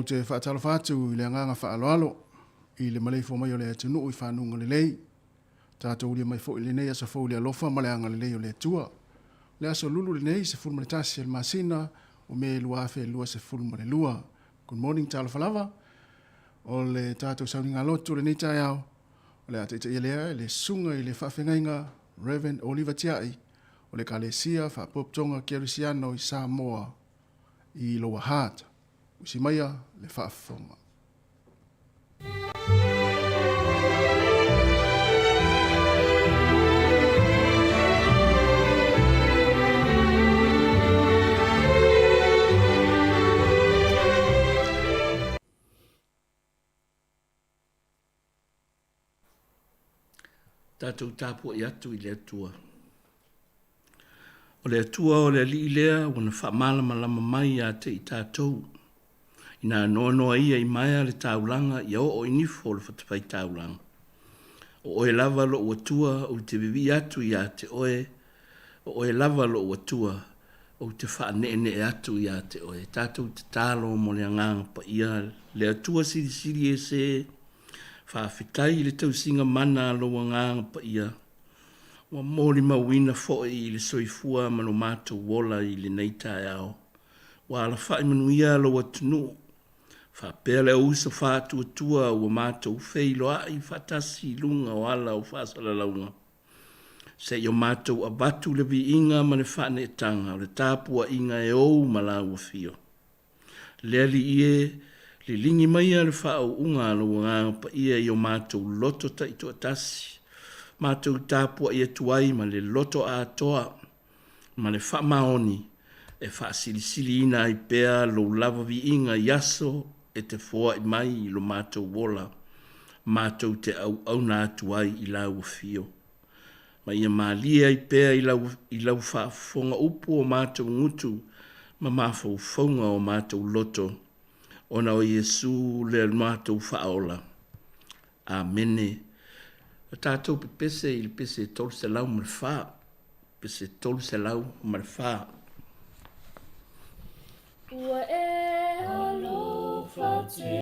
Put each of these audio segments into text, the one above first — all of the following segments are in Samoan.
te faatalofa atu i le agaga faaaloalo i le maleifua mai o le atunuu i fanuga lelei. Tatou ulia mai foi i lenei aso fou i le alofa ma le agalelei o le Atua. O le aso lulu lenei, 11 o le masina o Me 2022. Good morning, talofa lava. O le tatou sauniga lotu o lenei taeao, o le a taitaia lea e le susuga i le faafeagaiga Rev. Oliver Tiai o le Ekalesia Faapotopotoga Kerisiano i Samoa i Lower Hutt. Usi maia le faafofoga. Tatou tapuai atu i le Atua. O le Atua o le Alii lea ua na faamalamalama mai ia te i tatou, ina noanoa ia i maea le taulaga ia oo i nifo o le fatafaitaulaga. O oe lava lou Atua ou te vivii atu ia te oe, o oe lava lou Atua ou te faaneenee atu ia te oe. Tatou tatalo mo le Agaga Paia, le Atua Silisili Ese, Faafetai i le tausiga mana a lou Agaga Paia, ua molimauina foi i le soifua ma lo matou ola i lenei taeao. Ua alafai manuia lou atunuu, faapea le auuso faatuatua ua matou feiloai faatasi i luga o ala o faasalalauga. Se i o matou avatu le viiga ma le faaneetaga o le tapuaiga e ou ma lau afio. Le Alii e, liligi maia le faauuga a lou Agaga Paia i o matou loto taitoatasi, matou tapuai atu ai ma le loto atoa ma le faamaoni e faasilisiliina ai pea lou lava viiga i aso e te foai mai i lo matou ola, matou te auauna atu ai i lau afio. Ma ia malie ai pea i lau, i lau faafofoga upu o matou gutu ma mafaufauga o matou loto, ona o Iesu le matou Faaola. Amene. O tatou pepese i le pese 304, pese 304. Ua e alofa tele.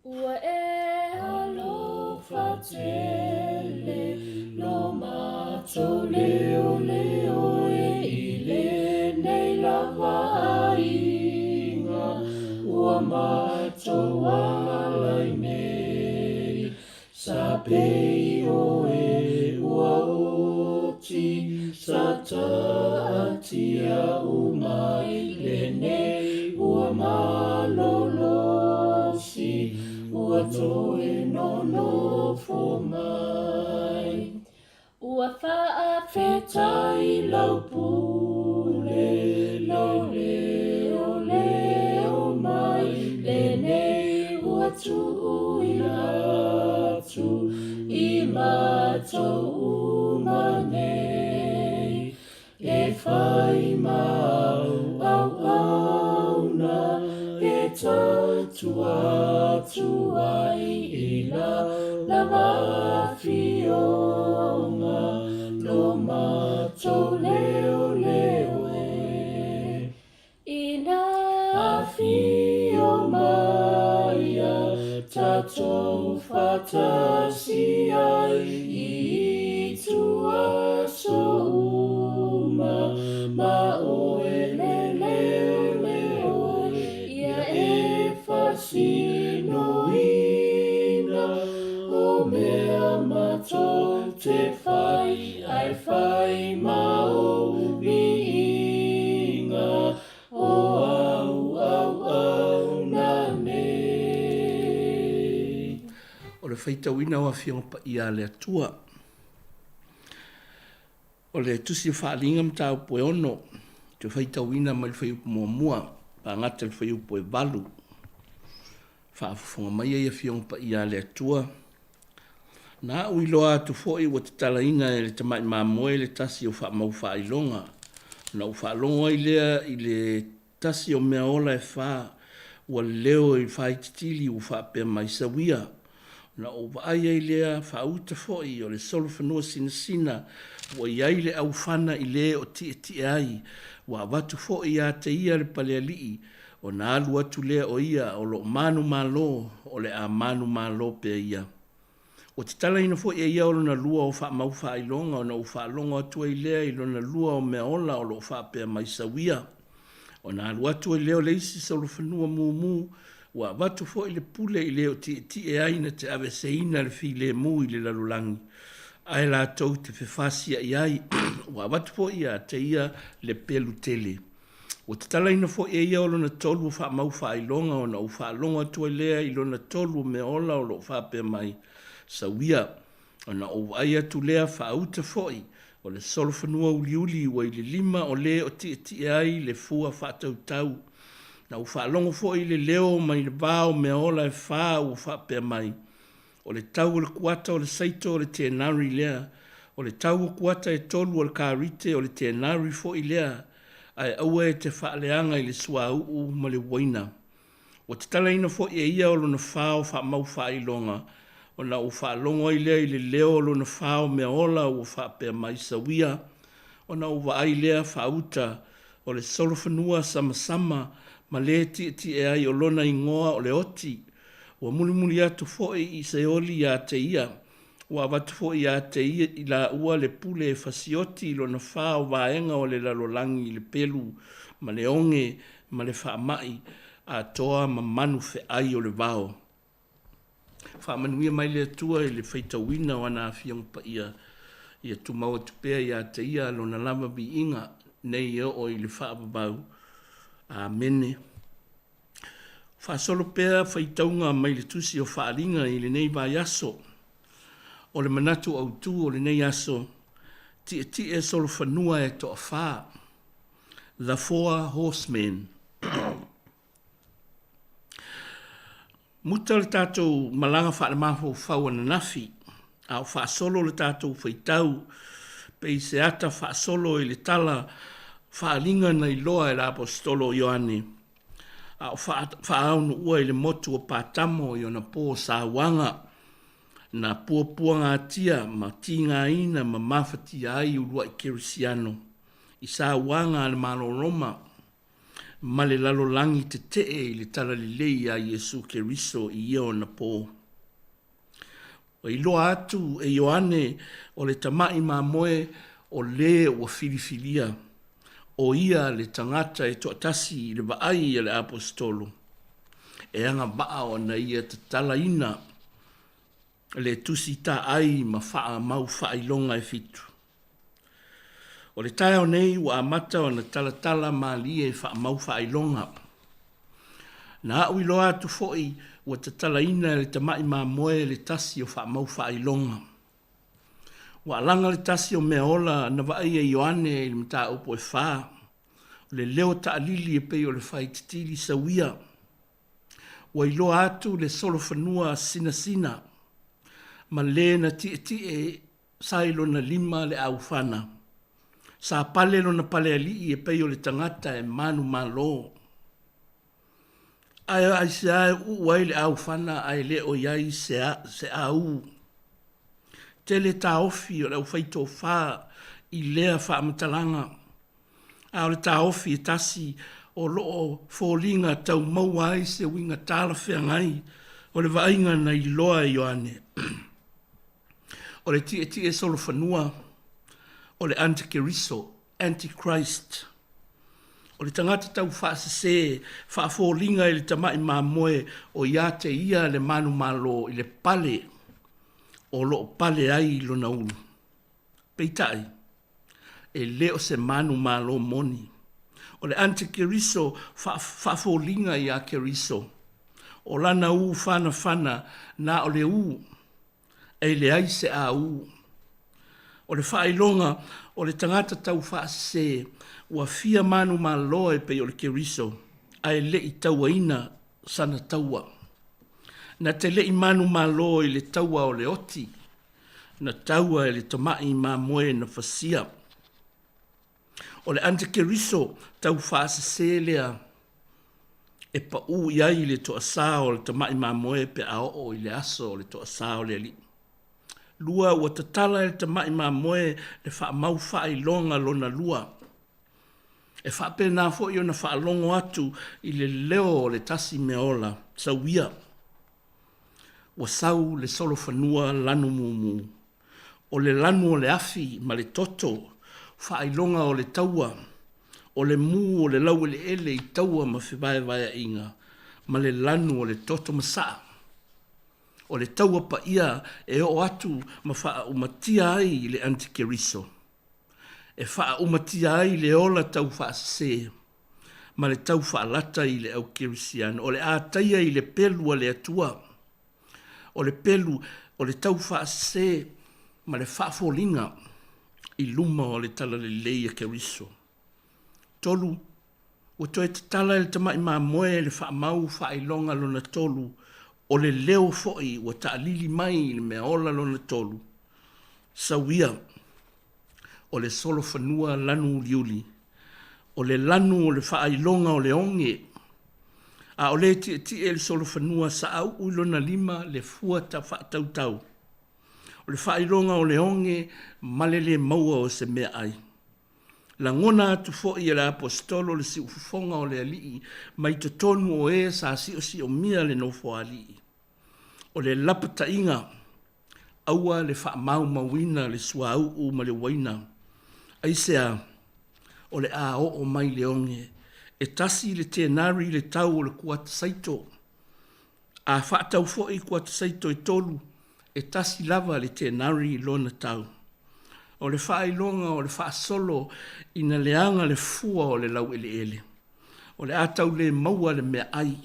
Ua e alofa tele lo matou leoleo e i lenei lava aiga ua matou agalai nei. Sa pei oe ua oti, sa taatia uma i lenei ua malolosi, ua toe nonofo mai. Ua faafetai lau pule, lou leoleo mai lenei ua tuuina atu i matou uma nei. E whai mau auauna e tautua atu ai i la lava afioga lo matou leoleo e. Ina afio mai a tatou faatasi ai i tua aso uma ma oe le leoleo ia e faasinoina o mea matou te whai ai whai ma o viiga o au au au na nei. O le faitauina o Afioga Paia a le Atua. O le Tusi o Faaaliga Mataupu e 6, te faitauina mai le fuaiupu muamua, faagata le fuaiupu e 8. Faafofoga mai ai Afioga Paia a le Atua. Na au iloa atu foi ua tatalaina e le tamai mamoe le tasi o faamau faailoga. Ona ou faalogo ai lea i le tasi o mea ola e fa ua leo i faititili ua faapea mai, Sauia! Ona ou vaai ai lea, faauta foi o le solofanua sinasina ua i ai le aufana i le o tietie ai, ua avatu foi ia te ia le palealii, ona alu atu lea o ia o lo o manumalo, o le a manumalo pea ia. Ua tatalaina foi e ia o lona lua o faamau faailoga ona ou faalogo atu ai lea i lona lua o mea ola o lo o faapea mai sau ia. Ona alu atu ai lea o le isi solofanua mumu, ua avatu foi le pule i le o tietie ai na te aveeseina le filemu i le lalolagi, ae latou te fefasia'i ai. Ua avatu foi ia te ia le pelu tele. Ua tatalaina foi e ia o lona tolu o faamau faailoga ona ou faalogo atu ai lea i lona tolu o mea ola o lo o faapea mai, Sau ia. Ona ou vaai atu lea faauta foi, o le solofanua uliuli ua i le lima o le o tietie ai le fua faatautau. Na ou faalogo foi i le leo mai le va o mea ola e fā ua faapea mai, O le tau o le kuata o le saito o le tenari lea, o le tau o kuata e tolu o le karite o le tenari foi lea, ae aua e te faaleaga i le suauu ma le uaina. Ua tatalaina foi e ia o lona fao faamau faailoga, ona ou faalogo ai lea i le leo o lona fao mea ola ua faapea mai, Sauia, ona ou vaai lea faauta o le solofanua samasama ma le tietie ai o lona igoa o le oti, Ua mulimuli atu foi i Seoli ia te ia, ua avatu foi ia te ia i laua le pule e fasioti i lona fā o vaega o le lalolagi i le pelu ma le oge ma le faamai atoa ma manu feai o le vao. Faamanuia mai le Atua i le faitauina o ana Afioga Paia, ia tumau atu pea ia te ia lona lava viiga nei e oo i le faavavau. Amene. Faasolo pea faitauga mai le Tusi o Faaaliga i lenei vaiaso. O le manatu autu o lenei aso, Tietie solofanua e toafā, The Four Horsemen. Muta le tatou malaga faalemafaufau ananafi, a o faasolo le tatou faitau pei se ata faasolo i le tala faaaliga na iloa e le Aposetolo o Ioane, a o faaaonuua i le motu o Patamo i ona po sauaga, na puapuagatia ma tigaina ma mafatia ai uluai kerisiano i sauaga a le Malo Roma ma le lalolagi tetee i le talalelei iā Iesu Keriso i ia ona po. Ua iloa atu e Ioane o le tama'i mamoe o lē ua filifilia, o ia le tagata e toatasi i le vaai a le Aposetolo, e agavaa ona ia tatalaina le tusi taai ma faamau faailoga e fitu. O le taeao nei ua amata ona talatala malie faamau faailoga. Na a'u iloa atu foi ua tatalaina e le tama'i mamoe le tasi o faamau faailoga. Ua alaga le tasi o mea ola na vaaia Ioane i le mataupu e fā, o le leo taalili e pei o le faititili sauia. Ua iloa atu le solofanua sinasina ma le na tietie Sa i lona lima le aufana. Sa pale lona palealii e pei o le tagata e manumalo. Ae aisea e uu ai le aufana ae le o i ai se, se au? Tele taofi o le aufaitofa i lea faamatalaga, a o le taofi e tasi o lo o foliga tau maua ai se uiga talafeagai o le vaaiga na iloa e Ioane. O le tietie solofanua, o le antikeriso, antichrist. O le tagata taufaasese, faafoliga i le tama'i mamoe o ia te ia le manumalo i le pale o lo o pale ai lona ulu. Peitai, e le o se manumalo moni. O le antikeriso faafoliga iā Keriso. O lana ū fanafana na o le ū e leai se āū. O le faailoga o le tagata taufaasese ua fia manumalo e pei o le Keriso, ae le i tauaina sana taua. Na te le i manumalo i le taua o le oti, na taua e le tama'i mamoe na fasia. O le antikeriso taufaasese lea. e paʻū i ai le toasā o le tamai mamoe pe a oo i le aso o le toasā o le Alii. Lua, ua tatala e le tamai mamoe le faamau faailoga lona lua. E faapena foi ona faalogo atu i le leo o le tasi mea ola, sau ia. Ua sau le solofanua lanu mumu. O le lanu o le afi ma le toto, faailoga o le taua, o le mu o le laueleele i taua ma fevaevaeaʻiga, ma le lanu o le toto masaa. O le taua paia e oo atu ma faaumatia ai le Antikeriso, e faaumatia ai le ola tau faasese ma le tau faalata i le au kerisiano, o le a taia i le pelu a le Atua, o le pelu o le tau faasese ma le faafoliga i luma o le talalelei a Keriso. 3, Ua toe tatala e le tamai mamoe le faamau faailoga lona tolu, o le leo foi ua taalili mai i le meaola lona tolu, Sau ia, o le solofanua lanu uliuli, o le lanu o le faailoga o le oge, a o le tietie le solofanua saauu i lona lima le fua faatautau, o le faailoga o le oge ma le lē maua o se meaai. Lagona atu foi e le Aposetolo le siufofoga o le Alii mai totonu o e sa siosiomia le Nofoalii. O le lapataiga, aua le faamaumauina le suauu ma le uaina. Aisea? O le a oo mai le oge, e tasi le tenari le tau o le kuata saito. A faatau foi kuata saito e tolu, e tasi lava le tenari lona tau. O le faailoga o le faasolo ina leaga le fua o le laueleele. O le a tau le maua le meaai,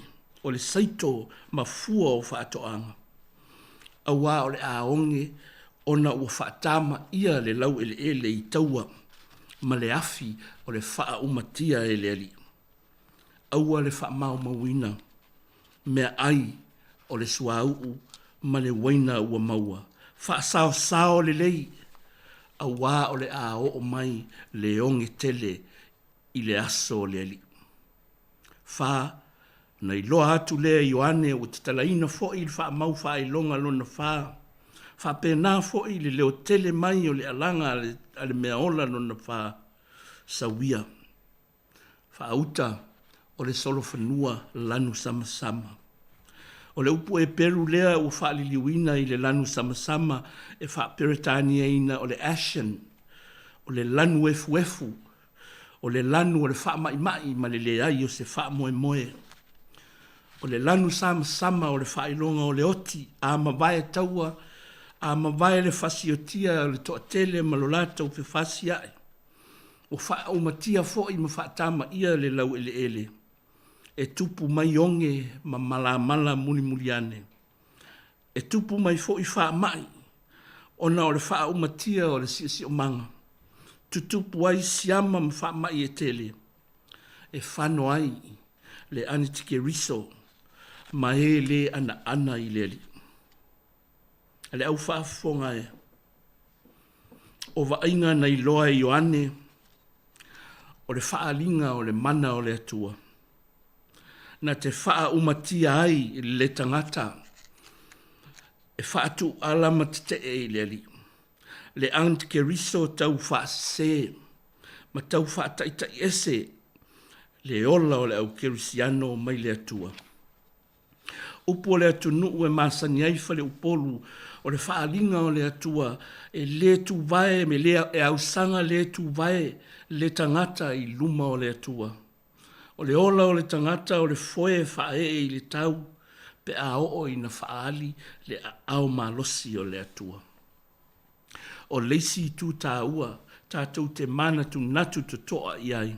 o le saito ma fua o faatoaga. Auā o le a oge ona ua faatamaia le laueleele i taua ma le afi o le faaumatia e le Alii. Aua le faamaumauina meaai o le suauu ma le uaina ua maua. Faasaosao lelei, auā o le a oo mai le oge tele i le aso o le Alii. Fa, ona iloa atu lea e Ioane ua tatalaina foi le faamau faailoga lona fa, faapena foi le leotele mai o le alaga a le meaola lona fa, sau ia. Faauta o le solofanua lanu samasama. O le upu Eperu lea ua faaliliuina i le lanu samasama e faa-Peretaniaina o le ashen, o le lanu efuefu, o le lanu o le faamaimai ma le leai o se faamoemoe. O le lanu samasama o le faailoga o le oti, a mavae taua, a mavae le fasiotia o le toatele ma lo latou fefasia'i. Ua faaumatia foi ma faatamaia le laueleele, e tupu mai oge ma malamala mulimuli ane. E tupu mai foi faamai, ona o le faaumatia o le siosiomaga. Tutupu ai siama ma faamai e tele, e fano ai le anitikeriso ma e lē anaana i le Alii. Le au faafofoga e, o vaaiga na iloa e Ioane, o le faaaliga o le mana o le Atua, na te faaaumatia ai le tagata e faatuuala ma tetee i le Alii, le antikeriso tau faasese ma tau faataitaiese le ola o le au kerisiano mai le Atua. Upu o le atunuu e masani ai faleupolu, o le faaaliga o le Atua e le tuvae me le e ausaga le tuvae le tagata i luma o le Atua. O le ola o le tagata o le foe e faaee i le tau pe a oo ina faaali le aao malosi o le Atua. O le isi itu taua tatou te manatunatu totoa i ai,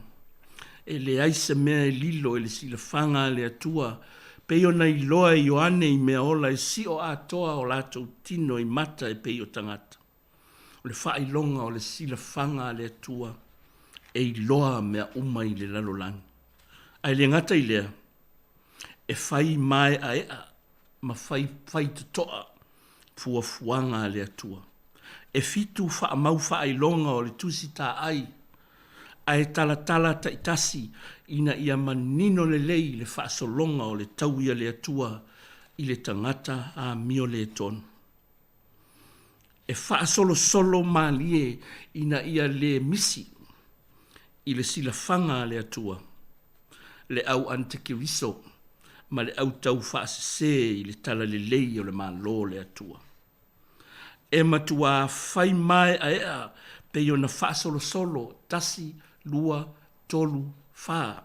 e leai se mea e lilo i le silafaga a le Atua, pei ona iloa e Ioane i meaola e sio atoa o latou tino i mata e pei o tagata. O le faailoga o le silafaga a le Atua e iloa mea uma i le lalolagi. Ae le gata i lea, e fai maeaea ma fai faitotoa fuafuaga a le Atua. E fitu faamau faailoga o le Tusi Taai. Ae talatala taitasi ina ia manino lelei le faasologa o le taui a le Atua i le tagata amio le tonu. E faasolosolo malie ina ia le misi i le silafaga a le Atua, le au antikeriso ma le au taufaasese i le talalelei o le Malo o le Atua. E matuā fai maeaea pei ona faasolosolo tasi, lua, tolu, fa,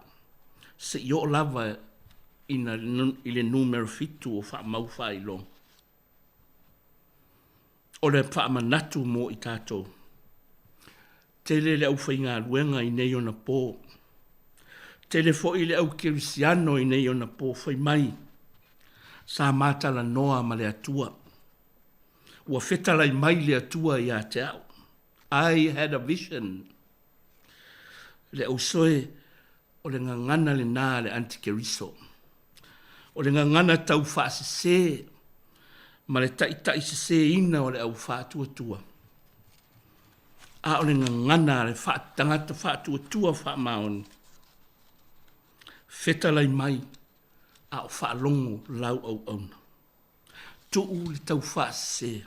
seia oo lava ina i le numera fitu o faamau faailoga. O le faamanatu mo i tatou. Tele le aufaigaluega i nei ona po. Tele foi le au kerisiano i nei ona po fai mai sa ma talanoa ma le Atua. Ua fetalai mai le Atua ia te au. I had a vision. Le ausoe o le gagana lena a le antikeriso. O le gagana tau faasese ma le taitaiseseina o le au faatuatua. A o le gagana a le tagata faatuatua faamaoni, fetalai mai a o faalogo lau auauna. Tuu le taufaasese.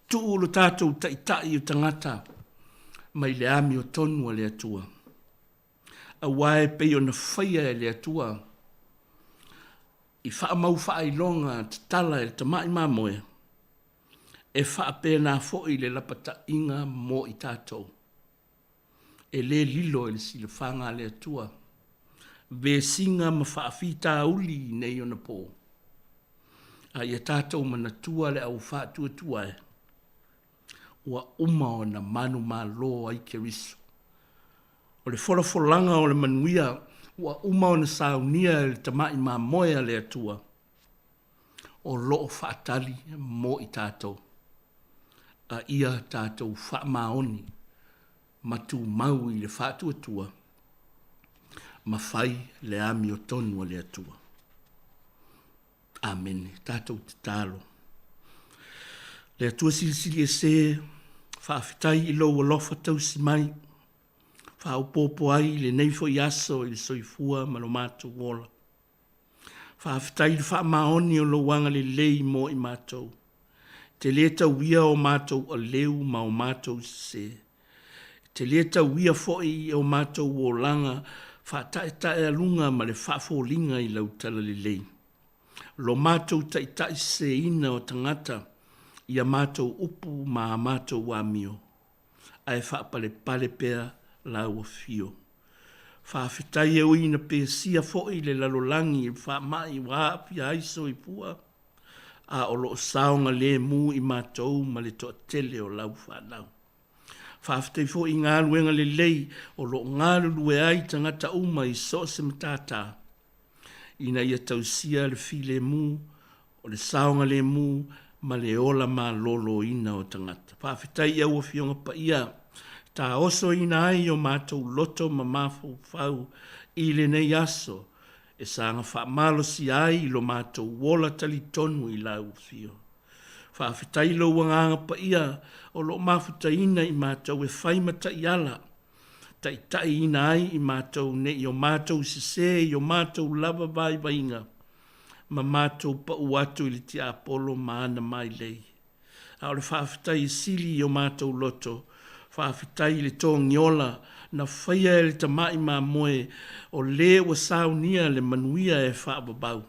Tuu lo tatou taitai o tagata mai le amiotonu a le Atua. Aua e pei ona faia e le Atua i faamau faailoga tatala e le tamai mamoe, e faapena foi le lapataiga mo i tatou. E le lilo i le silafaga a le Atua vesiga ma faafitauli i nei ona po, a ia tatou manatua le au faatuatua e ua uma ona manumalo ai Keriso. O le folafolaga o le manuia ua uma ona saunia e le tamai mamoe a le Atua, o lo o faatali mo i tatou, a ia tatou faamaoni ma tumau i le faatuatua ma fai le amiotonu a le Atua. Amene. Tatou tatalo. Le Atua Silisili Ese, faafetai i lou alofa tausi mai, faaopoopo ai i lenei foi aso i le soifua ma lo matou ola. Faafetai i le faamaoni o lou agalelei mo i matou. E te lē tauia o matou aleu ma o matou sesē. E te lē tauia foi i o matou olaga faataetaealuga ma le faafoliga i lau talalelei. Lo matou taitai seseina o tagata i a matou upu ma a matou amio, ae faapalepale pea lau afio. Faafetai e ui ina pesia foi le lalolagi i le faamai ua aafia ai soifua, a o lo o saogalemu i matou ma le toatele o lau fanau. Faafetai foi i galuega lelei o lo o galulue ai tagata uma i so o se matata, ina ia tausia le filemu, o le saogalemu ma le ola maloloina o tagata. Faafetai i au Afioga Paia, taosoina ai o matou loto ma mafaufau i lenei aso e saga faamalosia ai lo matou ola talitonu i lau Afio. Faafetai i lou Agaga Paia o lo o mafutaina i matou e fai ma taiala, taitaiina ai i matou ne i o matou sesē i o matou lava vaivaiga ma matou pau atu i le tiapolo ma ana mailei. A o le faafetai e sili i o matou loto, faafetai i le togiola na faia e le tamai mamoe o le ua saunia le manuia e faavavau.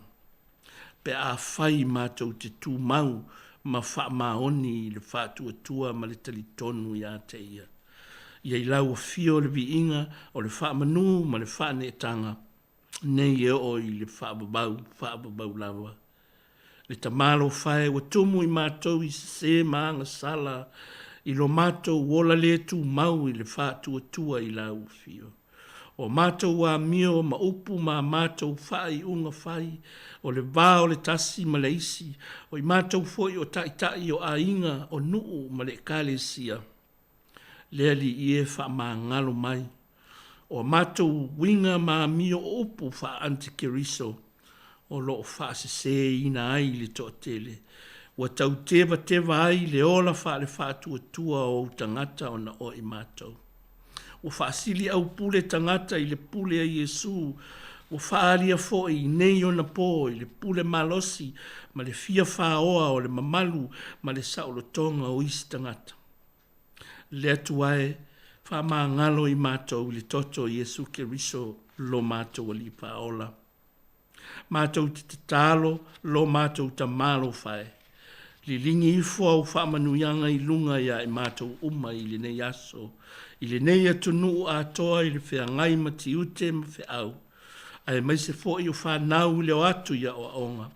Pe afai matou te tumau ma faamaoni i le faatuatua ma le talitonu ia te Ia. Ia i lau afio le viiga o le faamanu ma le faaneetaga, nei e oo i le faavavau, faavavau lava. Le tamalofa e ua tumu i matou i sese ma agasala i lo matou ola le tumau i le faatuatua i lau afio. O matou amio ma upu ma a matou faaiuga fai, o le va o le tasi ma le isi, o i matou foi o taitai o aiga, o nuu ma le Ekalesia. Le Alii e faamagalo mai. O a matou uiga ma amio o upu faa-antikeriso o lo o faasesēina ai le toatele, ua tau tevateva ai le ola faale-faatuatua o ou tagata ona o i matou. Ua faasiliaupule tagata i le pule a Iesu, ua faaalia foi i nei ona po i le pule malosi ma le fia faoa o le mamalu ma le saolotoga o isi tagata. Le Atua e, faamagalo i matou i le toto o Iesu Keriso lo matou Alii Faaola. Matou te tatalo lo matou Tama alofa e, liligi ifo au faamanuiaga i luga iā i matou uma i lenei aso, i lenei atunuu atoa i le feagai ma tiute ma feau, aemaise foi o fanau i le o atu i aoaoga,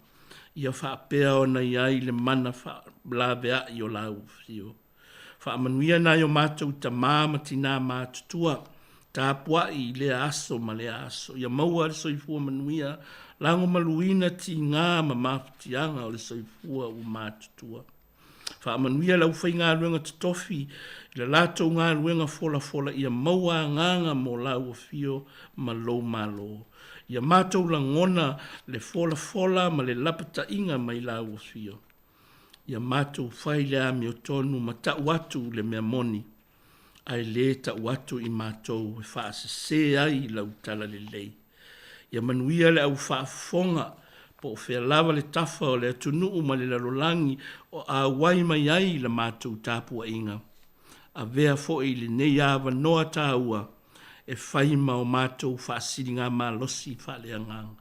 ia faapea ona i ai le mana faalavea'i o lau afio. Faamanuia nai o matou tama ma tinā matutua, tapua'i i lea aso ma lea aso, ia maua le soifua manuia, lagomaluina tigā ma mafatiaga o le soifua ua matutua. Faamanuia le aufaigaluega totofi i la latou galuega folafola ia maua agaga mo lau afio ma lou Malo. Ia matou lagona le folafola ma le lapataiga mai lau afio. Ia matou fai le amiotonu ma tau atu le mea moni, ae le tau atu i matou e faasese ai lau talalelei. Ia manuia le au faafofoga, po o fea lava le tafa o le atunuu ma le lalolagi o auai mai ai la matou tapuaiga. Avea foi lenei avanoa taua e fai ma o matou faasiligamalosi faaleagaga.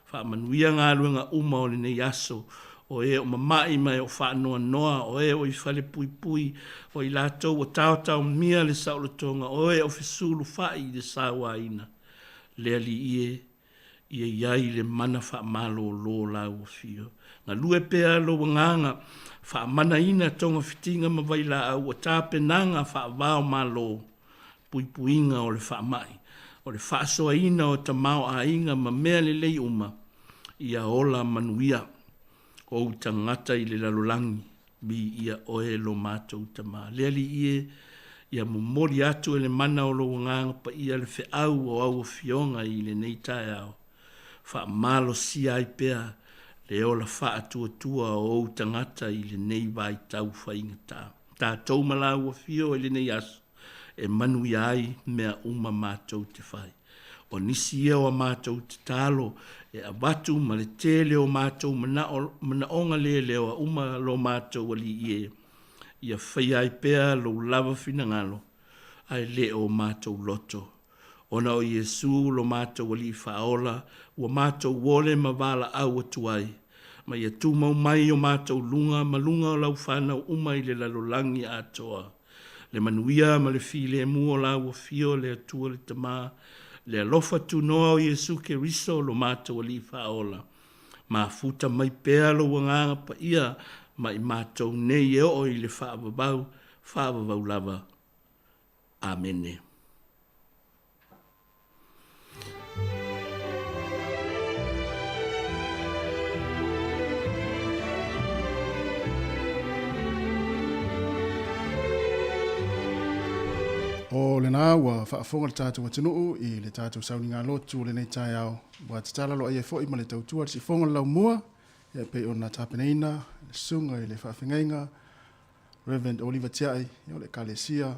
Faamanuia galuega uma o lenei aso, o e o mama'i ma e o faanoanoa, o e o i falepuipui, o i latou o taotaomia le saolotoga, o e o fesulufa'i i le sauaina. Le Alii e, ia i ai le mana faamalōlō o Lau Afio. Galue pea Lou Agaga, faamanaina togafitiga ma vailaau o tapenaga faava-o-Malo, puipuiga o le faamai, o le faasoaina o tamaoaiga ma mea lelei uma, ia ola manuia ou tagata i le lalolagi, viia oe lo matou Tama. Le Alii e, ia momoli atu e le mana o lou Agaga Paia le feau o au Afioga i lenei taeao, faamalosia ai pea le ola faatuatua o ou tagata i lenei vaitau faigata. Tatou ma lau Afio i lenei aso, e manuia ai mea uma matou te fai. O nisi ia o a matou tatalo e avatu ma le tele o matou manao, manaoga leleoa uma lo matou Alii e, ia faia ai pea lou lava finagalo, ae le o matou loto. Ona o Iesu lo matou Alii Faaola ua matou ole ma valaau atu ai, ma ia tumau mai o matou luga ma luga o lau fanau uma i le lalolagi atoa. Le manuia ma le filemu o lau Afio le Atua le Tama, le alofa tunoa o Iesu Keriso lo matou Alii Faaola, mafuta mai pea lou Agaga Paia ma i matou nei e oo i le faavavau, faavavau lava. Amene. O lena ua faafofoga le tatou atunuu i le tatou sauniga lotu o lenei taeao, ua tatala loa ai foi ma le tautua le sifoga o le laumua e pei ona tapenaina le susuga i le faafegaiga Reverend Oliver Tiai o le Ekalesia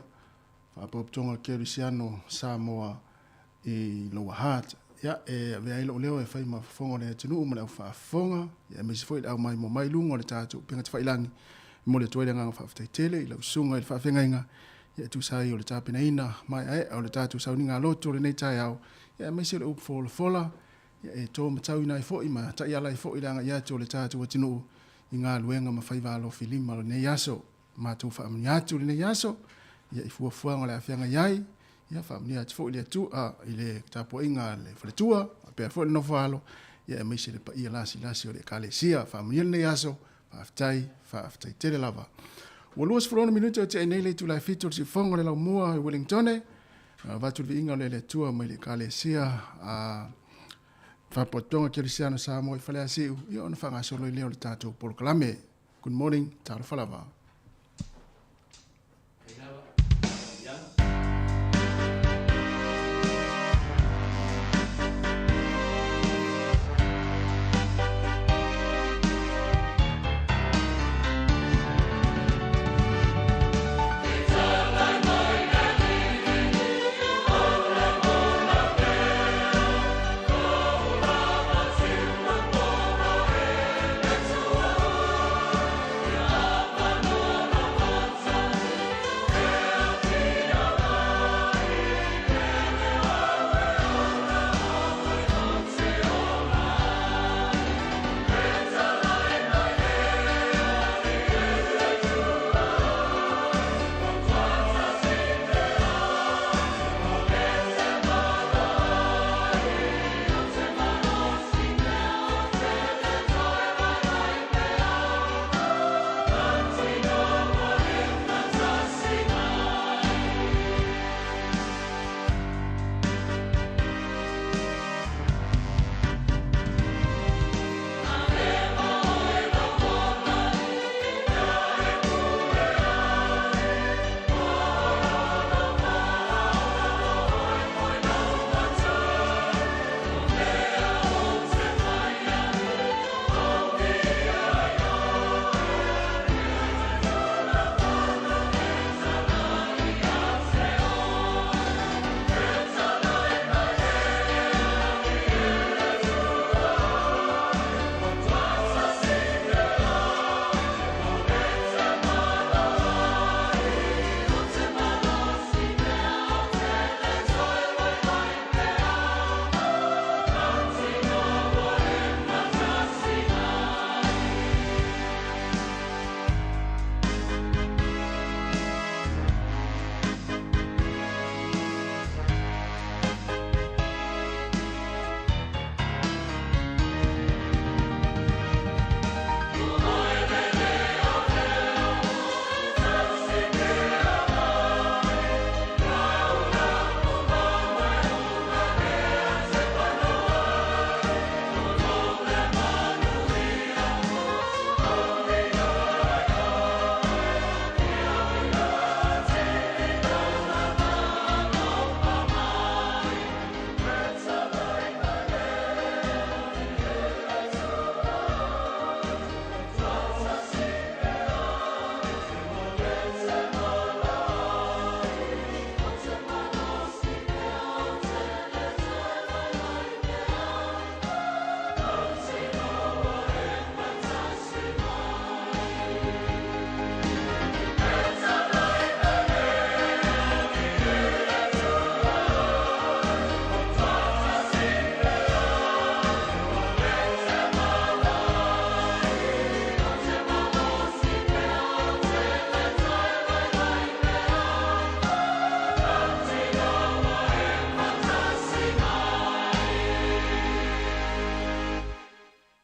Faapotopotoga Kerisiano Samoa i Lower Hutt. Ia, e avea ai lou leo e fai ma fofoga o le atunuu ma le au faafofoga, ia aemaise foi le au maimoa mai luga o le tatou upega tafailagi. E momoli atu ai le agaga faafetai tele i lau susuga i le faafeagaiga, ia e tusa ai o le tapenaina maeaea o le tatou sauniga lotu o lenei taeao, ia aemaise o le upu folafola, ia e to matauina ai foi ma taiala ai foi le agai atu o le tatou atunuu i galuega ma faiva alofilima o lenei aso. Matou faamanuia atu i lenei aso, ia i fuafuaga o le a feagai ai, ia faamanuia atu foi i le Atua, i le tapuaiga a le faletua, faapea foi le nofo alo, ia aemaise le paia lasilasi o le Ekalesia. Faamanuia lenei aso, faafetai, faafetai tele lava. Ua 26 minute o tea nei le itula e 7 o le siufofoga o le laumua i Wellingtone. Avatu le viiga o le Atua mai le Ekalesia a Faalapotopotoga Kerisiano Samoa i Faleasiu, ia ona faagasolo ai lea o le tatou polokalame. Good morning, talofa lava.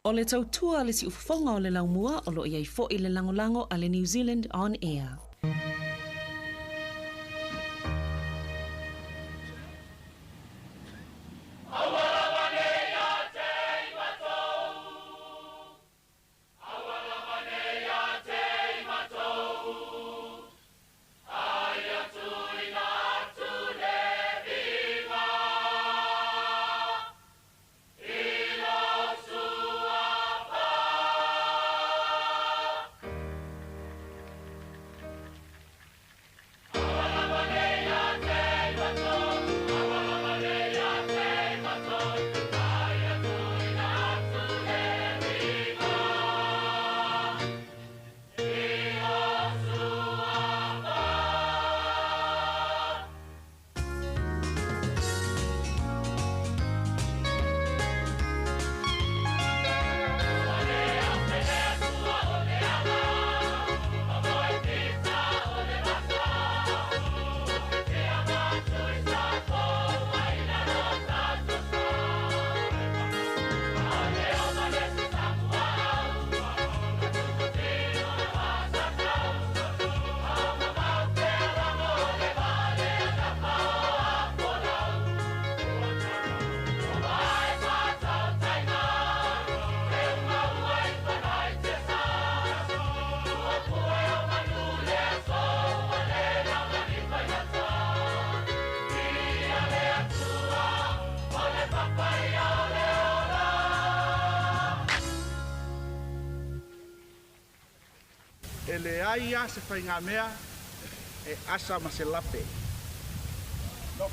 O le tautua a le siufofoga o le laumua o lo o i ai foi le lagolago a le New Zealand On Air. E leai lava se faigamea e asa ma se lape. No.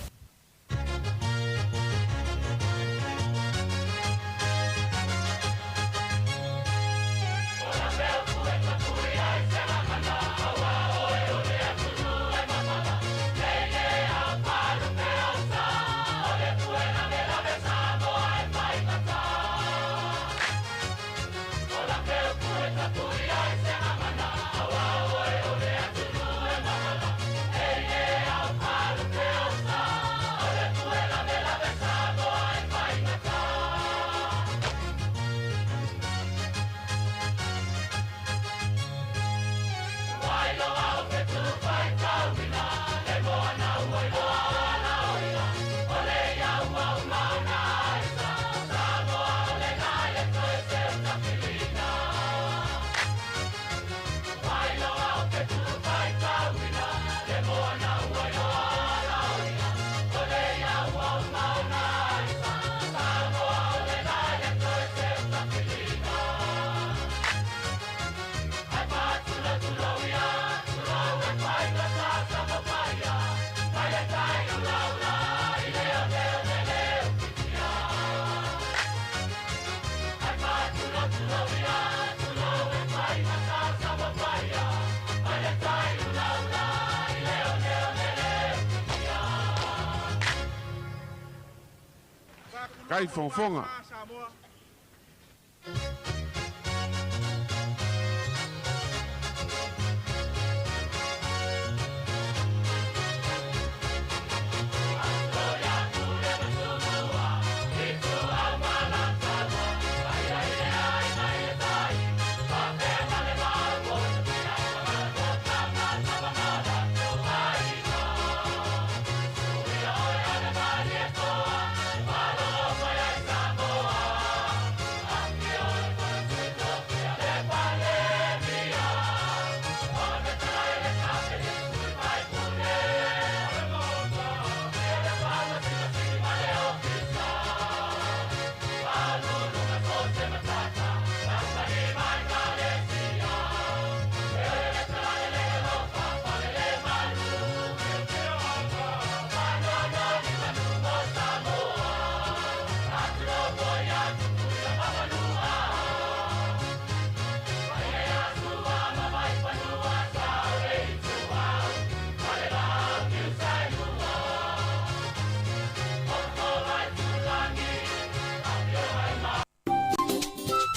Kaifogafoga.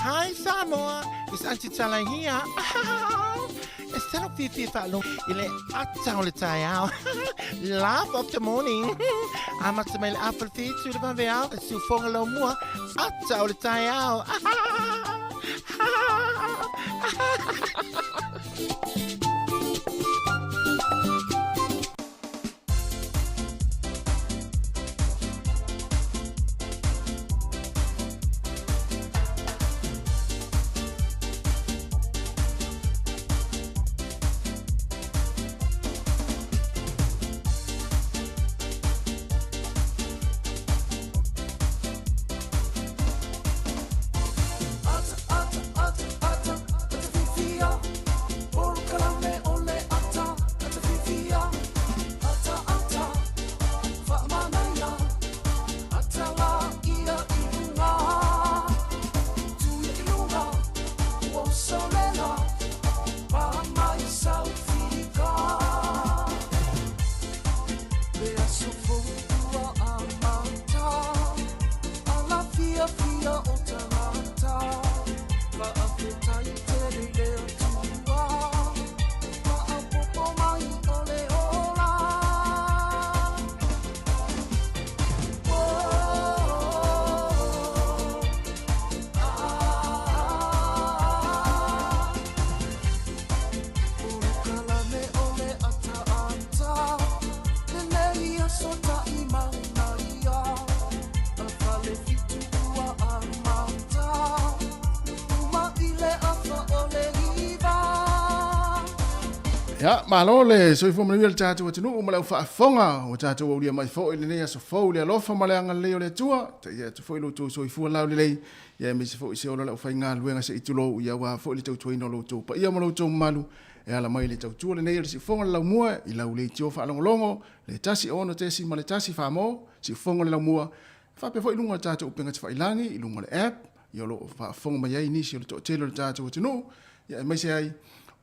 Hi Samoa, it's Auntie Tala here. E se lou fiafia e faalogo i le ata o le taeao. Laugh of the morning. Amata mai le afa le fitu i le vaveao, e siufoga laumua, ata o le taeao. Ia, malo le soifua manuia le tatou atunuu ma le au faafofoga ua tatou aulia mai foi lenei aso fou le alofa ma le agalelei o le Atua. Taia atu foi lo outou soifua laulelei, ia aemaise foi se ola o le aufaigaluega se i tulou, ia aua foi le tautuaina o lo outou paia ma lo outou mamalu e ala mai le tautua lenei o le siufofoga o le laumua i lau leitio faalogologo le 1 6.1 Famo, siufofoga o le laumua, faapea foi i luga o le tatou upega tafailagi i luga o le app, ia o lo o faafofoga mai ai nisi o le toatele o le tatou atunuu, ia aemaise ai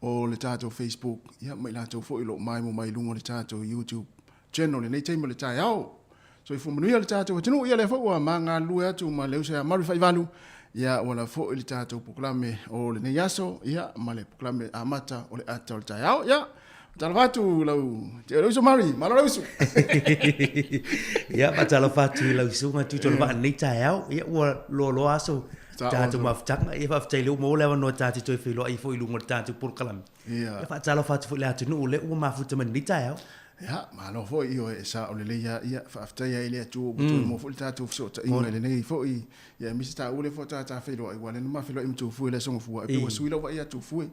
o le tatou Facebook, ia ma i latou foi o lo o maemo mai i luga o le tatou YouTube channel i lenei taimi o le taeao. Soifua manuia le tatou atunuu, ia lea foi ua ma galulue atu ma le uso ia Maru Faivalu, ia ua la foi le tatou polokalame o lenei aso, ia ma le polokalame amata o le ata o le taeao. Ia, Talofa atu lau te le uso Mari, malo le uso. Ia, faatalofa atu i lau susuga Tutu o le vaa lenei taeao. Ia, ua loaloa aso tatou mafutaga. Ia, faafetai lea ua maua le avanoa tatou toe feiloai foi i luga o le tatou polokalame. Ia, faatalofa atu foi i le atunuu lea ua mafuta mai lenei taeao. Ia, malo foi, ioe, e sao lelei lava. Ia, faafetai lava i le Atua ua toe maua foi le tatou fesootaiga i lenei foi, ia, aemaise taua lea foi ta feiloai, aua o lea na ma feiloai ma Tufue i le Aso Gafua, e pei ua sui lau vaai ia Tufue.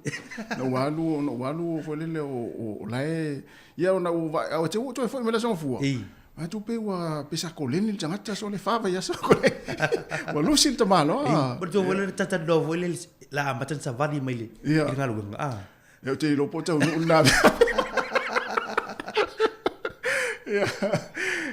Na ou alu, na ou alu foi lele o la e, ia ona ou vaai, ae te i ua ou toe foi mai le Aso Gafua, vaai atu pei ua, pei sa koleni le tagata sole fa vaiaso koleni. Ua lusi le tamaloa. Mo le tou foi lele talatalanoa foi lele, la amata ona savali mai le galuega. Ia ou te iloa po o taunuu lena. Ia,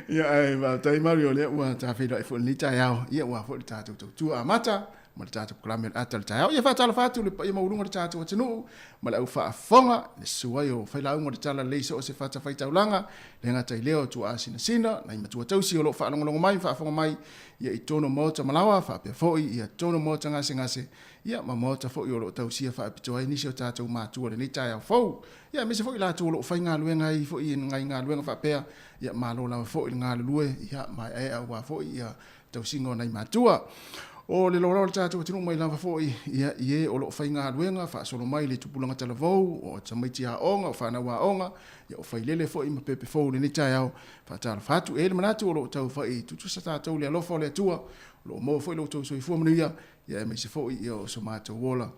ia ae faafetai Mario lea ua ta feiloai foi i lenei taeao. Ia ua foi le tatou tautua amata ma le tatou polokalame o le ata o le taeao. Ia faatalofa atu le paia maualuga o le tatou atunuu ma le au faafofoga, le susu ai o failauga o le Talalelei so o se fatafaitaulaga, le gata i lea o tuaa sinasina, nai matua tausi o lo o faalogologo mai ma faafofoga mai ia i totonu o maota ma laoa, faapea foi ia totonu o maota gasegase Ia, ma maota foi o lo o tausia faapitoa ai nisi o tatou matua i lenei taeao fou. Ia, aemaise foi i latou o lo o faigaluega ai foi i nai galuega faapea, ia, malo lava foi le galulue, ia, maeaea aua foi ia tausiga o nai matua. O le loaloa o le tatou atunuu mai lava foi, ia, i e o lo o faigaluega faasolo mai le tupulaga talavou, o tamaiti aoga, o fanau aoga, ia, o failele foi ma pepe fou i lenei taeao. Faatalofa atu. E i ai le manatu o lo o taufai tutusa tatou i le alofa o le Atua, o lo o maua foi lo outou soifua manuia, ia aemaise foi ia o so matou ola,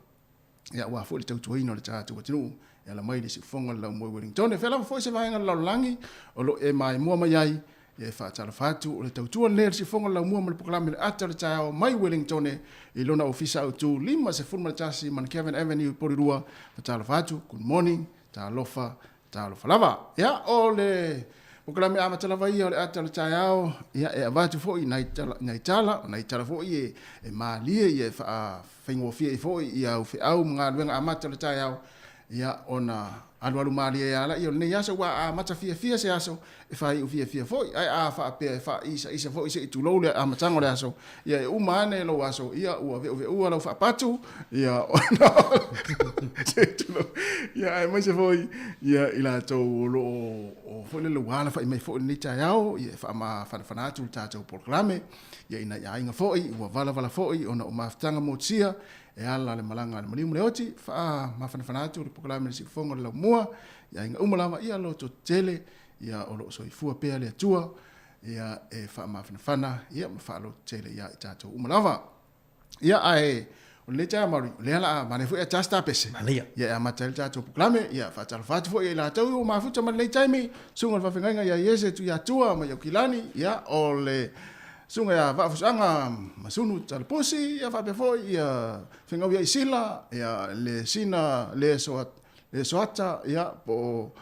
ia aua foi le tautuaina o le tatou atunuu e ala mai le siufofoga o le laumua i Wellington. E fea lava foi se vaega o le lalolagi o lo o e maimoa mai ai, ia e faatalofa atu o le tautua lenei a le siufofoga o le laumua ma le polokalame Le Ata o le Taeao mai Wellington i lona ofisa autu 51 Mount Avenue i Porirua. Faatalofa atu, good morning, talofa, Talofa lava. Ia, o le polokalame amata lava ia o le ata o le taeao, ia, e avatu foi nai tala, nai tala, o nai tala foi e, e malie, ia, e faafaigofie ai foi ia au feau ma galuega amata o le taeao, ia, ona Alualu malie ai lea o lenei aso, aua a amata fiafia se aso, e faaiu fiafia foi. Ae a faapea e faaisaisa foi se i tulou le amataga o le aso, ia e uma ane lou aso, ia ua ve'uve'ua lau faapatu, ia ona se i tulou. Ia aemaise foi ia i latou o lo o foi lele ua alafai mai foi i lenei taeao, ia e faamafanafana atu le tatou polokalame, ia i nai aiga foi ua valavala foi ona o mafutaga motusia e ala le malaga a le maliu ma le oti, faamafanafana atu le polokalame i le siufofoga o le laumua, i aiga uma lava, ia loto tetele, ia o lo o soifua pea le Atua, ia e faamafanafana, ia ma faalototetele ia i tatou uma lava. Ia ae o lenei taeao Mauri, o lea la a manaia foi ae ta se ta pese. Manaia. Ia e amata ai le tatou polokalame, ia faatalofa atu foi ia i latou ua mafuta mai lenei taimi, susuga i le faafeagaiga ia Iese Tuiatua mai Aukilani, ia o le Susuga ia Vaafusuaga Masunu Talapusi, ia faapea foi ia Fegau ia Isila, ia le Sina le le Soata, ia po o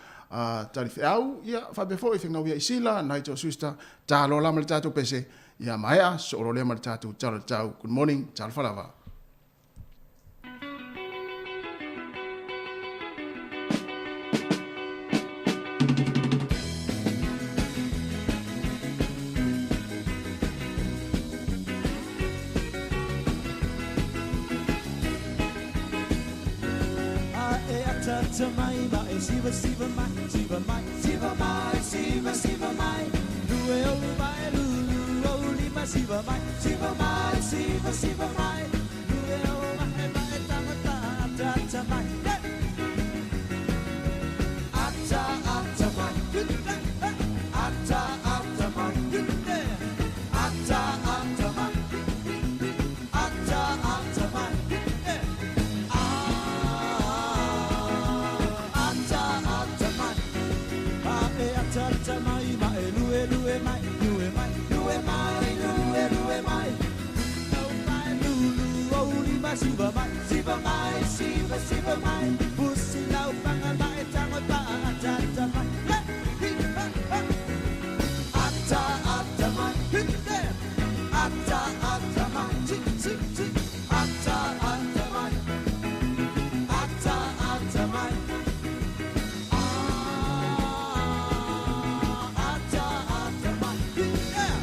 Talifeau, ia faapea foi Fegau ia Isila, Nigel Schuster, taloa la ma le tatou pese, ia maea sosoo loa lea ma le tatou tala tau. Good morning, talofa lava. Mai ma e siva siva mai siva mai siva mai siva siva mai lue o mai lulu o lima siva mai siva mai siva siva mai lue o mai mai tangata ata ata mai ata ata mai ata ata mai ata ata mai ata ata mai ata ata mai a e ata ata mai ma e lue lue mai lue mai lue mai lue lue mai au mai lulu o lima siva mai siva mai siva siva mai pusi lau panga mai tango pa ata ata mai hi ha ha ata ata mai ata ata mai ti ti ti ata ata mai ata ata mai ata ata mai yeah.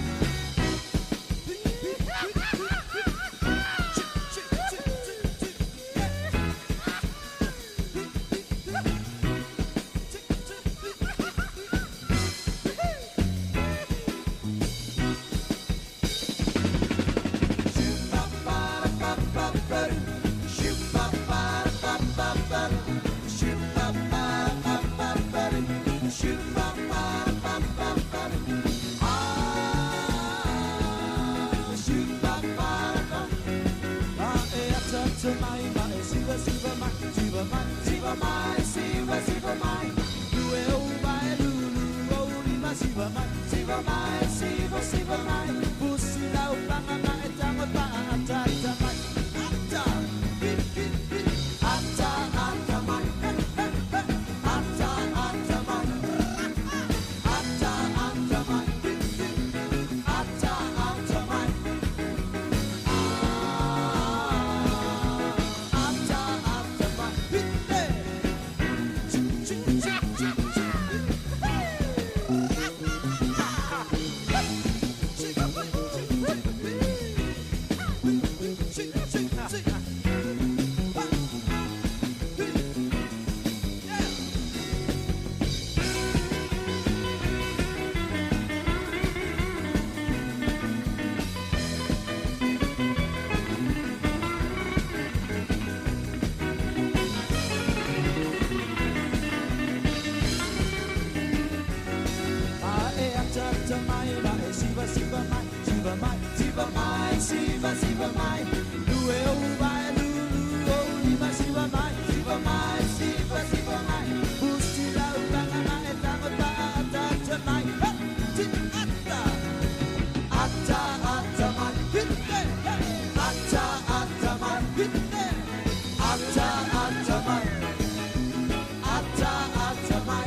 Ata ata mai.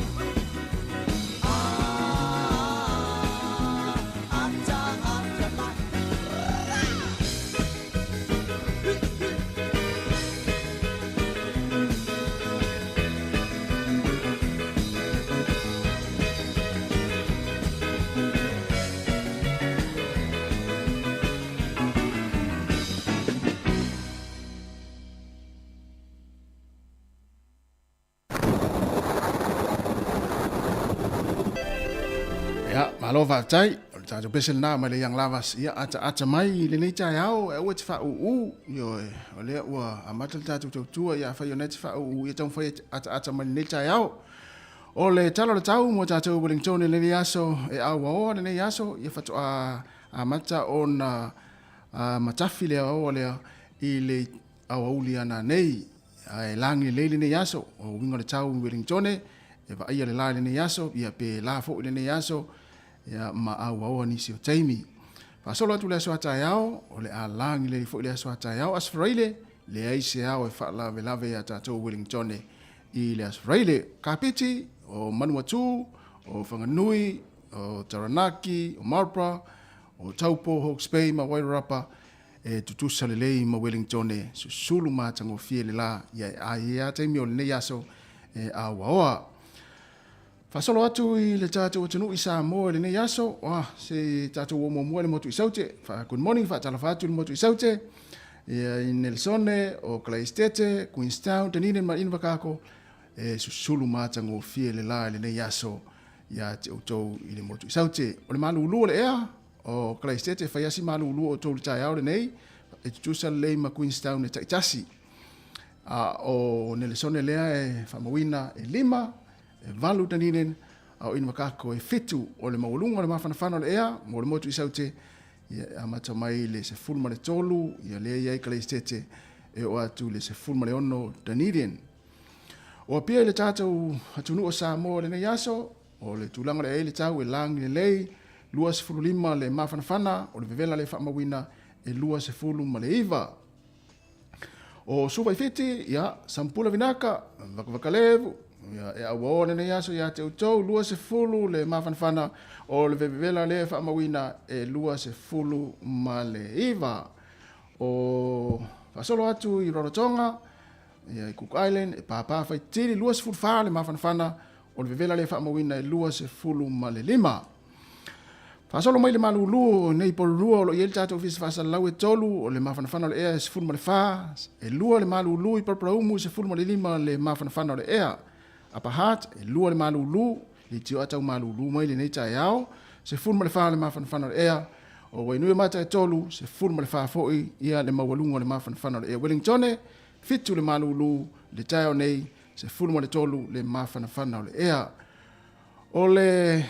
Malo faafetai, o le tatou pese lena mai le Young Lavas, ia ataata mai i lenei taeao e aua e te faauu, ioe, o lea ua amata le tatou tautua, ia afai o lena e te faauu, ia taumafai e ataata mai lenei taeao. O le tala o le tau mo tatou Wellington i lenei aso, e auaoa lenei aso, ia faatoa amata ona matafi le aoa lea i le aoauli a nanei. Ae lagi lelei lenei aso, o uiga o le tau i Wellington, e vaaia le la i lenei aso, ia pe la foi lenei aso, ia ma auaoa nisi o taimi. Faasolo atu le aso a taeao, o le a lagi lelei foi le aso a taeao. Aso Faraile, leai se ao e faalavelave ia tatou Wellington i le Aso Faraile. Kapiti, o Manuatū, o Whanganui, o Taranaki, o Marlborough, o Taupo, Hawke's Bay ma Wairarapa, e tutusa lelei ma Wellington, susulu matagofie le la ia e ai ea taimi o lenei aso e auaoa. Faasolo atu i le tatou atunuu i Samoa i lenei aso, oa, se tatou oo muamua i le motu i Saute. Fa, good morning, faatalofa atu i le motu i Saute, ia, i Nelsone, o Kalaistete, Queenstown, Dunedin ma Invercargill, e susulu matagofie le la i lenei aso ia te outou i le motu i Saute. O le malulu o le ea, o Kalaistete, e fai asi malulu o outou i le taeao lenei, e tutusa lelei ma Queenstown e taitasi. A o Nelesone lea e faamauina e 5, e 8 Dunedin, a o Invercargill e 7. O le maualuga o le mafanafana o le ea mo le motu i Saute, ia e amata mai le 13, ia lea i ai Kalaistete, e oo atu i le 16 Dunedin. O Apia i le tatou atunuu o Samoa i lenei aso, o le tulaga o le ea i le tau e lagi lelei, 25 le mafanafana, o le vevela le faamauina e 29. O Suva i Fiti, ia, Sampula Vinaka, Vakavakalevu, ia, e auaoa lenei aso ia te outou, 20 le mafanafana o le vevela le faamauina e 29. O faasolo atu i Rarotonga, ia, i Cook Island, e pāpā faitili, 24 le mafanafana o le vevela le faamauina e 25. Faasolo mai le malulu nei Porirua o lo o i ai le tatou Ofisa Faasalalau e 3, o le mafanafana o le ea e 14, e 2 le malulu i Paraparaumu, 15 le mafanafana o le ea. Upper Hutt, e 2 le malulu, leitioa tau malulu mai lenei taeao, 14 le mafanafana o le ea. O Wainuiomata e 3, 14 foi ia le maualuga o le mafanafana o le ea. Wellingtone, 7 le malulu le taeao nei, 13 le mafanafana o le ea. O le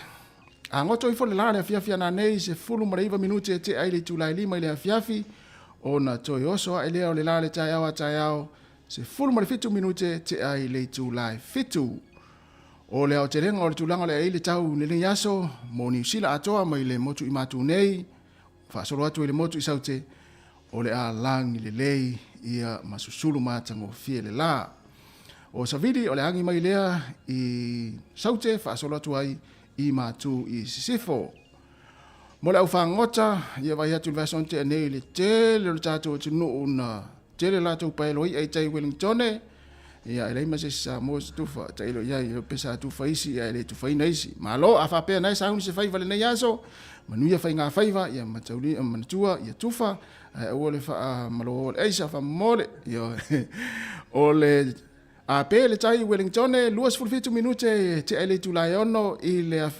agoto ifo le la le afiafi ana nei, 19 minute e tea ai le itula e 5 i le afiafi, ona toe oso ae lea o le la le taeao a taeao, 17 minute e tea ai le itula e 7. O le aotelega o le tulaga o le ai le tau i lenei aso, mo Niu Sila atoa mai le motu i Matu nei, faasolo atu i le motu i Saute, o le a lagi lelei ia ma susulu matagofie le la. O Savili o le agi mai lea i Saute faasolo atu ai i Matu i Sisifo. Mo le au fagota, ia vaai atu i le vaiaso tea nei le tele o le tatou atunuu na tele latou paelo i'a i tai Wellingtone, ia e leai ma se isi Samoa se tufa, tailo i ai, pe sa tufa isi, ia e le tufaina isi. Malo, a faapea na e sauni se faiva lenei aso, manuia faiga faiva, ia matauli, manatua, ia tufa, ae aua le faamalō le aisa faamomole. Ia, o le a pe le tai Wellingtone, 27 minute e tea i le itula e 6 i le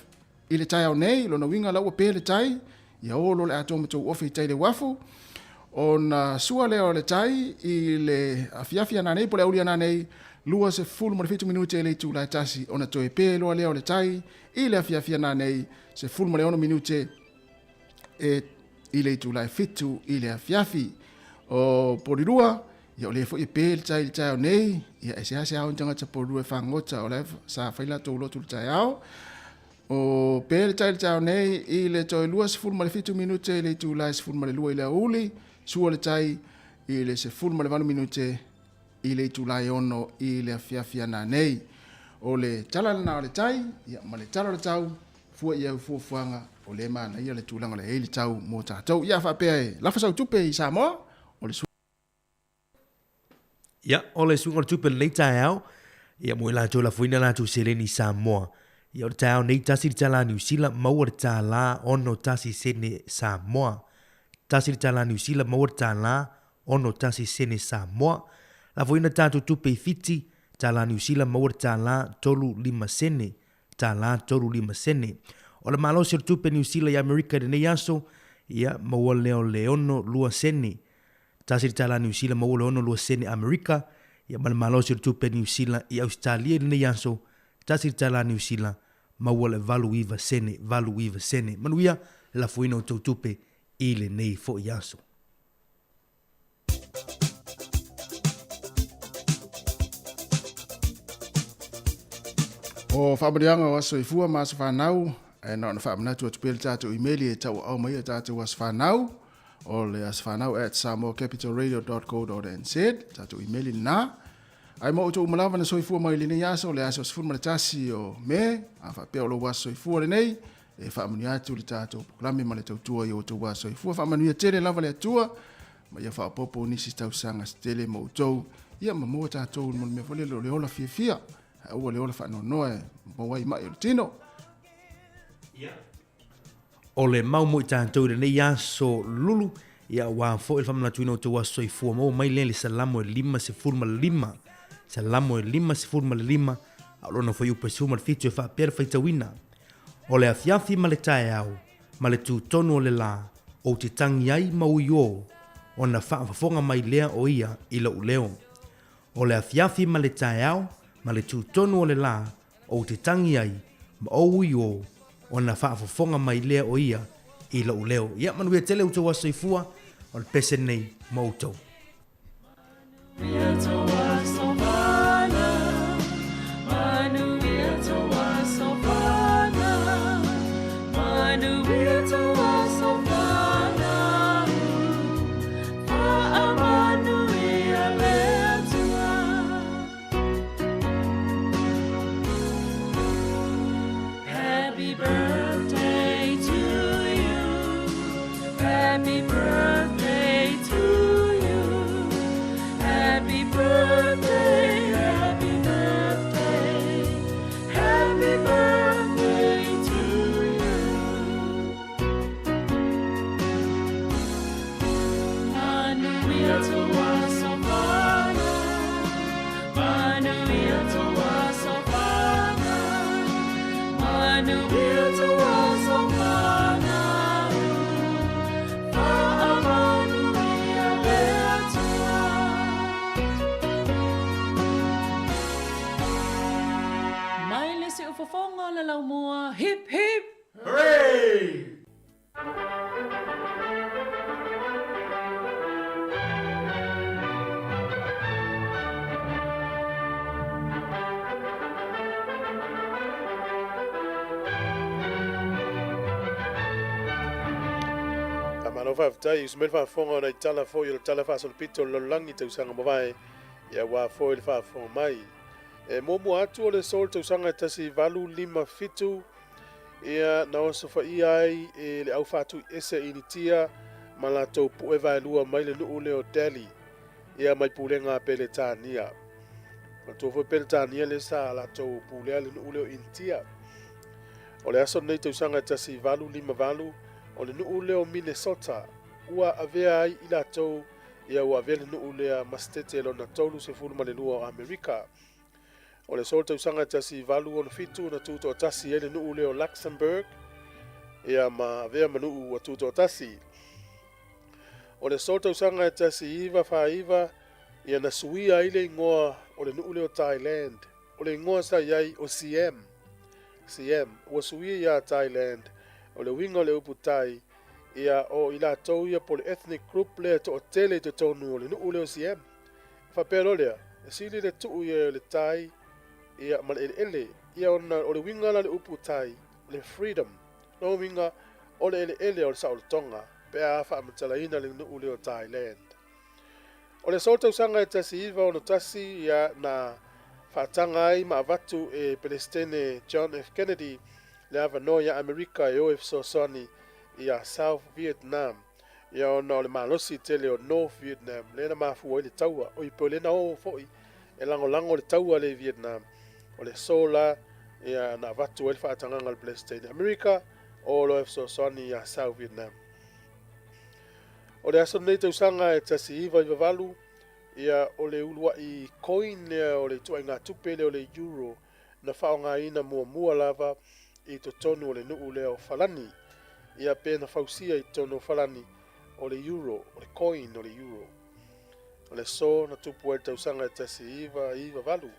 i le taeao nei, lona uiga la ua pe le tai, ia o loa le atoa ma tou ofe i tai le uafu, ona sua lea o le tai i le afiafi ana nei po le auli ana nei, 27 minute i le itula e 1, ona toe pe loa lea o le tai i le afiafi ana nei, 16 minute e i le itula e 7 i le afiafi. O Porirua, ia o lea foi e pe le tai i le taeao nei, ia e seasea o ni tagata Porirua e fagota, o la e sa fai latou lotu i le taeao. O pe le tai i le taeao nei i le toe 27 minute i le itula e 12 i le aoauli, sua le tai i le 18 minute i le itula e 6 i le afiafi ana nei. O le tala lena o le tai, ia ma le tala o le tau, fua i au fuafuaga, o lea e manaia le tulaga o le ai le tau mo tatou. Ia faapea e lafa sau tupe i Samoa, o le Ia, o le suiga o le tupe lenei taeao, ia mo i latou lafoina latou seleni i Samoa. Ia o le taeao nei tasi le tala Niu Sila maua le tālā 61 sene Samoa. Tasi le tala Niu Sila maua le tālā 61 sene Samoa. Lafoina tatou tupe i Fiti, tālā Niu Sila maua le tālā 35 sene. Tālā 35 sene. O le malosi o le tupe Niu Sila i Amerika i lenei aso, ia, maua lea o le 62 sene. Tasi le tala Niu Sila maua le 62 sene Amerika, ia ma le malosi o le tupe Niu Sila i Ausetalia i lenei aso, tasi le tala Niu Sila maua le 89 sene, 89 sene. Manuia le lafoina o tou tupe i lenei foi aso. O faamanuiaga o aso soifua ma aso fanau, ae na ona faamanatu atu pea le tatou imeli e tauaao mai ai tatou aso fanau, o le asofanau@samoacapitalradio.co.nz, tatou imeli lena. Ae mo outou uma lava na soifua mai i lenei aso, le aso 11 o Me, a faapea o lou aso soifua lenei, e faamanuia atu le tatou polokalame ma le tautua i outou aso soifua. Faamanuia tele lava le Atua, ma ia faaopoopo nisi tausaga se tele mo outou, ia ma maua tatou mo le mea foi lele o le ola fiafia, ae aua le ola faanoanoa e maua ai mai o le tino. O le mau mo i tatou i lenei aso lulu, ia aua foi le faamanatuina o outou aso soifua maua mai lea i le Salamo e 55, Salamo e 55, a o lona fuaiupu e 17 e faapea le faitauina, O le afiafi ma le taeao, ma le tūtonu o le lā, ou te tangi ai ma ui ō, ona faafofoga mai lea o ia i lou leo. O le afiafi ma le taeao, ma le tūtonu o le lā, ou te tangi ai ma ou ui ō, ona faafofoga mai lea o ia i lou leo. Ia manuia tele outou aso soifua, o le pese lenei mo outou. Happy birthday to you. Happy birthday to you. Happy birthday, happy birthday. Happy birthday to you. Manuia tou aso fanau. Manuia tou aso fanau. Manuia tou aso fanau. Faamanuia le Atua. Mai le siufofoga o le laumua, hip hip! Hooray! Faamalo faafetai usu mai le faafofoga ona i tala foi o le Tala Faasolopito o le Lalolagi tausaga mavae, ia aua foi le faafofoga mai. E muamua atu o le aso o le tausaga e 1857, Ia, na osofaia ai e le au faatuiese Initia ma latou pu'e vaelua mai le nu'u lea o Delhi, ia mai pulega a Peletania. Manatua foi Peletania lea sa latou pulea le nu'u lea o Initia. O le aso lenei tausaga e 1858, o le nu'u lea o Minnesota ua avea ai i latou, ia ua avea le nu'u lea ma setete lona 32 o Amerika. O le aso o le tausaga 1867 na tutoatasi ai le nuu lea o Luxembourg, ia ma avea ma nuu ua tutoatasi. O le aso o le tausaga 1949, ia na suia ai le igoa o le nuu lea o Thailand. O le igoa sa i ai o Siam, Siam, ua suia ia Thailand. O le uiga o le upu Thai, ia o i latou ia po o le ethnic group lea e toatele i totonu o le nuu lea o Siam. Faapea loa lea, e sili le tuu ia o le tai ia ma le eleele, ia ona o le uiga la o le upu tai, o le freedom. Lona uiga, o le eleele o le saolotoga pe a faamatalaina le nuu lea o Thailand. O le aso o le tausaga e 1961 ia na faataga ai ma avatu e Pelesitene John F. Kennedy le avanoa ia Amerika e o e fesoasoani ia South Vietnam. Ia ona o le malosi tele o North Vietnam lea na mafua ai le taua, oi po o lea na o foi e lagolago le taua lea i Vietnam. O le aso la ia na avatu ai le faatagaga a le Peresetene Amerika o loa e fesoasoani ia South Vietnam. O le aso lenei tausaga e 1998, ia o le uluai coin lea o le ituaiga tupe lea o le euro na faaaogaina muamua lava. i totonu o le nuu lea o Falani, ia pe na fausia i totonu o Falani o le euro, o le coin o le euro. O le aso na tupu ai le tausaga e 1998.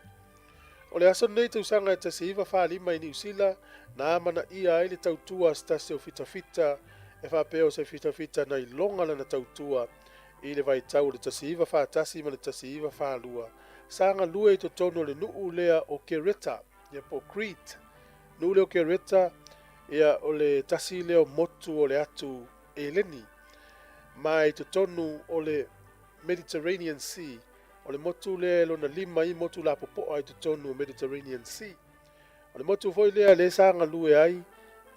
O le aso lenei tausaga e 1945 i Niu Sila na amanaia ai le tautua a se tasi o fitafita e faapea o se fitafita na iloga lana tautua i le vaitau o le 1941 ma le 1942 sa galue i totonu o le nuu lea o Kereta, ia po o Crete. Nuu lea o Kereta, ia o le tasi lea o motu o le atu Eleni. Ma i totonu o le Mediterranean Sea, o le motu lea e lona lima i motu lapopoa i totonu o Mediterranean Sea. O le motu foi lea lea sa galue ai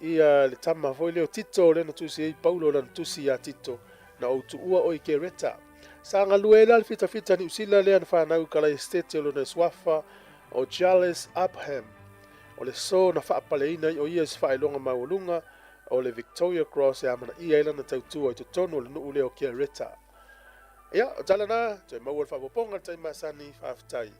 ia le tama foi lea o Tito lea na tusi ai Paulo lana tusi ia Tito, na ou tuua oe i Kereta. Sa galue ai la le fitafita Niu Sila lea na fanau i Kalaiestete o lona suafa o Charles Upham. O le aso na faapaleina ai o ia i se faailoga maualuga o le Victoria Cross e amanaia ai lana tautua i totonu o le nuu lea o Kereta. Ia, o tala na, toe maua le faaopoopoga i le taimi masani, faafetai.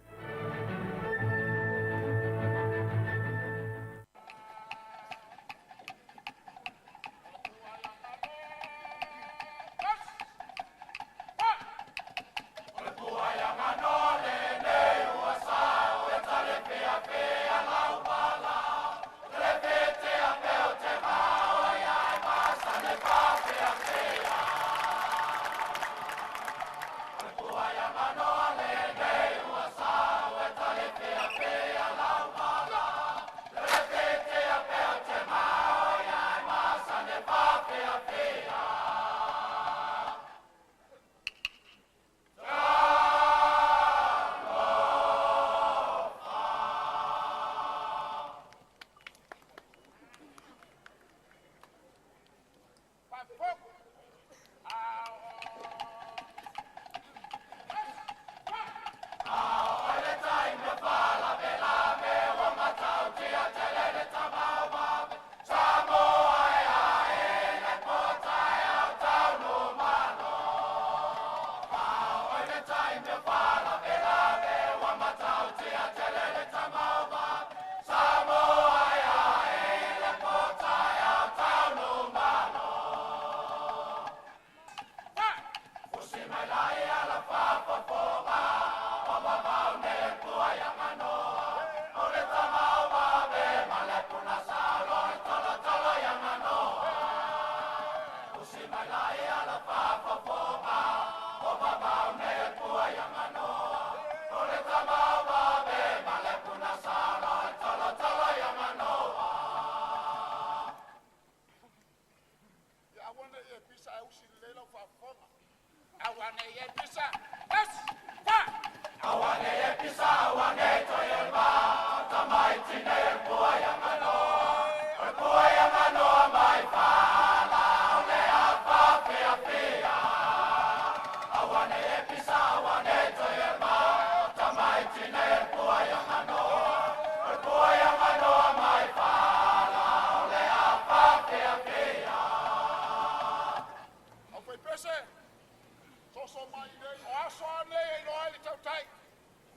Soso mai nei, o aso a nei e iloa ai le tautai.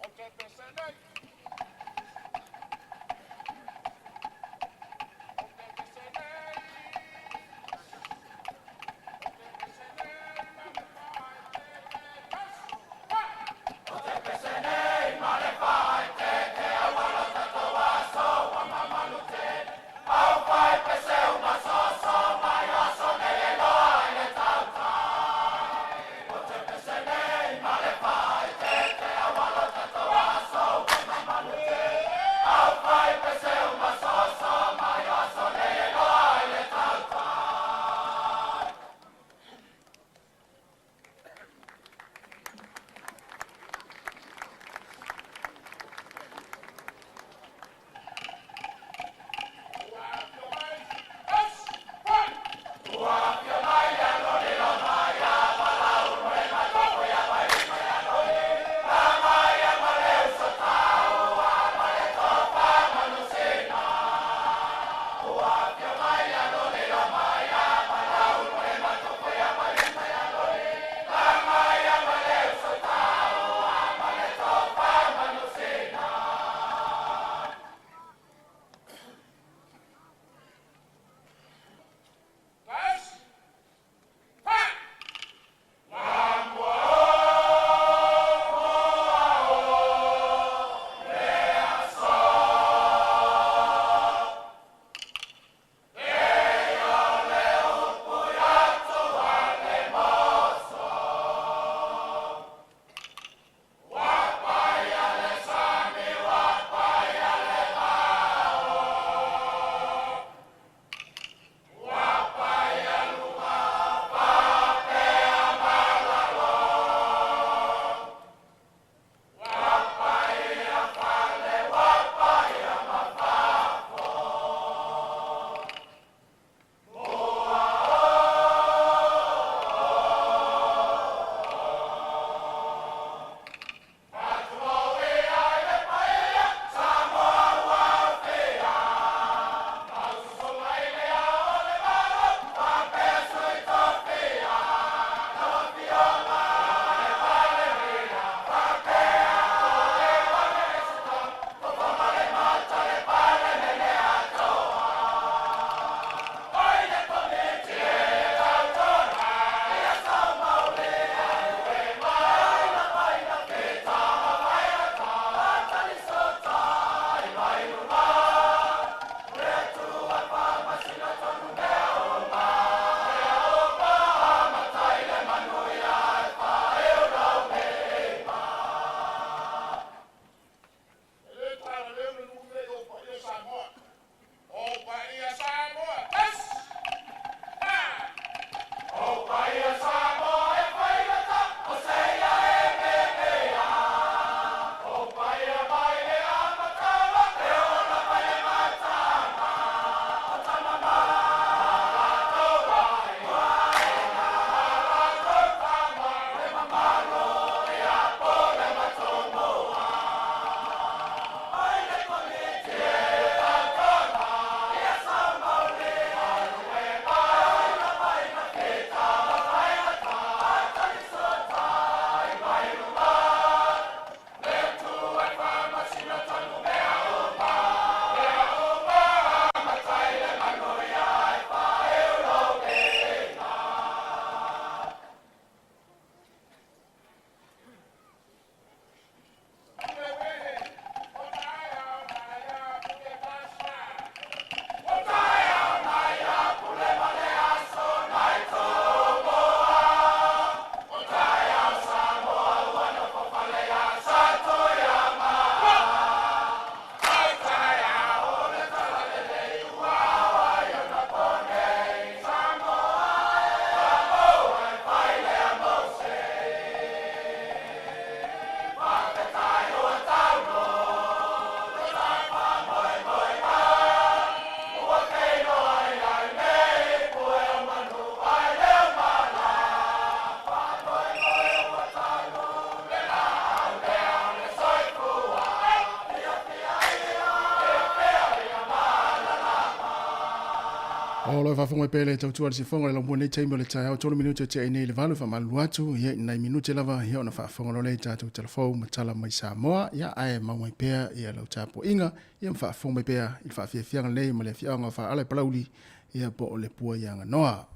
Ou te pese nei. faafofoga mai pea le tautua a le sifoga o le laumua nei taimi o le taeao 3 minute tea i nei le 8 faamalulu atu ia i nai minute lava ia ona faafofoga loa lea i tatou talafou ma tala mai Samoa ia ae mau mai pea ia lau tapuaiga ia ma faafofoga mai pea i le faafiafiaga lenei ma le afioaga o Faaala i Palauli ia po o Lepua i Aganoa.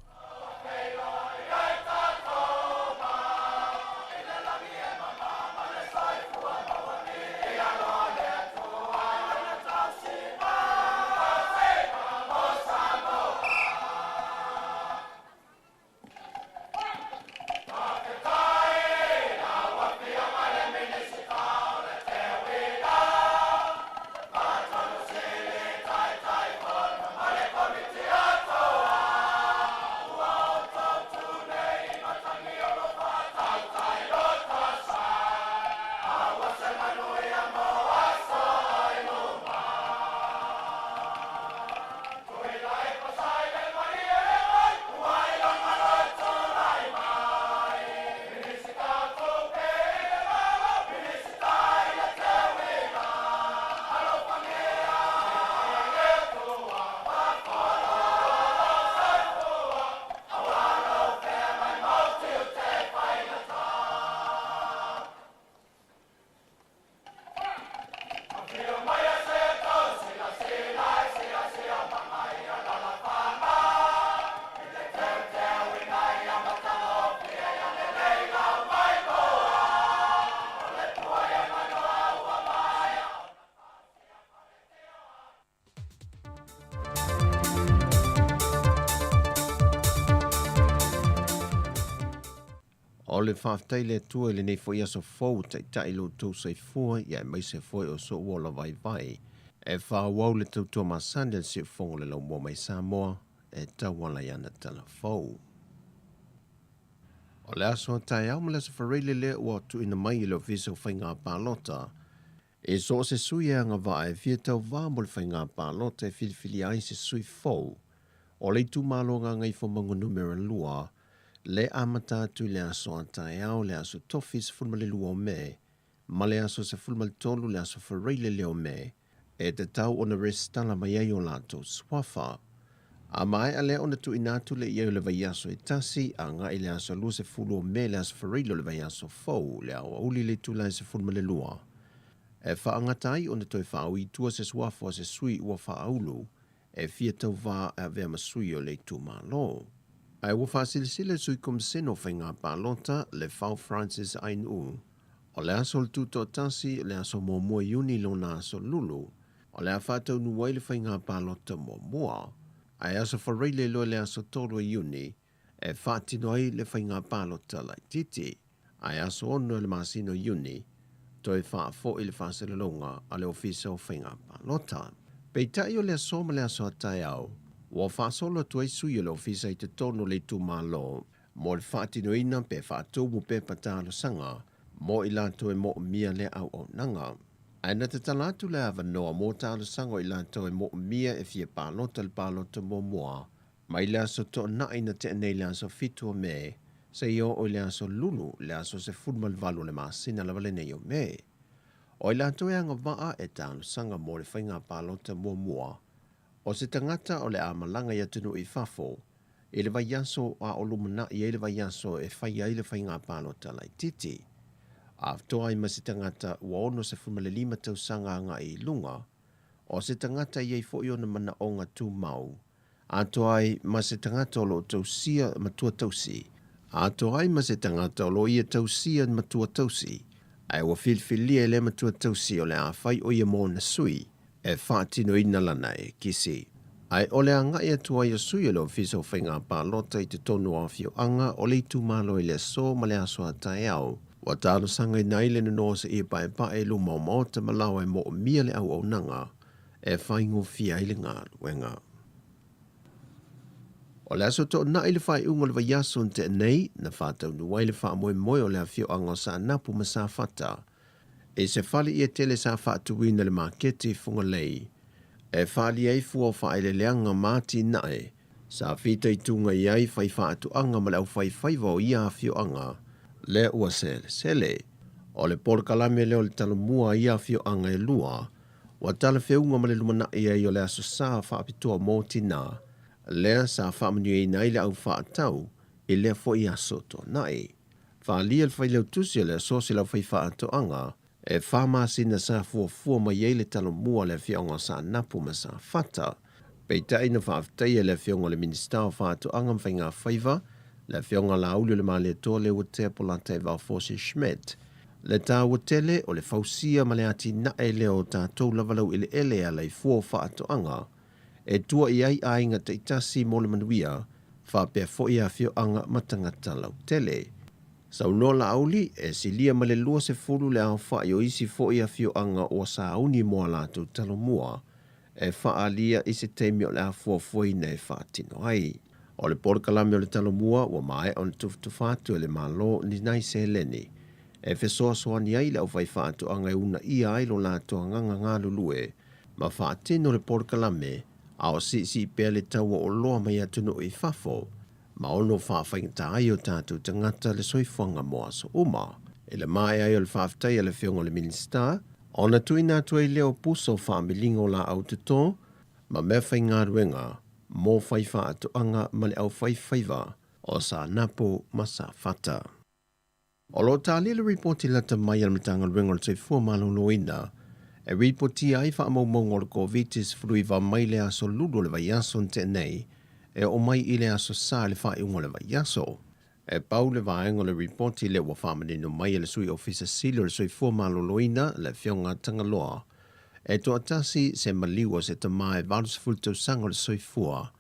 O le faafetai le Atua i lenei foi aso fou ua taitai lo outou soifua ia aemaise foi o sou ola vaivai. E faaauau le tautua masani a le Siufofoga o le Laumua mai Samoa e tauala i ana tala fou. O le aso a taeao ma le aso Faraile lea ua tuuina mai e le Ofisa o Faiga Palota e so o se sui e agavaa e fia tauvā mo le faiga palota e filifilia ai se sui fou o le itumalo Gagaifomauga Numera 2 le amata atu i le aso a taeao le aso Tofi 12 o Me ma le aso 13 le aso Faraile lea o Me e tatau ona resitala mai ai o latou suafa. A maea lea ona tuuina atu lea i ai o le vaiaso e tasi, agai i le aso 20 o Me le aso Faraile o le vaiaso fou, le aoauli i le itula e 12, e faagata ai ona toe faaui i tua se suafa o se sui ua faaulu e fia tauvā e avea ma sui o le itumalo. Ae ua faasilasila e Sui Komisene o Faiga Palota, Lefau Francis Ainuu, O le aso o le Tutoatasi, le aso muamua Iuni lona aso lulu, o le a faataunuu ai le faiga palota muamua. Ae aso Faraile loa le aso 3 o Iuni e faatino ai le faiga palota laitiiti. Ae aso 6 o le masina o Iuni, toe faafoi le faasalalauga a le Ofisa o Faiga Palota. Peitai o le aso ma le aso a taeao, ua faasolo atu ai sui o le Ofisa i totonu o le itumalo mo le faatinoina pe faatumu pepa talosaga mo i latou e moomia lea auaunaga. Ae na tatala atu le avanoa mo talosaga o i latou e moomia e fia palota le palota muamua mai le aso Toonai na tea nei le aso 7 o Me seia oo i le aso Lulu le aso 18 o le masina lava lenei o Me. O i latou e agavaa e talosaga mo le faiga palota muamua o se tagata o le a malaga i atunuu i fafo i le vaiaso a o lumanai ai le vaiaso e fai ai le faiga palota laitiiti. Atoa ai ma se tagata ua 65 tausaga agai i luga, o se tagata e i ai foi ona manaoga tumau, atoa ai ma se tagata o lo o tausia matua tausi, atoa ai ma se tagata o lo o ia tausia matua tausi, ae ua filifilia e lea matua tausi o le a fai o ia mo ona sui, e faatinoina lana ekisi. Ae o le agai atu ai o sui o le Ofisa o Faiga Palota i totonu o afioaga o le itumalo i le aso ma le aso a taeao, ua talosagaina ai le nonoa seia paepae i luma o maota ma laoa e moomia le auaunaga e faigofie ai le galuega. O le aso Toonai le faaiuga o le vaiaso na tea nei, na faataunuu ai le faamoemoe o le afioaga o Saanapu ma Safata I se fale ia tele sa faatuina le maketi i Fugalei e faaalia ai fua o faaeleeleaga ma atinae sa fitaituga i ai faifaatoaga ma le aufaifaiva o ia afioaga lea ua selesele. O le polokalame lea o le talomua a ia afioaga e lua ua talafeuga ma le lumanai ai o le Aso Sa faapitoa mo tinā. lea sa faamanuiaina ai le au faatau i lea foi aso tuanai. Faaalia le Failautusi o le Asosi o le Aufaifaatoaga, e fa masina sa fuafua mai ai le Talomua a le Afioaga o Saanapu ma Safata. Peitai na faafetaia e le Afioga i le Minisita o Faatoaga ma Faigafaiva, le Afioga Laauli o le Malietoa Leuatea Polataivao Fosi Schmidt, le taua tele o le fausia ma le atinae lea o tatou lava laueleele e ala i fua o faatoaga e tua i ai aiga taitasi mo le manuia faapea foi afioaga ma tagata lautele. Saunoa Laauli, e silia ma le 20 le aofai o isi foi afioaga ua sauni mo a latou talomua e faaalia i se taimi o le a fuafuaina e faatino ai. O le polokalame o le Talomua ua maea ona tufatufa atu e le Malo ni nai seleni e fesoasoani ai i le aufaifaatoaga e uunaia ai lo latou agaga galulue ma faatino le polokalame a o siisii pea le tau o oloa mai atunuu i fafo ma ono faafaigata ai o tatou tagata le soifuaga mo aso uma. I le maea ai o le faafetai a le Afioga i le Minisita, ona tuuina atu ai lea o pusa o faamiliga o laau toto ma mea faigaluega mo faifaatoaga ma le aufaifaiva o Saanapu ma Safata. O lo o talia le ripoti lata mai a le Matagaluega o le Soifua Maloloina e ripotia ai faamaumauga o le Koviti-19 mai le aso Lulu o le vaiaso na tea nei e oo mai i le aso Sa i le faaiuga o le vaiaso. E pau le vaega o le ripoti lea ua faamanino mai e le Sui Ofisa Sili o le Soifua Maloloina, le Afioga Tagaloa, e toatasi se maliu o se tama e 80 tausaga o le soifua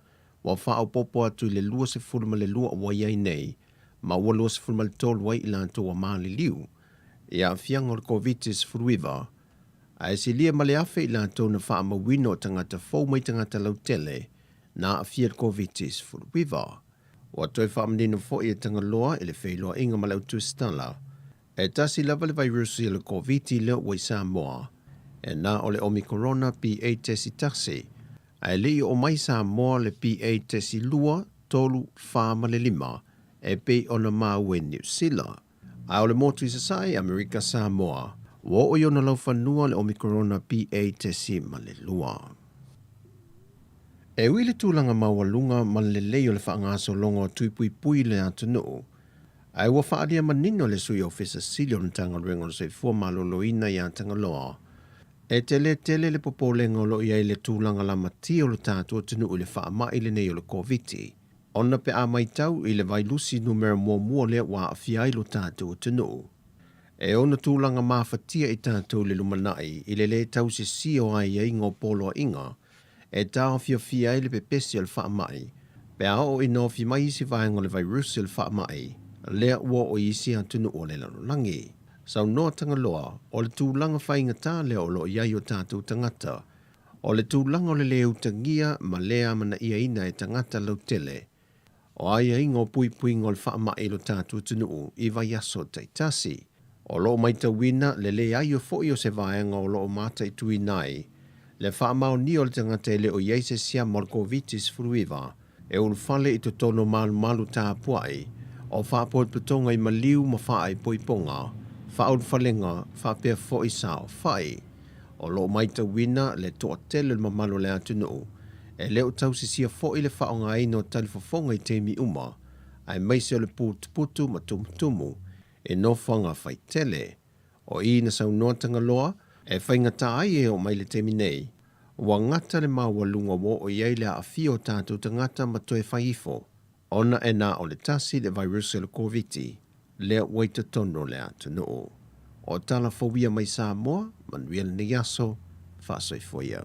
ua faaopoopo atu i le 22 ua i ai nei ma ua 23 ai i latou ua maliliu i aafiaga o le Koviti-19, ae silia ma le 1,000 i latou na faamauina o tagata fou mai tagata lautele na aafia i le Koviti-19. Ua toe faamanino foi e Tagaloa i le feiloaiga ma le au tusitala, e tasi lava le vairusi o le Koviti lea ua i Samoa, e na o le Omikorona BA.1, ae le i oo mai Samoa le BA.2, 3, 4 ma le 5 e pei ona maua i Niu Sila. Ae o le motu i Sasae, Amerika Samoa, ua oo i ona laufanua le Omikorona BA.2. E ui i le tulaga maualuga ma le lelei o le faagasologa o tui puipui i le atunuu, ae ua faaalia manino le Sui Ofisa Sili o le Matagaluega o le Soifua Maloloina ia Tagaloa, E tele tele le popolega o lo o i ai le tulaga lamatia o le tatou atunuu i le faamai lenei o le Koviti, ona pe a maitau i le vailusi numera muamua lea ua aafia ai lo tatou atunuu. E ono tulaga mafatia i tatou i le lumanai i le lē tausisia o aiaiga o poloaiga e taofiofia ai le pepesi o le faamai pe a oo ina ofi mai isi vaega o le vairusi o le faamai lea ua oo i isi atunuu o le lalolagi. Saunoa Tagaloa, o le tulaga faigata lea o lo o i ai o tatou tagata, o le tulaga o le lē utagia ma lē amanaiaina e tagata lautele o aiaiga o puipuiga o le faamai i lo tatou atunuu i vaiaso taitasi. O lo o maitauina le leai o foi o se vaega o lo o mataituina ai le faamaonia o le tagata e le o i ai se siama o le Koviti-19 e ulufale i totonu o malumalu tapuai o faapotopotoga i maliu ma faaipoipoga, faaulufalega faapea foi saofai. O lo o maitauina le toatele o le mamalu o le atunuu e le o tausisia foi le faaaogaina o talifofoga i taimi uma, aemaise o le putuputu ma tumutumu i nofoaga faitele. O i na saunoa Tagaloa e faigata ai e oo mai le taimi nei, ua gata le maualuga ua oo i ai le aafia o tatou tagata ma toe fai ifo, ona e na o le tasi le vairusi o le Koviti lea ua i totonu o le atunuu. O tala fou ia mai Samoa, manuia lenei aso, faasoifua ia.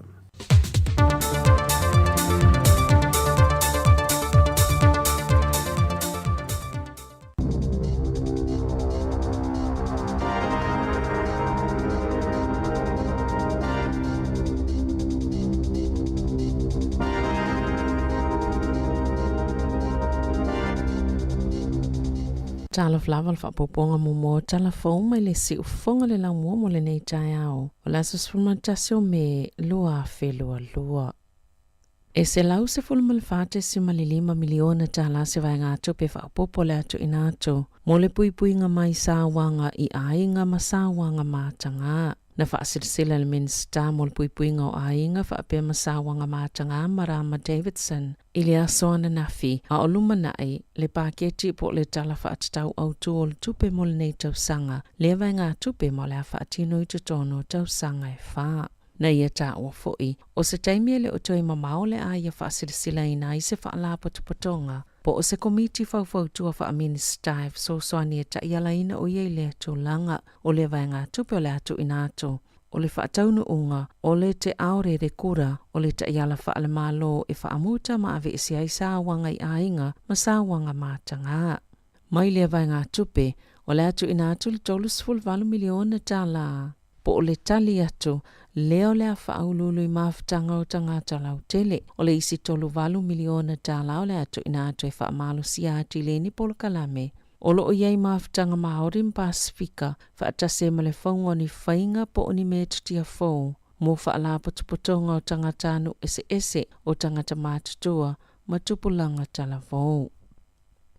Talofa lava le faaopoopoga muamua o tala fou mai le siufofoga le laumua mo lenei taeao o le aso 11 o Me 2022. E $114.5 miliona tālā se vaegatupe faaopoopo le a tuuina atu mo le puipuiga mai sauaga i aiga ma sauaga matagā. Na faasilasila e le Minisita mo le Puipuiga o Aiga faapea ma Sauaga Mataga Marama Davidson i le aso ananafi a o lumanai le paketi po o le Tala Faatatau Autu o le Tupe mo lenei tausaga lea vaegatupe ma o le a faatino i totonu o tausaga e fa. Na ia taua foi, o se taimi e le o toe mamao le a ia faasilasilaina ai se faalapotopotoga po o se Komiti Faufautua Faa-Minisita e fesoasoani e taialaina o ia i lea tulaga. O lea vaegatupe o le a tuuina atu o le faataunuuga o le Te Aorere Kura o le taiala faale-Malo e faamuta ma aveese ai sauaga i aiga ma sauaga mataga. Mai lea vaegatupe, o le a tuuina atu le $38 miliona tala po o le tali atu lea o le a faauluulu i mafutaga o tagata lautele. O le isi $38 miliona tala o le a tuuina atu e faamalosia atili ai ni polokalame o lo o i ai mafutaga Māori ma Pasefika faatasi ai ma le fauga o ni faiga po o ni metotia fou mo faalapotopotoga o tagatanuu eseese, o tagata matutua ma tupulaga talavou.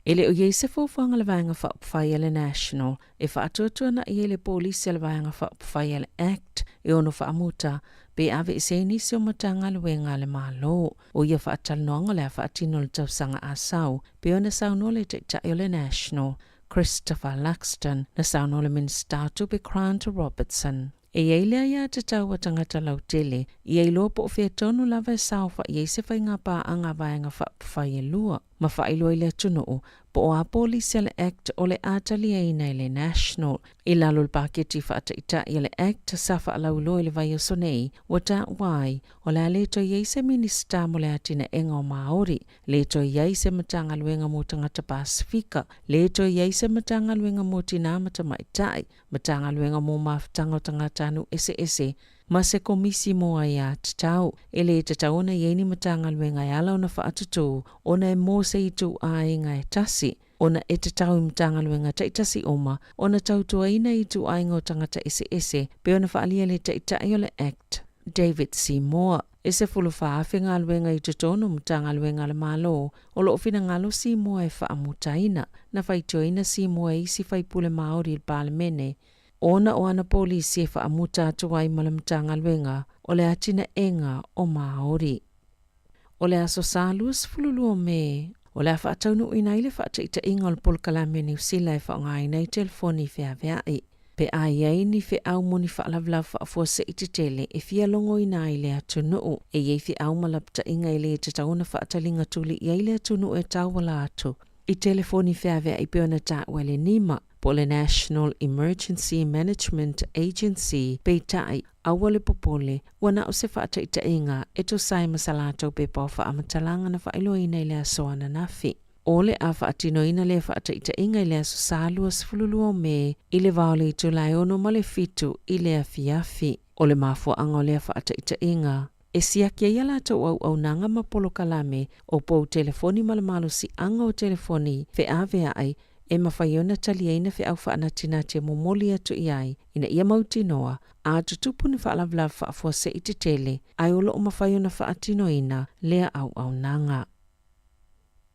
E le o i ai se fuafuaga a le Vaega Faaupufai a le National e faatuatuana'i ai le Polisi a le Vaega Faaupufai a le act e ono faamuta pe aveese ai nisi o Matagaluega a le Malo. O ia faatalanoaga o le a faatino i le tausaga a sau, pei ona saunoa le Taitai o le National, Christopher Luxton, na saunoa le Minisita o Tupe Grant Robertson. E i ai le aiatatau a tagata lautele, ia iloa po o fea tonu lava e saofa'i ai se faiga paaga a Vaega Faaupufai e lua, ma faailoa i le atunuu po o a polisi a le act o le a taliaina e le National. I lalo o le paketi faataitai a le act sa faalauiloa i le vaiaso nei, ua taua ai, o le a le toe i ai se Minisita mo le Atinaega o Māori, le toe i ai se Matagaluega mo Tagata Pasefika, le toe i ai se Matagaluega mo Tinā ma Tamaitai, Matagaluega mo Mafutaga o Tagatanuu Eseese, ma se Komisi mo Aiatatau. E le tatau ona i ai ni Matagaluega e ala ona faatutū ona e mō se ituaiga e tasi, ona e tatau i Matagaluega taitasi uma ona tautuaina ituaiga o tagata eseese pei ona faaalia le Taitai o le Act, David Seymour. E 14,000 galuega i totonu o Matagaluega a le Malo o lo o finagalo Seymour e faamutaina. Na faitioina Seymour e isi faipule Māori i le Palemene ona o ana polisi e faamuta atu ai ma le Matagaluega o le Atinaega o Māori. O le Aso Sa 22 o Me, o le a faataunuuina ai le faataitaiga o le polokalame a Niu Sila e faaaogaina ai telefoni feaveai. Pe a i ai ni feau mo ni faalavelave faafuasei tetele e fia logoina ai le atunuu, e i ai feau ma lapataiga e le tatau ona faataliga tuli i ai le atunuu e tauala atu i telefoni feaveai pei ona taua e le NEMA, po o le National Emergency Management Agency, peitai, aua le popole, ua na o se faataitaiga e tusa ai ma sa latou pepa o faamatalaga na faailoaina i le aso ananafi. O le a faatinoina lea faataitaiga i le aso Sa 22 o Me i le va o le itula e 6 ma le 7 i le afiafi. O le mafuaaga o lea faataitaiga, e siaki ai a latou auaunaga ma polokalame o pou telefoni ma le malosiaga o telefoni feaveai e mafai ona taliaina feau faanatinati e momoli atu i ai ina ia mautinoa a tutupu ni faalavelave faafuasei tetele ae o lo o mafai ona faatinoina lea auaunaga.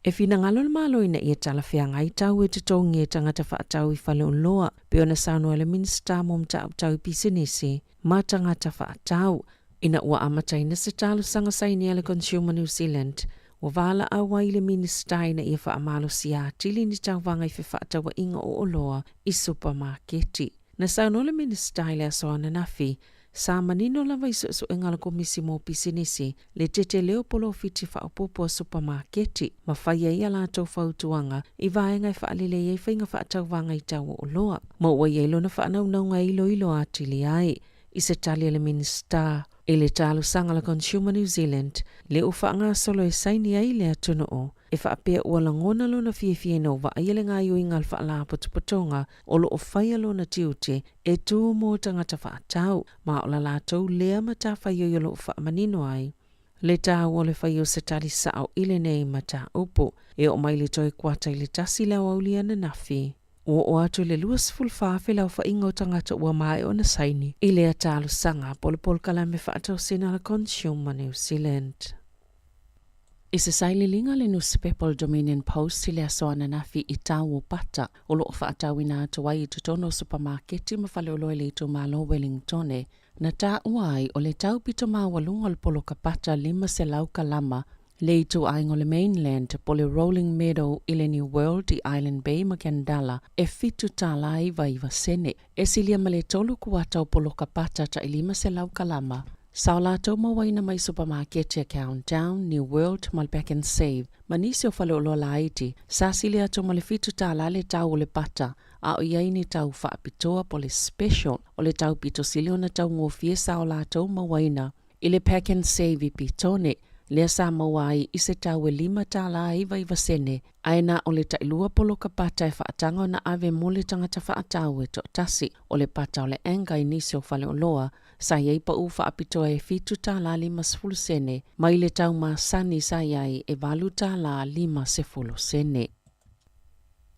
E finagalo le Malo ina ia talafeagai tau e totogi e tagata faatau i faleoloa, pei ona saunoa le Minisita mo Mataupu Tau i Pisinisi ma Tagata Faatau. Ina ua amataina se talosaga saini a le Consumer New Zealand, ua valaau ai le Minisita ina ia faamalosia atili ni tauvaga i fefaatauaiga o oloa i supamaketi. Na saunoa le Minisita i le aso ananafi, sa manino lava i suesuega a le Komisi mo Pisinisi le tetele o polofiti faaopoopo a supamaketi ma fai ai a latou fautuaga i vaega e faalelei ai faiga faatauvaga i tau o oloa, ma ua i ai lona faanaunauga e iloilo atili ai. I se tali a le Minisita i le talosaga a le Consumer New Zealand, lea ua faagasolo e saini ai le atunuu e faapea ua lagona lona fiafia ina ua vaaia le gaoioiga a le Faalapotopotoga o lo o faia lona tiute e tū mō tagata faatau, ma o la latou lea matafaioi o lo o faamanino ai le taua o le fai o se tali sao i lenei mataupu. E oo mai le toe kuata i le tasi le aoauli ananafi, ua oo atu i le 24,000 le aofaiga o tagata ua maea ona saini i lea talosaga po o le polokalame faatosina a le Consumer New Zealand. I se sailiiliga a le nusipepa o le Dominion Post i le aso ananafi i tau o pata o lo o faatauina atu ai i totonu o supamaketi ma faleoloa i le itumalo o Wellingtone, na taua ai o le tau pito maualuga o le poloka pata 500 kalama le ituaiga o le Mainland po o le Rolling Meadow i le New World i Island Bay ma Kandala e $7.99. E silia ma le tolu kuata o poloka pata tai 500 kalama sa o latou mauaina mai supamaketi a Countdown, New World ma le Pak'nSave ma nisi o faleoloa laiti sa silia atu ma le $7 le tau o le pata a o i ai ni tau faapitoa po o le special o le tau pito sili ona taugofie sa o latou mauaina i le Pak'nSave i Petone, lea sa maua ai i se tau e $5.99, ae na o le tailua poloka pata e faataga ona ave mo le tagata faatau e toatasi. O le pata o le Anchor i nisi o faleoloa, sa i ai pau faapitoa e $7.50 mai le tau masani sa i ai e $8.50.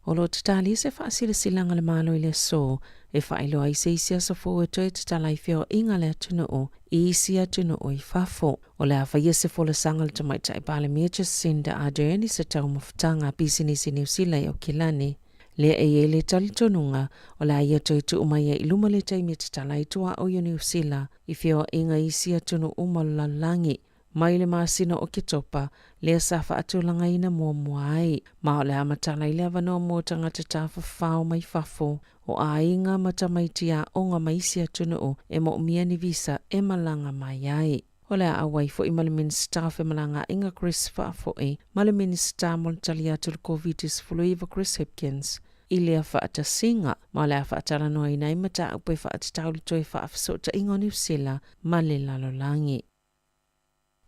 O lo o tatali se faasilasilaga a le Malo i le aso e faailoa ai se isi aso fou e toe tatala ai feoaiga a le atunuu i isi atunuu i fafo. O le a faia se folasaga a le Tamaitai Palemia Jacinda Ardern i se taumafataga a pisinisi Niu Sila i Aukilani, lea e i ai le talitonuga o le a ia toe tuu mai ai i luma le taimi e tatala ai tuaoi o Niu Sila i feoaiga i isi atunuu uma o le lalolagi. Mai le masina o Oketopa, lea sa faatulagaina muamua ai, ma o le a matala ai le avanoa mo tagata tafafao mai fafo, o aiga ma tamaiti aoga ma isi atunuu e moomia ni visa e malaga mai ai. O le a auai foi ma le Minisita o Femalagaaiga Chris Faafoe ma le Minisita mo le Tali Atu i le Koviti-19 Chris Hipkins i lea faatasiga, ma o le a faatalanoaina ai mataupu e faatatau i le toe faafesootaiga o Niu Sila ma le lalolagi.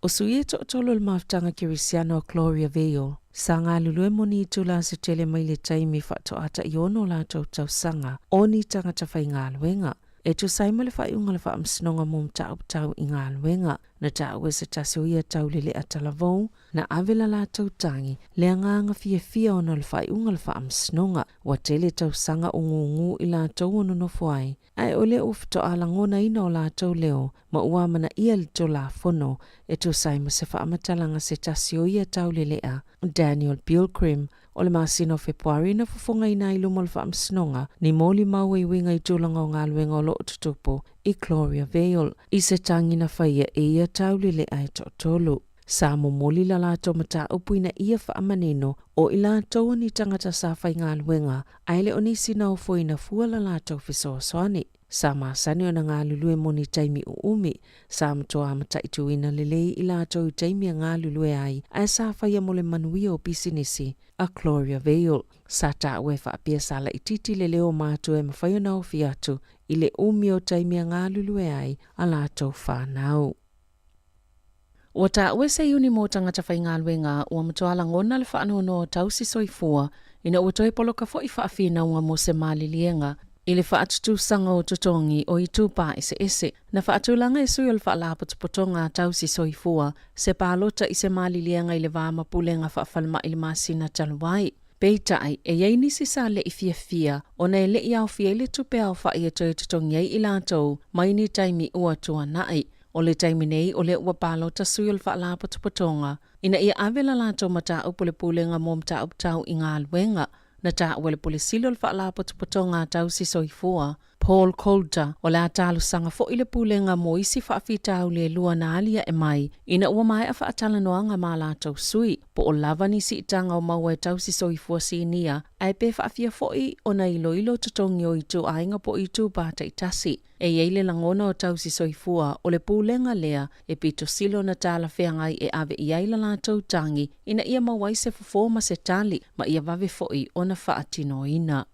O sui e toatolu o le mafutaga Kerisiano a Gloria Veil, sa galulue mo ni itula se tele mai le taimi faatoa taiono o latou tausaga o ni tagata faigaluega. E tusa ai ma le faaiuga a le Faamasinoga mo Mataupu Tau i Galuega, na taua e se tasi o ia taulele'a talavou, na ave la latou tagi le agaga fiafia ona o le faaiuga a le Faamasinoga. Ua tele tausaga o gūgū i latou o nonofo ai, Ae o lea ua faatoa lagonaina o latou leo ma ua amanaia le Tulafono e tusa ai ma se faamatalaga se tasi o ia taulelea, Daniel Bilgrim, o le masina o Fepuari na fofogaina ai i luma o le Faamasinoga ni molimau e uiga i tulaga o galuega o lo o tutupu i Gloriavale i se tagi na faia e ia taulelea e toatolu. Sa momoli la latou mataupu ina ia faamanino o i latou o ni tagata sa faigaluega ae le o nisi na ofoina fua la latou fesoasoani. Sa masani ona galulue mo ni taimi uumi. Sa matoa mataituina lelei i latou i taimi e galulue ai ae sa faia mo le manuia o pisinisi a Gloria Veil. Sa taua e faapea sa laitiiti le leo o matua e mafai ona ofi atu i le umi o taimi e galulue ai a latou fanau. Ua taua se iuni mo tagata faigaluega ua matua lagona le faanoanoa o tausi soifua ina ua toe poloka foi faafinauga mo se maliliega i le faatutusaga o totogi o itupa eseese. Na faatulaga e sui o le Faalapotopotoga a Tausi Soifua se palota i se maliliega i le va ma pulega faafalemai i le masina talu ai. Peitai, e i ai nisi sa leʻi fiafia ona e leʻi aofia ai le tupe aofaʻi e toe totogi ai i latou mai ni taimi ua tuanaʻi. O le taimi nei, o lea ua palota sui o le Faalapotopotoga ina ia ave la latou mataupu i le Pulega mo Mataupu Tau i Galuega. Na taua e le Pule Sili o le Faalapotopotoga a Tausi Soifua, Paul Coulter, o le a talosaga foi le Pulega mo isi faafitauli e lua na aliae mai ina ua maea faatalanoaga ma a latou sui, po o lava ni siitaga o maua e Tausi Soifua Sinia ae pe faafia foi ona iloilo totogi o ituaiga po o itupa taitasi. E i ai le lagona o tausi soifua o le pulega lea e pito sili ona talafeagai e ave i ai la latou tagi ina ia maua ai se fofo ma se tali ma ia vave foi ona faatinoina.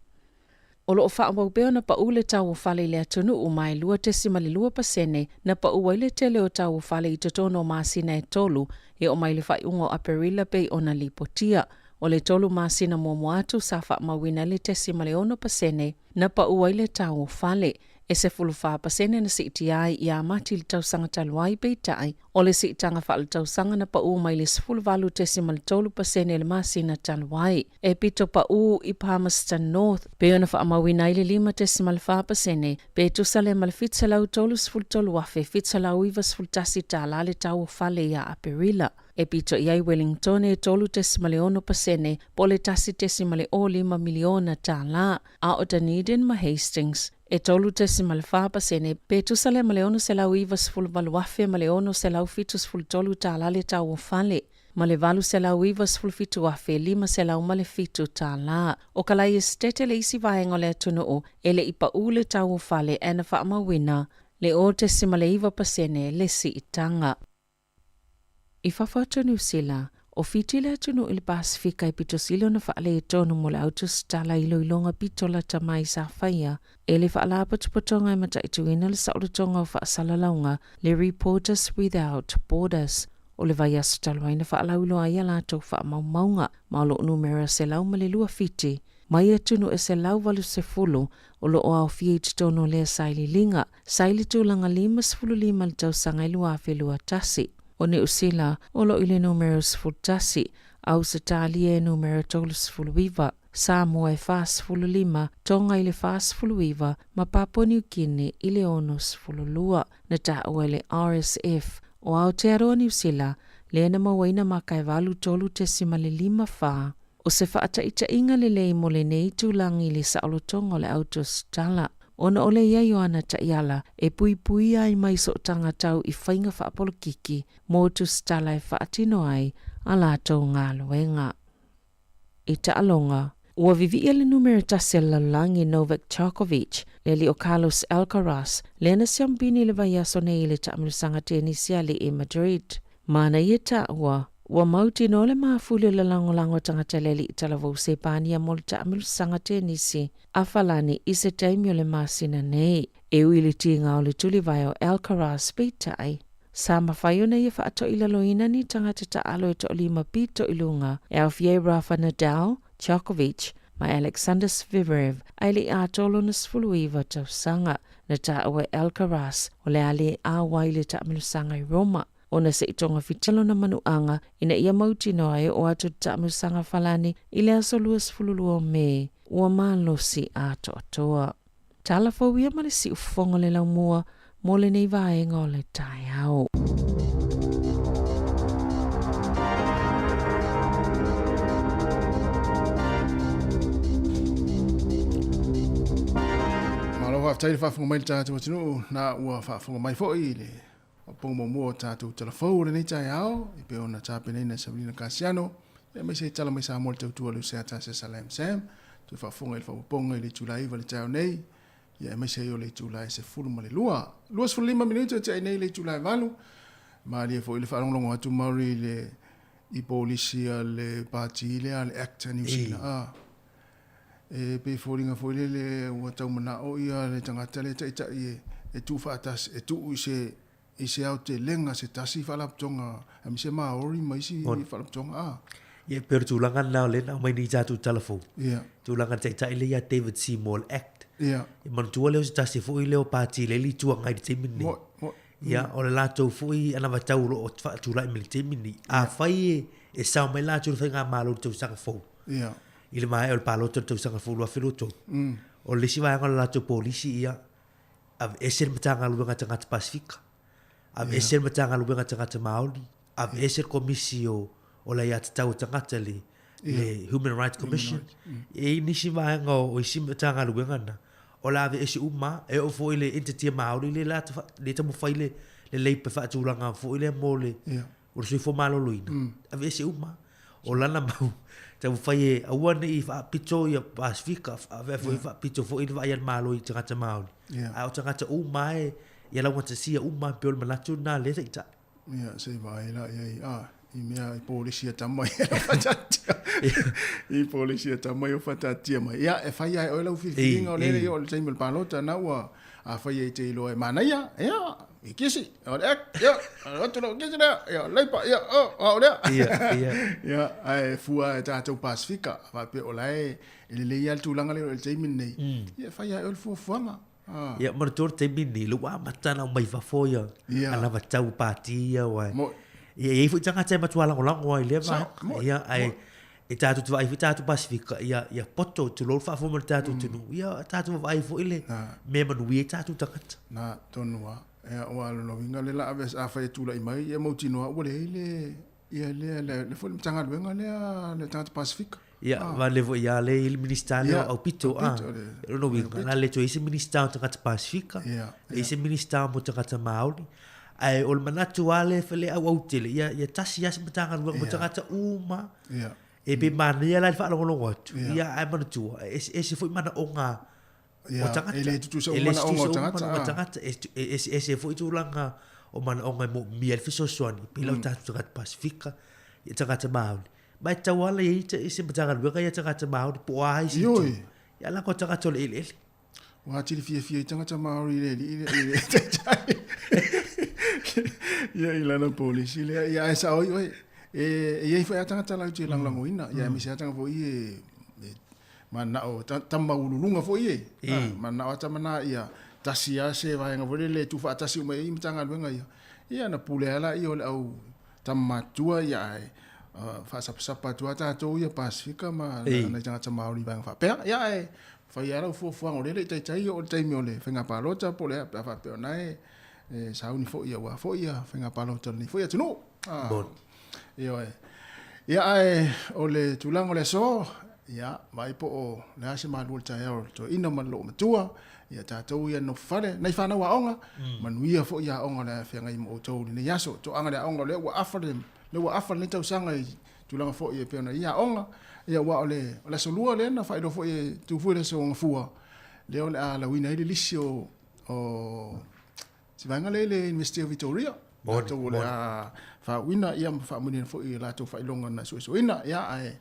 O lo o faaauau pea ona pau le tau o fale i le atunuu ma e 2.2 pasene na pau ai le tele o tau o fale i totonu o masina e tolu e oo mai le faaiuga o Aperila pei ona lipotia. O le tolu masina muamua atu sa faamauina ai le 0.6 pasene na pau ai le tau o fale. E 14% na siitia ai ia Mati i le tausaga talu ai, peitai, o le siitaga faaletausaga na paʻū mai le 18.3% i le masina talu ai. E pito paʻū i Palmerston North, pei ona faamauina ai le 5.4% pe tusa lea ma le $733,791 le tau o fale ia Aperila. E pito i ai Wellington e 3.6% po o le $1.05 miliona, a o Dunedin ma Hastings e 3.4% pe tusa lea ma le $698,673 le tau o fale, ma le $897,507. O Kalai Esitete le isi vaega o le atunuu e le i paʻū le tau o fale ae na faamauina le 0.9% le siitaga. I fafo atu o Niu Sila, o Fiti le atunuu i le Pasefika e pito sili ona faaletonu mo le au tusitala i iloiloga pito lata mai sa faia e le Faalapotopotoga e mataituina le saolotoga o faasalalauga, le Reporters Without Borders. O le vaiaso talu ai na faalauiloa ai a latou faamaumauga ma o lo o numera 102 Fiti mai atunuu e 180 o lo o aofia i totonu o lea sailiiliga, sa i le tulaga 55 i le tausaga e 2021. O Niu Sila o lo o i le numera 11, Ausetalia e numera 39, Samoa e 45, Tonga i le 49 ma Papua Niu Kini i le 62. Na taua e le RSF o Aotearoa Niu Sila lea na mauaina maka e 83.54. O se faataitaiga lelei mo lenei tulaga i le saolotoga o le au tusitala, ona o le i ai o ana taiala e puipuia ai mai sootaga tau i faiga faapolokiki mo tusitala e faatino ai a latou galuega. I taaloga, ua vivia le numera tasi a le lalolagi Novak Djokovic, le alii o Carlos Alcaraz, lea na siamupini i le vaiaso nei i le taamilosaga tenisi a alii i Madrid. Manaia taua, ua mautinoa le mafuli o le lagolago a tagata i le alii talavou Sepania mo le taamilosaga tenisi a Falani i se taimi o le masina nei. E ui i le tiga o le tulivae o Alcaraz, peitai, sa mafai ona ia faatoilaloina ni tagata taalo e toalima pito i luga e aofia ai Rafa Nadal, Djokovic ma Alexander Zverev ae le i atoa lona 19 tausaga. Na taua e Alcaraz o le a le auai i le taamilosaga i Roma ona se i togafiti lona manuaga ina ia mautinoa e oo atu le taamilosaga Falani i le aso 22 o Me ua malosi atoatoa. Tala fou ia ma le siufofoga o le laumua mo lenei vaega o le taeao. Malo faafetai le faafofoga mai le tatou atunuu na ua faafofoga mai foi i le Pau muamua o tatou tala fou o lenei taeao e pei ona tapenaina e Savelina Kasiano aemaise ai tala mai Samoa le tautua le Useata Sesa Lam Sam toe faafofoga i le faaopoopoga i le itula 9 le taeao nei ia aemaise ai o le itula e 12. 25 minute o tea nei le itula e 8 malie foi le faalogologo atu Maori i le i polisi a le pati lea a le Act a New Zealand. Ah. E pei foliga foi lele ua tau manao ia le tagata lea taitai e, e tuu faatasi, e tuu i se, i se aotelega se tasi faalapotopotoga aemaise Maori ma isi faalapotopotoga. Ah. Ia, pei o le tulaga lena o lea na aumai nei tatou tala fou. Ia. Tulaga na taitai lea ia David Seymour le Act. Ia. E manatua lea o se tasi foi lea o pati lea le Itu Agai i le taimi lenei. Mo, mo. Ia, o le latou foi anavatau o lo o faatulai mai le taimi lenei. Afai e, e sao mai latou i le faigamalo i le tausaga fou. Ia. I le maea o le palota o le tausaga fou 2023, o le isi vaega o le latou polisi ia, aveese le Matagaluega Tagata Pasifika, aveese le Matagaluega Tagata Māori, aveese le Komisi o, o le Aiatatau a Tagata, le, le Human Rights Commission. E i nisi vaega o, o isi Matagaluega na, o le aveese uma, e oo foi i le entity a Māori le, la, le taumafai le, le leipa faatulaga foi lea mo le, o le soifua maloloina, mm. aveese uma. O lana mau, taumafai e aua ne i faapito ia Pasifika, avea foi yeah. faapito foi le vaai a le Malo i tagata Māori. Yeah. A o tagata uma e, ia laugatasia uma pei o le manatu lena lea taitai. Ia, se i vaai la i ai, ah, i mea i polisi a tama i whatatia. I polisi a tama i o whatatia mai. Ia, e whai ai oe lau whiwhiringa o lele i o le taimi o le palota na ua a whai ai te iloa e manaia, ia, i kisi, o le ek, ia, atu lau kisi lea, ia, leipa, ia, o, o lea. Ia, ia. Ia, ae fua e tātou Pasifika, faapea o la e, e lelei lava le tulaga lea o le taimi lenei, ia, e fai lava e oe le fuafuaga. Ia, manatua le taimi lenei, lea ua amata ona aumai fafo ia anavatau pati ia, aua e i ai foi tagata e matua lagolago ai i lea vaega. Ia, ae e tatou te vaai foi tatou Pasefika, ia, ia poto, tulou le faafofoga mai o le tatou atunuu, ia tatou vaavaai foi le mea e manuia ai tatou tagata. Na, tonu lava. Ia, aua o lona uiga lea o le a ave, afai e tulai mai, ia mautinoa ua leai le Ia lea lea lea foi le Matagaluega lea le tagata Pasefika. Ia, ah. va le foi ia le i le Minista lea o Aupito, ah. O lona uiga, na le toe i se Minista o tagata Pasefika, le i se Minista mo tagata Māori. Ae o le manatu lava lea le auau tele, ia, ia tasi lava se Matagaluega mo tagata uma. Ia. E pe manaia la i le faalogologo atu, ia ae manatua, e eseese foi manaoga o tagata. E le tutusa uma manaoga o tagata. O tagata, e eseese foi tulaga o manaoga e moomia ai le fesoasoani, pei la o tatou tagata Pasefika, ia tagata Māori. Ma e tatau lava ona i ai se Matagaluega ia tagata Māori po o a isi itu. Ia lako tagata o le eleele. Ua atili fiafia i tagata Māori i le alii i le taitai. Ia i lana polisi lea. Ia ae sao ai oe. E i ai foi lava tagata latou te lagolagoina. Ia aemaise lava tagata foi ia e manao tama maualuluga foi e manao a tama na ia tasi a se vaega foi lele e tuufaatasi uma i ai Matagaluega ia ia na pule a laia o le au tama matutua ia ae faasapasapa atu a tatou ia Pasefika ma nai tagata Maori i vaega faapea ia ae fai a lau fuafuaga o lea e le i taitai oo le taimi o le faiga palota po o le a pe a faapea o na e sauni foi aua foi ia faiga palota o lenei foi atunuu. Ioe. Ia ae o le tulaga o le aso, ia vaai po o le a se malu o le taeao o le toeaina ma le loomatua, ia tatou ia nofo fale, nai fanau aoga, manuia foi aoga o le a feagai ma outou i lenei aso. Toaga le aoga o lea ua afa le, lea ua afa lenei tausaga i tulaga foi e pei ona i ai aoga, ia aua o le, o le aso lua lea na faailoa foi e tu foi le aso Gafua, lea o le a lauina ai le lisi o, o Si vaega lea i le University of Victoria. Latou o le a faauuina ia ma faamuniina foi i latou faailoga na suesueina. Ia, ae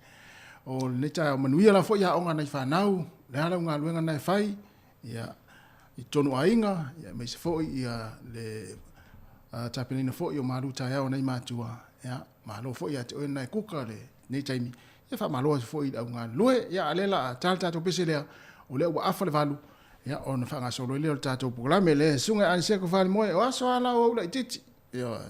o lenei taeao manuia la foi aoga nai fanau, le a lau galuega na e fai, ia, i totonu o aiga, ia, aemaise foi ia le tapenaina foi o malu taeao a nai matua. Ia, malo foi ia te oe na e kuka lenei taimi. Ia faamalo atu foi i le au galulue. Ia, a o lea o le a ta le tatou pese lea, o lea ua afa le 8, Ia, ona faagasolo ai lea o le tatou polokalame, le Susuga ia Aniseko Falemoe, o aso a la o ou laitiiti. Ioe.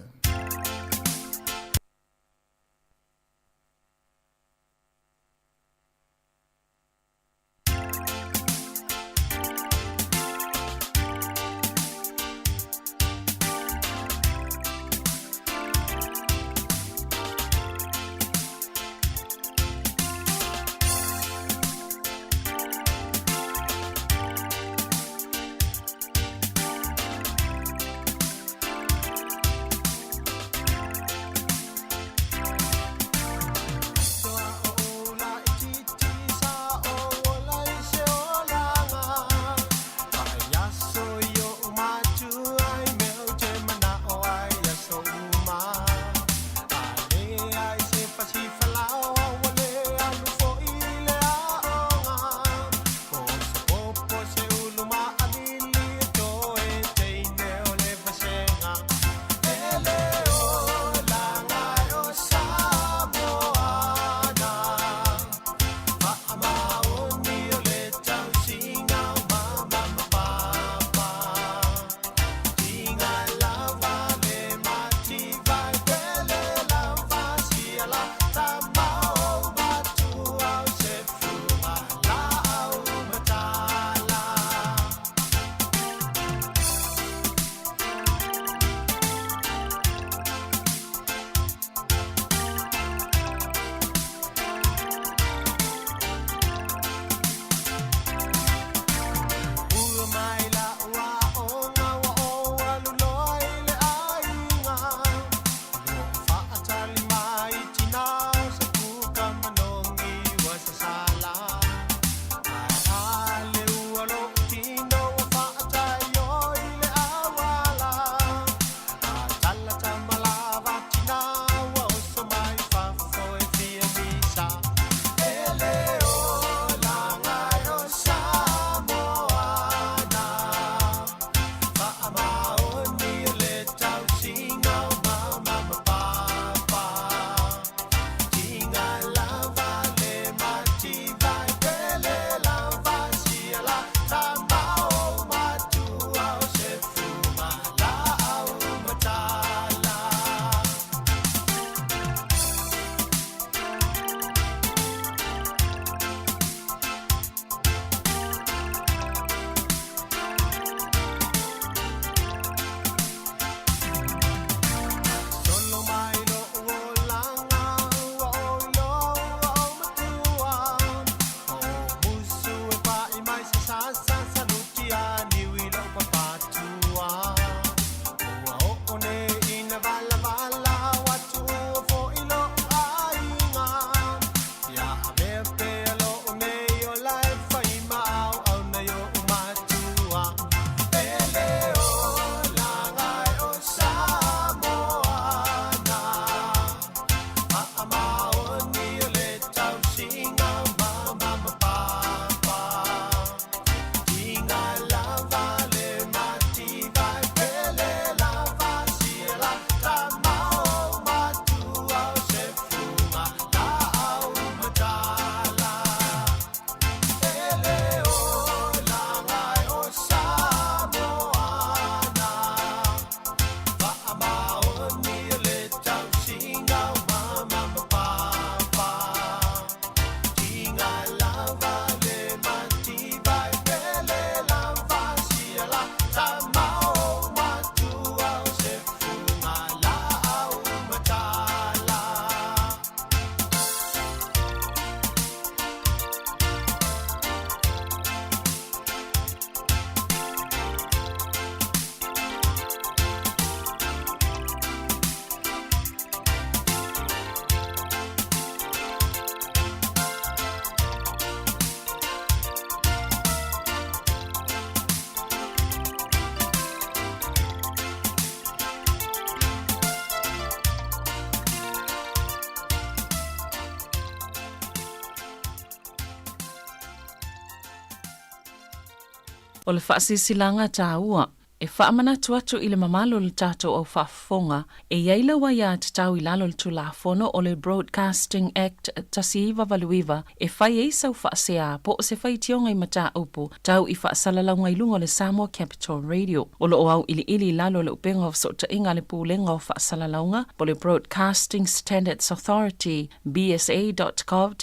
O le faasilasilaga taua e faamanatu atu i le mamalu o le tatou au faafofoga, e i ai lau aiatatau i lalo o le Tulafono o le Broadcasting Act 1989 e fai ai sau faasea po o se faitioga i mataupu tau i faasalalauga i luga o le Samoa Capital Radio. O lo o auiliili i lalo o le upega o fesootaiga a le Pulega o Faasalalauga po o le Broadcasting Standards Authority, bsa.govt.nz,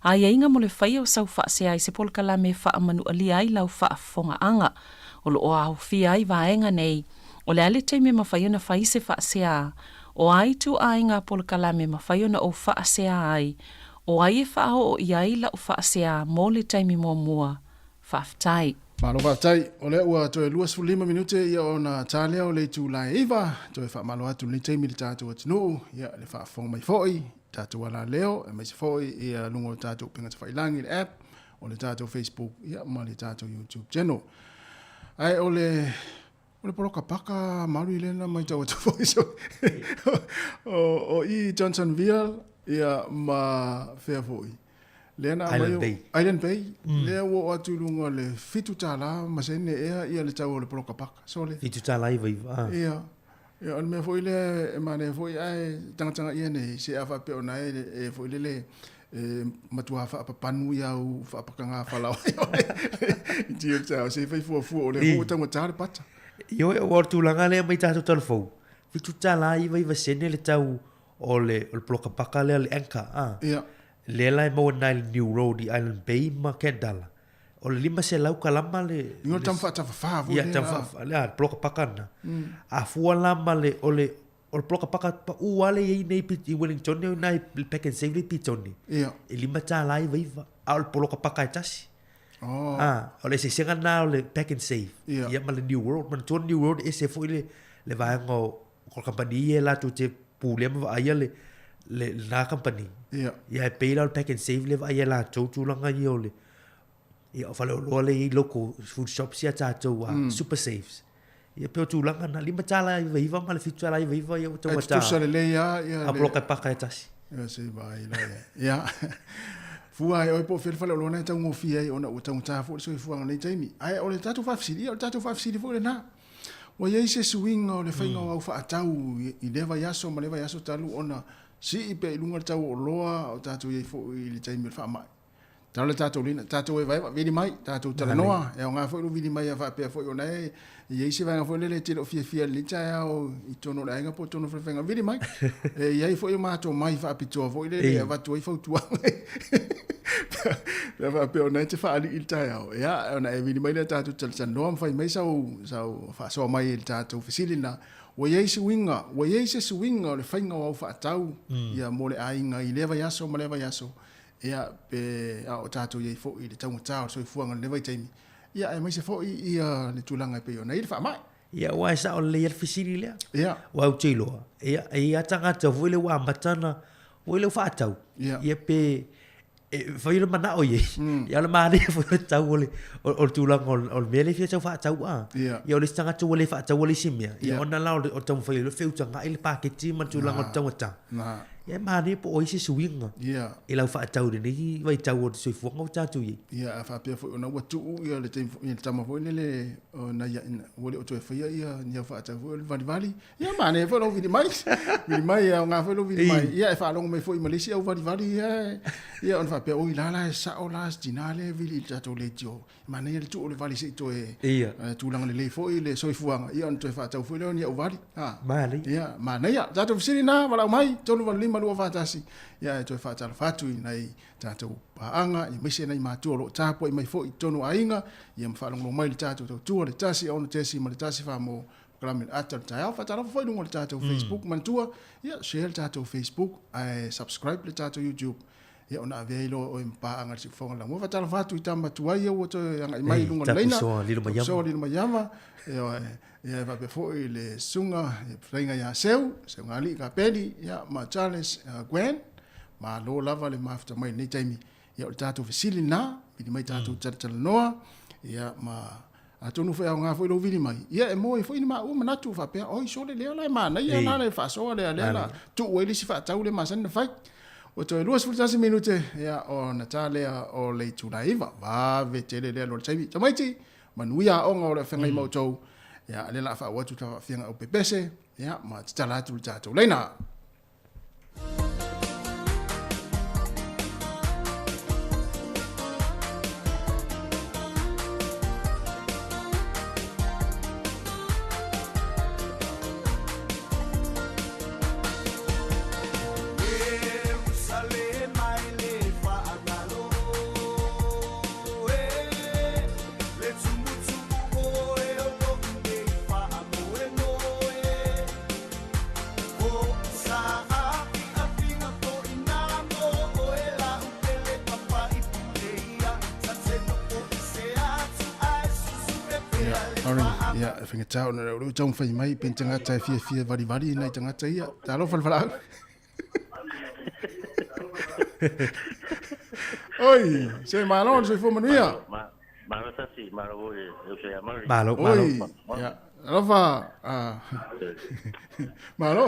Aiaiga mo le faia o sau faasea i se polokalame e faamanualia ai lau faafofogaaga. O lo o aofia ai vaega nei, o le a le taimi e mafai ona fai se faasea, o a ituaiga polokalame e mafai ona ou faasea ai, o ai e faaoo i ai lau faasea mo le taimi muamua. Faafetai. Malo faafetai. O lea ua toe 25 minute ia ona ta lea o le itula e 9. Toe faamalo atu i lenei taimi i le tatou atunuu, ia le faafofoga mai foi, tatou alaleo, aemaise foi ia luga o tatou upega tafailagi, le app, o le tatou Facebook, ia ma le tatou YouTube channel. Ae o le o le poloka paka malu i lena mai tau atu foi so o, o i Johnsonville ia ma fea foi lea na Island Bay. Island Bay mm. lea ua oo atu i luga le $7 ma sene ea ia le tau o le poloka paka so le $7 iva iva ah. ia ia o le mea foi lea e manaia foi ae tagataga ia nei se a faapea ona e, e foi lele e matua faapapanu ia au faapakaga falaoa i ti o tau se fai fuafua o le ua taugata le pata. Ioe, ua o le tulaga lea mai tatou talafou, $7.99 le tau o le, o le poloka paka lea le Anchor, ah. Ia. Lea la e maua nai le New Road i Island Bay ma Kentdala. O le 500 kalama le... Ni o le tama faatafafā foi lea. Ia, tama faatafafā, le poloka paka na. A fua la ma le, o le, o le poloka paka paʻu lava lea e i ai nei i Wellington o i ina i le Pack and Save lea i Petone. Ia. E $5.99, a o le poloka paka e tasi. Oh. Ah, o le eseesega lena o le Pack and Save. Ia. Ia ma le New World. Manatua le New World e ese foi le, le vaega o, o le kamupani ia latou te pulea ma vaaia le, le, lena kamupani. Ia. Ia e pei la o le Pack and Save lea e vaaia e latou tulaga ia o le, Ia, o faleoloa lea e i ai local food shops ia tatou a mm. super saves. Ia pei o tulaga na, $5.99 ma le $7.99 ia ua taugata. E tutusa lelei lava ia. A poloka e paka e tasi. Ia se vai la ia. Ia. Fua ai oi po fele faleoloa na e taugofie ai ona ua taugata foi le soifuaga nei taimi. Ae o le tatou faafesili, ia o le tatou faafesili foi lena. Ua i ai se suiga o le faiga o au faatau i lea vaiaso ma lea vaiaso talu ona sii pea i luga le tau o oloa o tatou i ai foi i le taimi o le faamai. Tala le tatou lina, tatou evaeva, vili mai, tatou talanoa, e aoga foi lou vili mai a faapea foi ona e i ai se vaega foi lele e te le o fiafia i lenei taeao i totonu o le aiga po o totonu o le falefaiga, vili mai. E i ai foi o matou mai faapitoa foi lele e avatu ai fautuaga. Pe a faapea ona e te faalii i le taeao, ia, ona e vili mai lea tatou talatalanoa ma fai mai sau, sau faasoa mai i le tatou fesili lena. Ua i ai se uiga, ua i ai se suiga o le faiga o au faatau, ia, mo le aiga i lea vaiaso ma lea vaiaso. Ia, pe a o tatou i ai foi i le taugata o le soifuaga i lenei vaitaimi, ia, aemaise foi ia le tulaga e pei ona i ai le faamai. Ia, aua e sao lelei lava le fesili lea. Ia. Aua ou te iloa, ia, e i ai lava tagata foi lea ua amata ona, foi lea ua faatau. Ia. Ia pe, e fai le manao i ai. Ia o le manaia foi o le tau o le, o le tulaga o le mea lea e fia tau faatau a. Ia. Ia o le isi tagata ua le faataua le isi mea. Ia ona la o le taumafai o le feutaga'i le paketi ma le tulaga o le taugata. Na. Ia e manaia po o ai se suiga Ia. i lau faatau i lenei vaitau o le soifuaga ua tatou i ai. Ia, a faapea foi ona ua tuu ia le taimi ia le tama foi lele o na ia ua le o toe faia ia ni au faatau foi o le valivali. Ia manaia foi lou vili mai. Vili mai e aoga foi lou vili mai. Ia e faalogo mai foi ma le isi au valivali ia ia ona faapea oi la la e sao la si tina lea e vili i le tatou leitio. Manaia le tuu o le vali se i toe Ia. tulaga lelei foi le soifuaga, ia ona toe faatau foi lea o ni au vali. Ha. Manaia. Ia, manaia. Tatou fesili na, valaau mai, 385 241. Ia, e toe faatalofa atu i nai tatou paaga, aemaise nai matua o lo o tapuai mai foi i totonu o aiga, ia ma faalogologo mai i le tatou tautua, le 1 6.1 fa mo polokalame le ata o le taeao. Faatalofa foi i luga o le tatou Facebook, manatua, ia, share le tatou Facebook, ae subscribe le tatou YouTube. Ia ona avea ai loa oe ma paaga i le siufofoga lamua. Faatalofa atu i tama tuai ia ua toe agai mai i luga o le laina. Tapuisoa Lilo Maiama. Tapuisoa Lilo Maiama. Ioe. Ia e faapea foi le susuga ia fetalaiga ia Seu, Seugalii Kapeli, ia ma Charles Gwen. Malo lava le mafuta mai i lenei taimi. Ia o le tatou fesili lena, vili mai tatou talatalanoa, ia ma atonu foi e aoga foi lou vili mai, ia e maua ai foi ni maua manatu faapea, oi sole lea la e manaia la le faasoa lea lea la tuu ai le isi faatau lea e masani ona fai. Ua toe 21 minute, ia, ona ta lea o le itula e 9. Vave tele lea alu o le taimi. Tamaiti, manuia aoga o le feagai ma outou. Ia, lea o le a faaauau atu le faafaafiaga au pepese, ia, ma tatala atu le tatou laina. Ia, e whangatau na rau tau whai mai, pen tangata e fia fia vari vari nei tangata ia. Talofa le whalau. Oi, se malo le soifua manuia. Malo tasi, malo foi e uso ia Murray. Malo, malo. Oi, ia, alofa, ah, malo.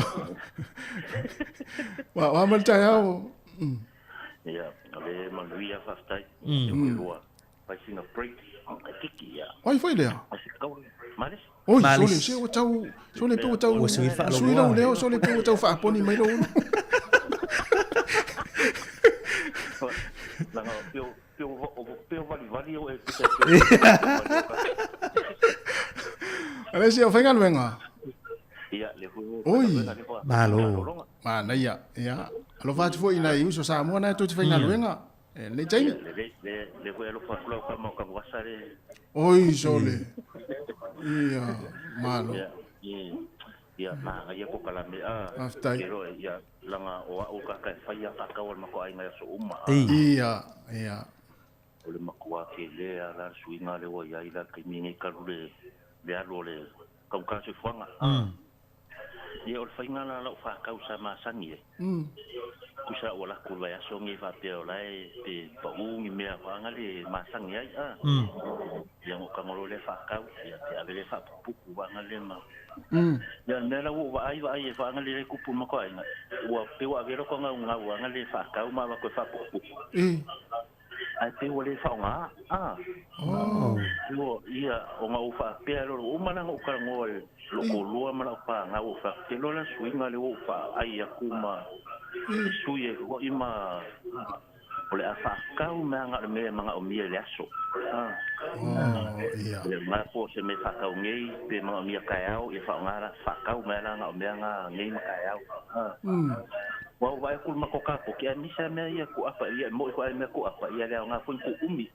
Wa, wa mal taeao. Ia, o le manuia faafetai. Mm. Lua, pai sina break, e kiki ia. Ai foi lea. Ai se kau, malis. Oi, Malis. sole, se ua tau, sole pe ua tau, Ua sui faalogoa. sui lau leo, sole pe ua tau faaponi mai lou ulu. Langa, peo, peo, peo vali vali o e pita peo. Ale se o faigaluega. Ia, le hui. Oi. Malo. Manaia, ia. Alofa atu foi i nai uso Samoa na tou te faigaluega. E lenei taimi. Le, le, le hui alofa atu lau kama o kamuasa le. Oi, sole. Ia, malo. Ia, ia, ia, maga ia ko kalame a. Faafetai. Ke roe, ia, langa o au ka kai whai a kakau al mako ai ngai aso uma. Ia, ia. O le makua ke le a la suinga le wa ia ila kai mingi kalu le le alu o le kauka soifuaga. Ia o le faiga la lau whakau sa masangi e. Kusa ua laku le vaiaso ngi faapea o lae pe pau ni mea whaanga le masangi ai a. Ia ngo kangolo le whakau, ia te ave le whapupuku whaanga le ma. Ia mea la ua vaai vaai e whaanga le kupu mako ai nga. Ua pe ua avero ko ngau ngau whaanga le whakau ma wako e whapupuku. Ai pe ua le whaonga a. Oh. Ua ia o ngau whapea loro uma na ngau karangoa le loko lua ma lau pā ngau wha. Te lola suinga le ua wha ai aku ma sui e hoi ma o le a whakau mea ngā le mea manga o mia le aso. Oh, ia. Le ngā po se me whakau ngei, pe manga o mia kai au, ia whaongara, whakau mea la ngā o mea ngā ngei ma kai au. Wa vai ku ma ko ka ko ki a misa mea ia ku apa ia mo i ko ai mea ku apa ia le au ngā fui ku umi.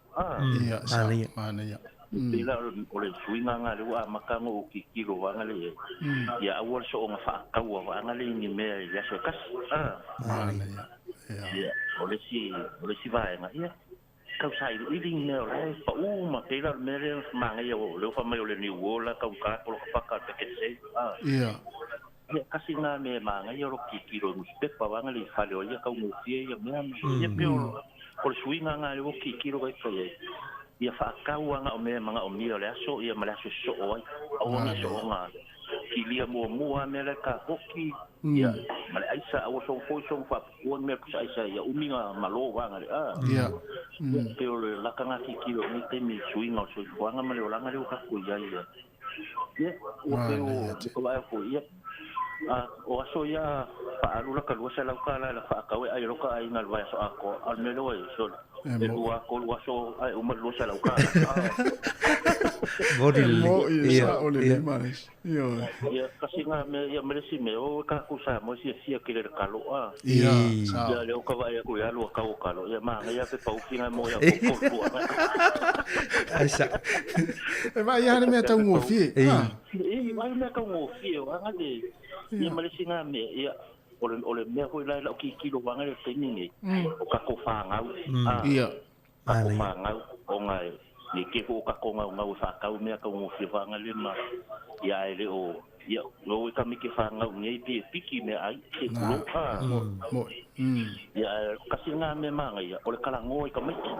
Ia, sa, Manaia. manaia. Pela o le suinga ngā le ua makango o kikilo wanga le ia aua le soonga whaakaua wanga le ni mea i le aso e kasi. Manaia. Ia. Ia, o le si, o le si vaenga, ia. Kau sa ilu ili ni mea o le pa uma, pela o le mea le manga ia o leo whamai o le New World, kau ka polo ka whaka te kese. Ia. Ia, kasi ngā mea manga ia ro kikilo i muspepa wanga le whale o ia kau ngofia ia mea. Ia peo, o le suinga ngā le o kikilo kai kai e. Ia whaakaua ngā o mea manga o mia o le aso, ia ma le aso so o ai. Aua ni so o ngā kilia mua mua mea le ka hoki. Ia, ma le aisa, aua song foi song whapukua mea kusa aisa, ia uminga malo wanga le. Ia. Ia, peo le laka ngā kikilo ni te mi suinga o soifuaga ma le olanga le o kako ia ia. Ia, ua peo, o ka vaea ko ia. O aso ia whaalu laka lua sa lauka la la whaakawe ai roka ai ngā lua aso ako. Al me loa e so. E lua ko lua aso ai uma lua sa lauka. Mori le. Mo i Ia, sa o le ia. lima les. Ia. Ia kasi ngā mea ia melesi me o ka kusa mo si sia kile le kalo a. Ia, I. sa. Ia le o ka vaea ko ia lua kau o kalo. Ia maa ia pe pauki ngā mo ia ko ko lua. Ai sa. E vai ia le mea tau ngofie. Ei. Ah. E vai mea kau ngofie o anga le. Ia melesi ngā mea ia o le mea hoi lai lau kikilo wanga le taimi nei. O kako whāngau. Ia. Kako Manaia. whāngau o ngā ni ke ho kako ngau ngau whākau mea kau ngofie whanga le ma. Ia e le o ia o e ka mike whāngau nei pe piki mea ai te kulo. Mo, mo. Ia kasi ngā mea manga ia o le kalangoa i ka maiki.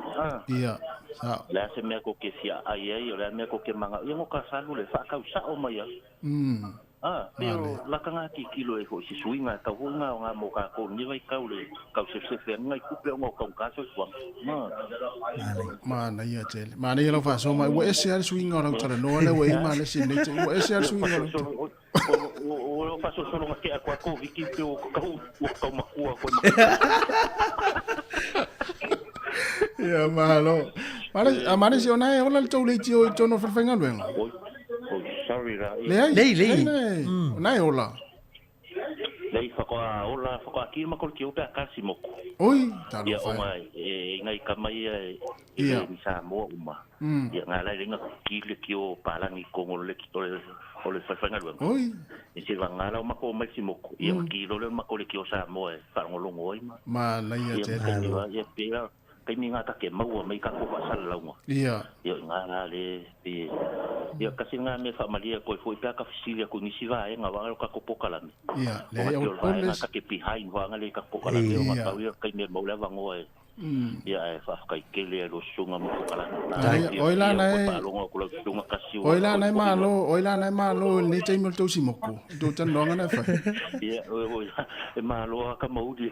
Ia, sa. Le ase mea ko ke fia ai ai o le mea ko ke manga. Ia ngo ka salu le whākau sa o mai ia. A, pei o lakaga tilotilo ai foi i se suiga e tau foi na aoga mo tatou i lenei vaitau i le tausesefe ai nai tupe ona o taugata soifuaga. Manaia tele. Manaia lau faasoa mai. Ua ese lava le suiga o lau talanoa lea ua i ai Malesi i lenei taimi. Ua ese lava le suiga o lau talanoa. Ua faasolosolo na tea atu lava Koviti pei ua tau matua atu ai ma. Ia, malo. Malesi, o na e ola le tou leitio i totonu o le falefaigaluega? Oi, sorry la. Leai, Lei, lei. Leai, o na e ola. Leai, faatoa ola, faatoa ki le matou leitio pe a tasi motu. Oi, talofa Ia, e. ona e nai tama ia e le ni Samoa uma. Ia, na ala ai na ki le leitio palagi i totonu o le o le falefaigaluega. Oi. E se vagana la o matou omai i le motu, ia ona ki loa lea o le matou leitio Samoa e faalogologo ai ma. Manaia tele. Ia, pei la taimi lena ta te maua mai tatou faasalalauga. Ia. Ia o i ina la le pe ia tasi lena mea e faamalie atu ai foi pe a ta fesili atu i nisi vaega vaega o tatou polokalame. Ia, leai aua o le vaega popole. ta te behind vaega lea i tatou polokalame ona tau ia taimi e maua le avanoa e ia ae faafetai tele i lou susuga ma polokalame. Manaia. Oi la na e Faalogo atu lau susuga kasi Oi la na e malo, oi la na e malo i lenei taimi o le tausi moku. I tou talanoaga na e fai. Ia, oi, e malo lava ka mauli.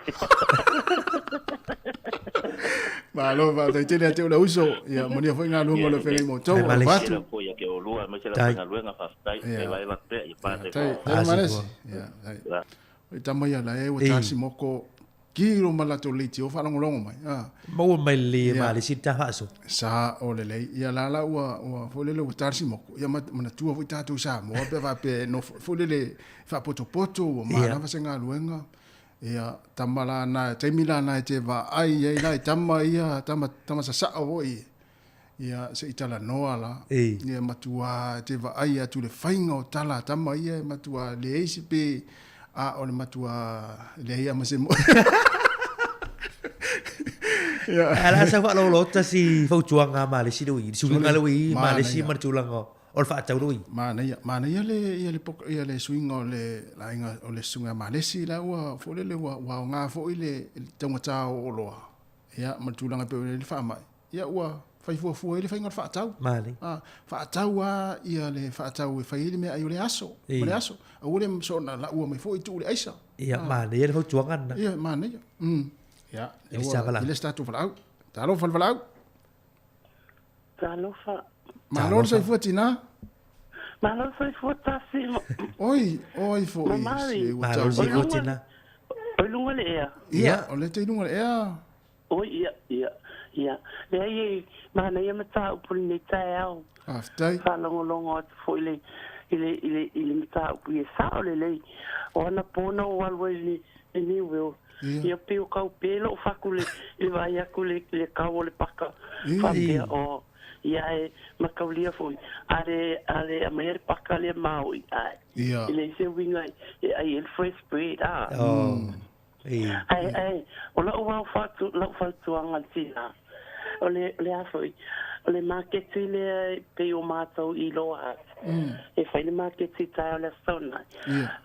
Malo, faafetai tele ia te au le uso. Ia, manuia foi galuega o lo o feagai ma outou. Ia, Alofa atu. Ia foi ia te oulua, aemaise le Tai. aufaigaluega, faafetai. Ia. E vaeva pea, ia Tai, faafetai. tai Malesi. Ia, tai. Oi tama ia la e ua tasi moko kilo ma latou leitio faalogologo mai. Ah. Maua mai lelei e Malesi le ta faasoa. Sa o lelei. Ia la la ua ua foi lele ua tasi moko. Ia manatua foi tatou Samoa pe faapea nofo foi lele faapotopoto ua manava se galuega. Ia, tama la na, taimi la na e te vaai ai la i tama ia, tama, tama sasao foi. Ia, se i talanoa la. Ia, matua te vaai atu le faiga o tala a tama ia, e matua leai se pe, a o le matua leai lava ma se moe. Ia. Ae o le a sau faalolota si fautuaga a Malesi le ui, le suiga le ui, Malesi ma le tulaga o le faatau le ui. Manaia, manaia le ia le ia le suiga o le aiga o le susuga ia Malesi la ua foi lele ua ua aoga foi le taugata o oloa ia ma le tulaga e pei ona i ai le faamai ia ua fai fuafua ai le faiga o le faatau. Manaia. A faatau lava ia le faatau e fai ai le meaai o le aso ma le aso aua le soona laua mai foi tuu le aisa. Ia manaia le fautuaga lena. Ia manaia. Ia E le se valaau. E le se tatou valaau. Talofa le valaau. Talofa. Malo le soifua tina. Malo le soifua tasi. Oi, oi foi. Mamari. Malo le soifua tina. Oi luga le ea. Ia, o lea te i luga le ea. Oi, ia, ia, ia. Leai e manaia mataupu lenei taeao. Faafetai. Faalogologo atu foi le, i le, i le, i le mataupu ia sao lelei. O anapo na ou alu ai i le New World. Ia pei o kau pē lo'u fatu i le vaai atu i le kau o le paka faapea o ia e mataulia foi a le a le aumaia le paka lea maoi ae e leai se uiga e ai ai le fresh bread a. Ae ae o la'u au fatu la'u fautuaga i le tina o le o le a foi o le maketi lea e pei o matou i Lower Hutt e fai le maketi i taeao le Aso Toonai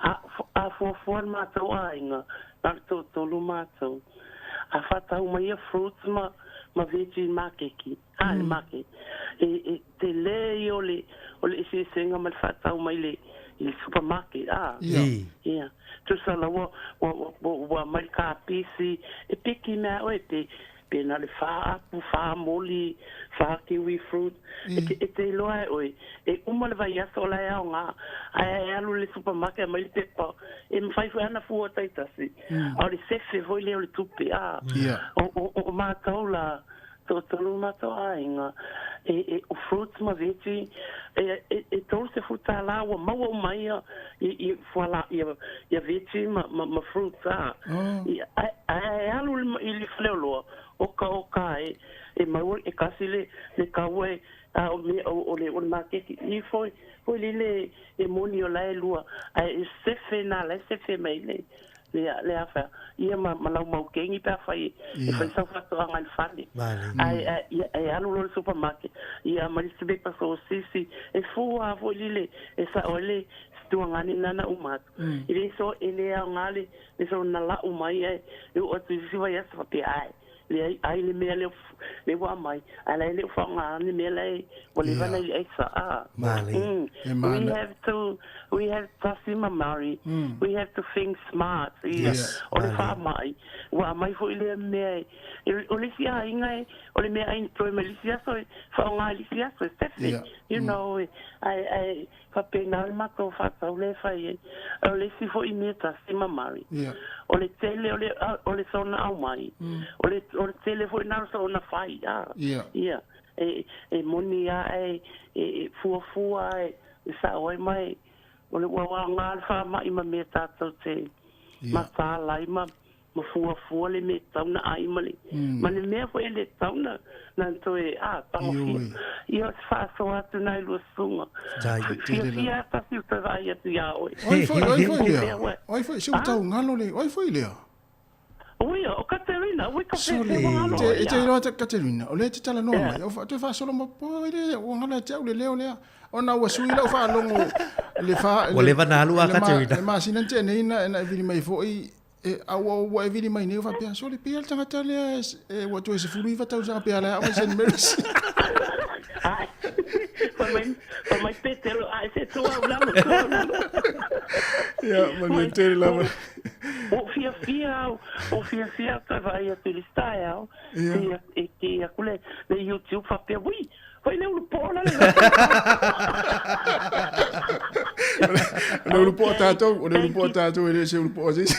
a a fuafua le matou aiga Na o le toatolu matou. A faatau mai ia fruits ma ma veggie i le makeki, a le market, e e tele ia o le o le eseesega ma le faatau mai le i le supermarket, a. Ia. Tusa la ua ua ua ua aumai le kapisi, e peki mai a oe pe Pe na o le whā apu, whā moli, whā kiwi fruit, e te, e te iloa e oe, e uma le vaiaso o la e aoga, ae e alu i le supermarket aumai le pepa, e mawhai foi ana fua taitasi, a o le sefe foi lea o le tupe, a, o, o, o mātou la, toatolu mātou aiga, e, e, o fruits ma veggie, e, e, e 30 tālā ua maua uma ia, i, i fuala, ia, ia veggie ma, ma, ma fruits, a, ia, ae, ae alu i le, i le faleoloa, oka oka e, e maua e kasi le, le kaua e, a o mea, o, o le, o le maketi, i foi, foi lele e moni o la e lua, ae e sefe nā la e sefe mai le, le, le a whea, ia ma, ma lau mau kengi pe a whai, e whai sau whatoanga i le fale. Ae, ae, ia, e alu loa i le supermarket, ia ma le pepa sosisi, e fua foi lele, e sao ai le situangani nana uma atu. E le so, e le aoga le, le so na lau mai ae, e oo atu i se isi vaiaso faapea, ae, le ai le mea lea le ua aumai, ae la e le o faaaogaina le mea la e ua leva ona i le aisa, a. Manaia. E mana. We have to, we have, Tasi ma Murray, we have to think smart, ia, o le faamai, ua aumai foi lea mea e, o le isi aiga e, o le meaai na toe mai le isi aso e faaaoga i le isi aso, e sefe, you know, ae, ae faapena le matou faatau lea e fai ai. O le isi foi mea Tasi ma Murray, o le tele o le, o le soona aumai, o le, o le tele foi lena o le soona fai, a, ia, e, e moni lava e, e fuafua e, e sao ai ma e, o le ua aoga le faamai ma mea tatou te mataala ai ma ma fuafua le mea e tatau ona ai ma le, ma le mea foi e le tatau ona, na toe, a, tagofia. Ia, o se faasoa atu na i lua susuga. Fiafia lava tasi o toe vaai atu ia oe. O ai foi, o ai foi lea? O ai foi, se ua tau galo le, o ai foi lea? Ui, o Katerina, ui ka Sole, whewha ngalo e te ia. iloa te Katerina, o lea e te talanoa mai, o toe faasolo ma po i le, ua ngalo ia te au le leo lea. Ona ua sui lau faalogo le fa, Ua leva na alu a Katerina. Le masina na tea nei na, na e vili mai foi, e, a ua, ua e vili mai nei, ua faapea, sole, pei a le tagata lea e, ua toe 19 tausaga pe a la e aoga i Saint Mary's. Ai, fai mai, fai mai Petero, ai se tua au lalo, tua au lalo. Ia, manuia tele lava. Ua ou fiafia au, ua ou fiafia au toe vaai atu i le taeao, Ia. e kī aku le, le YouTube faapea, ui, fai le ulu po'o la le O le ulu po'o tatou, o le ulu po'o tatou e le o se ulu po'o a se isi.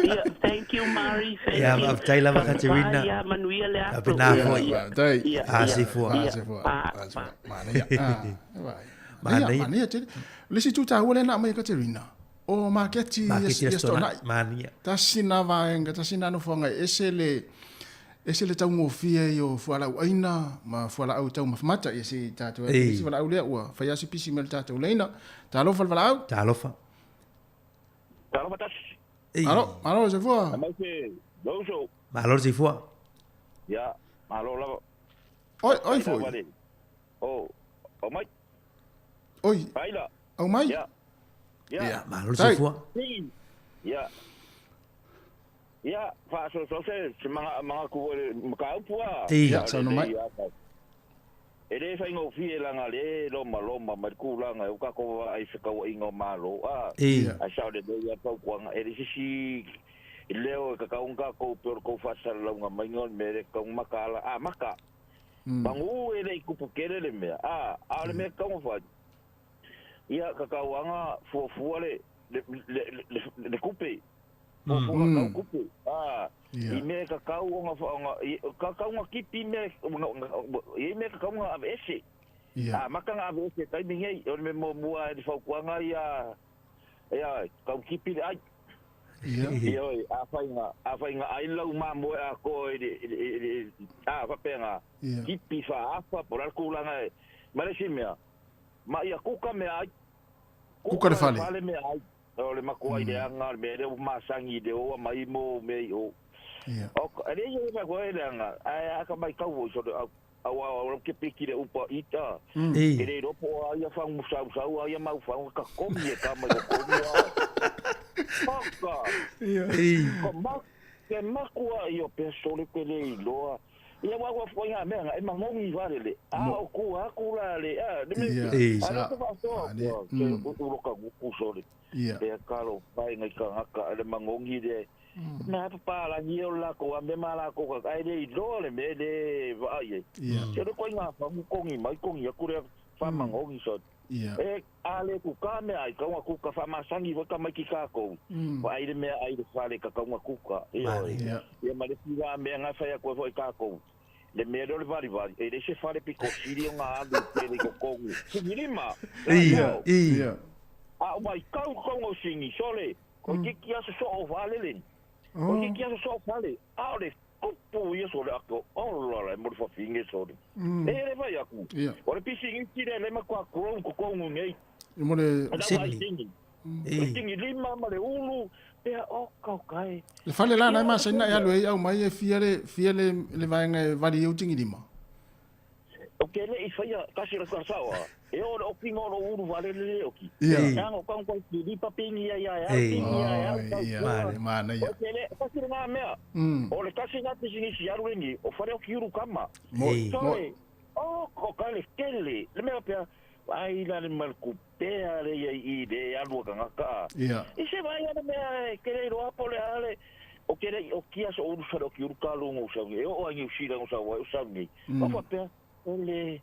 Ia, thank you Murray, thank Ia, you. faafetai lava Katerina. Ia, manuia le aso. Faapena Ia, foi. faafetai. Ia, Ah, ia, soifua. ia, Soifua. ba, Soifua. ba. Manaia. Ah, vai. Manaia, Manaia. manaia tele. O le isi itu taua lea na aumai e Katerina, o maketi Maketi i i Aso Toonai. Manaia. Tasi na vaega, tasi na nofoaga e ese le, ese le taugofie i o fualaau aina ma fualaau taumafa mata. Ia se i tatou atu isi valaau lea ua fai lava si pisi mai le tatou laina. Talofa le valaau. Talofa. Talofa tasi. Malo, malo le soifua. Aemaise lou uso. Malo le soifua. Ia, malo lava. Oi, oi foi. O, o mai. Oi. Faila. Aumai. Ia. Ia. Ia, malo le soifua. Ia. Ia, faasoasoa se, se maga, magatu foi le mataupu a. Ia, saunoa mai. E le faigofie leaga le lomaloma mai le tulaga e o tatou vaai i fekauaiga o Malo a. Ae sao lelei lava fautuaga, e leai se isi leo e tatau ona tatou pei o le tou faasalalauga maiga o le mea lea e tatau ona mataala amata. Pagū e le i tupu tele le mea, a, a o le mea e tatau ona fai, ia tatau lava ona fuafua le, le, le, le, le tupe, fuafua tatau tupe, a, i mea e tatau ona, ona, tatau ona tipi mea, i ai mea e tatau ona aveese. Amata ona aveese i le taimi nei, o le mea muamua i le fautuaga ia, ia, tau tipi le ai. Ioe, afai na, afai na ai lau mamoe atoa i le, i le, i le, a, faapea na, tipi faaafa, po o le a le tulaga e, ma le isi mea, ma ia kuka meaai. Kuka le fale. Fale meaai. O le matuai leaga, o le mea lea ua masani i le o mai mo mea i o. O, e leai se mea koe leaga, ae a ka matau foi sole, au, aua o lau ke piki le upa ita, ke le iloa po o a ia fagu sausau a ia mau fagu, ka komi e ka mai ko komi a. Oka! Ka ma, ke makua i o pea sole ke le iloa. Ia aua ua fua i ngā mea nga e mangongi whare le. A o ku aku la le, a, le me, a le te whaasoa kua, ke uroka nguku sole. Pea kalo pai ngai kangaka a le mangongi le. Mea hapa pālangi e o lākou a me mā lākou ka, ai le iloa le mea le vaai ai. Se le koe ngā whangu kongi mai kongi aku rea wha mangongi sole. E a le kuka mea ai kaunga kuka wha masangi waka mai ki kākou. Wa ai le mea ai le whale ka kaunga kuka. Ia ma le whira mea ngā whai aku e whai kākou. Le mea leo le vali vali. E le se whale piko siri o ngā alu te le ko kongu. Singi lima. A o mai kau kaunga o singi. Sole. Ko kiki aso so o whale le. Ko kiki aso so o whale. A o le kupu ia sole ako. O la la mo le whawhinge sole. E le whai aku. O le pisi ngiti le le makua kurong ko kongu nei. I mo le Sydney. Le tingi lima ma le ulu. Pea o kau kai. Le fale la nai masaina e alu ai au mai e fia le, fia le, le vaega e vali i au tingi lima. O ke leʻi faia kasi o le sao a e o le okiga o lou ulu valele le oki. Ia. Leaga o kau kau kilipa pingi ai ia e au, pingi ia e au, tau Ia, tua. manaia. O ke le, kasi lena mea. O le kasi lena pisinisi alu lenei, o fale oki ulu kama. Moi, moi. Sole, o ko ka le kele, le mea pea, ai la le malukupea le ia i le alu a kangaka a. Ia. I se vai a le mea e kele iloa po le a le, o ke le o kia so ulu fale oki ulu ka lungo sau nei, e oo ai Niu Sila ngo sau ai o sau nei. O faapea, o le,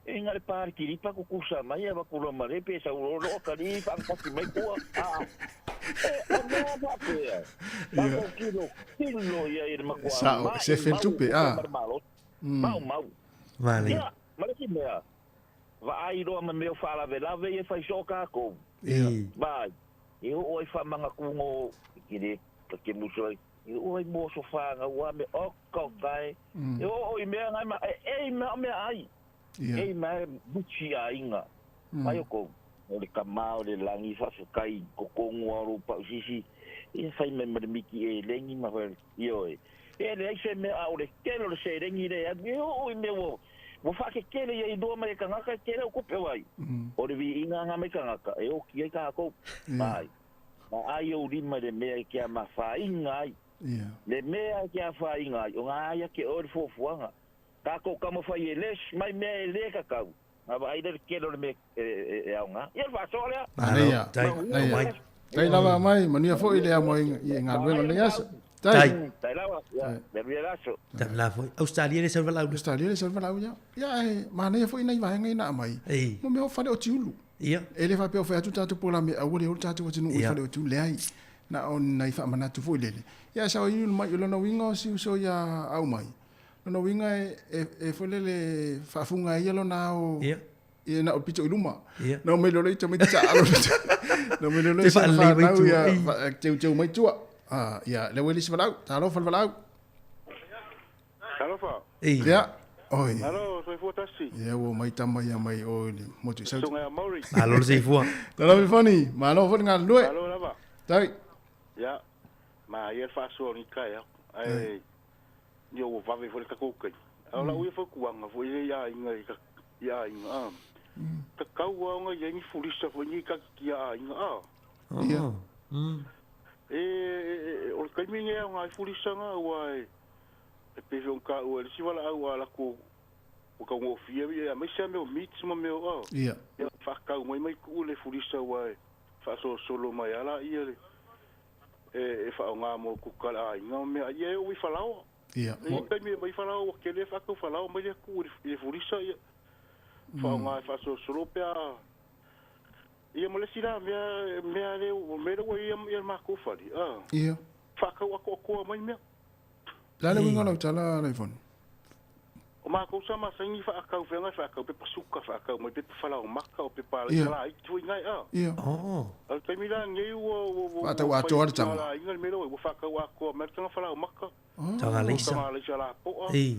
e nga le pa le kilipa kukusa mai a vakulua ma le pe sau lo lo ka li whaakataki mai kua. A, e, o mea faapea. Tātou kilo, kilo ia i le makua Sao, mai, se fel mau, tupe, kuka a. ma le malo. Mau, mau. Male. Ia, ma le si mea, vaai loa ma mea o faalavelave ia fai soo kākou. Ia. Vai, e oo ai whamangakungo, ki le, ka ke muso ai, e oo ai mo so whanga, ua me o ka o kai, e oo i mea ngai ma, e, e i mea o mea ai. Ia. E i mea buchi a inga. Mai o kou, o le kama o le langi whawhekai, kokongu a ro pau sisi, e whai me ma le miki e lengi ma whai, i oe. E le ai se mea a o le kele o le se lengi le, e oo i mea o, ua whakekele ia i noa mai e kangaka, e kele o kupe wai. O le vi inga ngā mai kangaka, e oki ai kākou. Ai. Ma ai o lima le mea i kia ma whainga ai. Ia. Le mea i kia whainga ai, o ngā ai ake o le fuafuaga. Kākou kama whai e les, mai mea e le kakau. Ngā wa ai le kele o le mea e au ngā. Ia le whaasoa lea. Manaia. Tai, Manaia. mai. Tai lava mai, manuia foi le amo i ngā luenga nei aso. Tai. Tai. Tai lawa, ia, le mea laso. Tam la foi. Australia le sau valau. Australia le sau valau ia. Ia e manaia foi nei vaenga ina mai. Ei. Mo mea o fale o tiulu. Ia. E le faapea o fai atu tātou pōla me aua le o tātou atunuu i Ia. fale o tiulu leai. Na o nai whaamanatu foi lele. Ia sao i mai o lona winga o si uso ia au mai. Lona winga e foi lele whaafunga ia lona o Ia. Ia na o pito i luma. Ia. Na o mai lolo i tamai tsa alo. Na mai lolo i Te whaalei mai whanau tua. ia Ei. teu teu mai tua. Ah, ia, le weli si valau, talofa le valau. Talofa. Ei. Ia. Oi. Alo, soifua tasi. Ia ua mai tama ia mai o le motu i sauti. Sunga ia Maori. Malo le soifua. Talofa Foni, malo foi ngā lue. Malo lava. Tai. Ia, ma ia le faasoa ni kai au. Ai, ia ua vave foi le takou kai. A o lau ia foi kuaga foi le ia aiga i ka ia aiga a. Ka kau aoga ia ni fulisa foi ni ka ki ia aiga a. Ia. E, e, e, o le taimi nei aoga ai fulisaga ua e e pei foi ona taua e le isi valaau a lakou ua taugofie ia aemaise a mea o meats ma mea o a. Ia. Ia faakau mai mai kuu le fulisa ua e faasolosolo mai a laia le e faaaogā mo kuka le aiga ma mea ia e oo i falaoa. Ia. E taimi e mai falaoa ua kele faakau falaoa mai le kuu i le fulisa ia. Faaaogā e faasolosolo pe a ia ma le isi la mea mea le o mea le ua ia ia le makou fale a. Ia. Faakau akoakoa mai mea. La le winga lau tala lai Foni. O makou sa masani faakau feagai faakau pepa suka faakau mai pepa falaomaka o pepa Ia. alaisa laiti foʻigai a. Ia. Oh. A le taimi lanei ua ua ua Faatau atoa le taga. laiga le mea lea ua faakau atoa mai le taga falaomaka. Taga O le leisa. taga alaisa lapoa. Ei.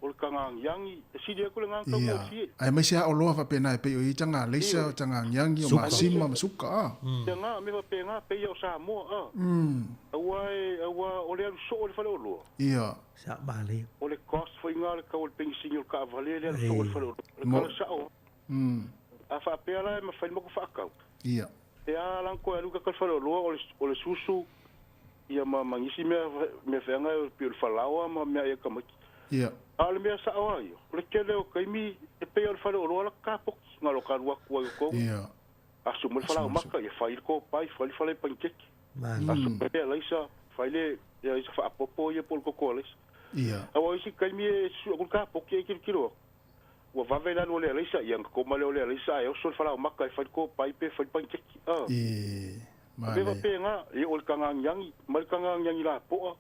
O le taga agiagi e sili aku le agaga Ia. taugofie. Ai mai se a oloa faapena e pei o i tanga leisa o tanga angiangi o Suka. masima ma suka a. Taga me faapega peia o Samoa a. Aua e aua o le alu soo le fale oloa. Ia. Sa male. O le cost foʻiga le kau o le pegisini o le kaavale le alu soo le fale oloa. O le kala sao. A faapea la e mafai le makou faakau. Ia. E a lanko e alu ka fale oloa o le o le susu ia ma mangisi mea mea feaga e pei o le falaoa ma mea ia kamaki. Ia. A o le mea sao ai, o le tele o kaimi e pei o le fale oloa la kapoki ngalo ka lua kua i kou. Ia. Aso mo le falao maka ia fai le kopai, fai le fale pankeki. Male. Aso pe alaisa, fai le ia isa faapopo ia po le koko alaisa. Ia. Aua isi kaimi e su aku le kapoki e kilokilo aku. Ua vave lalo o le alaisa ia na koma lea o le alaisa ae oso le falao maka e fai le kopai pe fai le pankeki. Ah. E. Pe Male. faapega, ia o le kagagiagi, ma le kagagiagi lapoa,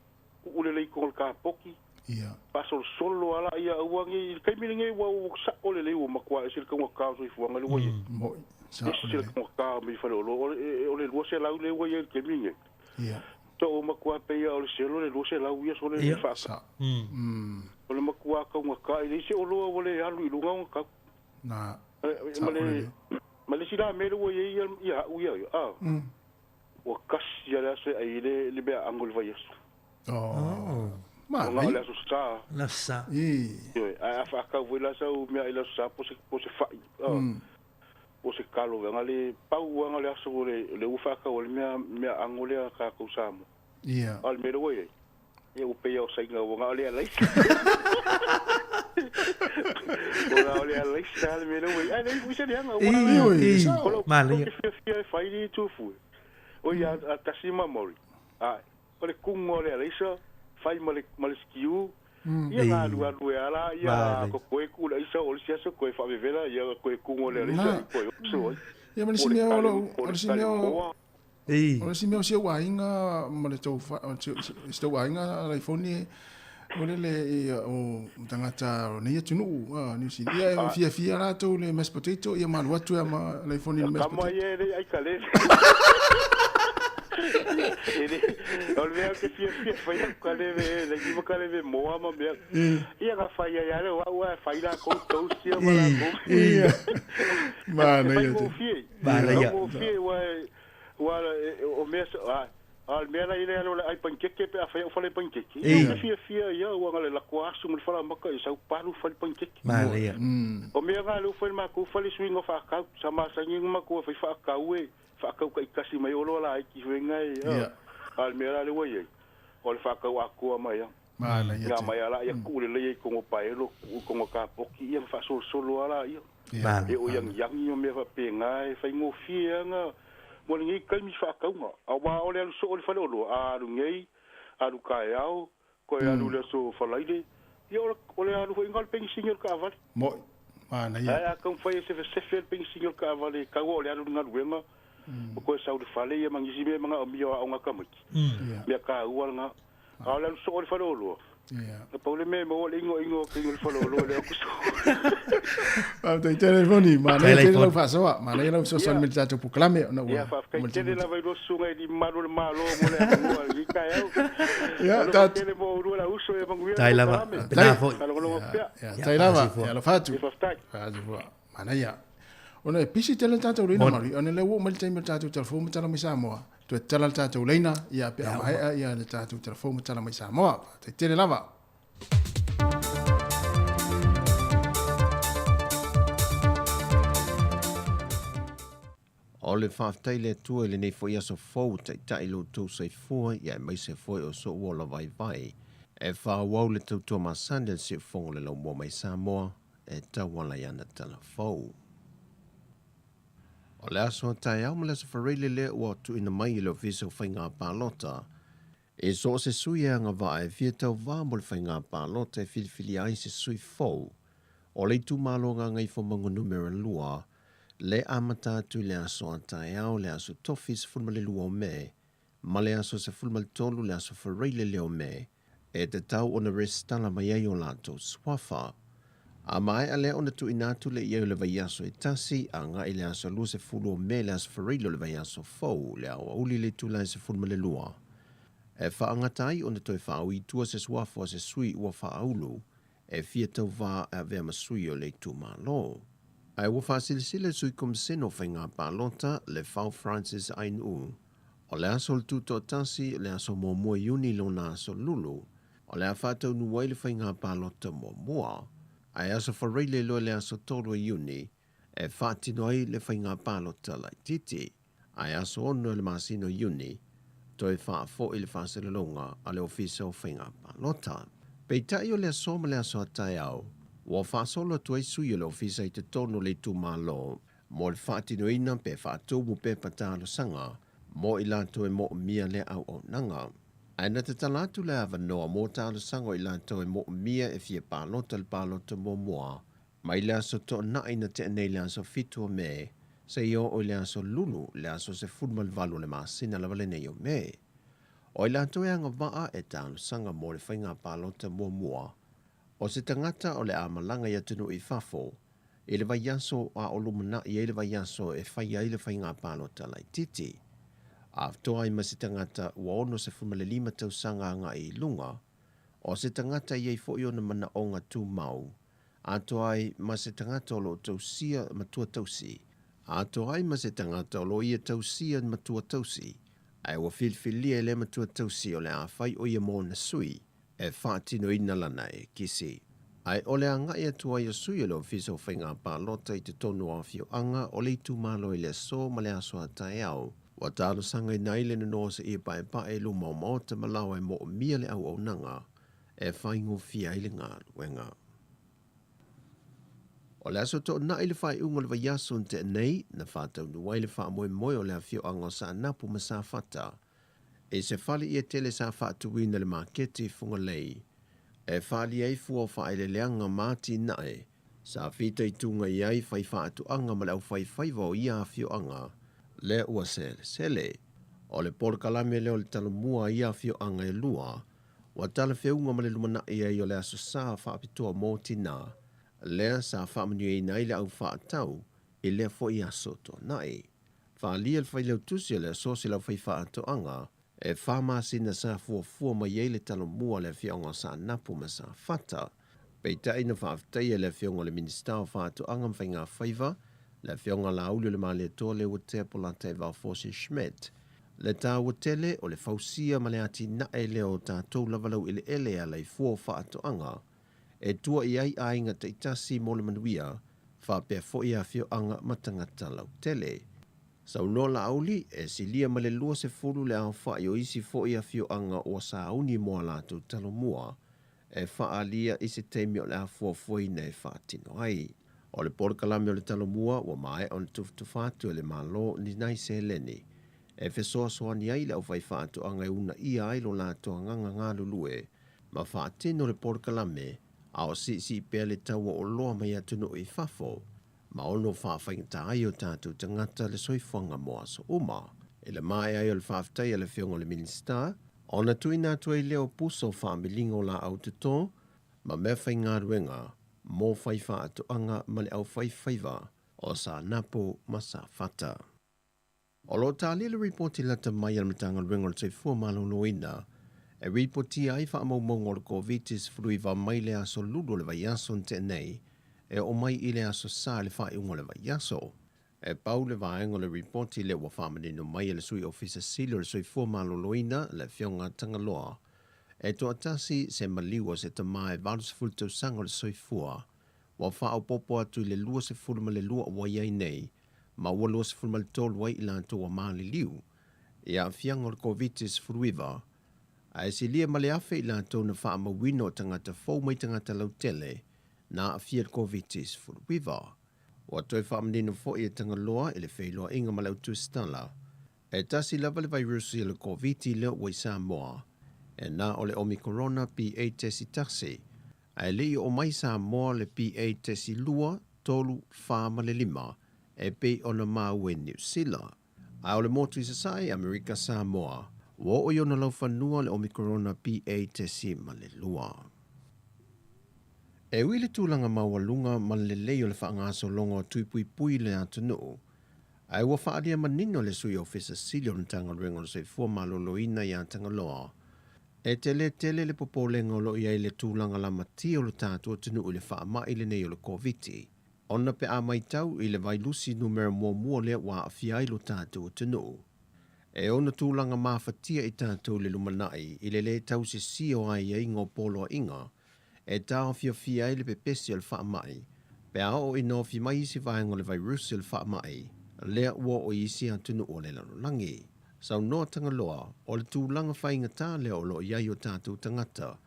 uu lelei kogo le kapoki. Ia. Faasolosolo ala ia aua ge i le taimi lenei ua ua sao lelei ua matua ese le kaugatā o soifuaga le ua ia. Moi. Sao Ese le lelei. kaugatā o mei faleoloa o le o le 200 le ua ia i le taimi lenei. Ia. So o matua peia o le selo le 200 ia so le Ia. faaka. Sa. O le matua kaugatā i le isi oloa ua le alu i luga o gakau. Na. Ma Sao le lelei. ma le isi la mea le ua ia ia ia au ia ia. Ah. Ua kasi ia le aso e ai le le mea ago i le vaiaso. Oh. Ona o le Aso Sa. Le Aso Sa. Ioe, ae a faakau foi la sau meaai i le Aso Sa po o se fai, po o se kalo vea, le pau lava le aso lea ua faakau ai le mea meaaano lea a tatou Samoa. A o le mea lea ua i ai, ia ua pei lava o Saina ua na o le alaisa. Ua na o le alaisa lava le mea lea ua i ai. Ae leai foi se leaga, aua o lou te fiafia e fai le tufue. Oi a tasi ma Maori, a o le kuga o le alaisa, fai ma le ma le skew, ia na alualu e ala ia ko koe ku le aisa o le isi aso koe faavevela ia koe kuga o le alaisa i koe oso ai. Ia ma le isi mea o lou, o le isi mea o, o le isi mea o si ou aiga ma le tou, si tou aiga Laifoni o le le ia o tagata o nei atunuu a New Zealand. Ia e fiafia latou le mashed potato ia ma alu atu ia ma Laifoni le mashed potato. Kama ia e le ai ka le. O le mea ou te fiafia fai au ka leve le ki ka leve moa ma mea. Ia ka fai ai ale o au e fai la kou toast ia ma la kou. Ia. Manaia te. Manaia. Fai ua ua o mea a a le mea la ile alo le ai pankeke pe a fai au fale pankeke. Ia te fiafia ia ua ngale la ko asu mo le fala maka i sau palu fale pankeke. Manaia. O mea nga le fai ma ko fale suinga fa kau sa ma sangi ma ko fai fa kau e fa kau ka ikasi mai olo la ai ki huenga e. A le mea la le ua i ai o le fa kau akua mai ia. Manaia te. Mai ala ia ku le lei kongo paelo ku kongo kapoki ia fa solosolo ala ia. E o yangiyangi o mea faapena e faigofie aga mo lenei taimi faakauga. Auā o le alu soo i le faleoloa, a alu nei, alu taeao, toe alu i le aso Falaile, ia o le alu foi lena o le penisini o le taavale. Mo'i, manaia. Ae a taumafai e sefesefe le penisini o le taavale, tau o le alu i le galuega, ma toe sau i le fale ia ma nisi mea e manaomia o aoga a tamaiti. Mea taua lena. A o le alu soo i le faleoloa, na pau le mea e maua o le inoino o le faleoloa lea ku soo. Faafetai tele Foni, manaia tele lau faasoa, manaia lau fesoasoani mai le tatou polokalame ona ua. Ia faafetai tele lava i lua susuga i le malu o le Malo mo le avanoa i lenei taeao. Ia Alofa tele mo oulua lau uso ia manuia le polokalame. Tai lava. Faalogologo pea. Ia tai lava, ia alofa atu. Ia faafetai. Faafetai. Manaia. Ona e pisi tele le tatou leina Marie, ona lea ua oo mai le taimi o le tatou telefoni ma tala mai Samoa. Toe tatala le tatou leina, ia pe a maea ia le tatou telefoni ma tala mai Samoa. Faafetai tele lava. O le faafetai i le Atua i lenei foi aso fou, taitai lo outou soifua, ia aemaise foi o sou ola vaivai. E faaauau le tautua masani a le Siufofoga o le Laumua mai Samoa, e tauala i ana tala fou. O le aso taeao ma le aso Faraile lea ua tuuina mai e le Ofisa o Faiga Palota e so o se sui e agavaa e fia tauvā mo le faiga palota e filifilia ai se sui fou o le itumalo Gagaifomauga Numera 2 le amata atu i le aso a taeao le aso Tofi 12 o Me ma le aso 13 le aso Faraile lea o Me e tatau ona resitala mai ai o latou suafa. A maea lea ona tuuina atu lea i ai o le vaiaso e tasi, agai i le aso 20 o Me le aso Faraile o le vaiaso fou, le aoauli i le itula e 12, e faagata ai ona toe faaui i tua se suafa o se sui ua faaulu e fia tauvā e avea ma sui o le itumalo. Ae ua faasilasila le Sui Komisene o Faiga Palota, Lefau Francis Ainuu, O le aso o le Tutoatasi, le aso muamua Iuni lona aso lulu, o le a faataunuu ai le faiga palota muamua. Ae aso Faraile loa le aso 3 o Iuni e faatino ai le faiga palota laitiiti. Ae aso 6 o le masina o Iuni, toe faafoi le faasalalauga a le Ofisa o Faiga Palota. Peitai o le aso ma le aso a taeao, ua faasolo atu ai sui o le Ofisa i totonu o le itumalo mo le faatinoina pe faatumu pepa talosaga mo i latou e moomia lea auaunaga. Ae na tatala atu le avanoa mo talosaga o i latou e moomia e fia palota le palota muamua mai le aso Toonai na tea nei le aso 7 o Me seia oo i le aso Lulu le aso 18 o le masina lava lenei o Me. O i latou e agavaa e talosaga mo le faiga palota muamua o se tagata o le a malaga i atunuu i fafo i le vaiaso a o lumanai ai le vaiaso e fai ai le faiga palota laitiiti. Atoa ai ma se tagata ua 65 tausaga agai i luga, o se tagata e i ai foi ona manaoga tumau, atoa ai ma se tagata o lo o tausia matua tausi, atoa ai ma se tagata o lo o ia tausia matua tausi, ae ua filifilia e lea matua tausi o le a fai o ia mo ona sui. e faatinoina lana ekisi. Ae o le agai atu ai o sui o le Ofisa o Faiga Palota i totonu o afioaga o le itumalo i le aso ma le aso a taeao, ua talosagaina ai le nono o seia paepae i luma o maota ma laoa e moomia le auaunaga e faigofie ai le galuega. O le aso Toonai le faaiuga o le vaiaso na tea nei, na faataunuu ai le faamoemoe o le afioaga o Saanapu ma Safata i se fale ia tele sa faatuina i le maketi i Fugalei e faaalia ai fua o faaeleeleaga ma atinae sa fitaituga i ai faifaatoaga ma le aufaifaiva o ia afioaga lea ua selesele. O le polokalame lea o le talomua a ia afioaga e lua ua talafeuga ma le lumanai ai o le Aso Sa faapitoa mo tinā, lea sa faamanuiaina ai le au faatau i lea foi aso tuanai. Faaalia le Failautusi o le Asosi o le Aufaifaatoaga e fa masina sa fuafua mai ai le talomua a le afioaga o Saanapu ma Safata. Peitai na faafetaia le afioga o le Minisita o Faatoaga ma Faigafaiva, le afioga Laauli-o-le-Malietoa Leuatea Polataivao Fosi Schmidt, Le taua tele o le fausia ma le atinae lea o tatou lava laueleele e ala i fua o faatoaga e tua i ai aiga taitasi mo le manuia faapea foi afioaga ma tagata lautele. Saunoa Laauli, e silia ma le 20 le aofai o isi foi afioaga ua sauni mo a latou talomua e faaalia i se taimi o le a fuafuaina e faatino ai. O le polokalame o le Talomua ua maea ona tufatufa atu e le Malo ni nai seleni e fesoasoani ai i le aufaifaatoaga e uunaia ai lo latou agaga galulue ma faatino le polokalame a o siisii pea le tau o oloa mai atunuu i fafo ma ono faafaigata ai o tatou tagata le soifuaga mo aso uma. I le maea ai o le faafetai a le Afioga i le Minisita, ona tuuina atu ai lea o pusa o faamiliga o laau toto ma mea faigaluega mo faifaatoaga ma le aufaifaiva o Saanapu ma Safata. O lo o talia le ripoti lata mai a le Matagaluega o le Soifua Maloloina e ripotia ai faamaumauga o le Koviti-19 mai le aso Lulu o le vaiaso na tea nei e oo mai i le aso Sa i le faaiuga o le vaiaso. E pau le vaega o le ripoti lea ua faamanino mai e le Sui Ofisa Sili o le Soifua Maloloina, le Afioga Tagaloa, e toatasi se maliu o se tama e 80 tausaga o le soifua ua faaopoopo atu i le 22 ua i ai nei ma ua 23 ai i latou ua maliliu i aafiaga o le Koviti-19, ae silia ma le 1,000 i latou na faamauina o tagata fou mai tagata lautele na aafia i le Koviti-19. Ua toe faamanino foi e Tagaloa i le feiloaiga ma le autusitala, e tasi lava le vairusi o le Koviti lea ua i Samoa, e na o le Omikorona BA.1, ae le i oo mai Samoa le BA.2, 3, 4 ma le 5 e pei ona maua i Niu Sila. A o le motu i Sasae, Amerika Samoa, ua oo i ona laufanua le Omikorona BA.2. E ui i le tulaga maualuga ma le lelei o le faagasologa o tui puipui i le atunuu, ae ua faaalia manino le Sui Ofisa Sili o le Matagaluega o le Soifua Maloloina ia Tagaloa, e tele tele le popolega o lo o i ai le tulaga lamatia o le tatou atunuu i le faamai lenei o le Koviti, ona pe a maitau i le vailusi numera muamua lea ua aafia ai lo tatou atunuu. E ono tulaga mafatia i tatou i le lumanai i le lē tausisia o aiaiga o poloaiga e taofiofia ai le pepesi o le faamai pe a oo ina ofi mai isi vaega o le vairusi o le faamai lea ua oo i isi atunuu o le lalolagi. Saunoa Tagaloa, o le tulaga faigata lea o lo o i ai o tatou tagata,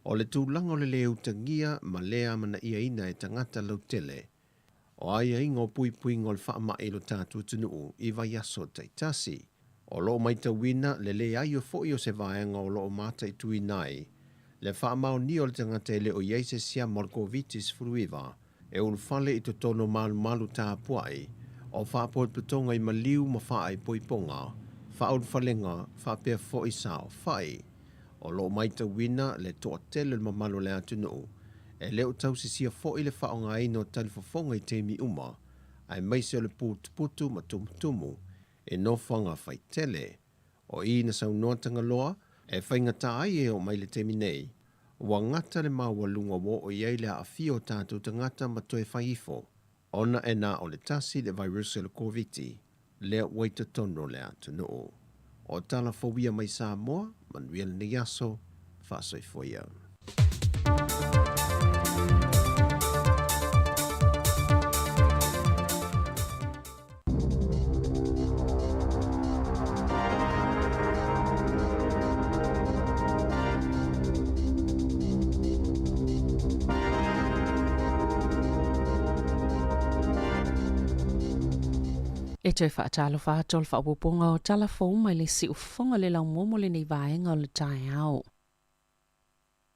o le tulaga o le lē utagia ma lē amanaiaina e tagata lautele o aiaiga o puipuiga o le faamai i lo tatou atunuu i vaiaso taitasi. O lo o maitauina le leai o foi o se vaega o lo o mataituina ai le faamaonia o le tagata e le o i ai se siama o le Koviti-19 e ulufale i totonu o malumalu tapuai o faapotopotoga i maliu ma faaipoipoga, faaulufalega faapea foi saofai. O lo o maitauina le toatele o le mamalu o le atunuu e le o tausisia foi le faaaogaina o talifofoga i taimi uma, aemaise o le putuputu ma tumutumu i nofoaga faitele. O i na saunoa Tagaloa e faigata ai e oo mai le taimi nei, ua gata le maualuga ua oo i ai le aafia o tatou tagata ma toe fai ifo, ona e na o le tasi le vairusi o le Koviti lea ua i totonu o le atunuu. O tala fou ia mai Samoa, manuia lenei aso, Faasoifua ia. E toe faatalofa atu o le faaopoopoga o tala fou mai le siufofoga le laumua mo lenei vaega o le taeao.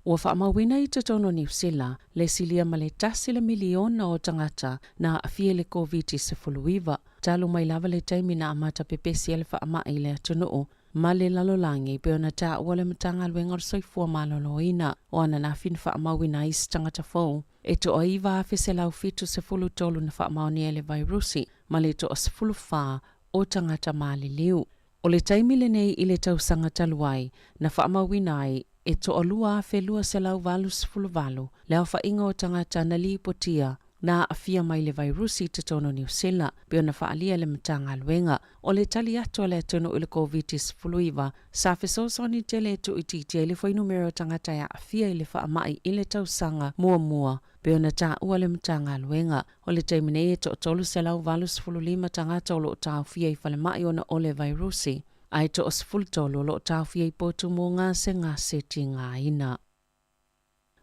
Ua faamauina i totonu o Niu Sila le silia ma le tasi le miliona o tagata na aafia i le Koviti-19, talu mai lava le taimi na amata pepesi ai le faamai i le atunuu ma le lalolagi, e pei ona taua le Matagaluega o le Soifua Maloloina. O ananafi na faamauina ai se tagata fou e toa 9,173 na faamaonia i le vairusi ma le toa 14 o tagata maliliu. O le taimi lenei i le tausaga talu ai, na faamauina ai e toa 2,288 le aofaiga o tagata na lipotia na aafia mai le vairusi i totonu o Niu Sila, pei ona faaalia e le Matagaluega. O le tali atu a le atunuu i le Koviti-19, sa fesoasoani tele e tuuitiitia ai le fuainumera o tagata e aafia i le faamai i le tausaga muamua, pei ona taua le Matagaluega. O le taimi nei e toa 385 tagata o lo o taofia i falemai ona o le vairusi, ae toa 13 o lo o taofia i potu mo gasegase tigaina.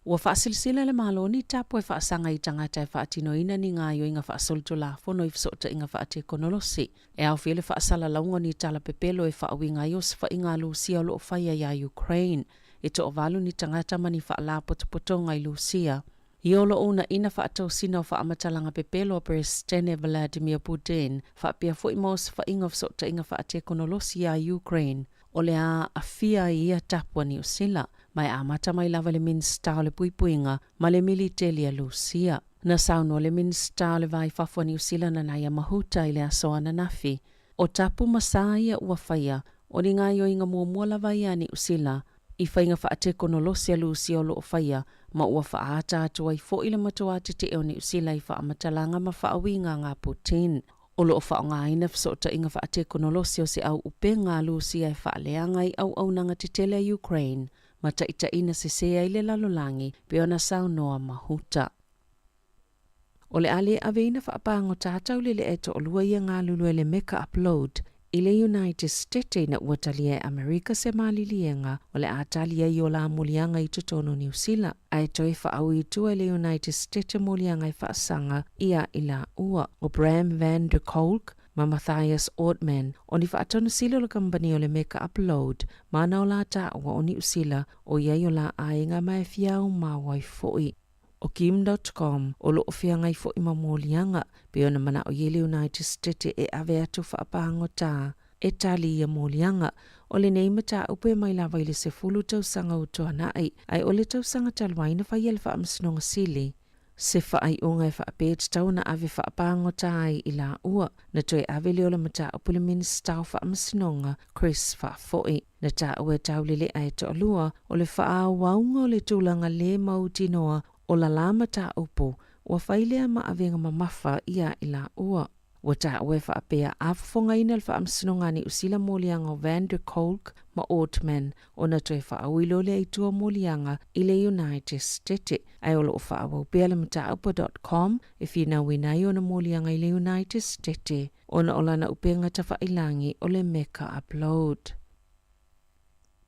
Ua faasilasila le Malo ni tapu e faasaga i tagata e faatinoina ni gaoioiga faasolitulafono i fesootaiga faatekonolosi, e aofia le faasalalauga o ni tala pepelo e faauiga ai osofaiga a Lusia o lo o faia iā Ukraine. E toavalu ni tagata ma ni faalapotopotoga i Lusia i o lo o uunaina faatosina o faamatalaga pepelo a Peresetene Vladimir Putin faapea foi ma osofaiga o fesootaiga faatekonolosi iā Ukraine o le a aafia ai ia tapu a Niu Sila, ma e amata mai lava i le Minisita o le Puipuiga ma le Militeli a Lusia. Na saunoa le Minisita o le Va i Fafo a Niu Sila Nanaia Mahuta i le aso ananafi, o tapu ma sa ia ua faia, o ni gaoioiga muamua lava ia a Niu Sila i faiga faatekonolosi a Lusia o lo o faia, ma ua faaata atu ai foi le matuā tetee o Niu Sila i faamatalaga ma faauigaga a Putin. O lo o faaaogaina fesootaiga faatekonolosi o se au upega a Lusia e faaleaga ai auaunaga tetele a Ukraine ma taitaiina sesē ai le lalolagi, pei ona saunoa Mahuta. O le a le aveina faapagota taulele'a e toalua ia galulue le Meka Upload i le United Stete ina ua talia e Amerika se maliliega o le a tali ai o la moliaga i totonu o Niu Sila, ae toe faaui i tua i le United Stete moliaga e faasaga ia i laua o Bram van der Kolk ma Matthias Ortmann o ni faatonu sili o le kamupani o le Meka Upload ma na o la taua o Niu Sila o i ai o la aiga ma e fia aumau ai foi. O Kim dot com o lo o feagai foi ma moliaga, pei ona manao i ai le United Stete e ave atu faapagota e tali ia moliaga. O lenei mataupu e mai lava i le 10 tausaga ua tuanai, ae o le tausaga talu ai na faia le Faamasinoga Sili se faaiuga e faapea e tatau ona ave faapagota ai i laua. Na toe ave lea o le mataupu i le Minisita o Faamasinoga, Chris Faafoi. Na taua e taulele'a e toalua o le faaauauga o le tulaga lē mautinoa o lalā mataupu ua fai lea ma avega mamafa iā i laua. Ua taua e faapea a fofogaina le Faamasinoga a Niu Sila moliaga o Van der Kolk ma Ortmann ona toe faaui loa lea i tua moliaga i le United Stete, ae o lo o faaauau pea le mataupu a Dotcom e finauina ai ona moliaga i le United Stete ona o lana upega tafailagi o le Meka Upload.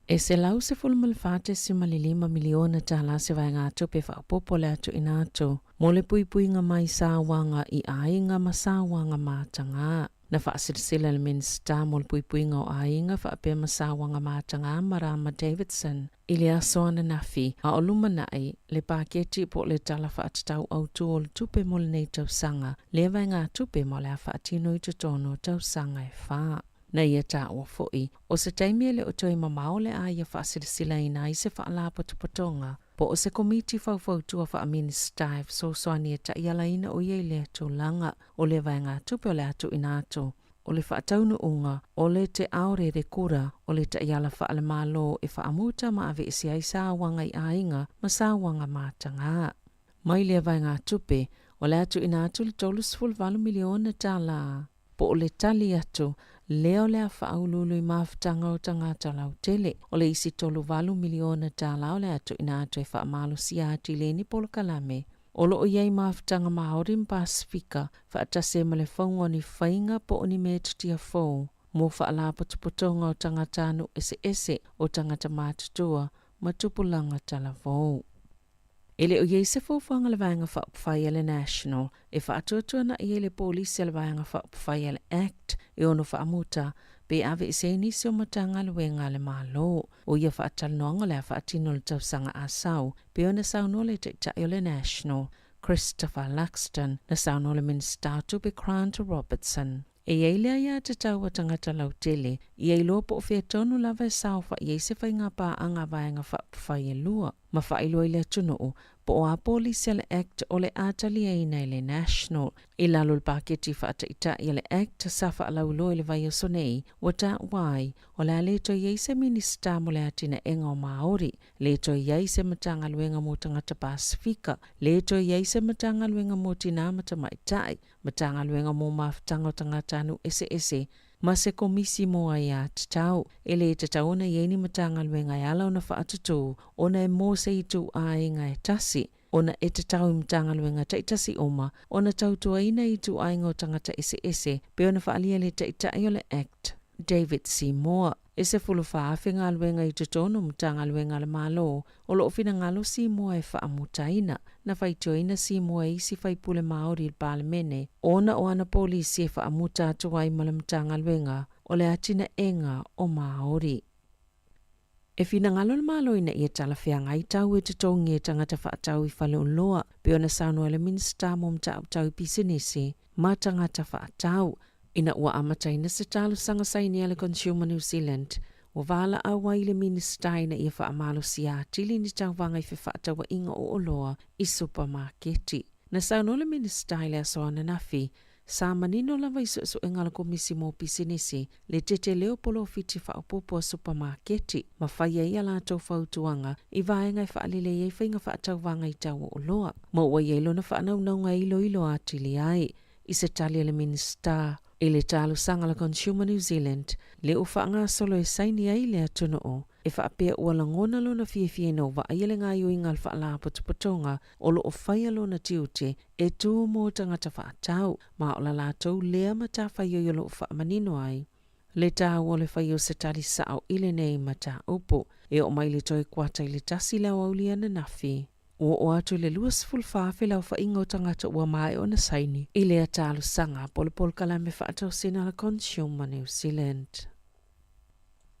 E $114.5 miliona tālā se vaegatupe faaopoopo le a tuuina atu mo le puipuiga mai sauaga i aiga ma sauaga matagā. Na faasilasila e le Minisita mo le Puipuiga o Aiga faapea ma Sauaga Matagā Marama Davidson i le aso ananafi a o lumanai le paketi po o le Tala Faatatau Autu o le Tupe mo lenei tausaga lea vaegatupe ma o le a faatino i totonu o tausaga e fa. Na ia taua foi, o se taimi e le o toe mamao le a ia faasilasilaina ai se faalapotopotoga po o se komiti faufautua faa-Minisita e fesoasoani e taialaina o ia i lea tulaga. O lea vaegatupe o le a tuuina atu o le faataunuuga o le Te Aorere Kura o le taiala faale-Malo e faamuta ma aveese ai sauaga i aiga ma sauaga matagā. Mai lea vaegatupe, o le a tuuina atu le $38 miliona tālā po o le tali atu lea o le a faauluulu i mafutaga o tagata lautele. O le isi $38 miliona tala o le a tuuina atu e faamalosia atili ai ni polokalame o lo o i ai mafutaga Māori ma Pasefika faatasi ai ma le fauga o ni faiga po o ni metotia fou mo faalapotopotoga o tagatanuu eseese, o tagata matutua ma tupulaga talavou. E le o i ai se fuafuaga a le Vaega Faaupufai a le National e faatuatuana'i ai le Polisi a le Vaega Faaupufai a le Act e ono faamuta pe aveese ai nisi o Matagaluega a le Malo. O ia faatalanoaga o le a faatino i le tausaga a sau, pei ona saunoa le Taitai o le National, Christopher Luxton, na saunoa le Minisita o Tupe Grant Robertson. E i ai le aiatatau a tagata lautele, ia iloa po o fea tonu lava e saofa'i ai se faiga paaga a vaega faaupufai e lua, ma faailoa i le atunuu po o a polisi a le Act o le a taliaina e le National. I lalo o le paketi faataitai a le Act sa faalauiloa i le vaiaso nei, ua taua ai, o le a le toe i ai se Minisita mo le Atinaega o Māori, le toe i ai se Matagaluega mo Tagata Pasefika, le toe i ai se Matagaluega mo Tinā ma Tamaitai, Matagaluega mo Mafutaga o Tagatanuu Eseese, ma se Komisi mo Aiatatau. E le tatau ona i ai ni Matagaluega e ala ona faatutū ona e mō se ituaiga e tasi, ona e tatau i Matagaluega taitasi uma ona tautuaina ituaiga o tagata eseese pei ona faaalia le Taitai o le Act, David Seymour. E 14,000 galuega i totonu o Matagaluega a le Malo o lo o finagalo Seymour e faamutaina. Na faitioina Seymour e isi faipule Māori i le Palemene ona o ana polisi e faamuta atu ai ma le Matagaluega o le Atinaega o Māori. E finagalo le Malo ina ia talafeagai tau e totogi e tagata faatau i faleoloa, pei ona saunoa le Minisita mo Mataupu Tau i Pisinisi ma Tagata Faatau. Ina ua amataina se talosaga saini a le Consumer New Zealand, ua valaau ai le Minisita ina ia faamalosia atili ni tauvaga i fefaatauaiga o oloa i supamaketi. Na saunoa le Minisita i le aso ananafi, sa manino lava i suesuega a le Komisi mo Pisinisi le tetele o polofiti faaopoopo a supamaketi ma fai ai a latou fautuaga i vaega e faalelei ai faiga faatauvaga i tau o oloa, ma ua i ai lona faanaunauga e iloilo atili ai. I se tali a le Minisita i le talosaga a le Consumer New Zealand, lea ua faagasolo e saini ai le atunuu, e faapea ua lagona lona fiafia ina ua vaaia le gaoioiga a le Faalapotopotoga o lo o faia lona tiute e tū mō tagata faatau, ma o la latou lea matafaioi o lo o faamanino ai le taua o le fai o se tali sao i lenei mataupu. E oo mai le toe kuata i le 1 le aoauli ananafi. Ua oo atu i le 24,000 le aofaiga o tagata ua maea ona saini i lea talosaga po o le polokalame faatosina a le Consumer New Zealand.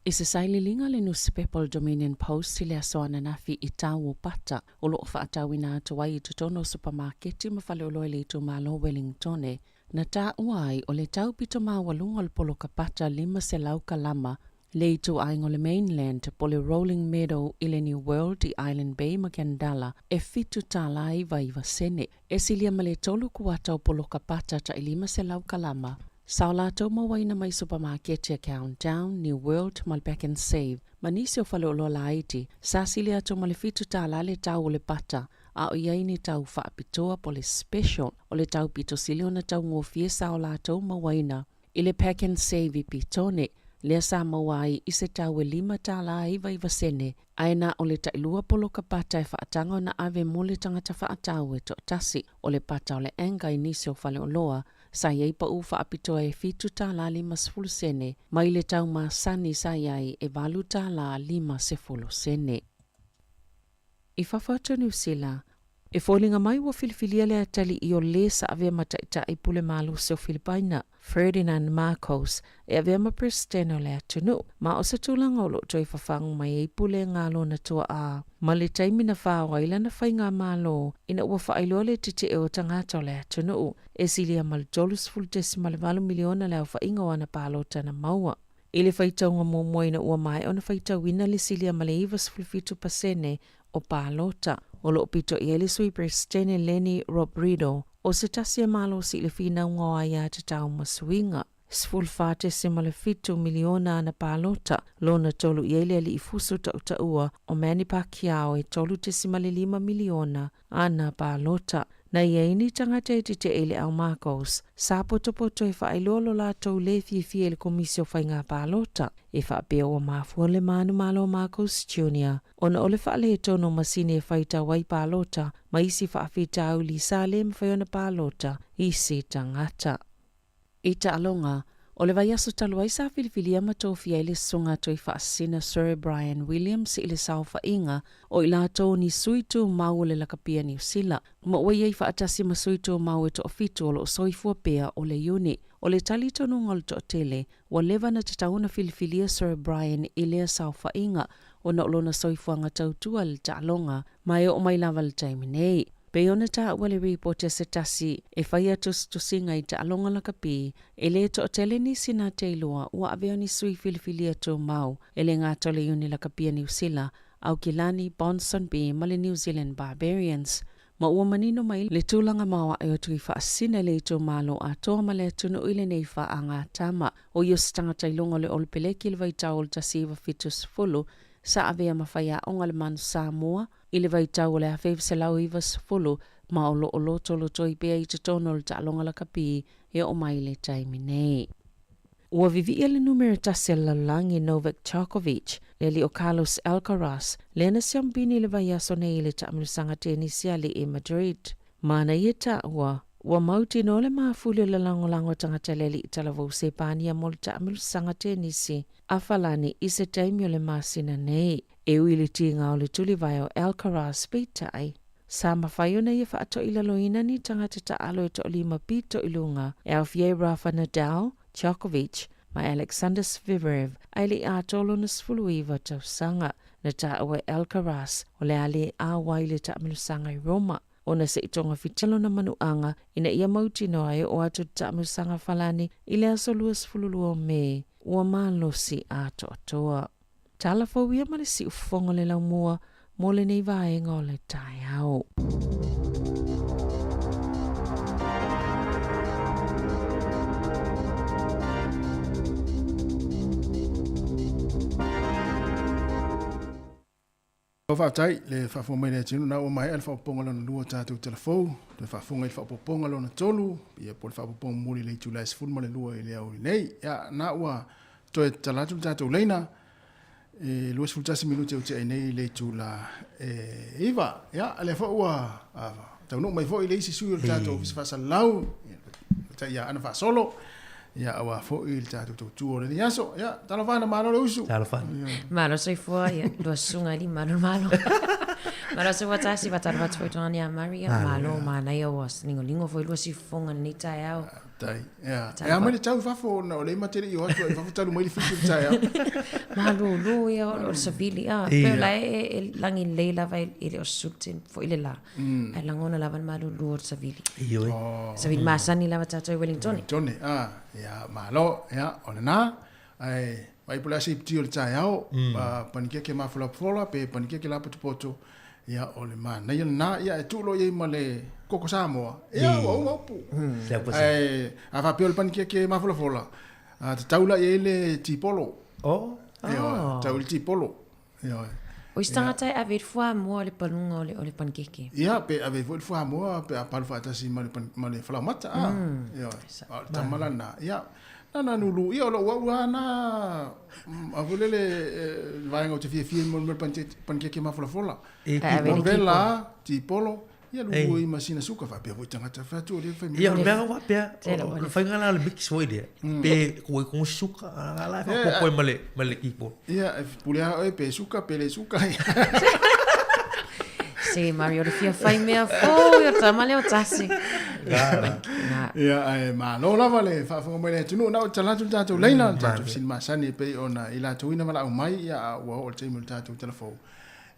I se sailiiliga le nusipepa o le Dominion Post i le aso ananafi i tau o pata o lo o faatauina atu ai i totonu o supamaketi ma faleoloa i le itumalo o Wellingtone, na taua ai o le tau pito maualuga o le poloka pata 500 kalama le ituaiga o le Mainland po o le Rolling Meadow i le New World i Island Bay ma Kandala e $7.99. E silia ma le tolu kuata o poloka pata tai 500 kalama sa o latou mauaina mai supamaketi a Countdown, New World ma le Pak'nSave ma nisi o faleoloa laiti sa silia atu ma le $7 le tau o le pata a o i ai ni tau faapitoa po o le special o le tau pito sili ona taugofie sa o latou mauaina i le Pak'nSave i Petone, lea sa maua ai i se tau e $5.99, ae na o le tailua poloka pata e faataga ona ave mo le tagata faatau e toatasi. O le pata o le Anchor i nisi o faleoloa, sa i ai pau faapitoa e $7.50 mai le tau masani sa i ai e $8.50. I fafo atu o Niu Sila, e foliga mai ua filifilia le atalii o lē sa avea ma taitai pule malosi o Filipaina, Ferdinand Marcos, e avea ma Peresetene o le atunuu, ma o se tulaga o lo o toe fafagu mai ai pulega a lona tuaa ma le taimi na fao ai lana faigamalo ina ua faailoa le tetee o tagata o le atunuu e silia ma le 30.8 miliona le aofaiga o ana palota na maua. I le faitauga muamua ina ua maea ona faitauina le silia ma le 97% o palota, o lo o pito i ai le Sui Peresetene Leni Robredo, o se tasi e malosi i le finauga o aiatatau ma suiga. 14.7 miliona ana palota, lona tolu i ai le alii fusu tautaua o Manny Pacquiao e 3.5 miliona ana palota. Na i ai ni tagata e tetee i le au Marcos, sa potopoto e faailoa lo latou le fiafia i le Komisi o Faiga Palota, e faapea ua mafua le manumalo o Marcos Junior ona o le faaletonu o masini e faitau ai palota ma isi faafitauli sa le mafai ona palota isi tagata. I taaloga, o le vaiaso talu ai sa filifilia ma tofia ai le Susuga Tuifaasisina Sir Brian Williams i le saofaiga o i latou ni sui tumau o le lakapia Niu Sila, ma ua i ai faatasi ma sui tumau e toafitu o lo o soifua pea o le Iuni. O le talitonuga o le toatele, ua leva ona tatau ona filifilia Sir Brian i lea saofaiga ona o lona soifuaga tautua i le taaloga, ma e oo mai lava i le taimi nei. Pei ona taua le ripoti a se tasi e faia tusitusiga i taaloga lakapi, e le toatele nisi na te iloa ua avea ni sui filifilia tumau e le gata o le Iuni Lakapia Niu Sila, Aukilani, Ponsonby ma le New Zealand Barbarians, ma ua manino mai le tulaga maoae o Tuifaasisina i le itumalo atoa ma le atunuu i lenei faagatama. O ia o se tagata i luga o le Olopeleki i le vaitau o le 1970 sa avea ma faiaoga le Manu Samoa i le vaitau o le 1990 ma o lo o lotolotoi pea i totonu o le taaloga lakapi e oo mai i le taimi nei. Ua vivia le numera tasi a le lalolagi Novak Djokovic, le alii o Carlos Alcaraz, lea na siamupini i le vaiaso nei i le taamilosaga tenisi alii i Madrid. Manaia taua, ua mautinoa le mafuli o le lagolago a tagata i le alii talavou Sepania mo le taamilosaga tenisi a Falani i se taimi o le masina nei. E ui i le tiga o le tulivae o Alcaraz, peitai, sa mafai ona ia faatoilaloina ni tagata taalo e toalima pito i luga e aofia ai Rafa Nadal, Djokovic ma Alexander Zverev ae le i atoa lona 19 tausaga. Na taua e Alcaraz o le a le auai i le taamilosaga i Roma ona se i togafiti lona manuaga ina ia mautinoa e oo atu le taamilosaga Falani i le aso 22 o Me ua malosi atoatoa. Tala fou ia ma le siufofoga o le laumua mo lenei vaega o le taeao. Faafetai le faafofoga mai le atunuu na ua maea le faaopoopoga lona lua o tatou tala fou, toe faafofoga i le faaopoopoga lona tolu, ia po o le faaopoopoga mulimuli i le itula e 12 i le aoauli nei. Ia, na ua toe tatala atu le tatou laina, e 21 minute ua tea ai nei i le itula e 9. Ia, lea foi ua taunuu mai foi le isi sui o le tatou Ofisa Faasalalau, ia, ia Ana Faasolo, ia, aua foi le tatou tautua o lenei aso. Ia, talofa Ana, malo le usu. Talofa. Malo soifua, ia, lua susuga i lima, malo malo. Malo soifua tasi, faatalofa atu foi tulaga ia Mari, ia, malo, manaia ua ligolingo foi lua siufofoga i lenei taeao. Tai. Ia. E a mai le tau i fafo ona o lea ma te le i o atu i fafo talu mai le fitu i le taeao. Malūlū ia o le savili. Ah, pe o la e, e lagi lelei lava e le o susulu foi le la. Ae lagona lava le malūlū o le savili. Ioe. Oh. Savili masani lava tātou i Wellington. Wellington, ah, ia, malo, ia, o lena. Ae, mai po le asa i piti o le taeao, panikeke mafolafola pe panikeke lapotopoto, ia, o le manaia lena, ia, e tuu loa i ai ma le koko Samoa, ia, ua uma upu. Ae, a faapea o le panikeke mafolafola, tatau la i ai le tipolo. Oh. Ia, tatau i le tipolo. Ioe. O isi tagata e ave i le fuamoa o le paluga o le, o le panikeke. Ia, pe ave foi le fuamoa pe a palu faatasi ma le, ma le falaomata. Ah. Ioe. A o le tama la lena. Ia, na na nulu, ia o lou au lava na, a foi lele, le vaega ou te fiafia ai mo le panikeke mafolafola. E ave i le vela, tipolo, Ia lulu ai ma sina suka faapea foi tagata fai atu o lea fai Ia o le mea faapea o le faiga la o le mix foi lea pe ko ko suka a la fa ko ma le ma le tipo. Ia e pule a oe pe suka pe le suka. Se Mario le fia fai mea fou ia tama lea o tasi. Ia ae malo lava le faafofoga mai le atunuu na o tala atu le tatou laina le tatou fesili masani e pei ona i latou ina valaau mai ia a ua oo le taimi o le tatou tala fou.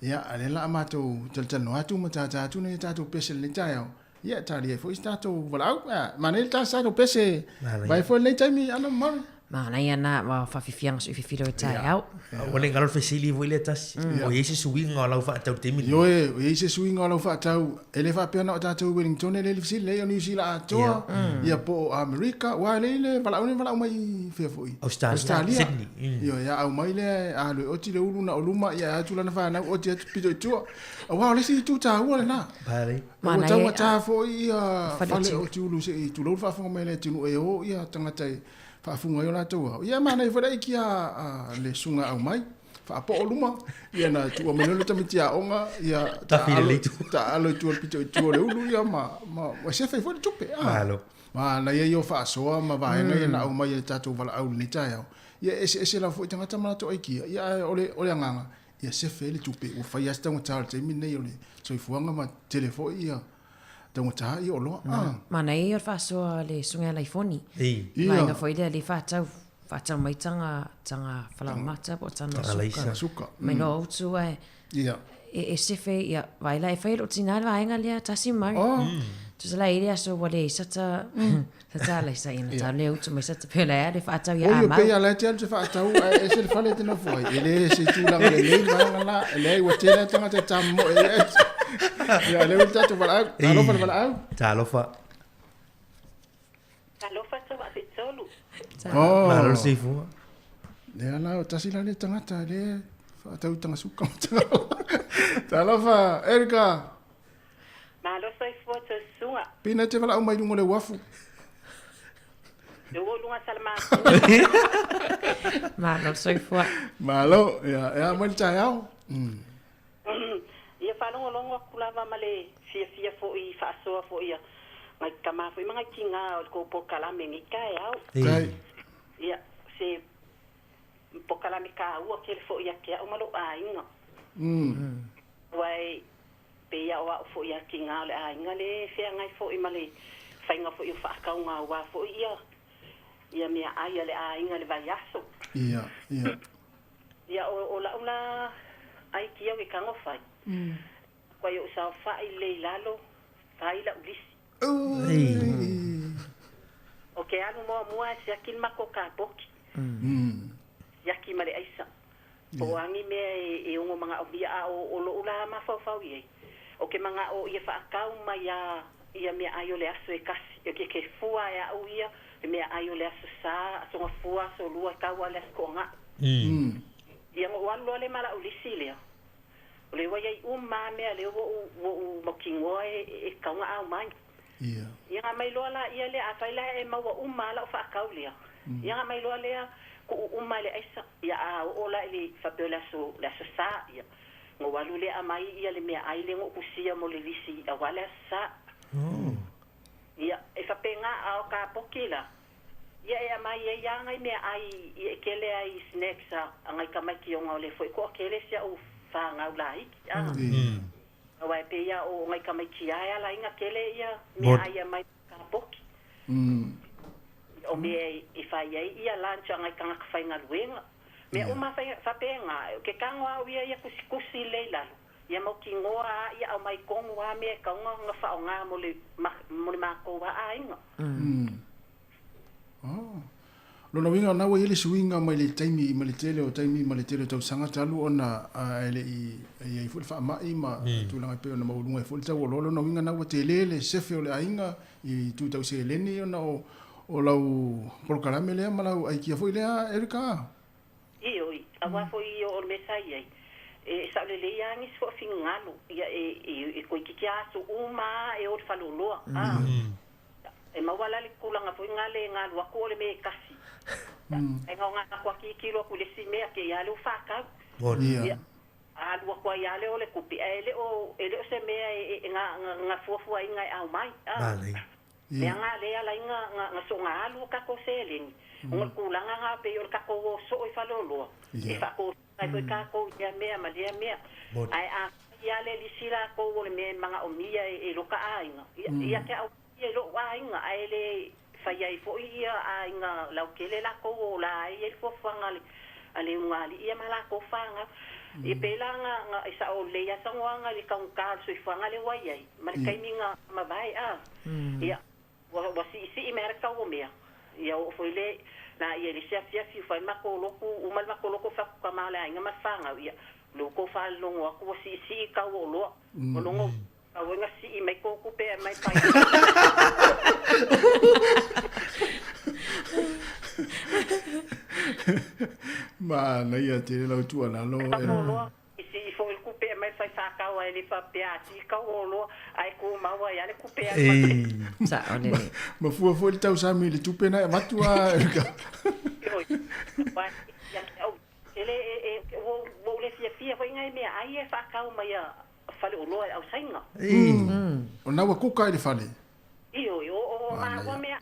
Ia, a lea la a matou talatalanoa atu ma tātā atu nei a tatou pese i lenei taeao, ia, e talia ai foi se tatou valaau. Ia, manaia le ta se tatou pese vai foi i lenei taimi, Ana ma Mary. Manaia na ma whawhiwhianga so i whiwhiro e tae au. Ua le ngalo fesili foi lea tasi. O iai se suiga o lau faatau i le taimi lenei? Ioe, o iai se suiga o lau faatau, e le faapea na o tatou i Wellington e le le fesili, leai o Niu Sila atoa, ia po o Amerika, aua e leai le valaau nei na valaau mai i fea foi? Australia. Australia. Sydney. Ioe, a aumai lea e alu e oti le ulu na o luma, ia e atu lana fanau oti atu pito i tua. Aua o le isi itu taua lena. Palei. Ua taugata foi ia fale oti ulu se i tulou le faafofoga mai a le atunuu e o ia tagata e faafuga ai o latou ao. Ia manaia foi le aikia a le susuga aumai, faapoo luma, ia na tuua mai loa le tamaiti aoga, ia Tafi le leitu. taalo i tua le pito i tua o le ulu, ia ma, ma, ma sefe ai foi le tupe. Ah. Malo. Manaia ia o faasoa ma vaega ia na aumai e le tatou valaau i lenei taeao. Ia e eseese lava foi tagata ma latou aikia, ia ae o le, o le agaga, ia sefe ai le tupe. Ua fai lava si taugata o le taimi lenei o le soifuaga ma tele foi ia taugata ia oloa. Ah. Manaia ia o le faasoa a le Susuga ia Laifoni. Ei. Vaega foi lea le faatau, faatau mai taga, taga falaoamata po o taga suka. Suka. Mai loa utu ae. Ia. E, e sefe, ia, vaai la e fai e lou tinā le vaega lea, tasi mai. Oh. Tusa la e i le aso ua leai sata, sata alaisa, ia na tau lea utu mai sata pea la e ale faatau ia Oi, a mau. pei a la e te alu te faatau, ae ese le fale e te nofo ai. E le se tulaga lelei le vaega la, e leai ua tele a tagata e tamomoe ai. Ia, lea ua le tatou valaau. Talofa le valaau. Talofa. Talofa Tauaafetolu. Oh. Malo le soifua. Lea la, o tasi la lea tagata lea faatau taga suka ma taga Talofa, Erika. Malo soifua Tosuga. Pina te valaau mai luga o le uafu. Le ua luga Salamatu. Malo soifua. Malo, ia, e a mai le taeao. Ia faalogologo atu lava ma le fiafia foi i faasoa foi a ngai tama foi ma ngai tiga o le tou polokalame nei taeao. Ia, se polokalame taua tele foi ia te au ma lou aiga. Aua e pei lava o au foi a tiga o le aiga le feagai foi ma le faiga foi o faatauga aua foi ia ia meaai a le aiga i le vaiaso. Ia, ia. Ia, o, o la'u la aikia o ke tago fai. Matua i o'u saofa'i lelei i lalo, fai la'u lisi. O ke alu muamua e siaki le makou kapoki. Siaki ma le aisa. Po o a ni mea e, e ono manaʻomia a o, o loʻu la mafaufau i ai. O ke manaʻo ia faakau mai a ia meaai o le aso e kasi, e ke, ke fua e aʻu ia le meaai o le aso Sa, aso Gafua, aso Lua, e tau a le aso Toagaʻu. Ia na ou alu loa lea ma la'u lisi lea, o lea ua iai uma a mea lea ua ou, ua ou mautinoa e, e tatau ona aumai. Ia na aumai loa laia lea, afai la e maua uma a la'u faatau lea, ia na aumai loa lea kuu uma e le aisa, ia a oo la i le faapea o le aso, le aso Sa, ia na ou alu lea aumai ia le meaai lea na ou kusia mo le lisi auā le aso Sa. Ia, e faapena a o kapoki la, Ia e aumai ai lava nai meaai ia e kele ai snacks a nai tamaiti ona o lea foi toatele si a'u fanau laiti a. Aua e pei lava o nai tamaiti a e ala ai ona tele ia meaai e aumai mai kapoki. O mea e fai ai ia lunch a nai tagata faigaluega. Mea uma faapena, o ke tago lava au ia ia tusitusi lelei i lalo. Ia mautinoa a ia aumai tonu a mea e tatau ona faaaoga mo le mo le matou a aiga. Oh. Lona uiga na ua i ai le suiga mai le taimi mai le tele o taimi ma le tele o tausaga talu ona e le i i ai foi le faamai ma tulaga e pei ona maualuga ai foi le tau o oloa. Lona uiga na ua tele le sefe o le aiga i itu tau seleni ona o o lau polokalame lea ma lau aikia foi lea Erika. Ioe, auā foi ia o le mea sa i ai, e sao lelei lava nisi foi o finagalo, ia e toeitiiti lava aso uma lava e o i le faleoloa, a. E maua la le tulaga foi lena le galu atu o le mea e tasi. Ae na ona atu lava tilotilo atu i le isi mea, te i lava lea ua faatau. Ia, alu atu ai lava lea o le tupe, ae le o, e le o se mea e na fuafuaina e aumai, a. Mea na lea ala ai na soona alu o tatou seleni, ona o le tulaga na pei o le tatou o soo i faleoloa, e faatosina ai foi tatou i lea mea ma lea mea. Ae a fai lava le lisi latou o le mea e manaomia e lota aiga, ia te au ia i lou aiga, ae le fai ai foi ia aiga lautele latou o la e i ai le fuafuaga a le ulugalii ia ma latou fanau. Ia pei la na e sao lelei lava saunoaga i le taugata o le soifuaga lea ua i ai ma le taimi na mavae a. Ia, ua siisii mai lava le tau o mea. Ia oo foi le na ia i le isi afiafi ua fai le matou lotu, uma le matou lotu fai atu tama o le aiga ma le fanau, ia lea ua tou faalogo atu ua siisii tau o oloa. Ua logo tau ai na sii mai tou tupe e aumai pai. Manaia tele lau tuualalo. Oloa i sii foi le tupe e aumai le faifakau ae le faapea a sii tau o oloa ae tumau ai lava le tupe e alu ai. Sao lelei. Mafua foi le tausami i le tupe na e avatu a. Ioe. E le e ua ou le fiafia foi nai meaai ia e faatau mai a faleoloa e ausaina. O na ua kuka i le fale. Ioe, o maua mea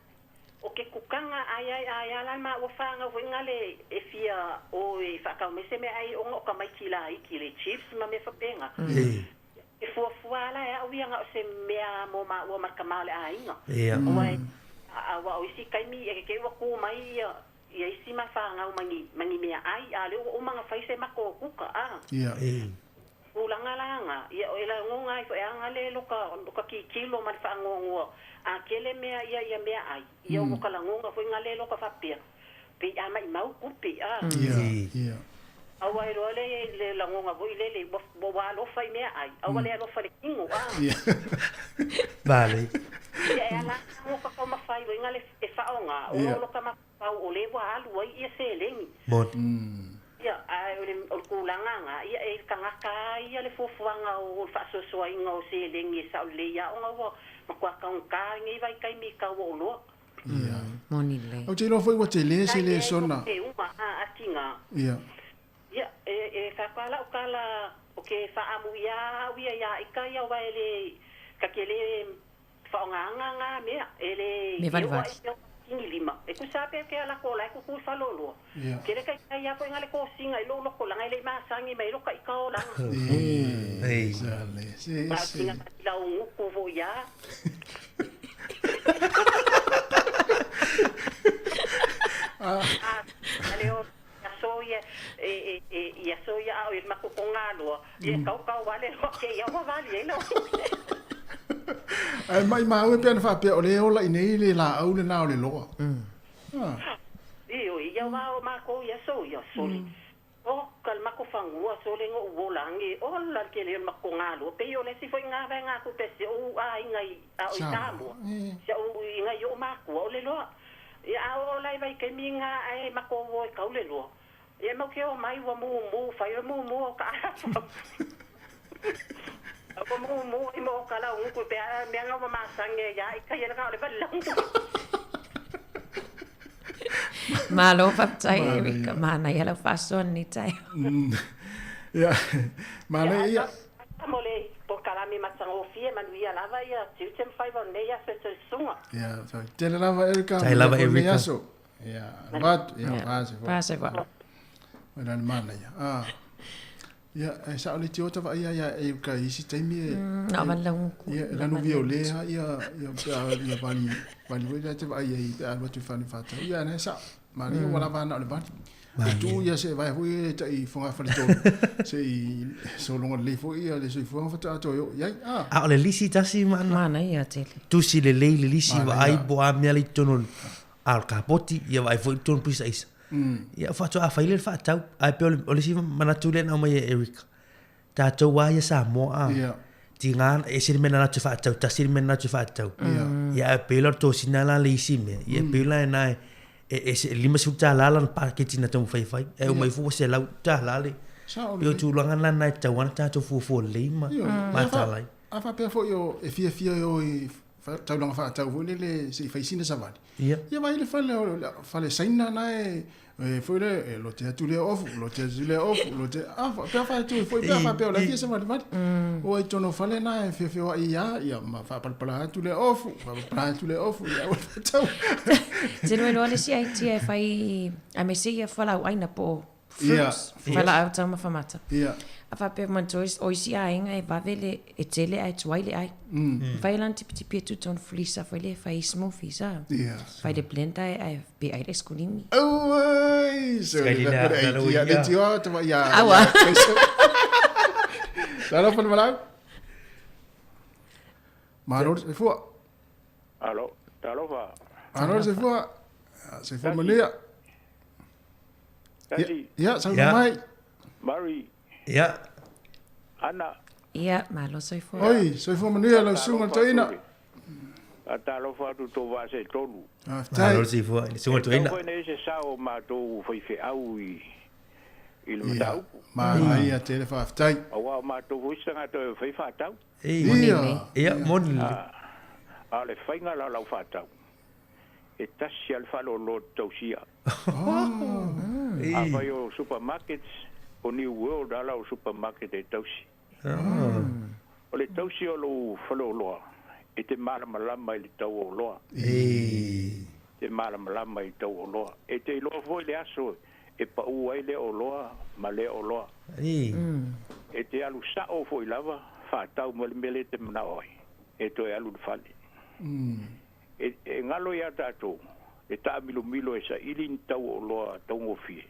o ke kukaga ai ai ai a la maua fanau foi na le e fia o e faatau mai se meaai ona o tamaiti laiti le chips ma mea faapena. E fuafua la e au ia na o se mea mo maua ma le tama o le aiga. Aua o isi taimi e te ua tu mai ia Ia isi ma fanau ma ni, ma ni meaai, a o lea ua uma ona fai se matou kuka, a. Ia. Tulaga la na, ia o e lagona ai foi a le loka, loka tilotilo ma le faanoanoa, a tele mea ia, ia meaai, ia ua ka lagona foi na le loka faapea, pei a maimau tupe, a. Ia, ia. Aua e iloa le, le lagona foi lele, ua, ua alofa i meaai, a ua le alofa i le tino, a. Ia. Vale. Ia e ala ana ka taumafai foi na le e faaaoga, ona o loka Pau o le ua alu ai ia seleni. Moni. Ia, ae o le, o le tulaga na, ia e i le tagata a ia le fuafuaga o le faasoasoaina o seleni e sao lelei lava ona ua matua taugata lenei vaitaimi i tau o oloa. Ia. Moni lelei. Ou te iloa foi ua tele se lesona. E uma a, a tiga. Ia. Ia, e, e faatoa lau tala o ke faaamuia au ia ia ika ia aua e le, ta te le Faaaogaina na mea e le Mea valivali. Kini lima. E tusa lava pe ke ala ko la e kuku i faleoloa. Tele taitai lava foi na le kosiga i lou loko laga e le i masagi mai ai lo taʻika olaga. E sale se se. Masina lau gutu foi a. Ale o aso ia e e i aso ia a o i le matou Togaloa, ia e kaukau vale loa keia ua vali ai lau. Ae maimau e pei ona faapea o lea e ola i inei le laau lena o le loa. Ioe, ia aua o matou i aso ia, sole. Oka le matou fanua sole na ou ola age, ola le tele o le matou Togaloa, pei o le isi foi na vaegatupe a si ou aiga i a o i Samoa, si ou i nai ou matua o le loa. Ia a oo la i vaitaimi na ae matou o e kau le loa, ia mau ke omai ua mumu, fai o le mumu o ka afa. Ua mumu ai mo ka lau nguku pe a mea na ua masani ai ia i kai e na o le vali lau nguku. Malo faafetai Erika, manaia lau faasoa lenei taeao. Ia, manaia ia. Mo le polokalame matagofie, manuia lava ia tiute ma faiva o lenei aso e toe susuga. Ia, tele lava Erika, Tele lava Erika. Aso. Ia, vat, ia, pase foi. Pase foi. Mai la le manaia. Ah. Ia, e sao le tiota vaai ia ia Erika i isi taimi e. Na vali lau nguku. Ia, lanu viole ha ia ia pe a ia vali vali foi le te vaai ai pe a alu atu i fale faatau. Ia, na e sao. Manaia ua lava ana o le vali. E tu ia se vai foi e tai fogafale tolu. Se i sologa lelei foi ia le soifuaga faatoa toe oo i ai. Ah. A o le lisi tasi ma ana. Manaia tele. Tusi lelei le lisi Manaia. vaai po o a mea la i totonu o le a o le kapoti, ia vaai foi i totonu o le pisa aisa. Ia faatoa fai lea le faatau. Ae pei o le, o le isi manatu lea na aumai e Erica, tatou lava ia Samoa a, Ia. tiga e ese le mea na latou faatau, tasi le mea na latou faatau. Ia. Ia ae pei la o le tosina la le isi mea, ia e pei la ena e, e ese e $50 lana paketi na taumafai e fai, ae omai fua ua $100 le. Sao Pei o lelei. tulaga la na e tatau lava ona tatou fuafua lelei ma Ioe. A fa, matala ai. a faapea foi o e fiafia e o i taulaga faatau foi lele se i fai sina savali. Ia. Ia vai le fale o le fale Saina na e e foi le e lote atu le ofu, lote atu le ofu, lote a fa pe fa tu foi pe fa pe o la fia savali vali. O ai tono fale na e fia fia ia ia ma fa palapala atu le ofu, fa palapala atu le ofu ia o tau. Te loa loa le isi aitia e fai aemaise ia fualaauaina po o fruits, fualaau taumafa mata. Ia. A faapea manatua o isi aiga e vave le, e tele ae tuai le ai. Mafai la ona tipitipi atu tonu freezer foi lea e fai smoothies a. Ia. Fai le blender ae pe ai le aiskolimi. Auai, se o le Skalina, le nalo aitia, le ia. tio te ia. Aua. Talofa le malau. Malo le soifua. Alo, talofa. Malo le soifua. Soifua manuia. Tasi. Ia, saunoa mai. Mary. Ia. Ana. Ia, malo soifua. Oi, soifua manuia lau susuga i le toeaina. Faatalofa atu tou vaa se tolu. Faafetai. Malo le soifua i le susuga i le toeaina. E tatau foi ona i ai se sao o matou faifeau i i le mataupu. Manaia tele faafetai. Aua o matou foi isi tagata e fai faatau. Ia, ia, moni lelei. A o le faiga la o lau faatau, e tasi lava le faalolo e tausia. Afai o supermarkets, o New World lava lau supermarket e tausi. O le tausi o lou faleoloa, e te malamalama i le tau o oloa. E te malamalama i le tau o oloa. E te iloa foi le aso e pau ai lea oloa ma lea oloa. E te alu sao foi lava faatau mai le mea lea e te manao ai, e toe alu i le fale. E galo ia tatou le taamilomilo e saili ni tau o oloa taugofie.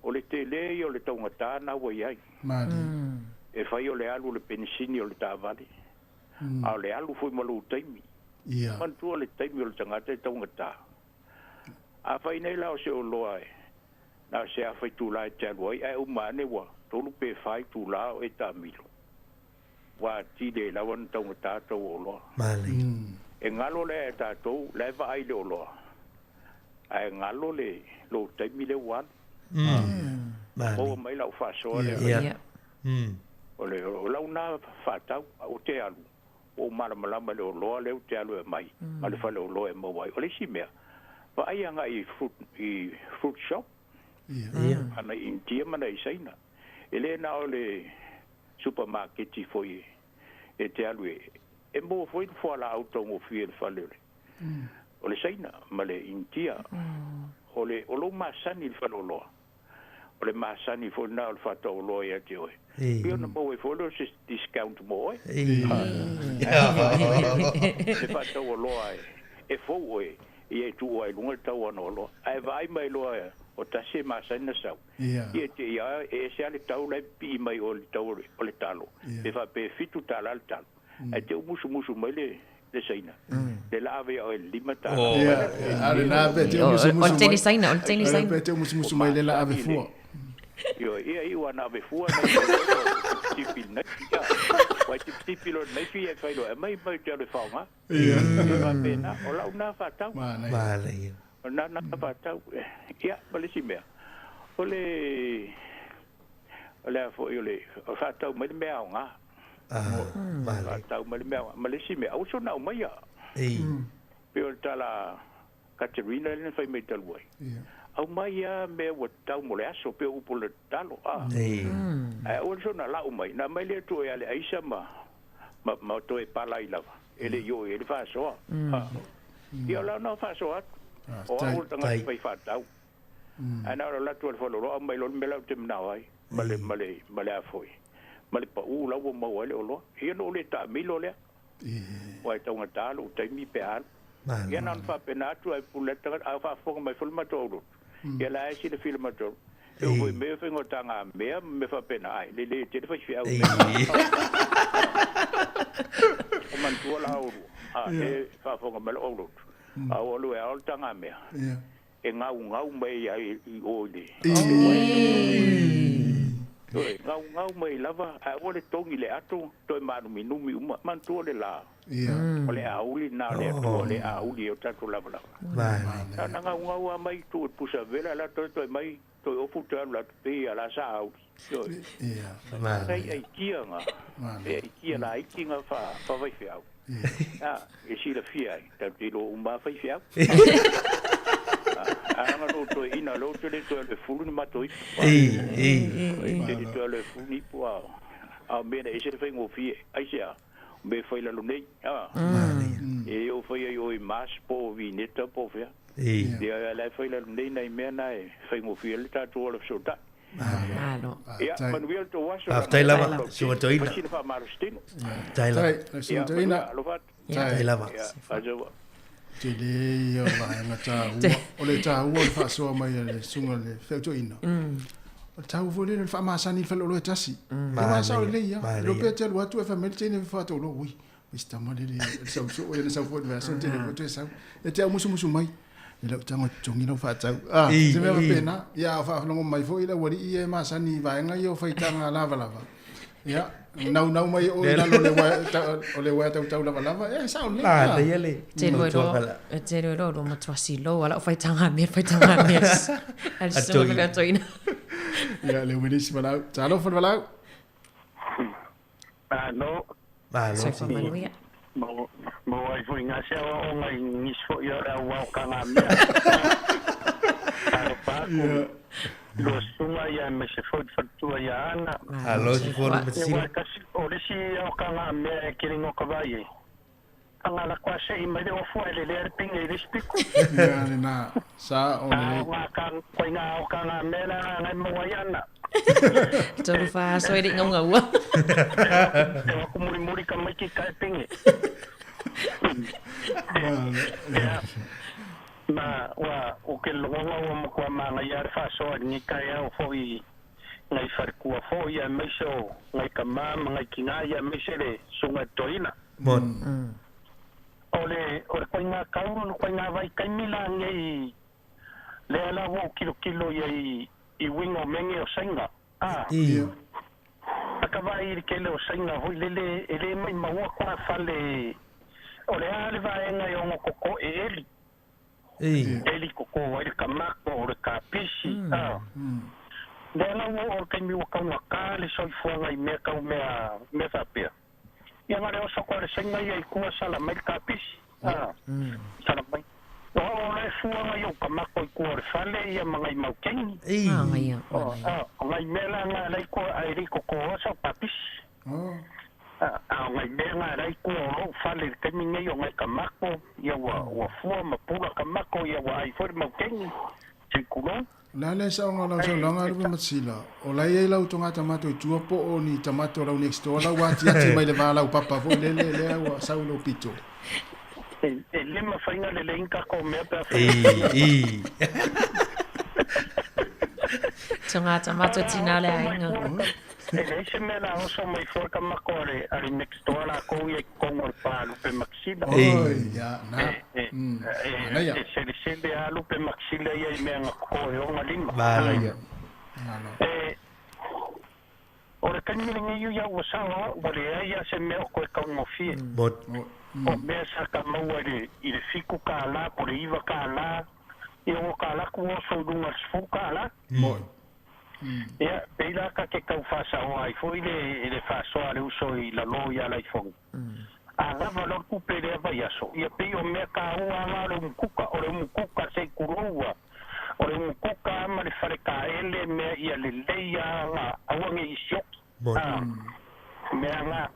O le tele ia o le taugata na ua i ai. E fai o le alu o le penisini o le taavale, a o le alu foi ma lou taimi. Manatua le taimi o le tagata e taugata. Afai nei la o se oloa e na o se afa itula e te alu ai, ae uma ane ua tolu pe fa itula o e taamilo. Ua atili ai lava ona taugata tau oloa. E galo lea e tatou la e vaai i le oloa, ae galo le lou taimi lea ua alu. Maua mai lau faasoa lea. O le o lau na faatau, ou te alu, ua ou malamalama i le oloa lea ou te alu e aumai, ma le faleoloa e maua ai. O le isi mea, vaai agai i fruit, i fruit shop, a nai Initia ma nai Saina. E le na o le supamaketi foi e te alu e, e maua foi le fualaau taugofie i le fale o le, o le Saina ma le Initia. O le, o lou masani i le faleoloa, o le masani foi lena o le faatauoloa ia te oe. Pei ona maua ai foi lea o se discount mo oe. Le faatauoloa e fou oe, ia e tuu ai i luga le tau o ana oloa. Ae vaai mai loa o tasi e masani ona sau, ia e te i a e ese lava le tau la e pipii mai oe i le tau o le talo, pe faapea e $7 le talo. Ae te musumusu mai le le Saina. Le la ave ia oe le $5. Ia, a lena pe te musumusu mai. O le teine Saina, o le teine Saina. Pe te musumusu mai le la ave fua. Ioe, ia iu ana ave fua nei tipi nei. Ia, wai tipi tipi lo nei fi e fai lo e mai mai te alu e whaonga. Ia. Ia pēnā, o lau nā whātau. Mānaia. O nā nā whātau. Ia, ma le isi mea. O le, o le a foi o le, o whātau mai le mea aoga. Ah, male. Whātau mai le mea aoga. Ma le isi mea, aua sona aumaia. Ei. Pei o le tala a Katerina lea na fai mai talu ai. Aumai lava mea ua tatau mo le aso, pei o upu o le tatalo. Ah. Ei. Ae aua le soona lau mai. Na aumai lea toe a le aisa ma, ma, ma toe palai lava. E le i oo i ai le faasoa. Ah. Ia o la ona faasoa atu. O au o le tagata fai faatau. Ae na ona alu atu a le faleoloa aumai loa le mea la ou te manao ai, ma le, ma le, ma le a foi, ma le pau la ua maua ai le oloa. Ia na ou le taamilo lea, aua e taugata lou taimi pe a alu. Ia na ona faapena atu ae pule atu tagata, a o faafofoga mai foi le matou aulotu, ia la e silafia le matou aulotu. E oo foi i mea faigata mea ma mea faapena, ae lelei tele faifeau i mea. O manatua la oulua, a e faafofoga mai lou aulotu, a ua alu e ao le taga mea. E gaugau mai ai i o i le Toe gaugau mai lava, ae aua le togi le ato, toe mānuminumi uma. Manatua le la, o le auli lena o le Atua, o le auli ai o tatou lavalava. Na ona gaugau lava mai tuu i le pusa vela, la toe toe mai, toe ofu toe alu atu, pei a la sa auli. Ioe. Nai aikia nga, e aikia laiti nga faa-faifeau. A, e silafia ai, tatou te iloa uma lava faifeau. A leaga na ou toe ina loa, ou te le toe alu e fulu ni matou ipu. Ou te le toe alu e fulu ni ipu, a o mea na ese le faigofie. Aisea? O mea e fai lalo nei. A, e oo fai ai oe i mask po o vineta po o fea. Ia, la e fai lalo nei nai mea na e faigofie ai le tatou ola fesootai. Malo. Ia, manuia le tou aso. Faafetai lava, Susuga Toeaina. Fai sina faamalositino. Faafetai lava. Faafetai, Susuga Toeaina. Ia, alofa atu. Faafetai lava. Ia, asoa. Tele ia o vaega taua. O le taua o le faasoa mai a le susuga i le Feau Toeaina. O le taua foi lea o le faamasani i le faleoloa e tasi. E aua sao lelei lava. E le iloa pea te alu atu ae fai mai le teine faatauoloa, ui, mai si tama lele e sau soo, ia na sau foi i le vaiaso tele foi toe sau. E te aumusumusu mai. E lau tago e totogi lau faatau. Ah, se mea faapena. Ia, a o faafofoga mai foi le aualii ia e masani i vaega ia o faitaga lavalava. Ia, naunau mai oe i lalo o le uaea, o le uaea tautau lavalava, ia e sao lelei. Manaia le Te rua fautuaga la. E te rua roa matua silo ala o faitaga mea faitaga mea. A le susuga fai toina. Ia, le uili si valaau. Talofa le valaau. Malo. Malo. Soifua manuia. Mo ai foi ngā se aoaoga i nisi foi o le au ao ka ngā mea. Talofa aku. Lua susuga ia aemaise foi le faletua ia Ana. Malo si fua le Ia kasi o le isi ao ka ngā mea e kere ngo ka vai e. Ka ngā la kua sei mai le ofua e le lea le pinge i le isi piko. Ia le na sa o le. Ngā ka koe ngā ao ka ngā mea la ngai maua i ana. Tolu wha aso e ringa unga ua. Te waku muri muri ka mai ki kai pinge. Ia, ma ua o ke logonga ua matua māngai a le faasoa i lenei taeao foi ngai falekua foi aemaise o ngai tama ma ngai tinā ia aemaise le susuga i le toeaina. O le o le koiga kaulu le koiga vaitaimi la nei lea la ua ou tilotilo i ai i uiga o mea nei o Saina, a. A ka vaai i le tele o Saina foi lele e le maimaua kona fale o le a le vaega e ono koko e eli. Eli koko ai le kamako o le kapisi, a. Lea la ua oo le taimi ua taugata le soifuaga i mea tau mea mea faapea. Ia na le oso koa le Saina ia i tua sala mai le kapisi, a. Sala mai. O o le fua ngai o kamako i tua o le fale ia ma ngai mau keini. A, o ngai mea la nga lai kua ai li koko oa sa o kapisi. A, o ngai mea nga lai kua o lou fale i le taimi nei o ngai kamako, ia ua, ua fua ma pula kamako, ia ua ai foi le mau keini, sei kulou. O le a le saoga o lau saunoaga Lupe Matsila? O la e i ai lau toga tamato i tua po o ni tamato o lau next door la ua atiati mai le va lau papa foi lele lea ua sau lou pito. E le mafai na lelei ni tatou mea pe a fai. Toga tamato tina le aiga. E leai se mea la oso mai fua ka mako a le, a le next door lakou ia i totonu o le pa a Lupe Maxila. Oi, ia, na. E, Manaia. e selesele a Lupe Maxila ia i mea na toto e ona lima. Manaia. E, o le taimi lenei ia ua sao au, ua leai a se mea o toe taugofie. Mot. O mea sa ka maua i le, i le $7 po o le $9, ia ua kalaku oso i luga o le $10. Moi. Ia, pei la ka te tau faasaoa ai foi le, le faasoa a le uso i lalo ia Laifoga. A lava loa le tupe i lea vaiaso, ia pei o mea taua lava o le umukuka, o le umukuka se i tuloua, o le umukuka lava ma le fale taele mea ia lelei lava aua ne i sioki. A, mea na.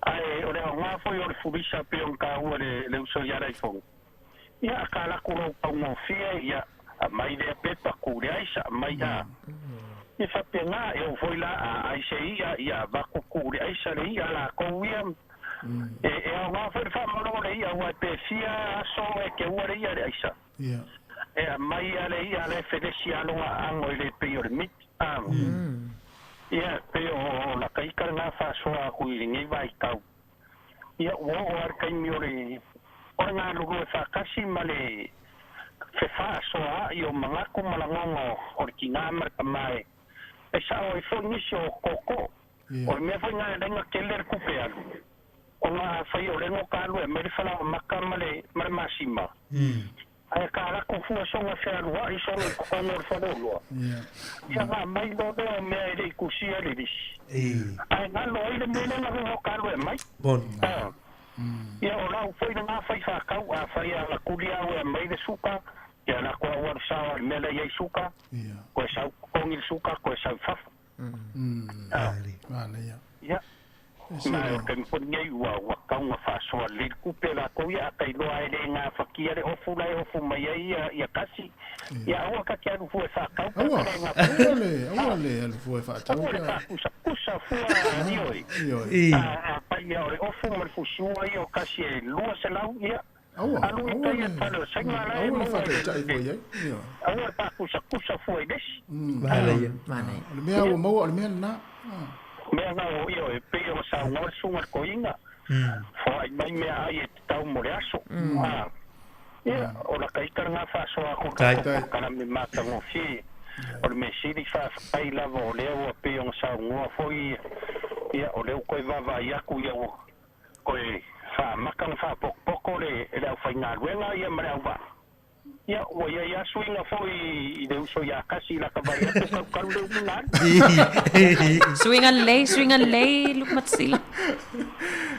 Ae o le aoga foi o le fulisa pei ona taua e le, le uso ia Laifoga. Ia, ka lako lou taugofie, ia, aumai lea pepa, ku le aisa, aumai a. Ia faapena, e oo foi la a ai se i'a, ia avatu ku le aisa le i'a lakou ia. E, e aoga foi le faamalo o le i'a, aua e pe fia aso e keua le i'a i le aisa. E aumai a le i'a la e felesi a lona aano e le pei o le miti. A. Ia, pei o lata ita lena faasoa atu i lenei vaitau. Ia, ua oo lava le taimi o le o le galulue faatasi ma le fefaasoaa'i o manatu ma lagona o le tinā ma le tamā e e sao ai foi nisi o tootoo. O le mea foi lena e ala ai ona tele le tupe alu, ona afai o lea na ota alu e aumai le falaoamata ma le ma le masima, Ae ka lako fua soga fealuai solo i totonu o le faleoloa. Ia na aumai loa lea o mea e le i tusia le lisi. Ae galo ai le mea lea na hohoka alu e aumai. Ia o lau foi lena fai faatau, afai a latuli au e aumai le suka, ia lako au alu sao i le mea la i ai suka, koe sau totogi le suka, koe sau i fafo. Ia. Ma o le taimi foi lenei ua ua tatau ona faasoa lelei le tupe a latou ia, a ta iloa e le gafatia le ofu la e ofu mai ai ia ia kasi, ia aua ta te alu fua e faatau pe Aua, a le gafatia. aua le, aua le alu fua e faatau Aua pe le a. faakusakusa fua ioe. Ioe. A afai ia o le ofu ma le fusiua ia o kasi e 200 ia, Aua, alu i aua tai le, e fale o Saina la e aua le maua i le faataitai fua i ai. Ioe. aua le faakusakusa fua i le isi. Manaia. Manaia. O le mea ua maua o le mea lena. Mea na o ioe, pei ona saunoa le susuga i le toeaina, foai mai meaai e tatau mo le aso. Ia, o lata ita lena faasoa atu i le tatou polokalame matagofie. O le mea sili faafetai lava o lea ua pei ona saunoa foi ia, o lea ua toe vaavaai atu ia ua toe faamata ona faapotopoto le le aufaigaluega ia ma le auvaa. Ia, ua i ai lava suiga foi i le uso ia Kasi i lata vaai atu talutalu le umi na alu. Suiga lelei, suiga lelei Lukumatasila.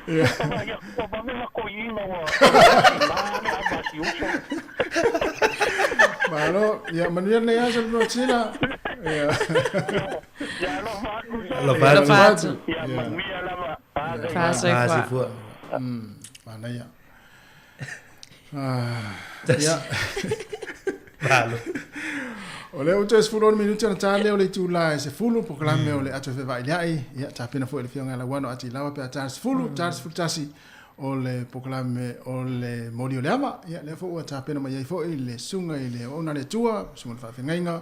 Ia vaai atu ua vave ona toeaina ua tina le ava a si uso. Malo, ia manuia lenei aso Lukumatasila. Ia. Ia alofa atu. Alofa atu. Ia manuia lava. Faasoifua. Manaia. Ia. Malo. O lea ua toe 16 minute ona ta lea o le itula e 10 polokalame o le ato e fevailiai. Ia, tapena foi e le Afioga ia Lauano Ati Lawa pe a ta le 10, ta le 11 o le polokalame o le moli o le ava. Ia, lea foi ua tapena mai ai foi le susuga i le Auauna a le Atua, susuga i le Faafeagaiga,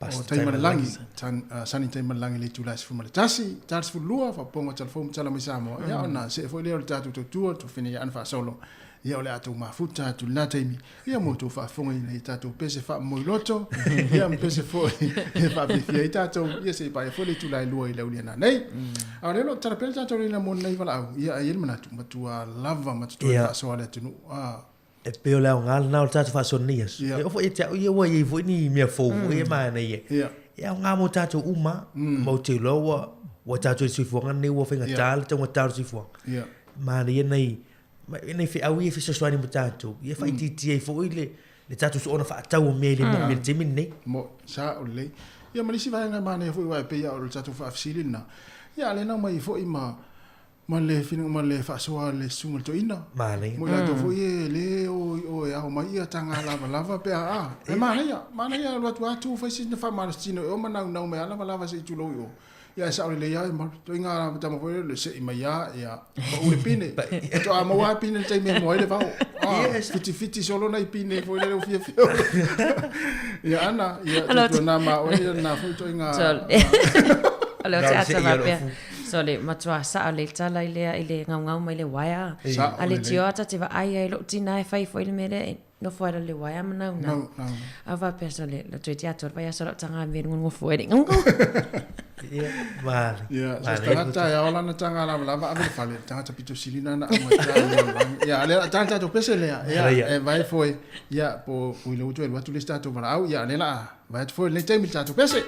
O Taimalelagi, Sonny Taimalelagi i le itula e 11, ta le 12, faaopoopoga o tala fou ma tala mai Samoa, ia ona see foi lea o le tatou tautua, le tuafafine ia Ana Faasolo, ia o le a tou mafuta atu i lena taimi, ia mo tou faafofogaina i tatou pese faamomoiloto, ia ma pese foi e faafiafia ai tatou, ia se i paia foi le itula e 2 i le auliana nei. A o lea o lo o tatala pea le tatou laina mo lenei valaau, ia ae i ai le manatu, matua lava ma totoe faasoa le atunuu. E pei o le aoga lena o le tatou faasoa nei aso. E oo foi ia te au ia ua i ai foi ni mea fou foi e manaia. E aoga mo tatou uma. Ma ou te iloa ua ua tatou i le soifuaga lenei ua faigata le taugata o le soifuaga. Manaia nai nai feau ia e fesoasoani mo tatou, ia faaitiitia ai foi le le tatou soona faatau o mea e le manaomia i le taimi lenei. Mo, sao lelei. Ia ma le isi vaega e manaia foi aua e pei lava o le tatou faafesili lena, ia a o lea na aumai ai foi ma Ma le fina ma le faasoa a le susuga i le toeaina. Manaia. Mo i latou foi e le o i o e ao mai ia taga lavalava pe a a. E manaia, manaia alu atu a tu fai sina faamalositino i o ma naunau mai a lavalava se i tulou i o. Ia ae sao lelei a e malu. Ituaiga tama foi lele sei mai a ia pau le pine. Faatoa maua lava pine i le taimi e moa ai le vao. A fitifiti solo nai pine foi lele ua fiafia. Ia Ana, ia tautuana ma oe ia lena foi ituaiga. O lea ou te ata faapea. Sole, matua sao lelei tala i lea i le gaugau mai le uaea. A le tio ta te vaai ai lou tina e fai foi le mea lea e nofo ai le uaea ma naunau. A faapea sole, lo toe te atoa le vaiaso lau taga me runga nofo ai le gaugau. Ia, male. Ia, so se tagata e ao lana taga lavalava ave le fale, tagata pito sili nana augata Ia, lea la tala tatou pese lea. Ia, e vae foi, ia, po ui le utu e alu atu le isi tatou valaau, ia, lea la Vae atu foi i lenei taimi i le tatou pese.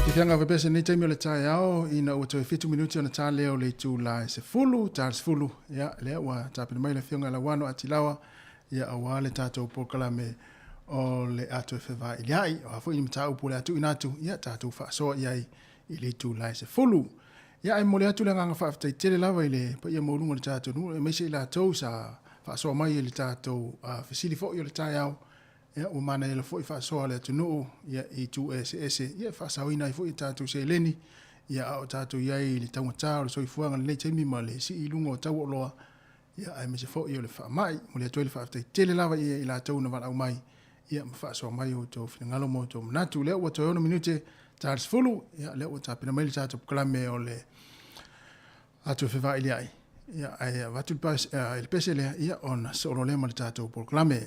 Fiafiaga faapea lenei taimi o le taeao ina ua toe 7 minute ona ta lea o le itula e 10, ta le 10, ia, lea ua tapena mai le Afioga ia Lauano Atilawa, ia, aua le tatou polokalame o le a toe fevailiai. O a foi ni mataupu o le a tuuina atu, ia, tatou faasoa i ai i le itula e 10. Ia, ae momoli atu le agaga faafetai tele lava i le paia maualuga o le tatou nuu, aemaise i latou sa faasoa mai i le tatou fesili foi o le taeao. Ia, ua manaia foi faasoa a le atunuu ia, i itu eseese ia, e faasaoina ai foi a tatou seleni, ia, a o tatou i ai i le taugata o le soifuaga i lenei taimi ma le sii i luga o tau o oloa, ia, aemaise foi o le faamai. Momoli atu ai le faafetai tele lava i i latou na valaau mai ia, ma faasoa mai o outou finagalo ma outou manatu. Lea ua toe 6 minute ta le 10, ia, lea ua tapena mai le tatou polokalame o le atu e fevailiai, ia, ae avatu le pese lea, ia, ona sosoo loa lea ma le tatou polokalame.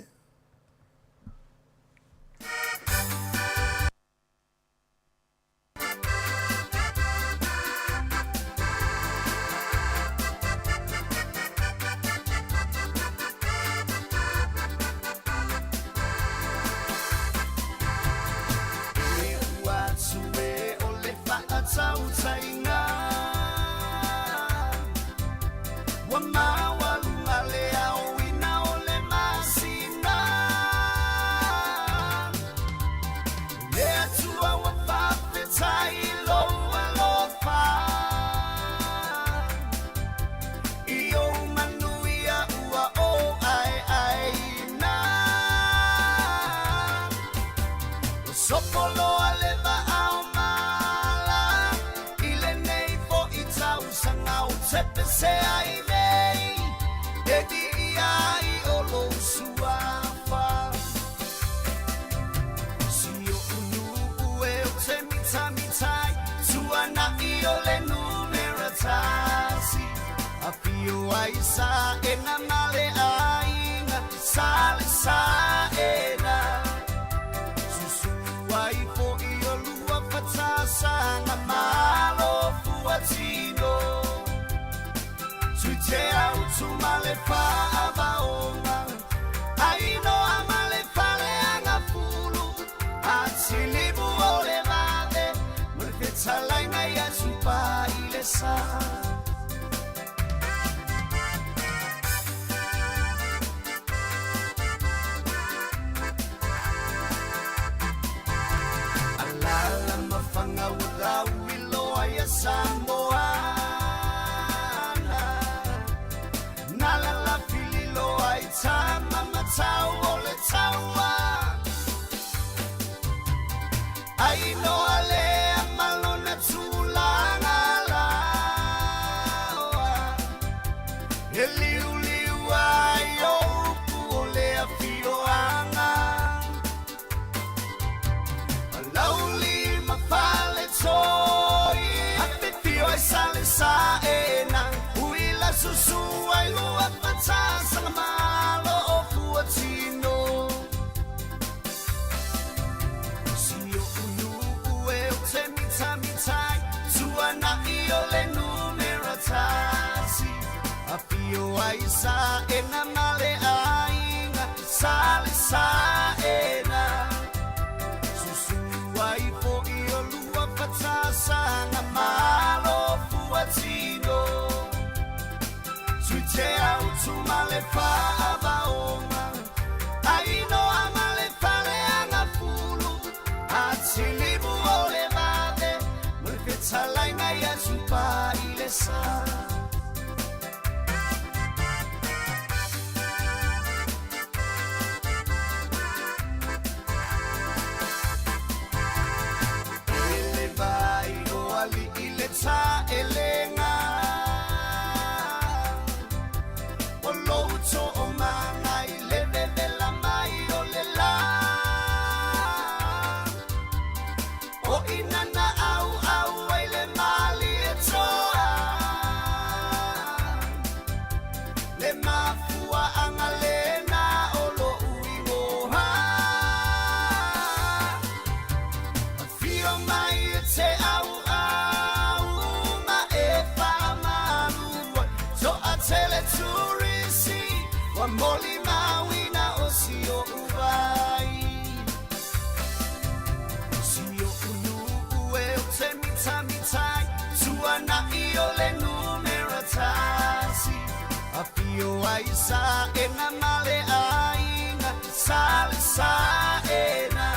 Sio ai saʻena ma le ʻaiga sa le saʻena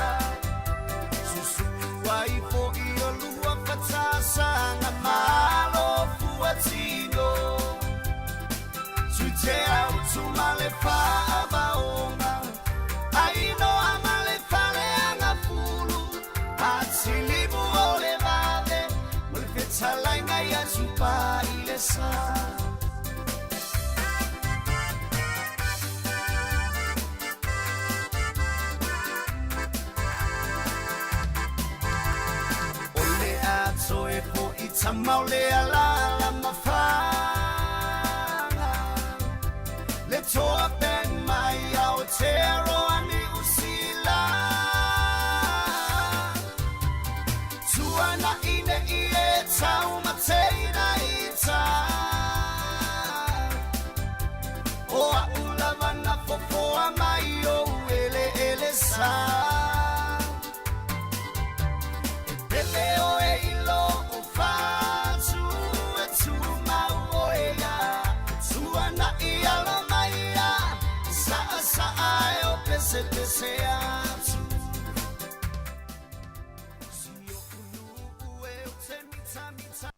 Susu ai foʻi o lua fatasaga malo fuatino Sui te autu ma le faavaoga Ainoa ma le faleagafulu Atilimu o le vave Ma le fetalaiga ia Tupa i le sa. O le ato e foʻi tama o le alala mafaga Le toa ben mai Aotearoa Niu Sila Tuanaʻi neʻi e taumateina ita O aʻu lava na fofoa mai ou eleele sa E pele oe i loʻu fatu E tumau oe ia Tuanaʻi alo mai ia Saʻasaʻa e o pesepese atu Si oʻu nuʻu e o te mitamita.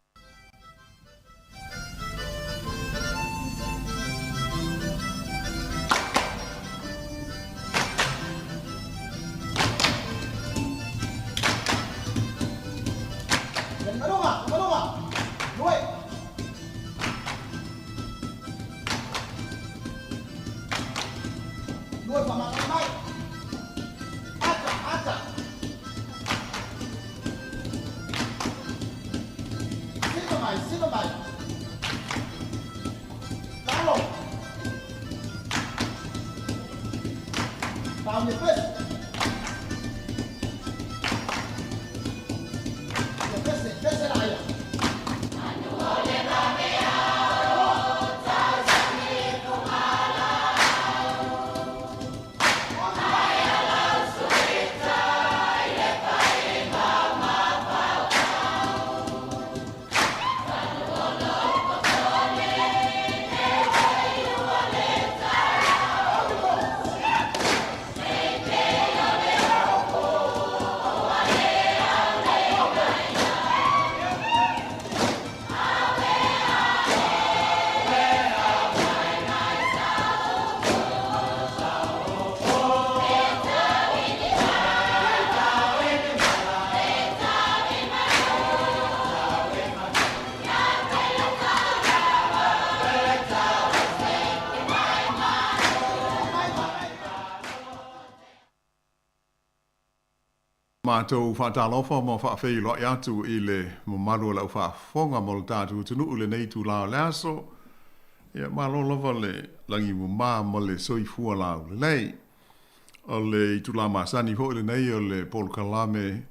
Matou faatalofa ma faafeiloai atu i le mamalu o le aufaafofoga ma lo tatou atunuu i lenei itula o le aso. Ia, malo lava le lagi mama ma le soifua laulelei. O le itula masani foi lenei o le polokalame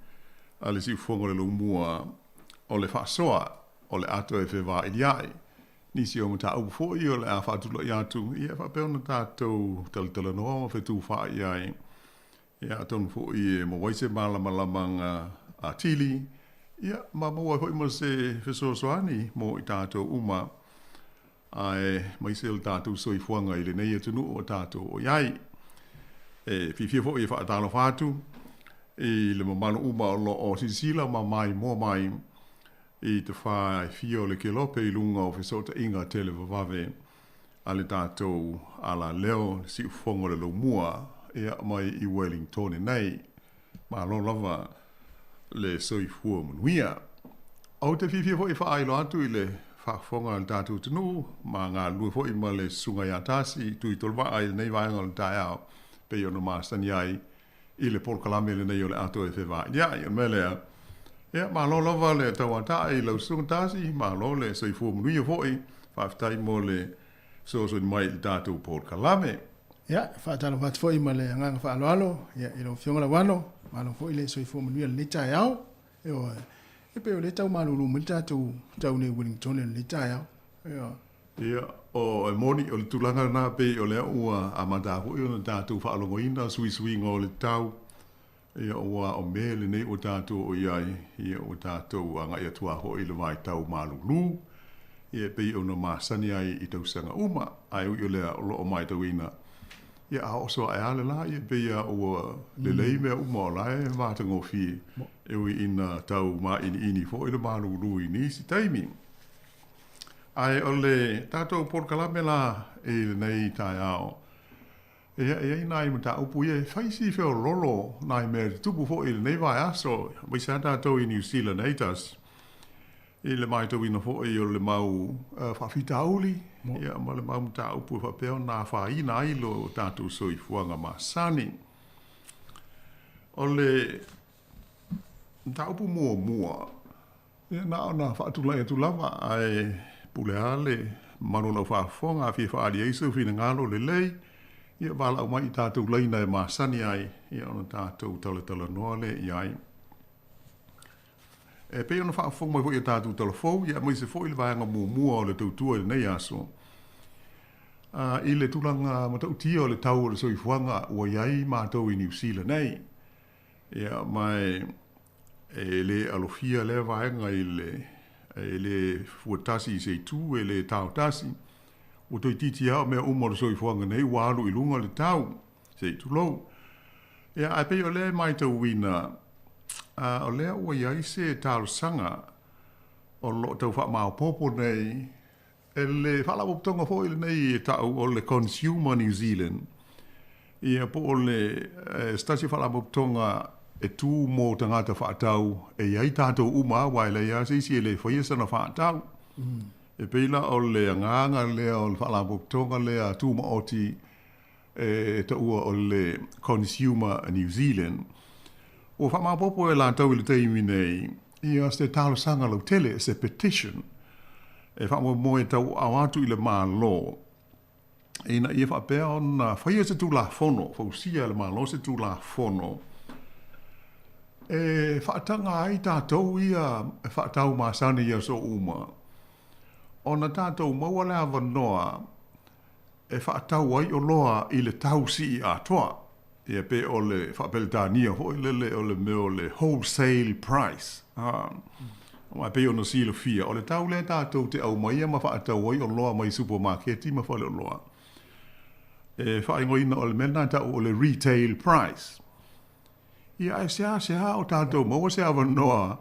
a le Siufofoga o le Lomua o le faasoa o le ato e fevailia'i. Nisi o mataupu foi o le a faatulai atu, ia faapea ona tatou talatalanoa ma fetufaai ai. Ia atonu foi e maua ai se malamalamaaga atili, ia ma maua ai foi ma se fesoasoani mo i tatou uma, aemaise o le tatou soifuaga i lenei atunuu o tatou o i ai. E fiafia foi e faatalofa atu i le mamalu uma o lo o silasila ma maimoa mai i tafa e fia o le kelope i luga o fesootaiga televavave a le tatou alaleo le siufofoga o le Lomua ia mai i Wellingtone nei. Malo lava le soifua manuia. Ou te fiafia foi e faailo atu i le faafofoga a le tatou atunuu ma galulue foi ma le Susuga ia Tasi Tuitolevaa i lenei vaega o le taeao pei ona masani ai i le polokalame lenei o le ato e fevailia'i. O le mea lea, ia, malo lava le tauata'i i lau susuga Tasi, malo le soifua manuia foi, faafetai mo le fesoasoani mai i le tatou polokalame. Ia, e faatalofa atu foi ma le agaga faaaloalo, ia, i lau Afioga Lauano, malo foi le soifua manuia i lenei taeao. Ioe, e pei o lea e tau malulu mai le tatou tau nei i Wellington i lenei taeao. Ioe. Ia, o, e moni, o le tulaga lena pei o lea ua amata foi ona tatou faalogoina suisuiga o le tau, ia, ua o mea lenei ua tatou o i ai, ia, ua tatou agai atu lava foi i le vaitau malulu. Ia, e pei ona masani ai i tausaga uma, ae ui o lea o lo o matauina, ia a oso ae lava le la, ia e pei lava ua lelei mea uma o la e matagofie, e ui ina tau māʻiniʻini foi le malūlū i nisi taimi. Ae o le tatou polokalame la i lenei taeao, ia e i ai nai mataupu ia e fai si feoloolo nai mea e tutupu foi i lenei vaiaso, aemaise lava tatou i Niu Sila nei tasi, i le matauina foi o le mau faafitauli ia ma le mau mataupu e faapea ona afaina ai lo tatou soifuaga masani. O le mataupu muamua, Ia, na ona faatulai atu lava, ae pule lava le mamalu o lau faafofoga, a fia faaali ai sou finagalo lelei, ia valaau mai i tatou laina e masani ai, ia ona tatou talatalanoa lea i ai. E pei ona faafofoga mai foi i a tatou tala fou, ia aemaise foi le vaega muamua o le tautua i lenei aso, i le tulaga matautia o le tau o le soifuaga ua i ai matou i Niu Sila nei. Ia, ma e le alofia lea vaega i le, e le fuatasi i se itu, e le taotasi. Ua toeitiiti lava o mea uma o le soifuaga nei ua alu i luga le tau, se i tulou. Ia, ae pei o lea e matauina, o lea ua i ai se talosaga o lo o tau faamaopoopo nei E le faalapotopotoga foi lenei e ta'u o le Consumer New Zealand, ia po o le se tasi o faalapotopotoga e tū mō tagata fa'atau e i ai tātou uma aua e leai lava se isi e le faia sana fa'atau. E pei la o le agaga lea o le faalapotopotoga lea tūmaoti e taua o le Consumer New Zealand. Ua faamaopoopo e latou i le taimi nei ia se talosaga lautele, se petition, e faamoemoe tauaao atu i le Malo ina ia faapea ona faia se Tulafono, fausia e le Malo se Tulafono e faataga ai tatou ia e faatau masani i aso uma, ona tatou maua le avanoa e faatau ai oloa i le tau sii atoa, ia pe o le faa-Peretania foi lele o le mea o le wholesale price. Ha. Aua e pei ona silafia, o le tau lea tatou te aumaia ma faatau ai oloa mai supamaketi ma faleoloa, e faaigoaina o le mea lena e tau o le retail price. Ia ae seasea o tatou maua se avanoa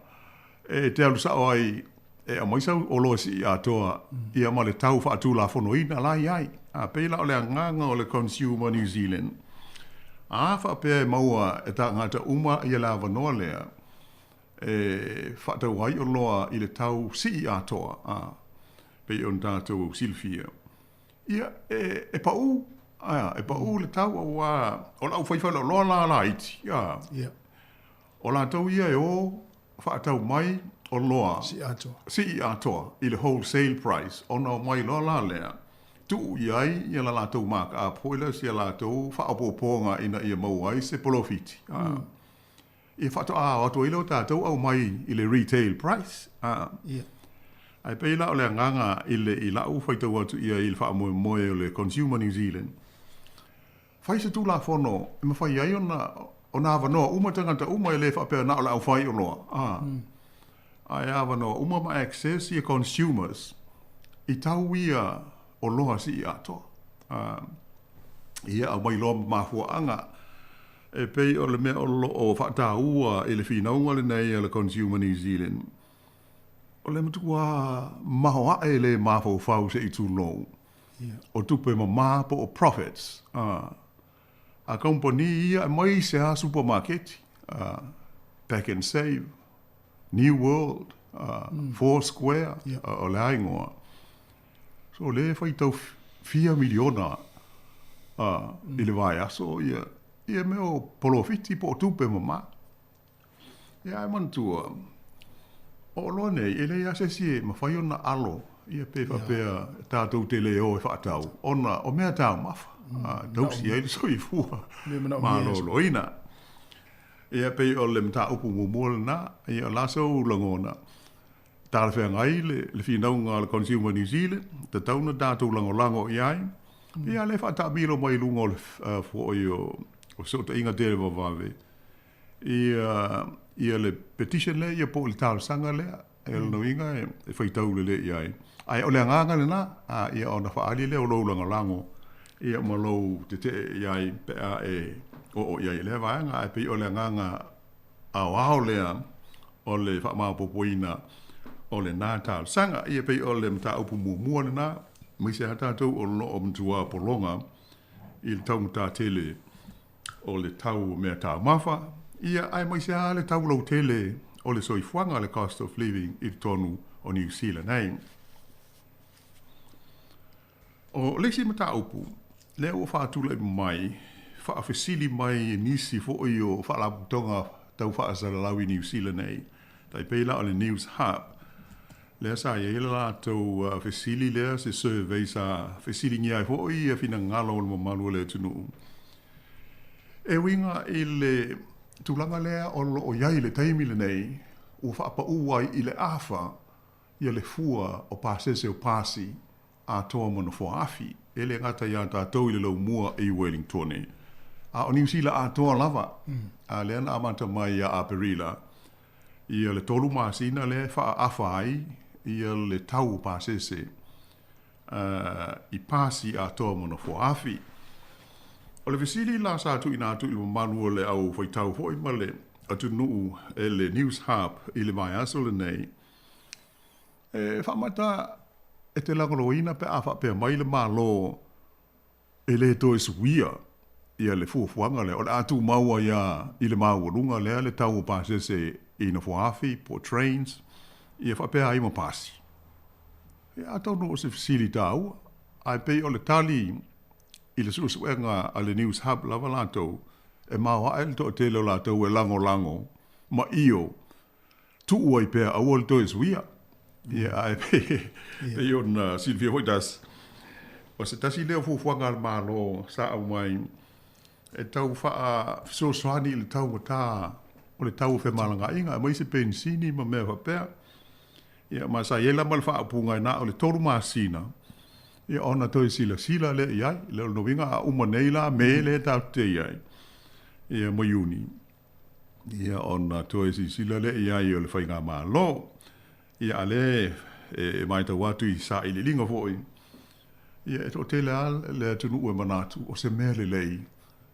e te alu sao ai e aumai sau oloa sii atoa ia ma le tau faatulafonoina la i ai. A pei la o le agaga o le Consumer New Zealand, a faapea e maua e tagata uma ia le avanoa lea e faatau ai oloa i le tau sii atoa, a pei ona tatou silafia. Ia, e, e paʻū, ae a, e paʻū le tau auā o le aufai faleoloa la laiti, a. Ia. O latou ia e o faatau mai oloa. Sii atoa. Sii atoa i le wholesale price, ona omai loa la lea, tuu i ai ia la latou mark-up foi lea o si a latou faaopoopoga ina ia maua ai se polofiti, a. Ia faatoa o atu ai lea o tatou aumai i le retail price. A. Ia. Ae pei la o le agaga i le i la'u faitau atu i ai i le faamoemoe o le Consumer New Zealand, fai se Tulafono e mafai ai ona ona avanoa uma tagata uma e le faapea na o le aufaioloa, a. Ae avanoa uma ma access ia consumers i tau ia oloa sii atoa. A. Ia aumai loa ma mafuaaga E pei o le mea o lo o faataua i le finauga lenei a le Consumer New Zealand, o le matuā maoaʻe le mafaufau se i tulou o tupe mamā po o profits a kamupani ia aemaise lava supamaketi, Pack and Save, New World, Four Square, o le a igoa. So o lea e faitau fia miliona i le vaiaso ia ia mea o polofiti po o tupe mama. Ia ae manatua, o oloa nei, e leai lava se isi e mafai ona alo ia pe faapea tatou te le o e faatau, ona o mea taumafa, tausi ai le soifua maloloina. Ia pei o le mataupu muamua lena, ia o le a sou lagona? Talafeagai le finauga a le Consumer New Zealand, tatau ona tatou lagolago i ai. Ia lea e faataamilo mai i luga o le foi o fesootaiga televavave ia le petition lea ia po o le talosaga lea. E lona uiga e faitau lelei i ai. Ae o le agaga lena, a, ia ona faaali lea o lou lagolago ia ma lou tetee i ai pe a e oo i ai i lea vaega. Ae pei o le agaga aoao lea o le faamaopoopoina o lena talosaga. Ia pei o le mataupu muamua lena, aemaise lava tatou o lo o matua pologa i le taugata tele o le tau o mea taumafa, ia aemaise lava le tau lautele o le soifuaga, le cost of living i totonu o Niu Sila nei. O le isi mataupu lea ua faatulai mai, faafesili mai e nisi foi o faalapotopotoga tau faasalalau i Niu Sila nei, tai pei la o le News Hub, lea sa i ai le latou fesili lea, se survey sa fesiligia ai foi ia finagalo o le mamalu o le atunuu e uiga i le tulaga lea o lo o i ai i le taimi lenei, ua faapaū ai i le afa ia le fua o pasese o pasi atoa ma nofoa afi, e le gata iā tatou i le laumua i Wellingtone, a o Niu Sila atoa lava. A lea na amata mai ia Aperila, ia le tolu masina lea e faaafa ai ia le tau o pasese i pasi atoa ma nofoa afi. O le fesili la sa tuuina atu i le mamalu o le au faitau foi ma le atunuu e le News Hub i le vaiaso lenei, E faamata e te lagolagoina pe a faapea mai le Malo e le toe suia ia le fuafuaga lea, o le a tumau ai lava i le maualuga lea le tau o pasese i nofoaafi po o trains, ia faapea ai ma pasi. Ia atonu o se fesili taua, ae pei o le tali i le suesuega a le News Hub lava latou, e maoae le toatele o latou e lagolago ma io tuu ai pea aua le toe suia. Ia, ae pei ona silafia foi tasi, o se tasi lea o fuafuaga a le Malo sa aumai e tau faafesoasoani i le taugata o le tau o femalagaaiga, aemaise penisini ma mea faapea. Ia, ma sa i ai la ma le faaupuga e na o le tolu masina, ia ona toe silasila lea i ai. O lona uiga a uma nei la Me lea tatou te i ai, ia ma Iuni, ia ona toe silasila lea i ai o le faigamalo. Ia a lea e matau atu i sailiiliga foi, ia e toatele lava le atunuu e manatu o se mea lelei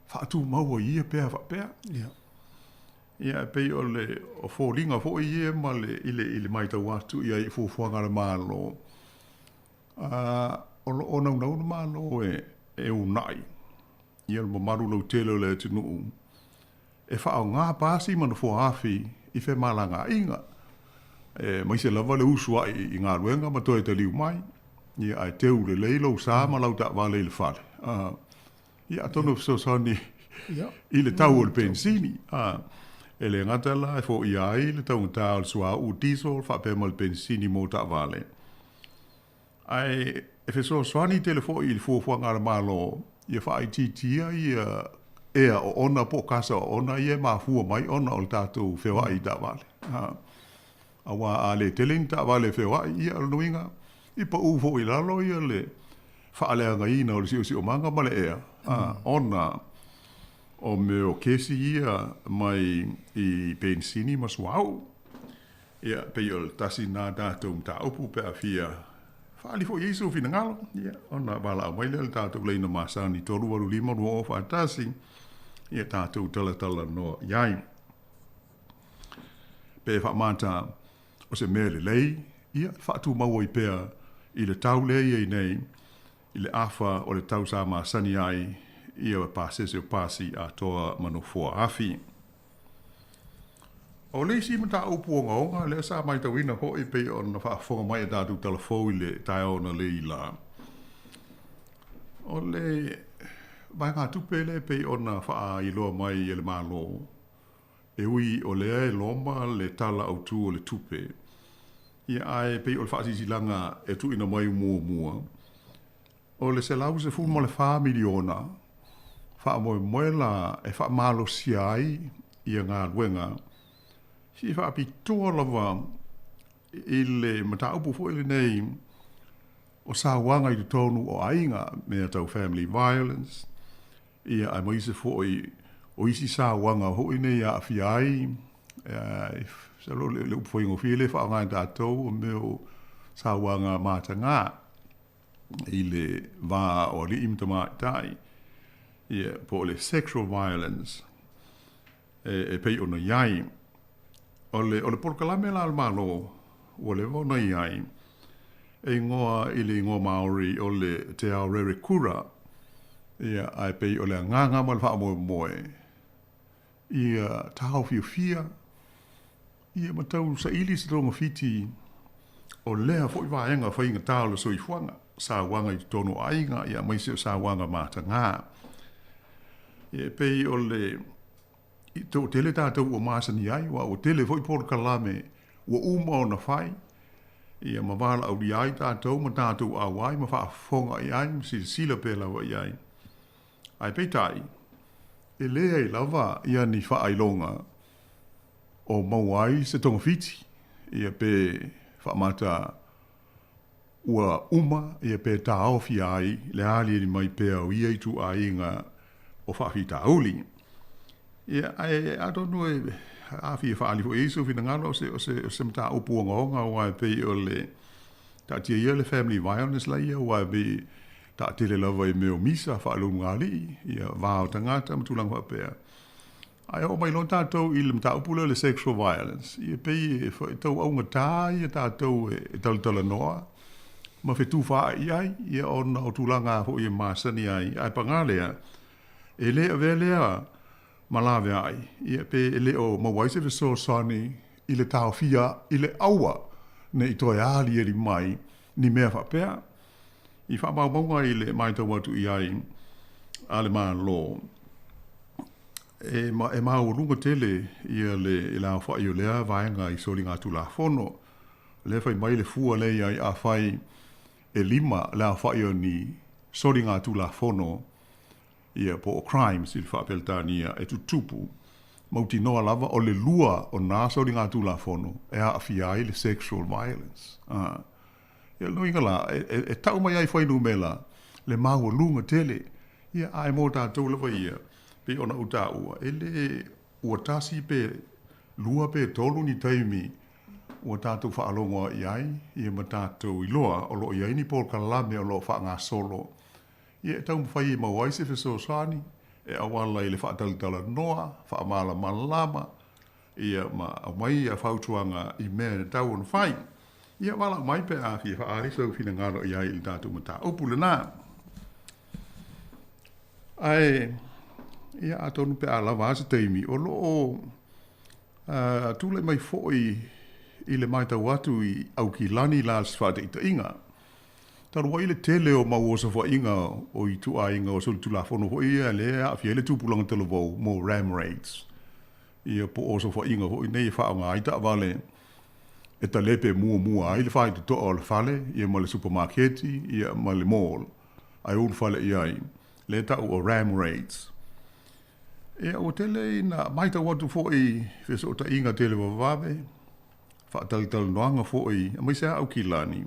faatumau ai ia pea faapea. Ia. Ia e pei o le o foliga foi ia ma le i le i le matau atu i ai i fuafuaga a le Malo, a o lo o naunau le Malo e e uunai ia le mamalu lautele o le atunuu e faaaoga pasi ma nofoa afi i femalagaaiga, aemaise lava le usu a'i i galuega ma toe taliu mai, ia ae teu lelei lou sa ma lau taavale i le fale. Ia atonu e fesoasoani i le tau o le penisini. E le gata la e foia ai le taugata o le suauu diesel faapea ma le penisini mo taavale, Ae e fesoasoani tele foi i le fuafuaga a le Malo ia faaitiitia ia ea oona po o kasa oona ia e mafua mai ona o le tatou feoai i taavale. Aua a le tele ni taavale e feoai, ia o lona uiga i pau foi i lalo ia le faaleagaina o le siosiomaga ma le ea, ona o mea o kesi ia mai i penisini ma suauu. Ia, pei o le tasi lena tatou mataupu pe a fia faaali foi i ai sou finagalo, ia, ona valaau mai lea i le tatou laina masani 385 2041, ia tatou talatalanoa i ai. Pe faamata o se mea lelei, ia, faatumau ai pea i le tau lea e i ai nei, i le afa o le tau sa masani ai ia pasese o pasi atoa ma nofoa afi. O le isi mataupu ogaoga lea sa matauina foi pei ona faafofoga mai a tatou talafou i le taeao analeila, o le vaegatupe lea pei ona faailoa mai e le Malo, e ui o lea e loma le Tala Autu o le Tupe, ia ae pei o le faasilasilaga e tuuina mai muamua, O le $114 miliona faamoemoe la e faamalosia ai ia galuega si faapitoa lava i le mataupu foi lenei o sauaga i totonu o aiga, mea tau family violence, ia aemaise foi o isi sauaga foi nei e aafia ai Masalo le upu faigofie lea e faaaoga e tatou o mea o sauaga mataga i le va o alii ma tamaitai, ia, po o le sexual violence e pei ona i ai. O le, o le polokalame la a le Malo ua leva ona i ai, e igoa i le igoa Māori o le Te Ao Rerekura, ia, ae pei o le agaga ma le faamoemoe, ia taofiofia, ia ma tau saili se togafiti o lea foi vaega faigata o le soifuaga, sauaga i totonu o aiga, ia aemaise o sauaga mataga. Ia e pei o le toatele tatou ua masani ai, aua ua tele foi polokalame ua uma ona fai, ia ma valaaulia ai tatou ma tatou auai ma faafofoga i ai ma silasila pea lava i ai. Ae peitai, e leai lava ia ni faailoga o maua ai se togafiti, ia pe faamata ua uma ia pe taofia ai le aliali mai pea o ia ituaiga o faafitauli. Ia, ae atonu e a fia faaali foi i ai sou finagalo o se, o se, o se mataupu ogaoga aua e pei o le taatia ia le family violence la ia aua e pei taatele lava i mea o misa faaleulugalii, ia va o tagata ma tulaga faapea. Ae oo mai loa tatou i le mataupu lea o le sexual violence, ia e pei e tau augata ia tatou e talatalanoa ma fetufaai i ai, ia ona o tulaga foi e masani ai. Ae paga lea, e le avea lea ma laveai, ia pe e le o maua ai se fesoasoani i le taofia i le aua ne i toe aliali mai ni mea faapea. I faamaumauga i le matau atu i ai a le Malo, e, e maualuga tele ia le, le aofai o lea vaega i soligatulafono. Lea fai mai le fua lea i ai afai e lima le aofai o ni soligatulafono ia po o crimes i le faa-Peretania e tutupu, mautinoa lava o le lua o nā soligatulafono e aafia ai le sexual violence. A. Ia lona uiga la, e, e, e tau mai ai fuainumera le maualuga tele, ia ae mo tatou lava ia, pei ona ou taua, e le ua tasi pe lua pe tolu ni taimi ua tatou faalogo ai i ai, ia ma tatou iloa o lo o i ai ni polokalame o lo o faagasolo, ia e taumafai e maua ai se fesoasoani e auala i le faatalatalanoa, faamalamalama, Ia, ma aumai ia fautuaga i mea e tatau ona fai. Ia, valaau mai pe a fia faaali sou finagalo i ai i le tatou mataupu lena. Ae, ia, atonu pe a lava a se taimi, o lo o tulai mai foi i le matau atu i Aukilani la se faataitaiga. Talu ai le tele o mau osofaiga o ituaiga o solitulafono foi ia lea e aafia ai le tupulaga talavou mo ram raids. Ia po o osofaiga foi nei e faaaoga ai taavale e talepe muamua ai le faitotoa o le fale ia ma le supamaketi ia ma le mall ae ulufale i ai, lea e tau o ram raids. Ia ua tele ina matau atu foi i fesootaiga televavave, faatalatalanoaga foi aemaise lava Aukilani,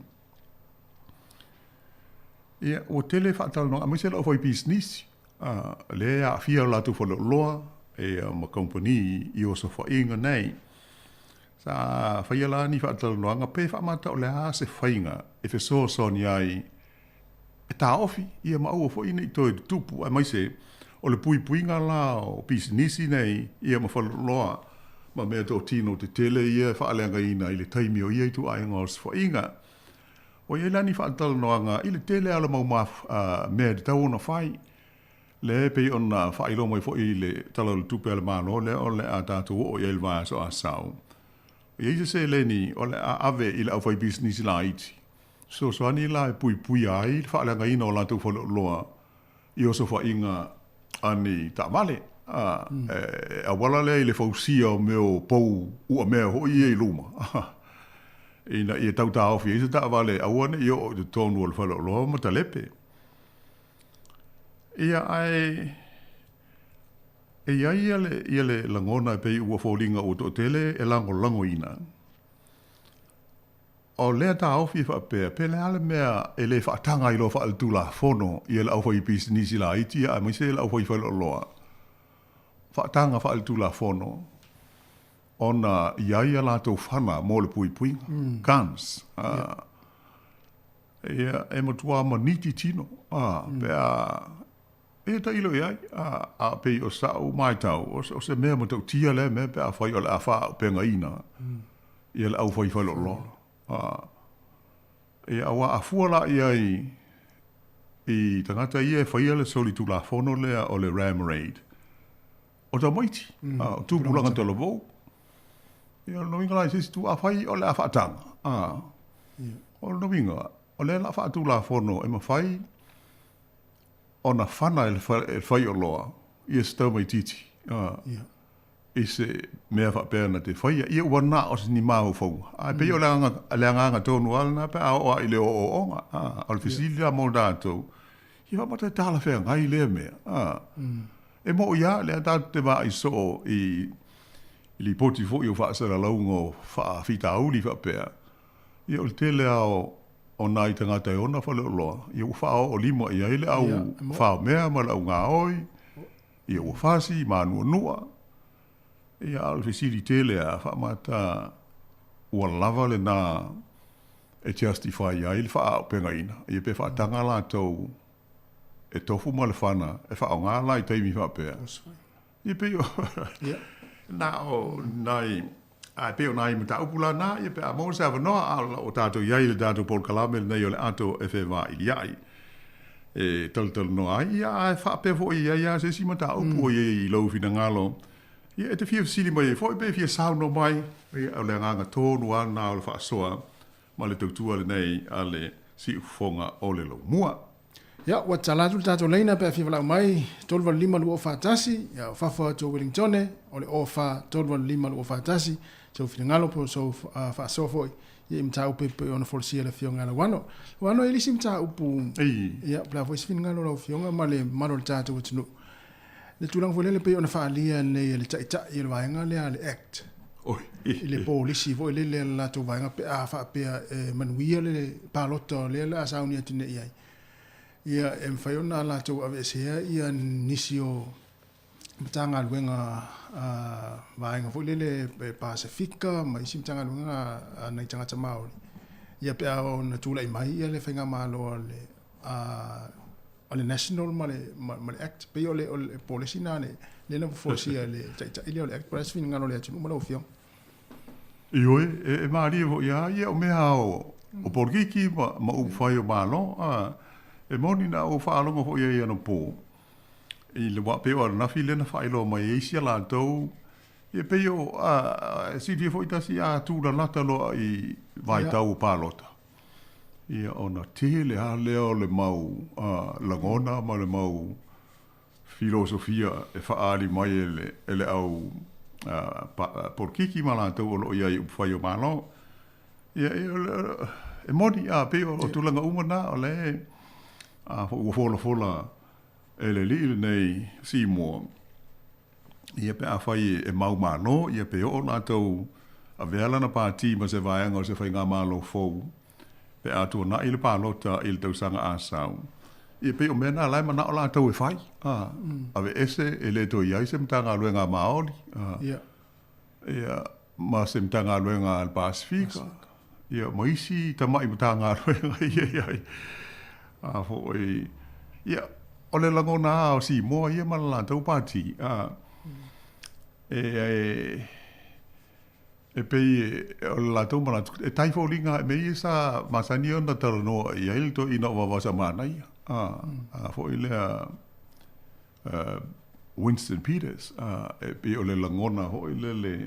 ia ua tele faatalanoaga aemaise le aufaipisinisi lea e aafia o latou faleoloa ia ma kamupani i osofaiga nei. Sa faia la ni faatalanoaga pe faamata o le a se faiga e fesoasoani ai e taofi ia ma aua foi ne i toe tutupu, aemaise o le puipuiga la o pisinisi nei ia ma faleoloa ma meatotino tetele ia e faaleagaina i le taimi o ia ituaiga osofaiga. Ua i ai la ni faatalanoaga i le tele lava o le mau mea e tatau ona fai, lea e pei ona faailoa mai foi i le Tala o le Tupe a le Malo lea o le a tatou oo i ai i le vaiaso a sau. E i ai se seleni o le a ave i le aufaipisinisi laiti, fesoasoani la e puipuia ai le faaleagaina o latou faleoloa i osofaiga a ni taavale, a, e auala lea i le fausia o mea o pou uamea foi ia i luma, ina ia tau taofi ai se taavale aua ne i oo i totonu o le faleoloa ma talepe. Ia, ae e i ai ia le, ia le lagona e pei ua foliga ua toatele e lagolagoina. O lea taofi e faapea, pe le a le mea e le faataga ai loa faaletulafono ia le aufaipisinisi laiti aemaise le aufaifaleoloa, faataga faaletulafono. ona i ai a latou fana mo le puipuiga, guns. Ia, e matua maniti tino, pe a e tailo i ai, a pei o sa'u matau, o se mea matautia lea mea pe afai o le a faaaupegaina ia le aufai faleoloa. Ia, aua a fua la i ai i tagata ia e faia le solitulafono lea o le Ram Raid, o tamaiti, o tupulaga talavou. Ia, o lona uiga la i se isi itu, afai o le a faataga, o lona uiga, o lea o le a faatulafono e mafai ona fana e le faioloa ia se tamaitiiti i se mea faapea na te faia. Ia ua na o se ni mafaufauga. Ae pei o le agaga tonu lava lena pe a oo lava i le ooooga. O le fesili la mo tatou, ia faamata e talafeagai lea mea. E moʻi lava lea tatou te vaai soo i lipoti foi o faasalalauga o faafitauli faapea, ia o le tele lava o nai tagata e ona faleoloa, ia ua faaoo lima i ai le au faomea ma le au gaoi, ia ua fasi ma anuanua. Ia a o le fesili tele lava, faamata ua lava lena e justify ai le faaaupegaina, ia pe faataga latou e tofu ma le fana e faaaoga la i taimi faapea. Ia pei o na o nai ae pei o nai mataupu la na, ia pe a maua se avanoa, a o tatou i ai i le tatou polokalame lenei o le ato e fevailia'i e talatalanoa ai, ia ae faapea foi i ai lava se isi mataupu o i ai i lou finagalo, ia e te fia fesili mai ai foi pe fia saunoa mai, ia o le agaga tonu lava lena o le faasoa ma le tautua lenei a le Siufofoga o le Laumua. Ia, ua tatala atu le tatou laina pe a fia valaau mai, 385 241, ia, o fafo atu o Wellingtone, o le 04 385 241, sou finagalo po o sou faasoa foi ia i mataupu e pei ona folasia e le Afioga ia Lauano. Lauano, e i ai le isi mataupu, ia, po o le a foi se finagalo o lau Afioga ma le mamalu o le tatou atunuu, le tulaga foi lele pei ona faaalia nei e le Taitai o le vaega lea a le Act, i le polisi foi lele a le latou vaega pe a faapea e manuia le palota o lea o le a sauni atu nei i ai, ia e mafai ona latou aveesea ia nisi o Matagaluega a vaega foi lele e Pasefika ma isi Matagaluega a nai tagata Maori, ia pe a ona tulai mai ia le faigamalo a le a le National ma le ma le Act, pei o le o le polisi na le lea na folasia e le Taitai lea o le Act, po o le a se finagalo o le atunuu ma lau Afioga? Ioe, e malie foi lava ia o mea o o polokiki ma upu fai o Malo. E moni na ou faalogo foi ai anapo i le wā pei o ananafi lea na faailoa mai ai isi a latou, ia pei o e silafia foi tasi a tūlalata loa i vaitau o palota. Ia ona tele lava lea o le mau lagona ma le mau filosofia e faaali mai e le, e le au polokiki ma latou o lo o i ai i upufai o Malo. Ia, e moni, a pei o tulaga uma na, o lea a foi ua folafola e le alii lenei Simoa, ia pe afai e mau malo, ia pe oo latou avea lana pati ma se vaega o se faigamalo fou, pe a tuanai le palota i le tausaga a sau. Ia pei o mea na la e manao latou e fai, a, aveese e le toe i ai se Matagaluega a Maoli, a, ia, ma se Matagaluega a le Pasefika, ia, ma isi tamai Matagaluega ia i ai. A foi, ia, o le lagona lava o Simoa ia ma le latou pati, a, e, e, e pei o le latou manatu, e tai foliga e mea ia sa masani ona talanoa i ai le toeaina o Vaovaosamanaia, a, a foi lea, Winston Peters, a, e pei o le lagona foi lele,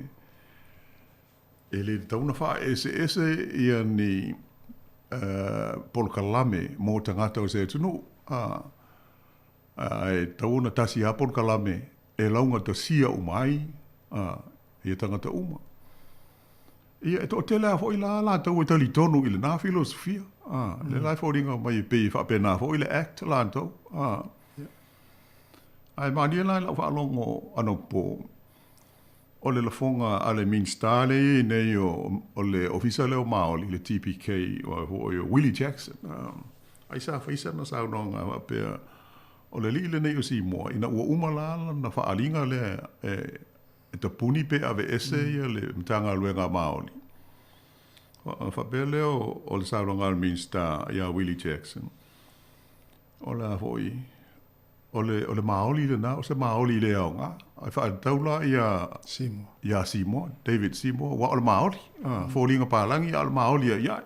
e le tatau ona faaeseese ia ni polokalame mo tagata o se atunuu, a, ae tatau ona tasi lava polokalame e laugatasia uma ai a, ia tagata uma. Ia, e toatele lava foi la latou e talitonu i lena filosofia, a, lea la e foliga mai e pei e faapena foi le Act latou, a. Ae malie la i lau faalogo anapo, o le lafoga a le Minisita lea e i ai nei o le Ofisa lea o Maoli, le TPK, o Willie Jackson, ai sa fai sana saunoaga faapea, o le alii lenei o Simoa, ina ua uma la lana faaaliga lea e e tapuni pe aveese ia le Matagaluega a Maoli. Ona faapea lea o le saunoaga a le Minisita ia Willie Jackson, o le a foi, o le, o le Maoli lena, o se Maoli le aoga. Ae faatatau la ia Seymour. Ia Seymour, David Seymour, aua o le Maoli. Foliga palagi a o le Maoli ia ia.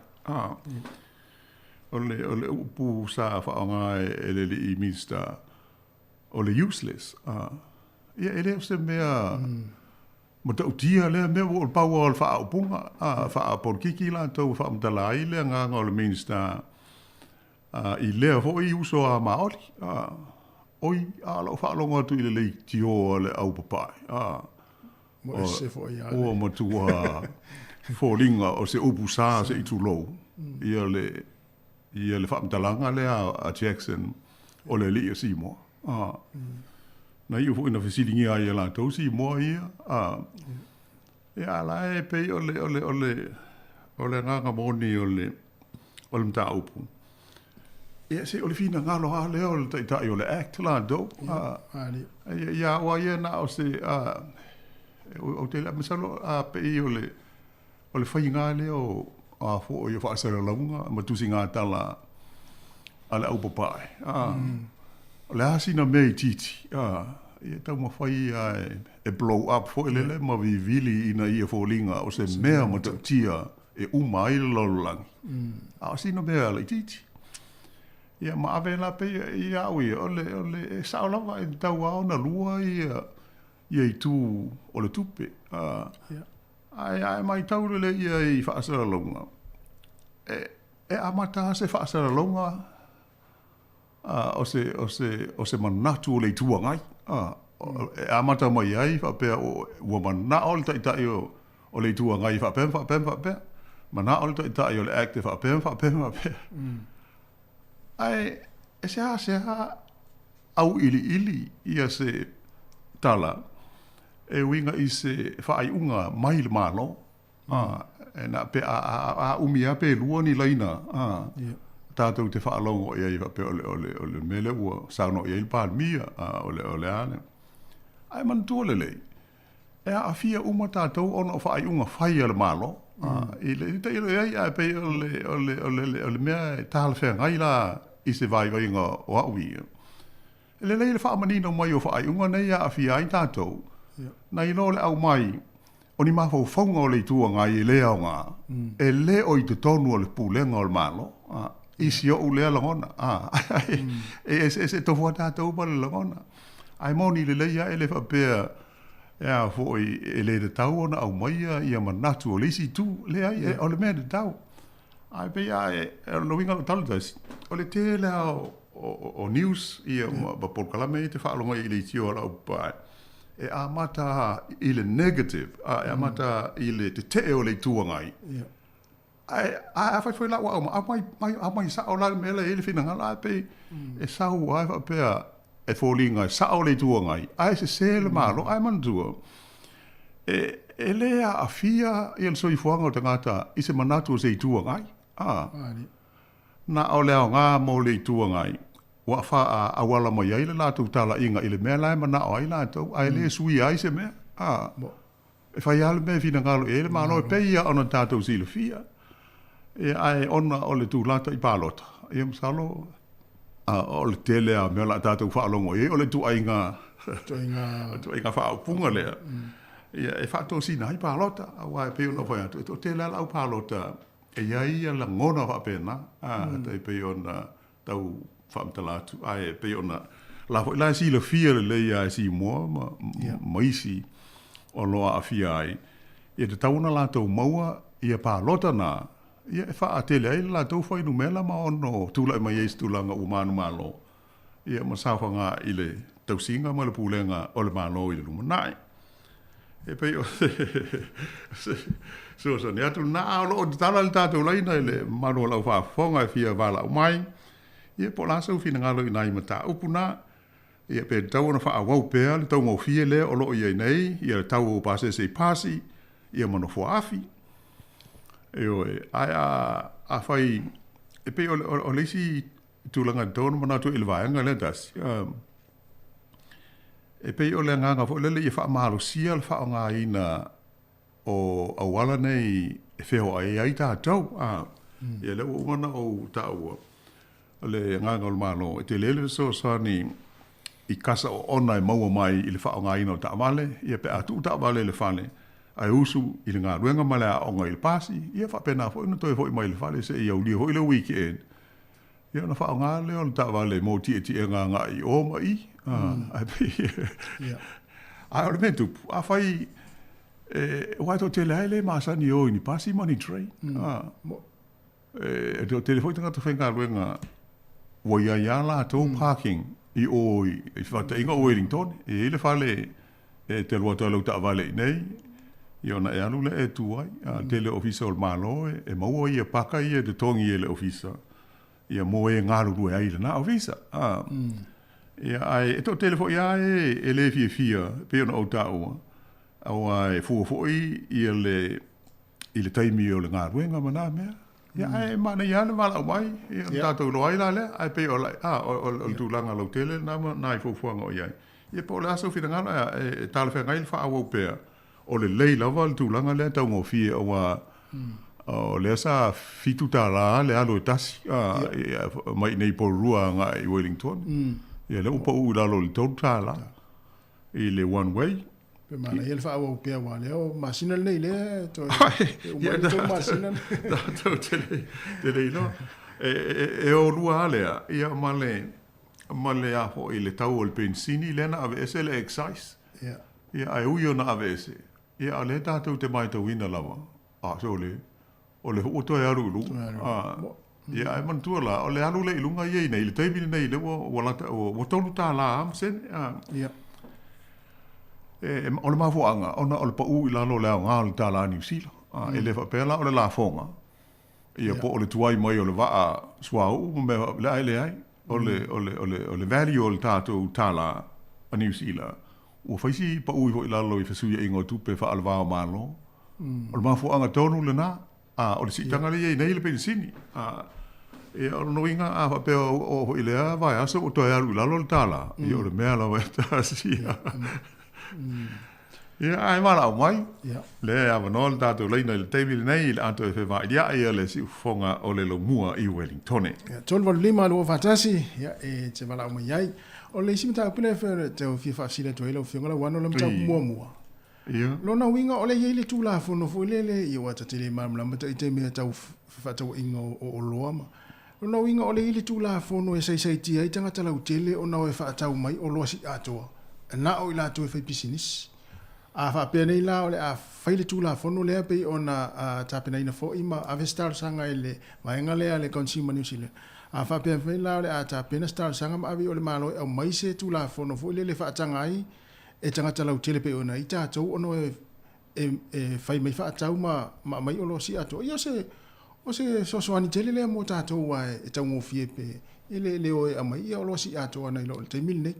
O le, o le upu sa faaaoga e le alii Minisita, o le useless. Ia e le o se mea matautia lea mea, ua o le pau lava o le faaupuga faapolokiki latou e faamatala ai le agaga o le Minisita i lea foi uso a Maoli. Oi, a o lau faalogo atu i le leitio a le au papae, ua matua foliga o se upu sa se i tulou ia le ia le faamatalaga lea a Jackson o le alii o Simoa. A, na iu foi ina fesiligia ai e latou Simoa ia, a, ia a la e pei o le, o le, o le, o le agaga moni o le, o le mataupu. Ia se o le finagalo lava lea o le taitai o le Act latou. A, ia, ia aua ia na o se, a, ou te le, masalo a pei o le, O le faiga lea o a foi o faasalalauga ma tusigatala a le au papae, a, o le a sina mea itiiti, a, ia taumafai ia e blow up foi lele ma vivili ina ia foliga o se mea matautia e uma ai le lalolagi, a o sina mea laitiiti. Ia ma ave la pei ia au ia, o le, o le, e sao lava e tatau lava ona lua ia, ia itu o le tupe, a, Ae a e matau lelei ia i faasalalauga, e, e amata lava se faasalalauga o se, o se, o se manatu o le Itu Agai. E amata mai ai faapea ua manao le Taitai o, o le Itu Agai e faapea ma faapea ma faapea. Manao le Taitai o le Act e faapea ma faapea ma faapea. Ae e seasea auiliili ia se tala e uiga i se faaiuga mai le Malo. A, e na pe a, a, a umi lava pe lua ni laina a, tatou te faalogo i ai faapea o le, o le, o le mea lea ua saunoa i ai le Palemia, a, o le, o le a lea. Ae manatua lelei, e aafia uma tatou ona o faaiuga fai a le Malo. I le tailo i ai, ae pei o le, o le, o le, o le mea e talafeagai la i se vaivaiga o au ia. E lelei le faamanino mai o faaiuga nei e aafia ai tatou, nai lo le aumai o ni mafaufauga o le Itu Agai e le aoga, e le o i totonu o le pulega o le Malo. I si ou lea lagona, e eseese tofu lava tatou ma le lagona. Ae moni lelei lava e le faapea e a foi e le tatau ona aumaia ia manatu o le isi itu. Leai, o le mea tatau. Ae pei lava e, o le uiga o lau tala tasi, o le tele lava o, o, o news ia ma, ma polokalame ia e te faalogo ai i leitio a lau pae, e amata i le negative, a, e amata i le tetee o le Itu Agai. Ae, ae afai foi la ua aumai, aumai, mai, aumai sao la le mea la e i ai le finagalo, ae pei e sau lava e faapea, e foliga e sao le Itu Agai, ae sese le Malo. Ae manatua, e, e lē aafia ia le soifuaga o tagata i se manatu o se Itu Agai. A, na o le aoga mo le Itu Agai, ua faaauala mai ai le latou talaiga i le mea la e manao ai latou, ae lē suia ai se mea. A, e fai lava le mea e finagalo i ai le Malo, e pei lava ona tatou silafia. Ia, ae ona o le tulata i palota, ia masalo o le tele lava o mea o le a tatou faalogo i ai, o le ituaiga ituaiga faaupuga lea, ia, e faatosina ai palota, aua e pei ona ou fai atu, e toatele lava le au palota e i ai ia lagona faapena, e pei ona tau faamatala atu, ae pei ona la foi la e silafia lelei lava e Simoa ma, ma isi o lo o aafia ai, ia tatau ona latou maua ia palota na, ia e faaatele ai le latou fuainumera ma ono tulai mai ai se tulaga ua manumalo, ia ma saofaga i le tausiga ma le pulega o le Malo i le lumanai. E pei o se fesoasoani atu lena, a o lo o tatala le tatou laina i le mamalu o lau faafofoga e fia valaau mai, ia po o le a sou finagalo i nai mataupu na, ia pe tatau ona faaauau pea le taugofie lea o lo o i ai nei, ia le tau o pasese i pasi, ia ma nofoaafi. Ioe, ae a, afai, e pei o le, o le isi tulaga e tatau ona manatu i le vaega lea tasi, E pei o le agaga foi lele ia faamalosia le faaaogaina o auala nei e feoai ai tatou. A, ia lea ua uma ona ou taua, o le agaga o le Malo, e tele le fesoasoani i kasa oona e maua mai i le faaaogaina o taavale, ia pe a tuu taavale i le fale, ae usu i le galuega ma le aoga i le pasi, ia faapena foi ona toe foi mai i le fale se i aulia foi le weekend, ia ona faaaoga lea o le taavale mo tietiega agai i o ma i. Ae pei ae o le mea e tupu, afai e, aua e toatele lava e le masani e o i ni pasi ma ni train. E toatele foi tagata faigaluega ua i ai lava latou parking i o i fefaataiga o Wellington. E i ai le fale e te alu atu ai i lau taavale i inei, ia ona e alu lea e tu ai. A tele o ofisa o le Malo e maua ia paka ia e totogi e le ofisa ia mo e galulue ai i lena ofisa. Ia, ae e toatele foi lava e e le fiafia e pei ona ou taua, aua e fua foi ia le i le taimi o le galuega ma na mea. Ia, ae manaia lava le valaau mai, ia, ona tatou iloa ai la lea. Ae pei o a, o le tulaga lautele lena ma nai fuafuaga o i ai. Ia po o le a sou finagalo, e talafeagai le faaauau pea, o lelei lava le tulaga lea e taugofie aua o lea sa $7 le alu e tasi mai i inei i Porirua agai i Wellington. Ia lea ua pau i lalo i le $3 i le one way. Pe manaia le faaauau pea aua lea o masina lenei lea e toe e uma ai le tou masina. Tatou te le iloa. E o lua lava lea, ia ma le ma le a foi le tau o le penisini lea na aveese le excise. Ia. Ia ae ui ona aveese, ia a o lea tatou te matauina lava, a sole, o lea foi ua toe alu i luga. A, ia ae manatua la, o le alu lea i luga ia i nei, i le taimi lenei lea ua, ua lata, ua, ua $3 lava ma sene. A, Ia. E, o le mafuaaga, ona o le pau i lalo o le aoga o le tālā Niu Sila. A, e le faapea la o le lafoga, ia po o le tuai mai o le vaa suauu ma mea faapea, ae leai. O le, o le, o le, o le value o le tatou tālā a Niu Sila, ua fai si pau ifo i lalo i fesuiaiga o tupe faale-va o Malo. O le mafuaaga tonu lena, a, o le siitaga lea e i ai nei le penisini. A, ia, o lona uiga, a faapea ua oo foi i lea vaiaso ua toe alu i lalo le tālā, ia o le mea lava e tasia. Ia, ae valaau mai, lea e avanoa le tatou laina i le taimi lenei i le a toe fevailia'i ia le siufofoga o le Lomua i Welingtone. Ia, 385 241, ia, e te valaau mai ai. O le isi mataupu lea e tau fia faafesili atu ai lau Afioga Lauano, o le mataupu muamua. Ia. Lona uiga o lea e i ai le Tulafono foi lele, ia aua ta te le malamalama ta ita i mea tau fefaatauaiga o oloa ma. Lona uiga o lea e i ai le Tulafono e saisaitia ai tagata lautele ona o e faatau mai oloa siiatoa, na o i latou e faipisinisi. A faapea nei la o le a fai le Tulafono lea pei ona tapenaina foi ma ave se talosaga i le vaega lea a le Consumer New Zealand. A faapea foi la o le a tapena se talosaga ma ave i o le Malo e aumai se Tulafono foi lele e faataga ai e tagata lautele pei ona i tatou ona e, e, e fai mai faatau ma, ma aumai oloa siiatoa. Ia o se, o se fesoasoani tele lea mo tatou aua e taugofie pe e le, le o e aumai ia oloa siiatoa nai lo o le taimi lenei.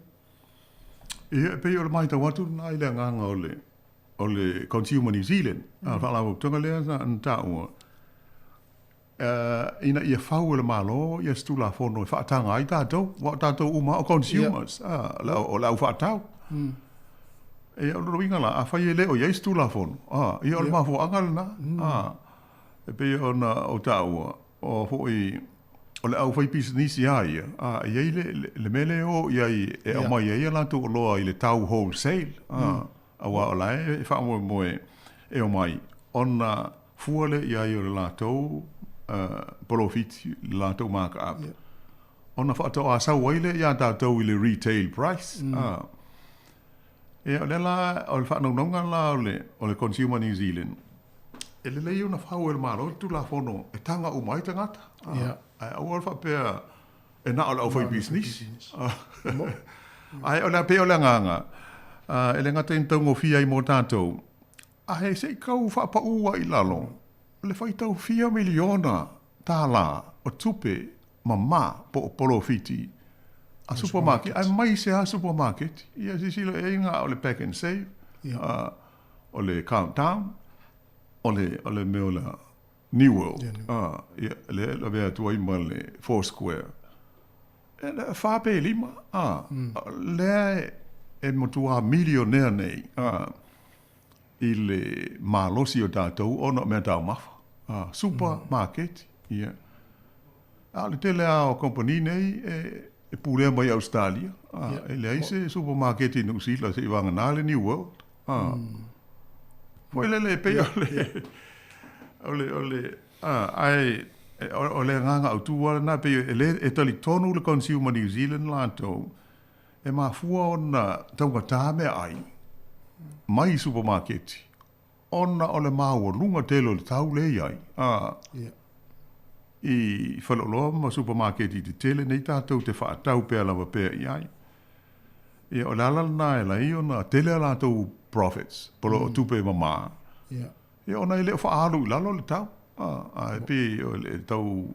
Ia, e pei o le matau atu lena i le agaga o le, o le Consumer New Zealand, a le faalapotopotoga lea na taua, ina ia fau e le Malo ia se Tulafono e faataga ai tatou, aua o tatou uma lava o consumers, o le au faatau. Ia, o lona uiga la, afai e le o i ai se Tulafono, ia o le mafuaaga lena, e pei ona ou taua, o foi o le aufaipisinisi lava ia, e i ai le mea lea e o i ai e aumai ai a latou oloa i le tau wholesale, aua o la e faamoemoe e omai ona fua lea i ai o le latou polofiti, le latou mark-up, ona faatoa sau ai lea ia tatou i le retail price. Ia, o lea la, o le faanaunauga la o le, o le Consumer New Zealand, e lelei ona fau e le Malo le Tulafono e taga uma ai tagata. Ae aua le faapea e na o le aufaipisinisi. Ae o le a pei o le agaga, e le gata ina taugofie ai mo tatou, Ae se i tau faapaū ai i lalo le faitau fia miliona tālā o tupe mamā po o polofiti a supamaketi, aemaise lava supamaketi. Ia silasila i ai na o le Pack and Save, o le Countdown, o le, o le mea o le New World, ia, lea e lavea atu ai ma le Four Square. E fa pe lima, lea e. e matuā milionea nei a, i le malosi o tatou ona o meataumafa, a, supamaketi, ia. A o le tele lava o kamupani nei e, e pulea mai i Ausetalia, a, e leai se supamaketi i Niu Sila seia vagana le New World, a. Foi lele e pei o le, o le, o le, a, ae o le agaga autu lava lena, pei e le, e talitonu le Consumer New Zealand latou, E mafua ona taugata meaai mai i supamaketi ona o le maualuga tele o le tau lea e i ai, ā, i faleoloa ma supamaketi tetele nei tatou te faatau pea lava pea i ai. Ia, o le ala lena e ala ai ona tele a latou profits, po o tupe mama, Ia, ona e le o faaalu i lalo le tau, ae pei o le tau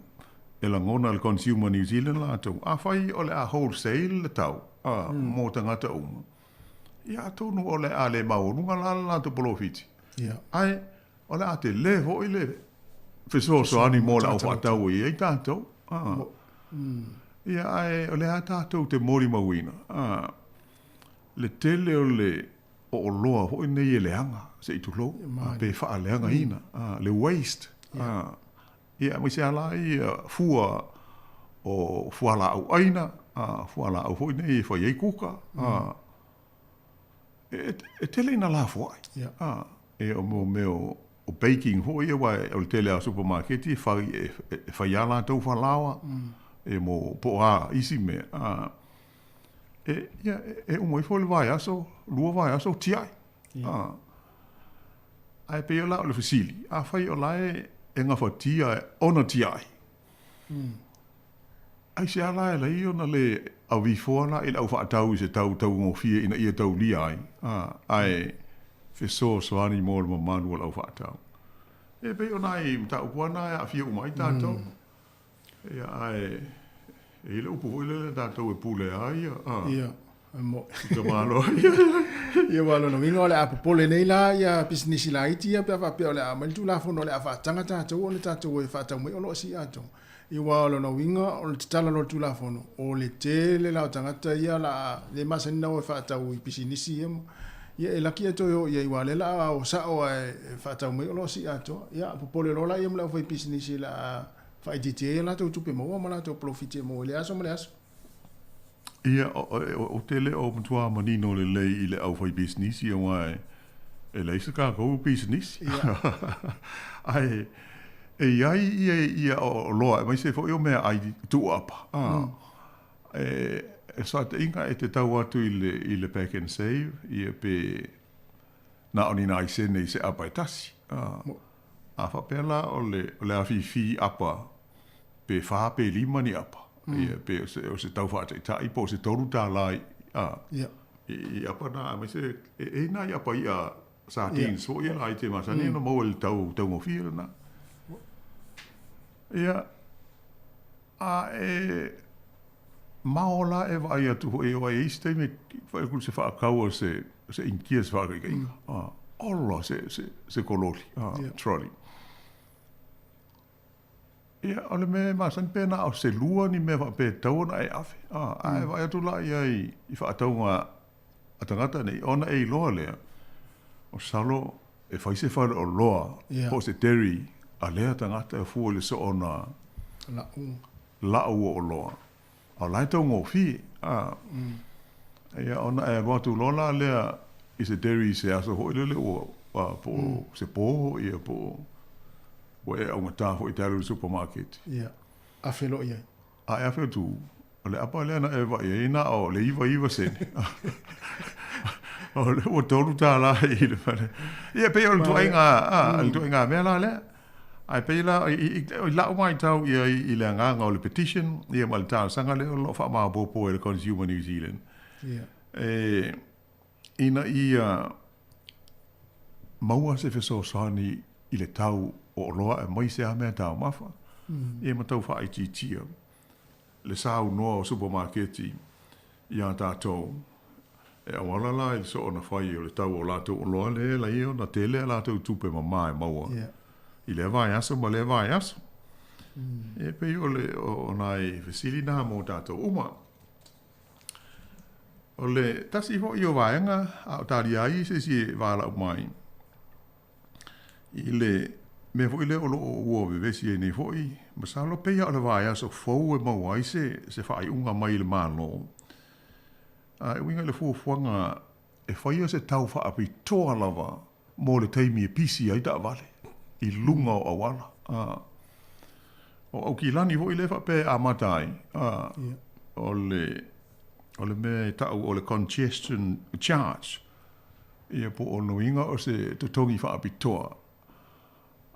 e lagona e le Consumer New Zealand latou, afai o le a wholesale le tau mo tagata uma, ia atonu o le a le maualuga la le latou polofiti, ae o le a tele foi le fesoasoani mo le aufaatau e i ai tatou. Ia, ae o lea tatou te molimauina le tele o le o oloa foi nei e leaga, se i tulou, pe faaleagaina, le waste, ia aemaise lava la ia fua o fualaau aina, fualaau foi nei e fai ai kuka, e tele ina lafoai. E o mea o baking foi ia, aua o le tele lava o supamaketi e fai, e fai lava latou falaoa, e mo po o a isi mea. E, ia, e uma ifo le vaiaso, lua vaiaso, tiai. Yeah. Ae pei o la o le fesili, afai o la e, e gafatia ona tiai, aisea la e lai ona le avifoa la i le au faatau i se tau taugofie ina ia taulia ai, ae fesoasoani mo le mamalu o le au faatau. E pei o nai mataupu lava na e aafia uma ai tatou. Ia, ae e i ai le upu foi lele tatou e pule a ia, a. Ia, e mo'i. I ka malo. Ia, aua o lona uiga o le a popole nei la ia pisinisi laiti ia pe a faapea o le a aumai le Tulafono o le a faataga tatou ona tatou o e faatau mai oloa sii atoa. Ia, aua o lona uiga o le tatala loa o le Tulafono, o le tele la o tagata ia o le a le masani ona o e faatau i pisinisi ia ma, ia e laki e toe o i ai aua o lea o le a o sao lava e faatau mai oloa sii atoa. Ia, popole loa la ia ma le aufaipisinisi o le a faaitiitia ai a latou tupe maua ma latou polofiti e maua i le aso ma le aso. Ia, ou te le o matua manino lelei i le aufaipisinisi aua e leai se tatou pisinisi. Ae e i ai ia ia oloa aemaise foi o meaai tuuapa. E soataiga e te tau atu i le i le Pak'nSave ia pe na o ni nai sene i se apa e tasi. A faapea la o le, o le afifi apa, pe whā pe lima ni apa, ia, pe o se, o se tau whaataitai, po o se $3 i, a, i, i apa nā, aemaise, e, e nā i apa i'a sardines foi ia la i te masani ona maua i le tau, taugofie lena. Ia, a e, mao la e vaai atu foi aua e i ai isi taimi e fai atu se faakau a se se Initia se faakaikaiga a ola se se se kololi a trolley. Ia o le mea e masani pe na o se lua ni mea faapea e tatau ona e ave a ae vaai atu la i ai i faatauga a tagata nei ona e iloa lea o salo e fai se faleoloa po o se dairy a lea tagata e fua i le soona la'u o oloa, a o la e taugofie, a. Ia, ona e alu atu loa la lea i se dairy i se aso foi lele ua, a, po o se pō, ia, po o ua e augata foi e te alu i le supamaketi. Ia, afe loa i ai. A e afe atu, o le apa lea na e vaai ai na o le 99 sene. O le ua $3 i le fale. Ia, pei o le tuaiga, a, le tuaiga mea la lea. Ae pei la, i la'u maitau i ai i le agaga o le petition, ia ma le talosaga lea o lo o faamaopoopo e le Consumer New Zealand, e, ina ia maua se fesoasoani i le tau o oloa aemaise lava meataumafa, ia ma tau faaitiitia le saunoa o supamaketi iā tatou. E auala la i le soona fai o le tau o latou oloa lea e lai ona tele a latou tupe mamā e maua i lea vaiaso ma lea vaiaso. E pei o le o nai fesili na mo tatou uma. O le tasi foi o vaega a o talia ai se isi e valaau mai i le mea foi lea o lo o ua vevesi ai nei foi, masalo pei lava o le vaiaso fou e maua ai se se faaiuga mai i le Malo, a e uiga i le fuafuaga e faia se tau faapitoa lava mo le taimi e pisi ai taavale i luga o auala. A, o Aukilani foi lea e faapea e amata ai, a, o le, o le mea e ta'u o le congestion charge, ia po o lona uiga o se totogi faapitoa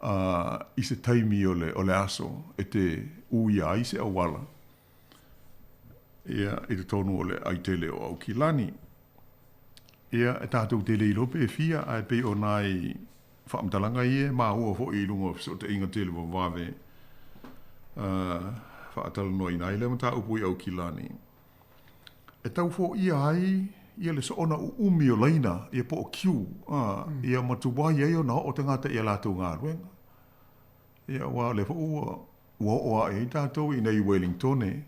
a, i se taimi o le, o le aso e te uia ai se auala, ia, i totonu o le aitele o Aukilani. Ia, e tatou te le iloa pe fia, ae pei o nai faamatalaga ia e maua foi i luga o fesootaiga televavave, faatalanoaina ai lea mataupu i Aukilani, e tau foia ai ia le soona uumi o laina, ia po o queue, ia ma tuai ai ona oo tagata i a latou galuega. Ia, aua o lea foi ua ua oo ae ai tatou i inei i Wellingtone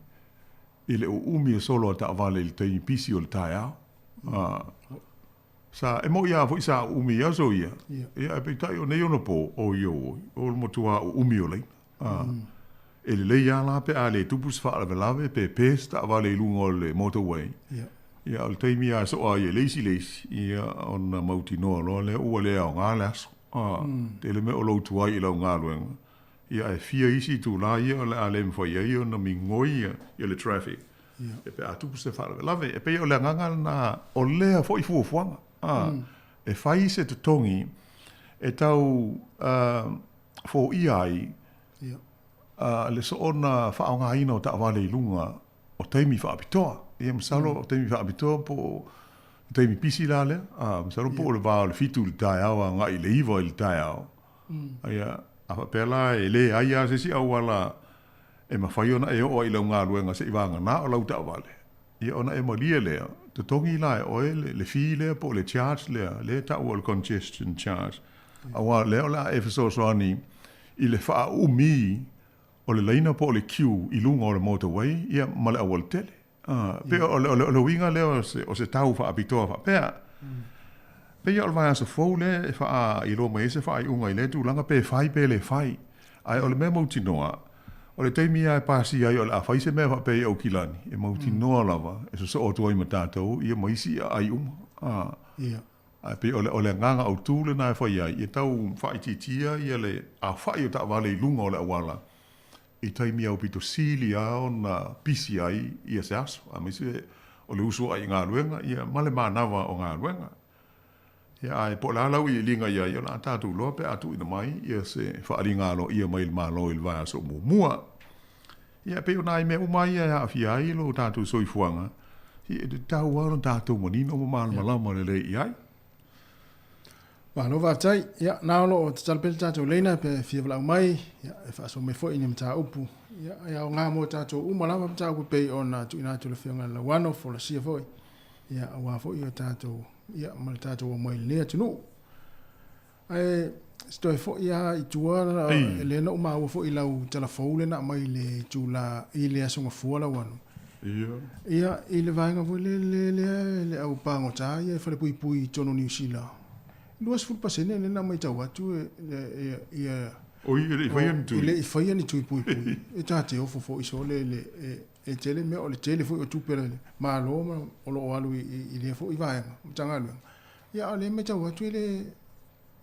i le uumi e solo a taavale i le taimi pisi o le taeao. Sa, e moʻi lava foi sa uumi i aso ia, ia ae peitai o nei ona po, oi oi, o le matua uumi o laina. E lelei lava la pe a le tupu se faalavelave pe pe se taavale i luga o le motorway. Ia, o le taimi lava e soa ai e le isi le isi, ia ona mautinoa loa lea ua le aoga le aso. Tele mea o lou tuai i lau galuega, Ia, ae fia isi itulā ia o le a le mafai ai ona migoi ia le traffic ia pe a tupu se faalavelave. E pei o le agaga lena o lea foi fuafuaga, a, e fai se totogi e tau foia ai le soona faaaogaina o taavale i luga o taimi faapitoa. Ia masalo o taimi faapitoa po o taimi pisi la lea, a, masalo po o le va o le 7 i le taeao agai i le 9 i le taeao. Ia, a faapea la e leai lava se isi auala e mafai ona e oo ai i lau galuega se i vagana o lau taavale, ia ona e malie lea, totogi la e oe le fee lea po o le charge lea, lea e taua o le congestion charge, aua o lea o le a e fesoasoani i le faaumi o le laina po o le queue i luga o le motorway ia ma le aualatele. Pei o le uiga lea o se tau faapitoa faapea. Pei o le vaiaso fou lea e faailoa mai ai se faaiuga i lea tulaga pe fai pe le fai. Ae o le mea mautinoa, o le taimi lava e pasia ai o le a fai se mea faapea i Aukilani, e mautinoa lava e sosoo atu ai ma tatou ia ma isi aai uma. Ae pei o le agaga autu lena e fai ai, ia tau faaitiitia ia le aofai o taavale i luga o le auala i taimi aupito sili lava ona pisi ai ia se aso, aemaise o le usu ae i galuega ia ma le manava o galuega. Ia ae po o le a lau iliiliga i ai, o le a tatou iloa pe a tuuina mai ia se faaaliga aloaia mai le Malo i le vaiaso muamua. Ia e pei o nai mea uma ia e aafia ai lo tatou soifuaga, e tatau lava ona tatou manino ma malamalama lelei i ai. Malo faafetai. Ia, na o lo o tatalo pea le tatou leina pe fia valaau mai, ia, e faasoa mai foi i ni mataupu. Ia, e aoga mo tatou uma lava mataupu pei ona tuuina atu e le Afioga ia Lauano, folasia foi, ia, aua foi o tatou, ia, ma le tatou omai i lenei atunuu. Ae se toe foi lava i tua, lea na ou maua foi i lau tala fou lea na aumai i le itula i le Aso Gafua Lauano. Ia, i le vaega foi lele lea le au pagota ia e falepuipui i totonu o Niu Sila, 20% lea na matau atu ia Oi, e le i faia ni tui. E le i faia ni tui puipui. E ta te ofo foi sole le e tele mea o le tele foi o tupe a le Malo ma o lo o alu i lea foi vaega, Matagaluega. Ia a o lea e matau atu e le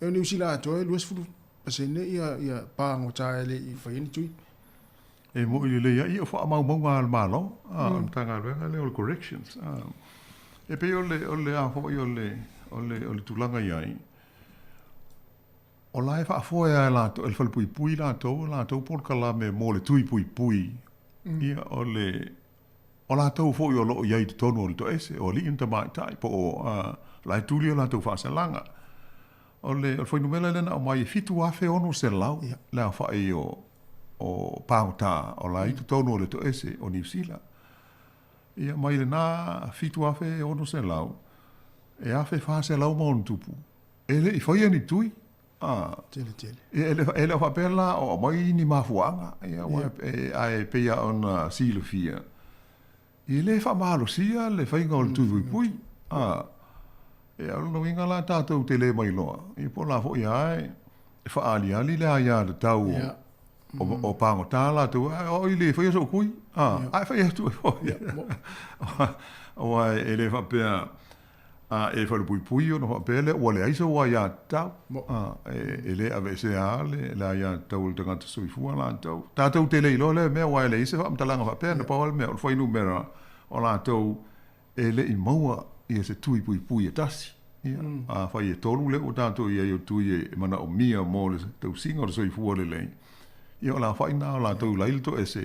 e o Niu Sila atoa e 20% ia ia pagota e le i faia ni tui. E moʻi lelei ai ia o faamaumauga a le Malo, a o le Matagaluega lea o le Corrections. A, e pei o le o le a foi o le o le o le tulaga i ai, o la e faafoe lava e latou, e le falepuipui latou o latou polokalame mo le tui puipui, ia o le O latou foi o lo o i ai i totonu o le toese, o alii ma tamaitai, po o la e tuli o latou faasalaga. O le fuainumera lea na aumai e 7,600 le aofai o pagota o la e i totonu o le toese o Niu Sila. Ia, mai lena 7,600, e 1,400+ e le i faia ni tui. A, tele tele. E le, e le o faapea la o aumai ni mafuaaga, ia, aua e, ae pei lava ona silafia. E lē faamalosia le faiga o le tui puipui. A, e o lona uiga la tatou te le mailoa, ia po o la foi lava e faaaliali le aia tatau o, o, o pagota latou, a o au i le faia sou tui, a, ae fai atu ai foi. Aua e le faapea a e falepuipui ona faapea lea ua leai sou aiatatau. A, e, e le aveesea lava le, le aiatatau a le tagata soifua latou. Tatou te le iloa lea mea aua e leai se faamatalaga faapea, na pau lava le mea o le fuainumera o latou e le i maua ia se tui puipui e tasi. Ia, afai e tolu lea ua tatou i ai o tui e manaomia mo le tausiga o le soifua lelei, ia o le aofai lena o latou la i le toese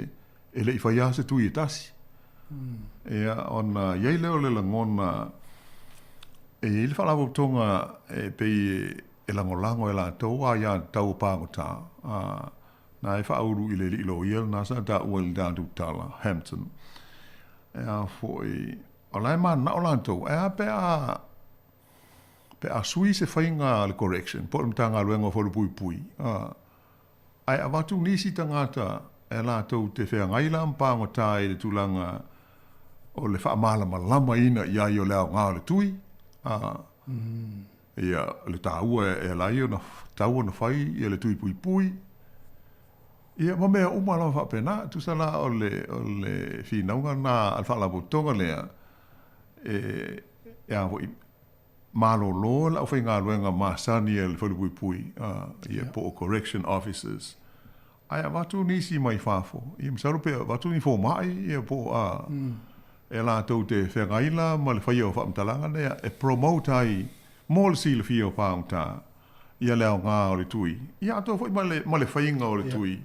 e le i faia lava se tui e tasi. Ia, ona i ai lea o le lagona, e i ai le faalapotopotoga e pei e lagolago e latou aiatatau o pagota, a, na e faaulu i le alii loia lena sa taua i le tatou tala, Hampton. E a foi, o la e mananao latou, ae a pe a, pe a sui se faiga a le Correction po o le Matagaluega o Falepuipui, a, Ae avatu nisi tagata e latou te feagai la ma pagota i le tulaga o le faamalamalamaina i ai o le aoga o le tui, a, ia, le taua e ala ai ona tatau ona fai ia le tui puipui, ia ma mea uma lava faapena. Tusa la o le, o le finauga lena a le Faalapotopotoga lea, e, e a foi, malolo le aufaigaluega masani a le Falepuipui, ia po o Correction Officers, ae avatu nisi mai fafo, ia masalo pe avatu ni fomai ia po o a, e latou te feagai la ma le faia o faamatalaga lea e promote ai mo le silafia o pagota ia le aoga o le tui, ia atoa foi ma le, ma le faiga o le tui,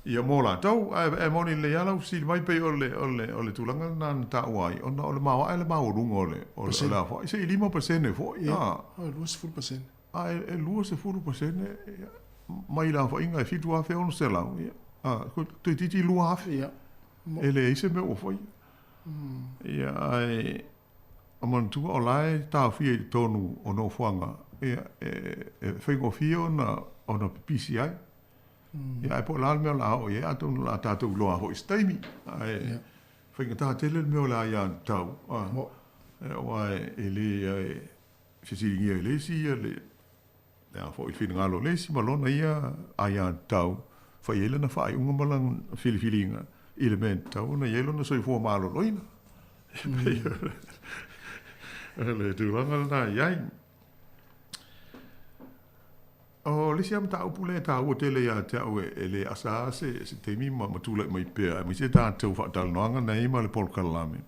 ia mo latou. Ae, ae moni lelei lava lau fesili mai, pei o le, o le, o le tulaga lena na taua ai, ona o le maoae le maualuga o le, o le, o le aofai, se i 5% foi, a. Ia, 20%. A e, e 20% mai le aofaiga e 7,600, ia, a, toeitiiti 2,000. Ia. E leai se mea ua faia. Ia, ae, A manatua o la e taofia i totonu o nofoaga ia e faigofie ona ona pipisi ai. Ia ae po o le a le mea o le a oo i ai atonu o le a tatou iloa foi i se taimi. Ae faigata tele le mea o le aiatatau aua e le fesiligia e le isi ia le le a foi finagalo o le isi ma lona ia aiatatau, fai ai lana faaiuga ma lana filifiliga i le mea e tatau ona i ai lona soifua maloloina. E pei o le tulaga lena i ai. O le isi lava mataupu lea e taua tele ia te au e le asa lava se, se taimi ma, ma tulai mai pea, aemaise tatou faatalanoaga nei ma le polokalame.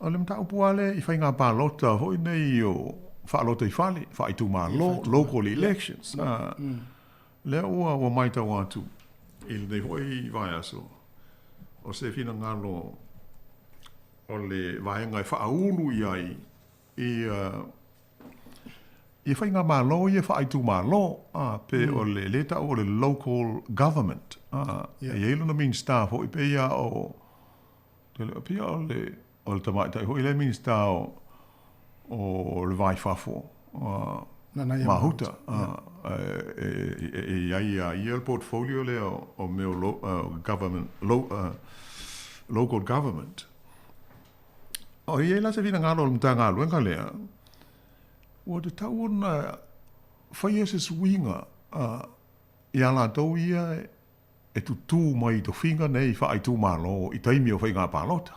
O le mataupu lava lea i faiga palota foi nei o faalotoifale, faaitumalo, local elections. Lea ua, ua matau atu i lenei foi vaiaso, o se finagalo o le vaega e faaulu i ai ia ia faigamalo ia faaitumalo, a, pe o le lea e tau o le local government, a, e i ai lona Minisita foi pei lava o, pei o le, o le tamaitai foi lea Minisita o, o le Va i Fafo, a, Mahuta, a, e i ai ia ia le portfolio lea o mea o government, local government. O i ai la se finagalo o le Matagaluega lea, ua tatau ona faia se suiga iā latou ia e tutū mai i tofiga nei faaitumalo i taimi o faiga palota.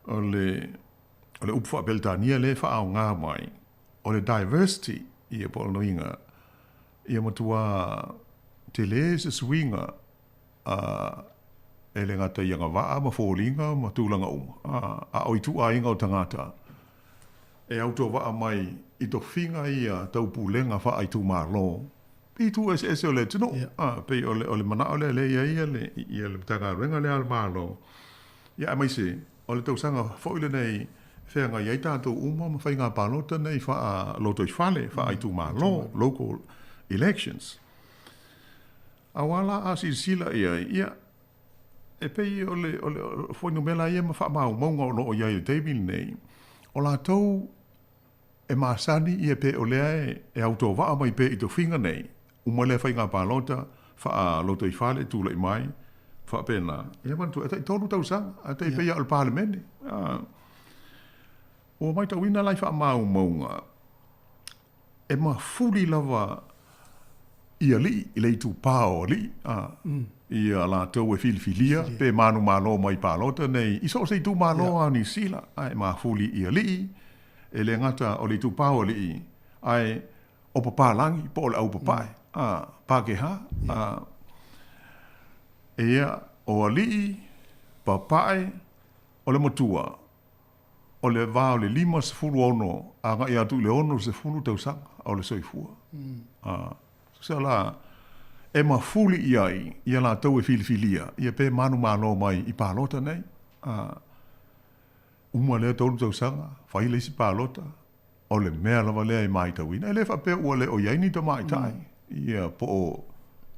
O le, o le upu faa-Peretania lea e faaaoga mai, o le diversity, ia po o lona uiga, ia matua tele se suiga ā, e le gata i agavaa ma foliga ma tulaga uma, ā, a o ituaiga o tagata e autovaa mai i tofiga ia tau pulega faaitumalo i itu eseese o le atunuu. Ā, pei o le, o le manao lea lea e i ai ia le, ia le Matagaluega lea a le Malo, ia aemaise o le tausaga foi lenei e feagai ai tatou uma ma faiga palota nei faalotoifale, faaitumalo, local elections. Aua la a silasila i ai, ia, e pei o le, o le fuainumera ia ma faamaumauga o lo o i ai i le taimi lenei, o latou e masani ia pe o lea e, e autovaa mai pea i tofiga nei, uma lea faiga palota, faalotoifale tulai mai, Faapena, ia manatua, e tai 3 tausaga, ae tai pei lava o le Palemene. Ua matauina la i faamaumauga, e mafuli lava i alii, i le itupa o alii, ia latou e filifilia pe manumalo mai palota nei i so o se itumalo lava o Niu Sila, ae mafuli i alii, e le gata o le itupa o alii, ae o papalagi po o le au papae, a, Pākehā, a, ia, o alii, papae, o le matua, o le va o le 56 agai atu i le 60 tausaga o le soifua. A, tusa la, e mafuli i ai ia latou e filifilia ia pe manumalo mai i palota nei. A, uma lea 3 tausaga, fai le isi palota, o le mea lava lea e matauina, e le faapea ua le o i ai ni tamaitai, ia po o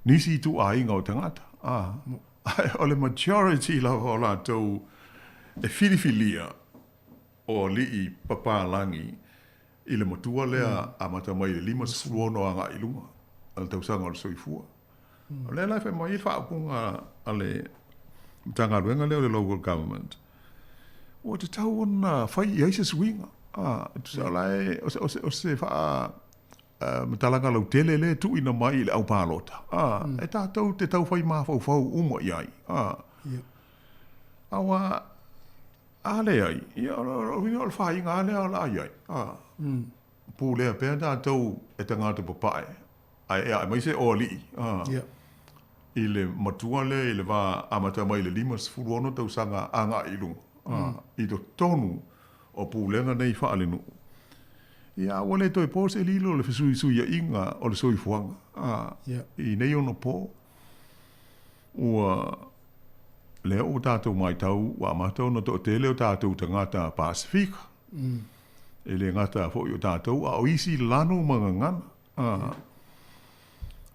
nisi ituaiga o tagata, a, ae o le majority lava o latou e filifilia o alii papalagi i le matua lea amata mai i le 56 agai i luga o le tausaga o le soifua. O lea la e fai mai ai le faaupuga a le Matagaluega lea o le Local Government, ua tatau ona fai i ai se suiga. A, e tusa o la e, o se, o se, o se faa, matalaga lautele lea e tuuina mai i le au palota, a, e tatou te tau fai mafaufau uma i ai. A, aua a leai, ia, o le o le faiga lava lea o le a i ai. A, pulea pea tatou e tagata papae, ae aemaise o alii, a, i le matua lea i le va amata mai i le 56 tausaga agai i luga, a, i totonu o pulega nei faalenuu. Ia, a ua le toe po se lilo le fesuisuiaiga o le soifuaga, a, i nei ono po, ua lea ua tatou matau ua amata ona toatele o tatou tagata Pasefika. E le gata foi o tatou, a o isi lanu ma gagana. A,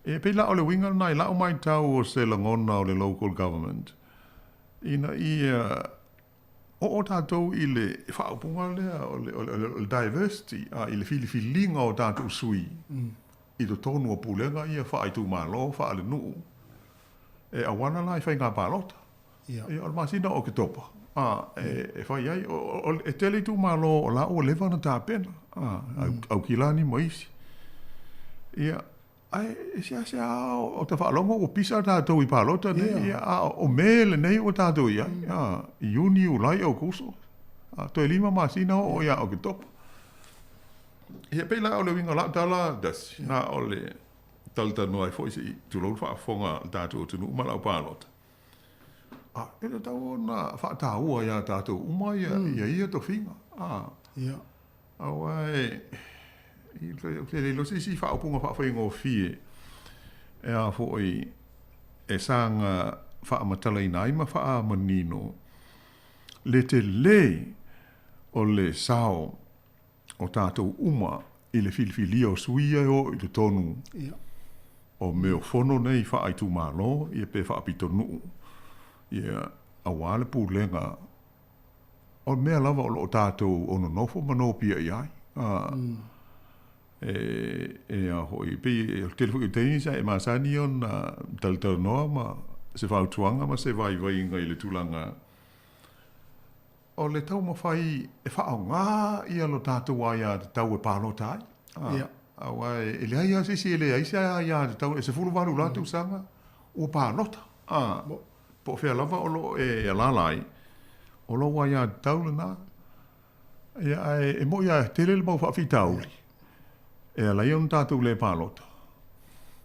e pei la o le uiga lena i lau matau o se lagona o le local government, ina ia oo tatou i le faaupuga lea o le, o le, o le diversity, a, i le filifiliga o tatou sui i totonu o pulega ia faaitumalo, faalenuu, e auala la i faiga palota. Ia, o le masina o Oketopa, a, e fai ai, e tele itumalo o la ua leva ona tapena, a, Aukilani ma isi. Ia, ae e seasea o ta faalogo ua pisa tatou i palota nei, ia, a o Me lenei ua tatou i ai, a, Iuni, Iulai, Aokuso, a, toe 5 masina oo ia Oketopa. Ia, pei la o le uiga o lau tala, Dusty, na o le talatalanoa ai foi se i tulou le faafofoga a le tatou atunuu ma lau palota. A, e tatau ona faataua iā tatou uma ia, mm. ia ia tofiga. A, yeah. Aua e, i te le iloa se isi faaupuga faafaigofie e a foi e saga faamatalaina ai ma faamanino le telē o le sao o tatou uma i le filifilia o sui ia e oo i totonu o mea o fono nei faaitumalo ia pe faapitonuu ia aua le pulega o mea lava o lo o tatou o nonofo ma nopia i ai. A, e, e a foi, pei o le tele foi o taimi sa e masani ona talatalanoa ma se fautuaga ma se vaivaiga i le tulaga O le taumafai e faaaoga ia lo tatou aiatatau e palota ai. A, aua e leai lava se isi e leai se aiatatau, e 18 la tausaga ua palota. A, po o fea lava o lo o e alaala ai, o lou aiatatau lena. Ia, ae e moni lava e tele le mau faafitauli e ala ai ona tatou le palota,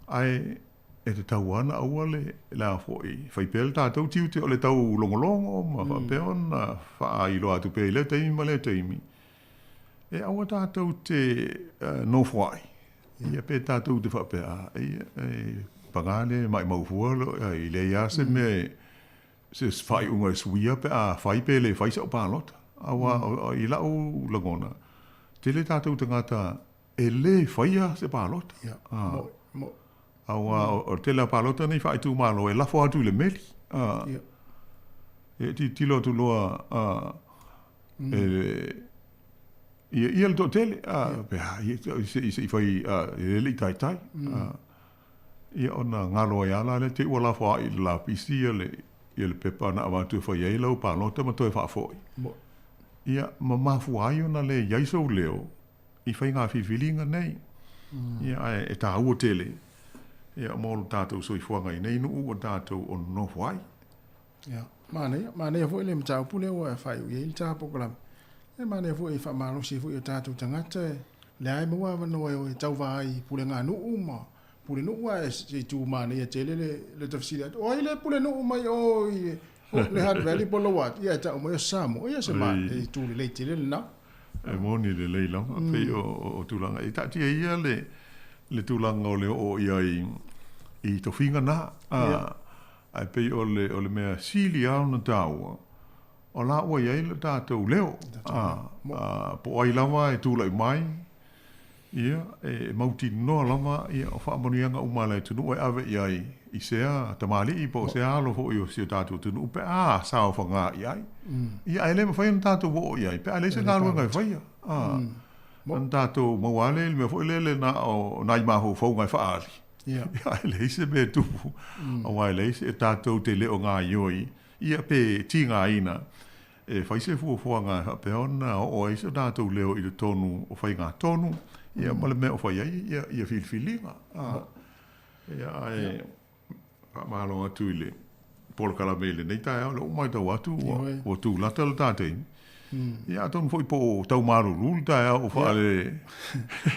ae e tatau lava ona aua le le a foi, fai pea le tatou tiute o le tau logologo ma faapea ona faailoa atu pea i lea taimi ma lea taimi, e aua tatou te nofoai, ia pe tatou te faapea, a, ia, e paga lea e maimau fua e leai lava se mea e, se faaiuga e suia pe a fai pe le fai sau palota. Aua i lau lagona, tele tatou tagata E le faia se palota. Ia, mo, mo. Aua o le tele o palota nei faaitumalo e lafo atu i le meli. Ia. E tilotilo atu loa e ia, ia le toatele, pe a, ia, se i, se i fai, e le i taitai. Ia ona galo ai lava la lea, te i ua lafo ai i le lapisi ia le. ia le pepa na avatu e fai ai lau palota ma toe faafoi. Ia, ma mafua ai ona le i ai sou leo i faiga filifiliga nei. Ia, ae e taua tele, ia, mo lo tatou soifuaga i nei nuu ua tatou o nonofo ai. Ia, manaia, manaia foi le mataupu lea ua faaiu i ai le ta polokalame. E manaia foi e faamalosi ai foi o tatou tagata e lea e maua avanoa e o e tauva ai i puleganuu ma pulenuu ae se itu manaia tele le le tafesili atu, o ai le pulenuu mai o i le Hutt Valley po o Lower Hutt? Ia e tau mai o Samoa. Ia se ma e itu lelei tele lena. E moni lelei lava, pei o tulaga e taatia ia le le tulaga o le oo i ai i tofiga na. Ae pei o le o le mea sili lava ona taua, o la ua i ai lo tatou leo, a, po o ai lava e tulai mai, ia, e mautinoa lava ia o faamanuiaga uma a le atunuu e ave i ai i sea tamalii po o sea alo foi o si o tatou atunuu pe a saofaga i ai. Ia, ae le mafai ona tatou oo i ai pe a leai se galuega e faia. A, ona tatou maua lea i le mea foi lele na o nai mafaufauga e faaali. Ia, ae leai se mea e tupu, aua e leai se tatou te le o gaoioi, ia pe tigaina e fai se fuafuaga e faapea ona oo ai so tatou leo i totonu o faigatonu, ia ma le mea o fai ai ia, ia filifiliga. Ia, ae faamalo atu i le polokalame i lenei taeao, lea ua matau atu ua, ua tulata le ta taimi. Ia atonu foi po o tau malulu le taeao o faale...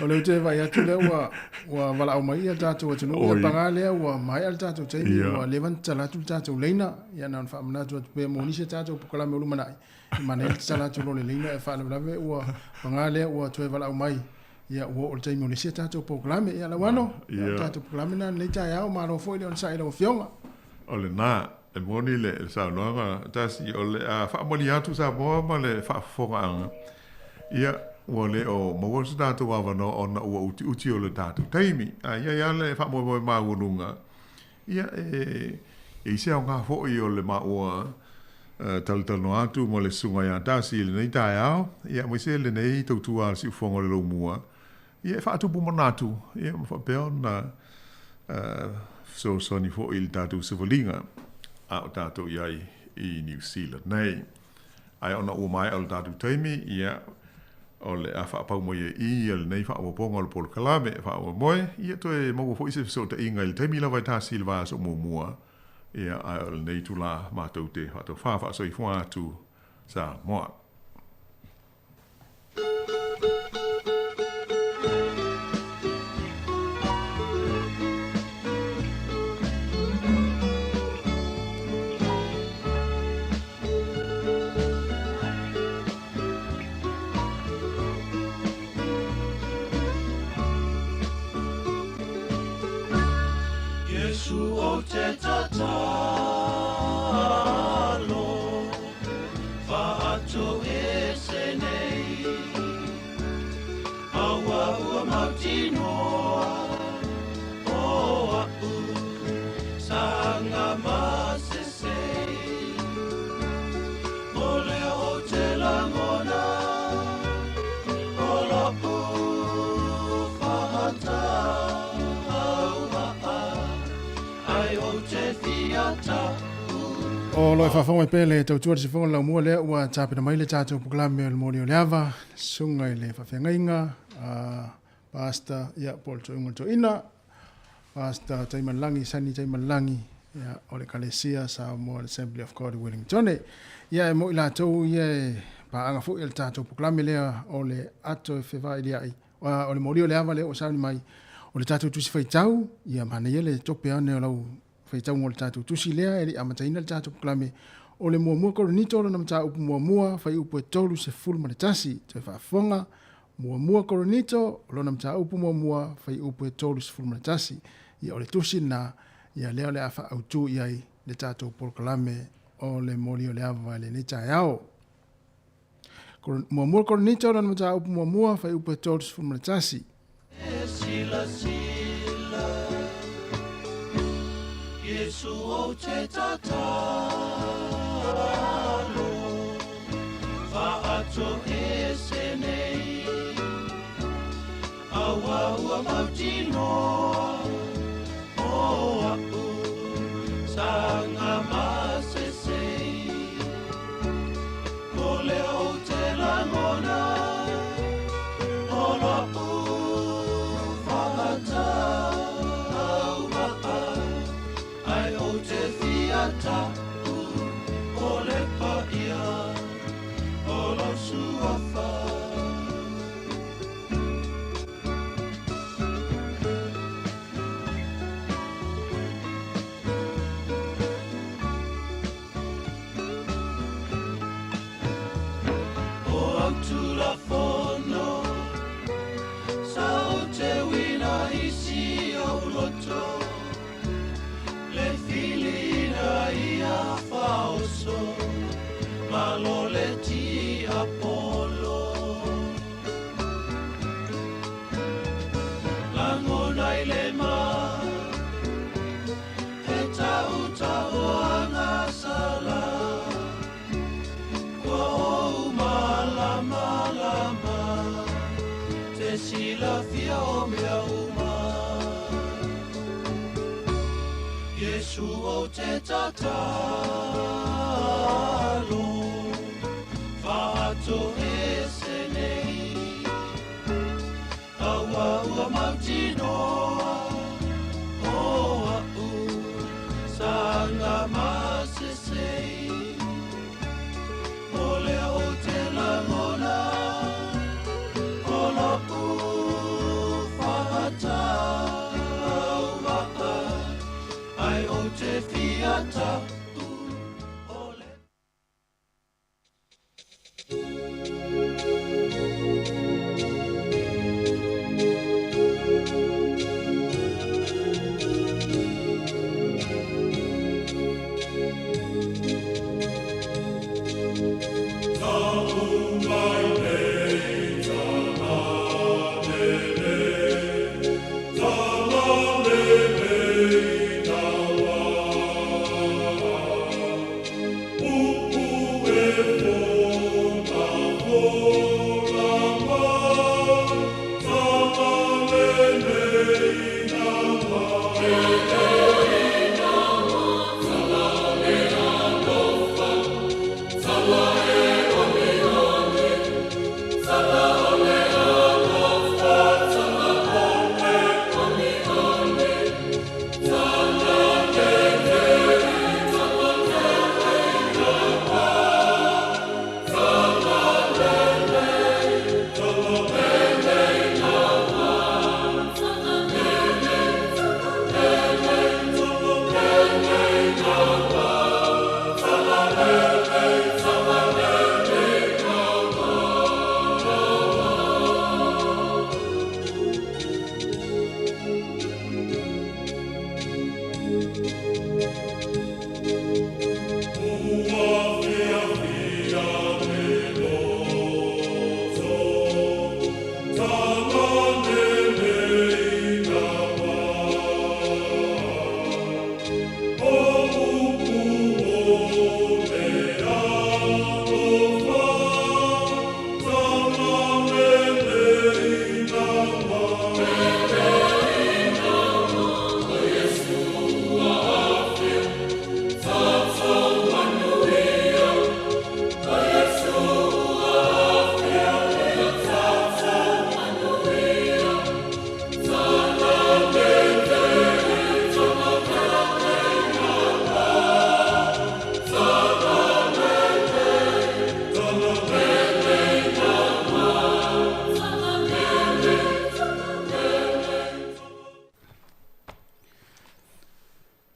O lea ou te vaai atu lea ua, ua valaau mai ia le tatou atunuu, ia paga lea ua maea le tatou taimi, ua leva ona tatala atu le tatou leina, ia na ona faamanatu atu pea mo nisi a tatou polokalame o lumanai, e manaia le tatala atu loa o le leina e faalavelave ua paga lea ua toe valaau mai, ia ua oo le taimi o le isi a tatou polokalame. Ia Lauano, ia o le tatou polokalame lena i lenei taeao, malo foi le onosai i lau Afioga. O lena. E moni le saunoaga tasi, o le a faamalie atu Samoa ma le faafofogaaga, ia, ua le o maua so tatou avanoa ona ua utiuti o le tatou taimi. Ae i ai lava le faamoemoe maualuga, ia, e i ai se aoga foi o le maua talatalanoa atu ma le Susuga ia Tasi i lenei taeao, ia, aemaise lenei tautua a le Siufofoga o le Lomua, Ia e faatupu manatu, ia ma faapea ona fesoasoani foi i le tatou savaliga a o tatou i ai i Niu Sila nei. Ae ona ua maea le tatou taimi, ia, o le a faapau mai ai i i lenei faaopoopoga o le polokalame e faamoemoe, ia toe maua foi se fesootaiga i le taimi lava e tasi i le vaiaso muamua, ia, ae o lenei itula matou te faatofa faasoifua atu Samoa. Iesu ou te tatalo. Whaatoese nei Aua ua mautinoa O a'u sanga masese O lea ou te lagona O lo'u whaataua'a Ai ou te fia ta'u O lo e faafofoga mai pea le tautua le sifoga laumua lea ua tapena mai le tatou polokalame o le moli o le ava, susuga i le faafeagaiga a Pastor ia po o le toeaina o le toeaina, Pastor Taimalelagi Sani Taimalelagi ia o le Ekalesia Samoa Assembly of God i Wellingtone. Ia e mo i latou ia e paaga foi le tatou polokalame lea o le ato e fevailiai o le moli o le ava lea ua sauni mai o le tatou tusi faitau ia manaia le tope ane o lau faitauga o le tatou tusi lea e le i amataina le tatou polokalame o le muamua Korinito lona mataupu muamua fuaiupu e 31. Toe faafofoga, muamua Korinito lona mataupu muamua fuaiupu e 31. Ia o le tusi lena, ia lea o le a faaautu i ai le tatou polokalame o le moli o le ava i lenei taeao. Muamua Korinito lona mataupu muamua fuaiupu e 31. E silasila Iesu ou te tatalo Whaatoese nei Aua ua mautinoa O a'u sanga masese. ta'u o le paia o lou suafa. O au Tulafono sa ou te uina i si ou loto le filina ia faoso malo le tiapolo. Lagona i le ma he tautaoaga sala ua ou malamalama te silafia o mea uma. Iesu ou te tatalo faatoese nei aua ua mautinoa o a'u saga masesei o lea ou te lagona o lo'u fa'atauva'a ae ou te fia ta'u o le.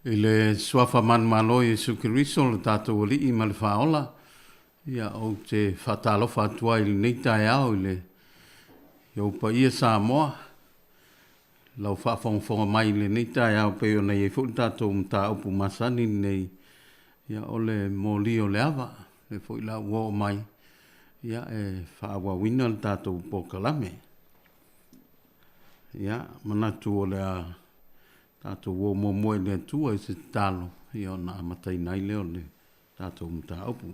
I le Suafa manumalo o Iesu Keriso lo tatou Alii ma le Faaola, ia ou te faatalofa atu ai i lenei taeao i le i ou paia Samoa, lau faafogafoga mai i lenei taeao pei ona i ai foi le tatou mataupu masani lenei, ia o le moli o le ava, lea foi la ua oo mai, ia e faaauauina le tatou polokalame. Ia, manatu o le a tatou o muamua i le Atua i se tatalo, ia ona amataina ai lea o le tatou mataupu.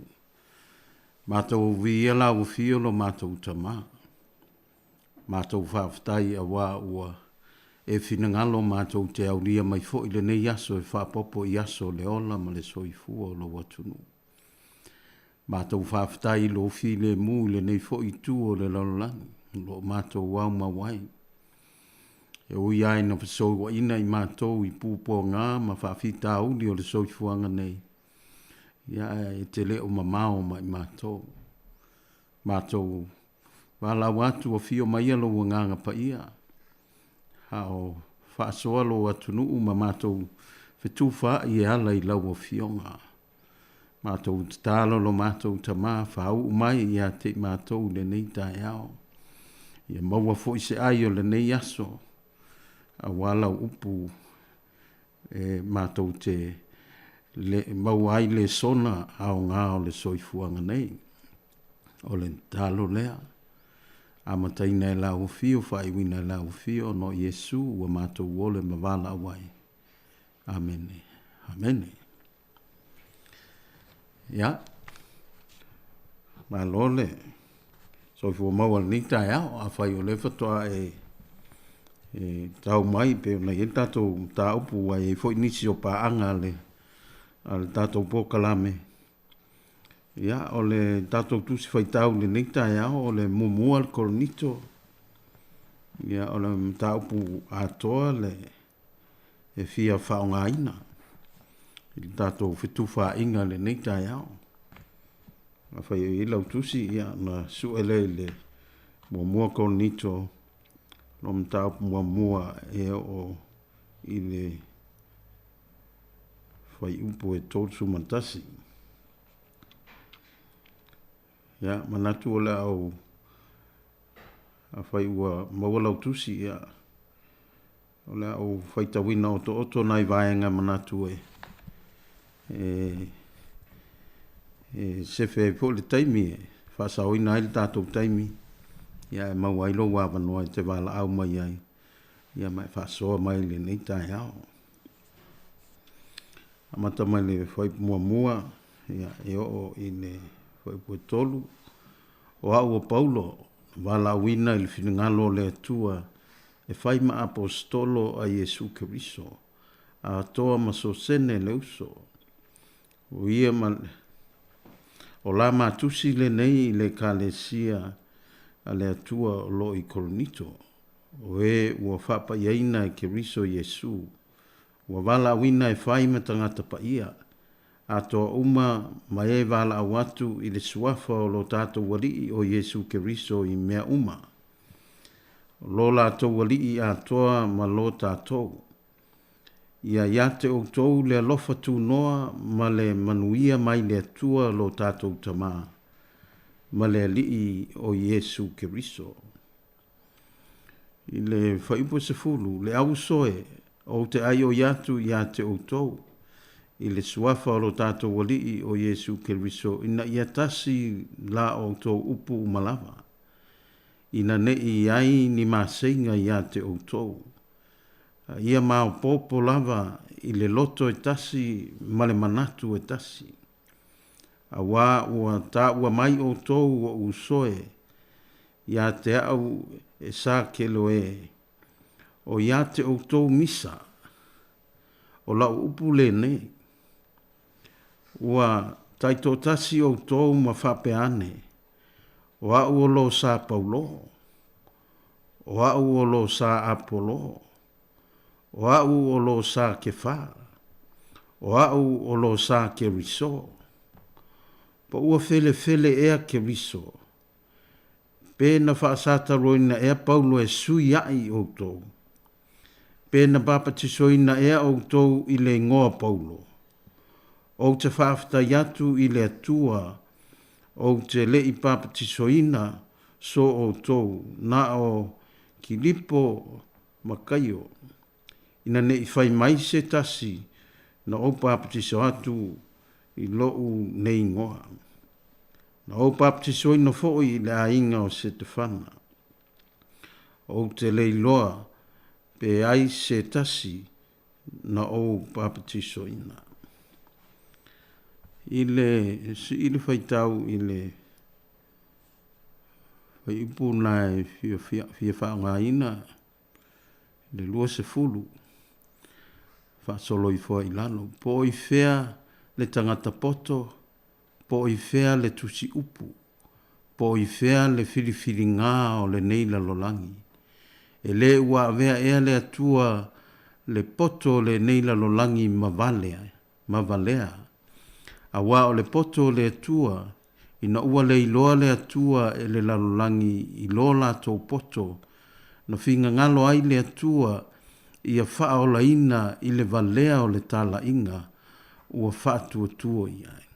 Matou viia la ua fio lo matou Tama. Matou faafetai auā ua e finagalo matou te aulia mai foi lenei aso e faaopoopo i aso o le ola ma le soifua o lou atunuu. Matou faafetai i lou filemu i lenei foi itu o le lalolagi o lo o matou aumau ai. E ui lava ina fesouaina i matou i pupuaga ma faafitauli o le soifuaga nei, Ia, ae e te le o mamao ma i matou. Matou valaau atu afio mai ia lou Agaga Paia, a o faasoa lou atunuu ma matou fetufaai e ala i lau Afioga. Matou tatalo lo matou Tama faauu mai ia te i matou i lenei taeao. Ia maua foi se ai o lenei aso, aua lau upu e matou te le maua ai lesona aoga o le soifuaga nei. O le tatalo lea, amataina e lau afio, faaiuina e lau afio, ona o Iesu ua matou ole ma valaau ai. Amene. Amene. Ia, malo le soifua maua i lenei taeao. Afai o lea faatoa e e tau mai pei ona i ai le tatou mataupu ua i ai foi nisi o paaga a le, a le tatou polokalame. Ia, o le tatou tusi faitau i lenei taeao, o le muamua le Korinito. Ia, o le mataupu atoa le e fia faaaogaina i le tatou fetufaaiga i lenei taeao. Afai o i ai lau tusi, ia, ona sue lea i le muamua Korinito, lo mataupu muamua e oo i le fuaiupu e 31. Ia, manatu o le a ou, afai ua maua lau tusi, ia, O le a ou faitauina otooto nai vaega e manatu e e sefe ai foi le taimi e faasaoina ai le tatou taimi, ia ae maua ai lou avanoa e te valaau mai ai, ia ma e faasoa mai i lenei taeao. Amata mai le fuaiupu muamua, ia, e oo i le fuaiupu e 3. O au o Paulo, na valaauina i le finagalo o le Atua e fai ma Aposetolo a Iesu Keriso, atoa ma Sosene le uso. O ia ma o la matusi lenei i le Ekalesia a le Atua o lo o i Korinito, o e ua faapaiaina e Keriso Iesu, ua valaauina e fai ma tagata paia, atoa uma ma e valaau atu i le suafa o lo tatou Alii o Iesu Keriso i mea uma. O lo latou Alii atoa ma lo tatou. Ia ia te outou le alofa tunoa ma le manuia mai le Atua lo tatou Tama, ma le Alii o Iesu Keriso. I le fuaiupu e 10, le auuso e, ou te aioi atu ia te outou, i le suafa o lo tatou Alii o Iesu Keriso, ina ia tasi la outou upu uma lava, ina ne i i ai ni maseiga ia te outou, a ia maopoopo lava i le loto e tasi ma le manatu e tasi. Auā ua taua mai outou oʻu uso e, ia te au e Sakelo e, o ia te outou misa, o lau upu lenei, ua taitoatasi outou ma faapea ane, O au o lo sa Paulo, o au o lo sa Apolo, o au o lo sa Kefa, o au o lo sa Keriso. Po ua felefele ea Keriso, pe na faasataloina ea Paulo e sui aʻe i outou, pe na papatisoina ea outou i le igoa o Paulo. Ou te faafetai atu i le Atua ou te le i papatisoina so outou, na o Kilipo ma Kaio, ina ne i fai mai se tasi na ou papatiso atu i loʻu nei igoa. Na ou papatisoina foi i le aiga o Setefana. Ou te le iloa pe ai se tasi na ou papatisoina. I le sii le faitau i le fuaiupu na e fia faaaogaina le 20 faasolo ifo ai i lalo, po o i fea le tagata poto, po o i fea le tusi upu, po o i fea le filifiliga o lenei lalolagi. E le ua avea ea le Atua le poto o lenei lalolagi ma vale, ma valea. Auā o le poto o le Atua, ina ua le iloa le Atua e le lalolagi i lo latou poto, na finagalo ai le Atua ia faaolaina i le valea o le talaiga ua faatuatua i ai.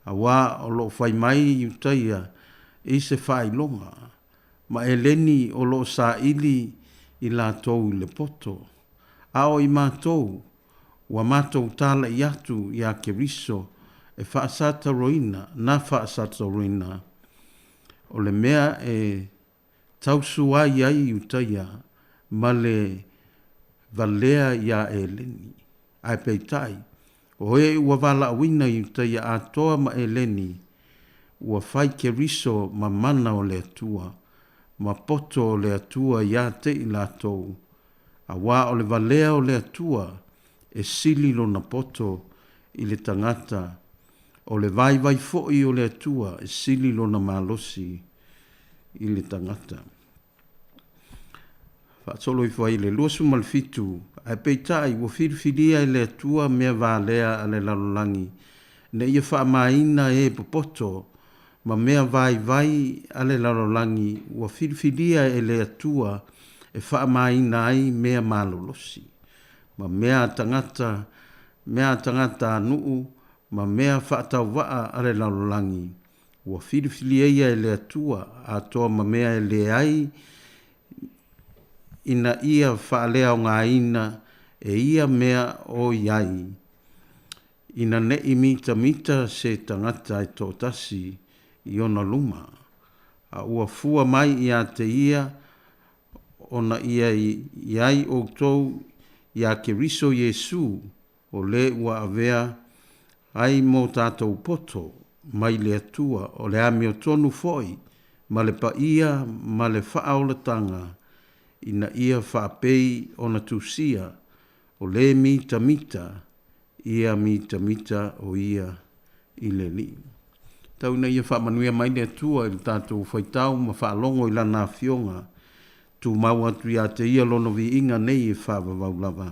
Auā o lo o fai mai Iutaia i se faailoga, ma Eleni o lo o saili i latou i le poto, a o i matou, ua matou talai atu iā Keriso e faasataroina, na faasataroina, o le mea e tausuai ai Iutaia ma le valea iā Eleni. Ae peitai, o e ua valaauina Iutaia atoa ma Eleni, ua fai Keriso ma mana o le Atua, ma poto o le Atua iā te i latou, Auā o le valea o le Atua e sili lona poto i le tagata, o le vaivai foi o le Atua e sili lona malosi i le tagata. Faasolo ifo ai i le 27, Ae peitai ua filifilia e le Atua mea valea a le lalolagi, ina ia faamaina e popoto ma mea vaivai a le lalolagi ua filifilia e le Atua e faamaina ai mea malolosi, ma mea a tagata, mea a tagatanuu, ma mea faatauvaa a le lalolagi, ua filifiliaia e le Atua atoa ma mea e leai ina ia faaleaogaina e ia mea o i ai, ina ne i mitamita se tagata e toatasi i ona luma, a ua fua mai ia te ia ona ia i ai outou iā Keriso Iesū, o le ua avea ai mō tātou poto mai le Atua, o le amiotonu foi ma le paia ma le faaolatanga, ina ia faapei ona tusia o le mitamita ia mitamita o ia i le Alii. Tau ina ia faamanuia mai le Atua i le tatou faitau ma faalogo i Lana Afioga, tumau atu ia te Ia Lona viiga nei e faavavau lava.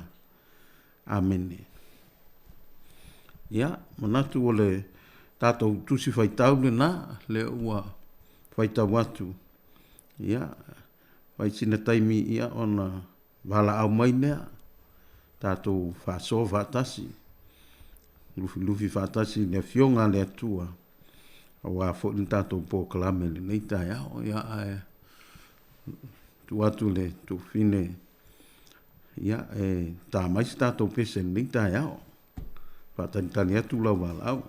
Amene. Ia, manatu o le tatou tusi faitau lena, lea ua faitau atu. Ia, fai sina taimi ia ona Valaau mai lea, tatou faasoa faatasi, lufilufi faatasi i le Afioga a le Atua, aua foi le tatou polokalame i lenei taeao. Ia, ae tuu atu i le tuafafine, ia, e ta mai se tatou pese i lenei taeao. Faatalitali atu lau valaau.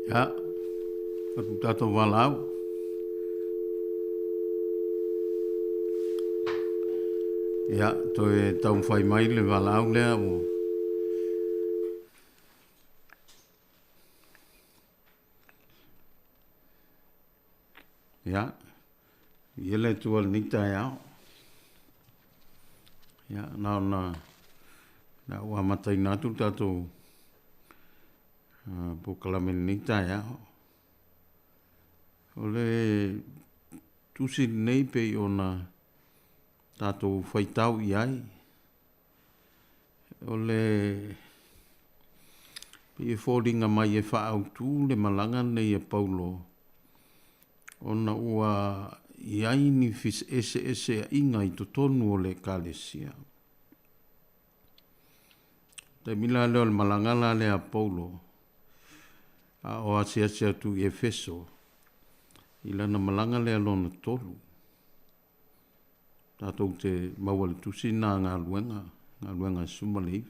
Ia, atu tatou valaau. Ia, toe taumafai mai le valaau lea ua Ia, ia le Atua i lenei taeao. Ia, na ona na ua amataina atu le tatou polokalame i lenei taeao. O le tusi lenei pei ona tatou faitau i ai, o le pei e foliga mai e faaautu le malaga lenei a Paulo ona ua i ai ni feeseeseaiga i totonu o le Ekalesia. Taimi la lea o le malaga la lea a Paulo a o asiasi atu i Efeso i lana malaga lea lona tolu. Tatou te maua i le tusi lena a Galuega, Galuega 19,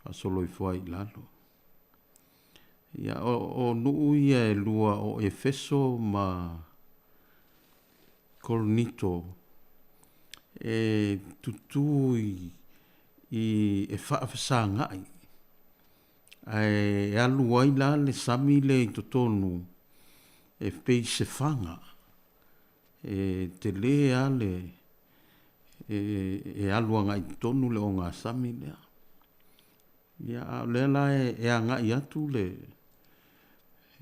faasolo ifo ai i lalo. Ia, o, o nuu ia e lua o Efeso ma Korinito e tutū i, i e faafesagaʻi, ae alu ai la le sami lea i totonu e pei se faga e telē lava le e, e alu agai i totonu le ogasami lea. Ia, a o lea la e, e agai atu le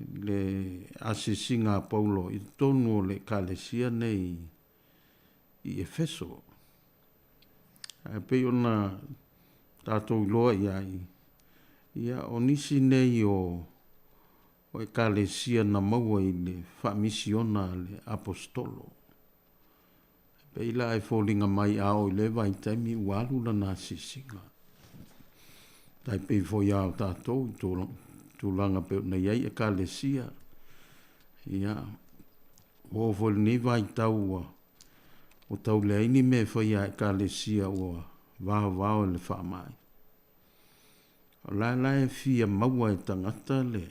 le asiasiga a Paulo i totonu o le Ekalesia nei i Efeso. Ae pei ona tatou iloa i ai, ia o nisi nei o o Ekalesia na maua i le faamisiona a le Aposetolo. Pei la e foliga mai a oo i lea vaitaimi ua alu lana asiasiga. Tai pei foi lava o tatou i tulaga pei ona i ai Ekalesia. Ia, ua oo foi i lenei vaitau ua ua tau leai ni mea e faia a Ekalesia ua vaovao e le faamai. O la la e fia maua e tagata le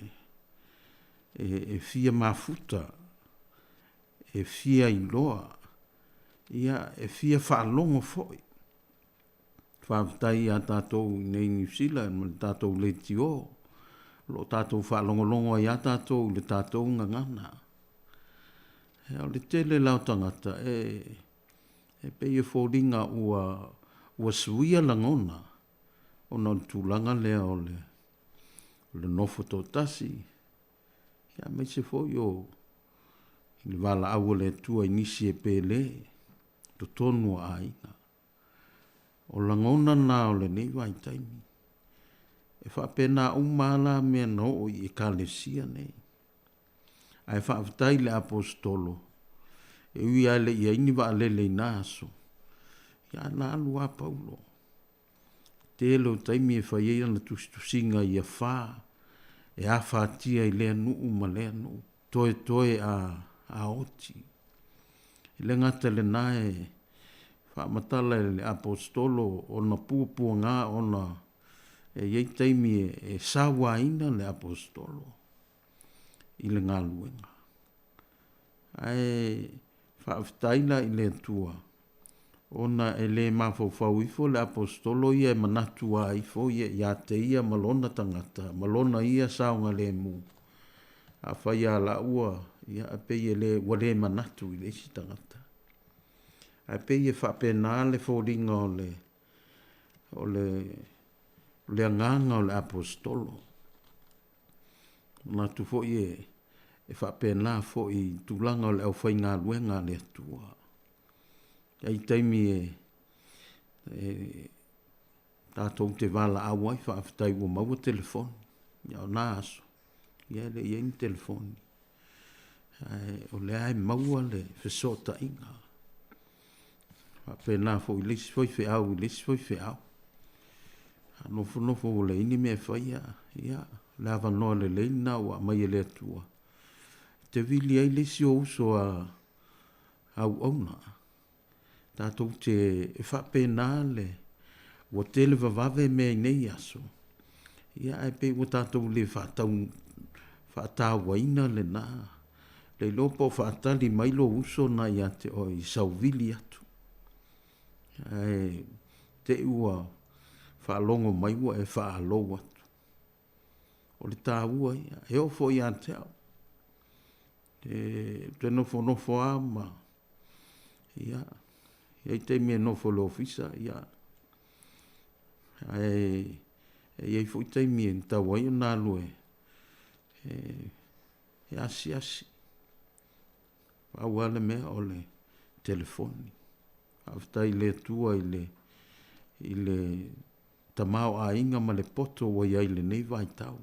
e, e fia mafuta, e fia iloa, ia e fia faalogo foi. Faafetai ia tatou i nei Niu Sila ma le tatou leitio, o lo o tatou faalogologo ai lava tatou i le tatou gagana. Ia, o le tele la o tagata e, e pei e foliga ua, ua suia lagona ona o le tulaga lea o le, o le nofo toatasi, ia aemaise foi o le valaau a le Atua i nisi e pele totonu o aiga. O lagona na o lenei vaitaimi. E faapena uma lava la mea na oo i Ekalesia nei. Ae faafetai i le Aposetolo, e ui lava e le i i ai ni vaalele i na aso, ia na alu lava Paulo. Tele o taimi e fai ai ana tusitusiga ia fa, e afatia i lea nuu ma lea nuu, toetoe a, a oti. E le gata i lena e faamatala e le Aposetolo ona puapuaga ona e i ai taimi e, e sauaina le Aposetolo i le galuega. Ae faafetai la i le Atua ona e le mafaufau ifo le Aposetolo ia e manatu lava ifo ia ia te ia ma lona tagata ma lona ia saogalemu. Afai lava la ua, ia e pei e le, ua le manatu i le isi tagata. Ae pei e faapena le foliga o le, o le, o le agaga o le Aposetolo. Manatu foi e, e faapena foi i tulaga o le aufaigaluega a le Atua. E i ai taimi e, e tatou te valaau ai, faafetai ua maua telefoni. Ia o na aso, ia e le i ai ni telefoni. Ae o lea e maua le fesootaiga. Faapena foi i le isi faifeau i le isi faifeau. A nofonofo ua leai ni mea e faia, ia, o le avanoa lelei lena ua aumai e le Atua. E te vili ai le isi o uso a auauna. Tatou te e faapena le ua tele vavave mea i nei aso, ia ae pei ua tatou le faatau Faatauaina lena. Le iloa po o faatali mai lou uso na ia te oe i sauvili atu. Ae te i ua faalogo mai ua e faalou atu. O le taua ia, e oo foi ia te au. E, ou te nofonofo lava ma, ia, e i ai taimi e nofo i le ofisa, ia, ae e i ai foi taimi e tatau ai ona alu e, e, e asiasi. Pau lava le mea o le telefoni. Faafetai i le Atua i le, i le tamaoaiga ma le poto ua i ai i lenei vaitau.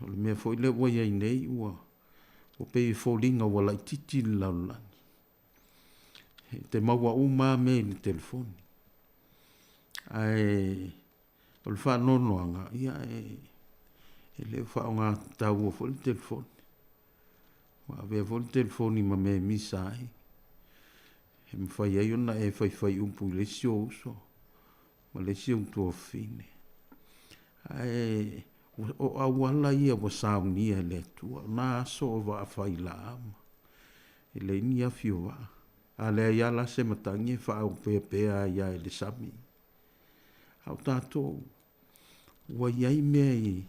O le mea foi lea ua i ai nei ua, ua pei e foliga ua laitiiti le lalolagi. E te maua uma lava mea i le telefoni. Ae o le faanoanoaga, ia e, e le o faaaoga foi le telefoni. Ua avea foi le telefoni ma mea e misa ai. E mafai ai ona e faifai upu i le isi ou uso ma le isi ou tuafafine. Ae o auala ia ua saunia e le Atua. O na aso o vaa failaa ma e leai ni afi o vaa. A leai lava la se matagi e faaopeapea ai lava i le sami. A o tatou, ua i ai mea i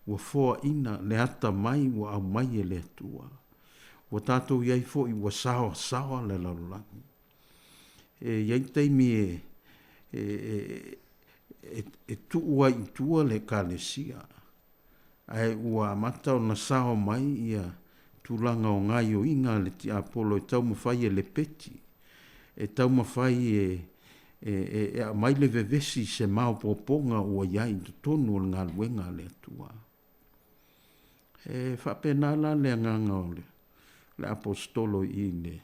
ua foaina le atamai ua aumai e le Atua. Ua tatou i ai foi ua saoasaoa le lalolagi. E i ai taimi e, e, e, e, e tuu ai i tua le Ekalesia, ae ua amata ona sao mai ia tulaga o gaioiga a le tiapolo e taumafai e lepeti, e taumafai e, e, e, e aumai le vevesi i se maopoopoga ua i ai i totonu o le galuega a le Atua. E faapena la le agaga o le, le aposetolo i i le,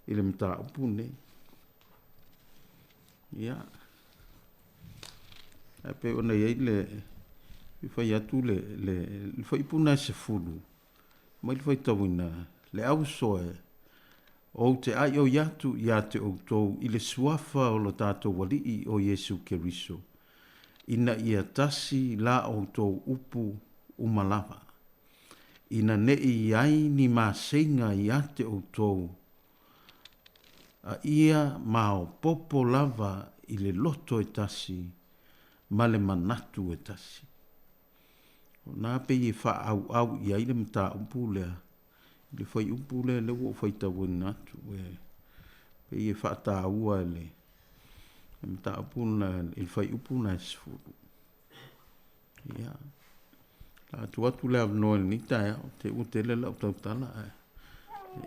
i le mataupu lenei. Ia, ae pei ona i ai le, i fai atu le, le, le fuaiupu lena e 10, mai le faitauina, le auso e, ou te aioi atu ia te outou i le suafa o lo tatou Alii o Iesu Keriso, ina ia tasi la outou upu uma lava, ina ne i i ai ni maseiga ia te outou, a ia maopoopo lava i le loto e tasi ma le manatu e tasi. O na pei e faaauau i ai le mataupu lea, i le fuaiupu lea lea ua ou faitauina atu, e pei e faataua e le mataupu lena i le fuaiupu lena e 10. Ia, la tuu atu le avanoa i lenei taeao, te ua tele lau tautala ae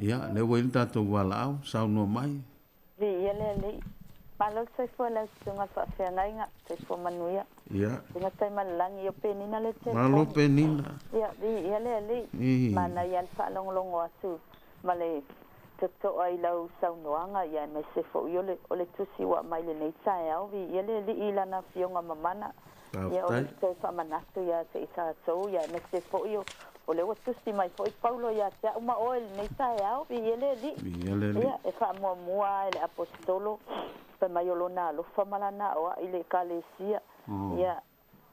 ia, lea ua i ai le tatou valaau, saunoa mai. Viia le Alii. Malo le soifua i lau susuga le faafeagaiga. Soifua manuia. Ia. Susuga Taimalelagi o Penina le telefoni. Malo Penina. Ia, viia le Alii. Manaia le faalogologo atu ma le totoa i lau saunoaga, ia aemaise foi o le, o le tusi ua aumai lenei taeao. Viia le Alii i Lana Afioga mamana. Ia, o le toe faamanatu ia te i tatou, ia aemaise foi o, o lea ua tusi mai foi Paulo ia te au ma oe i lenei taeao. Viia le Alii. Viia le Alii. Ia, e faamuamua lava e le Aposetolo fai mai o lona alofa ma lana aoai i le Ekalesia. Ia,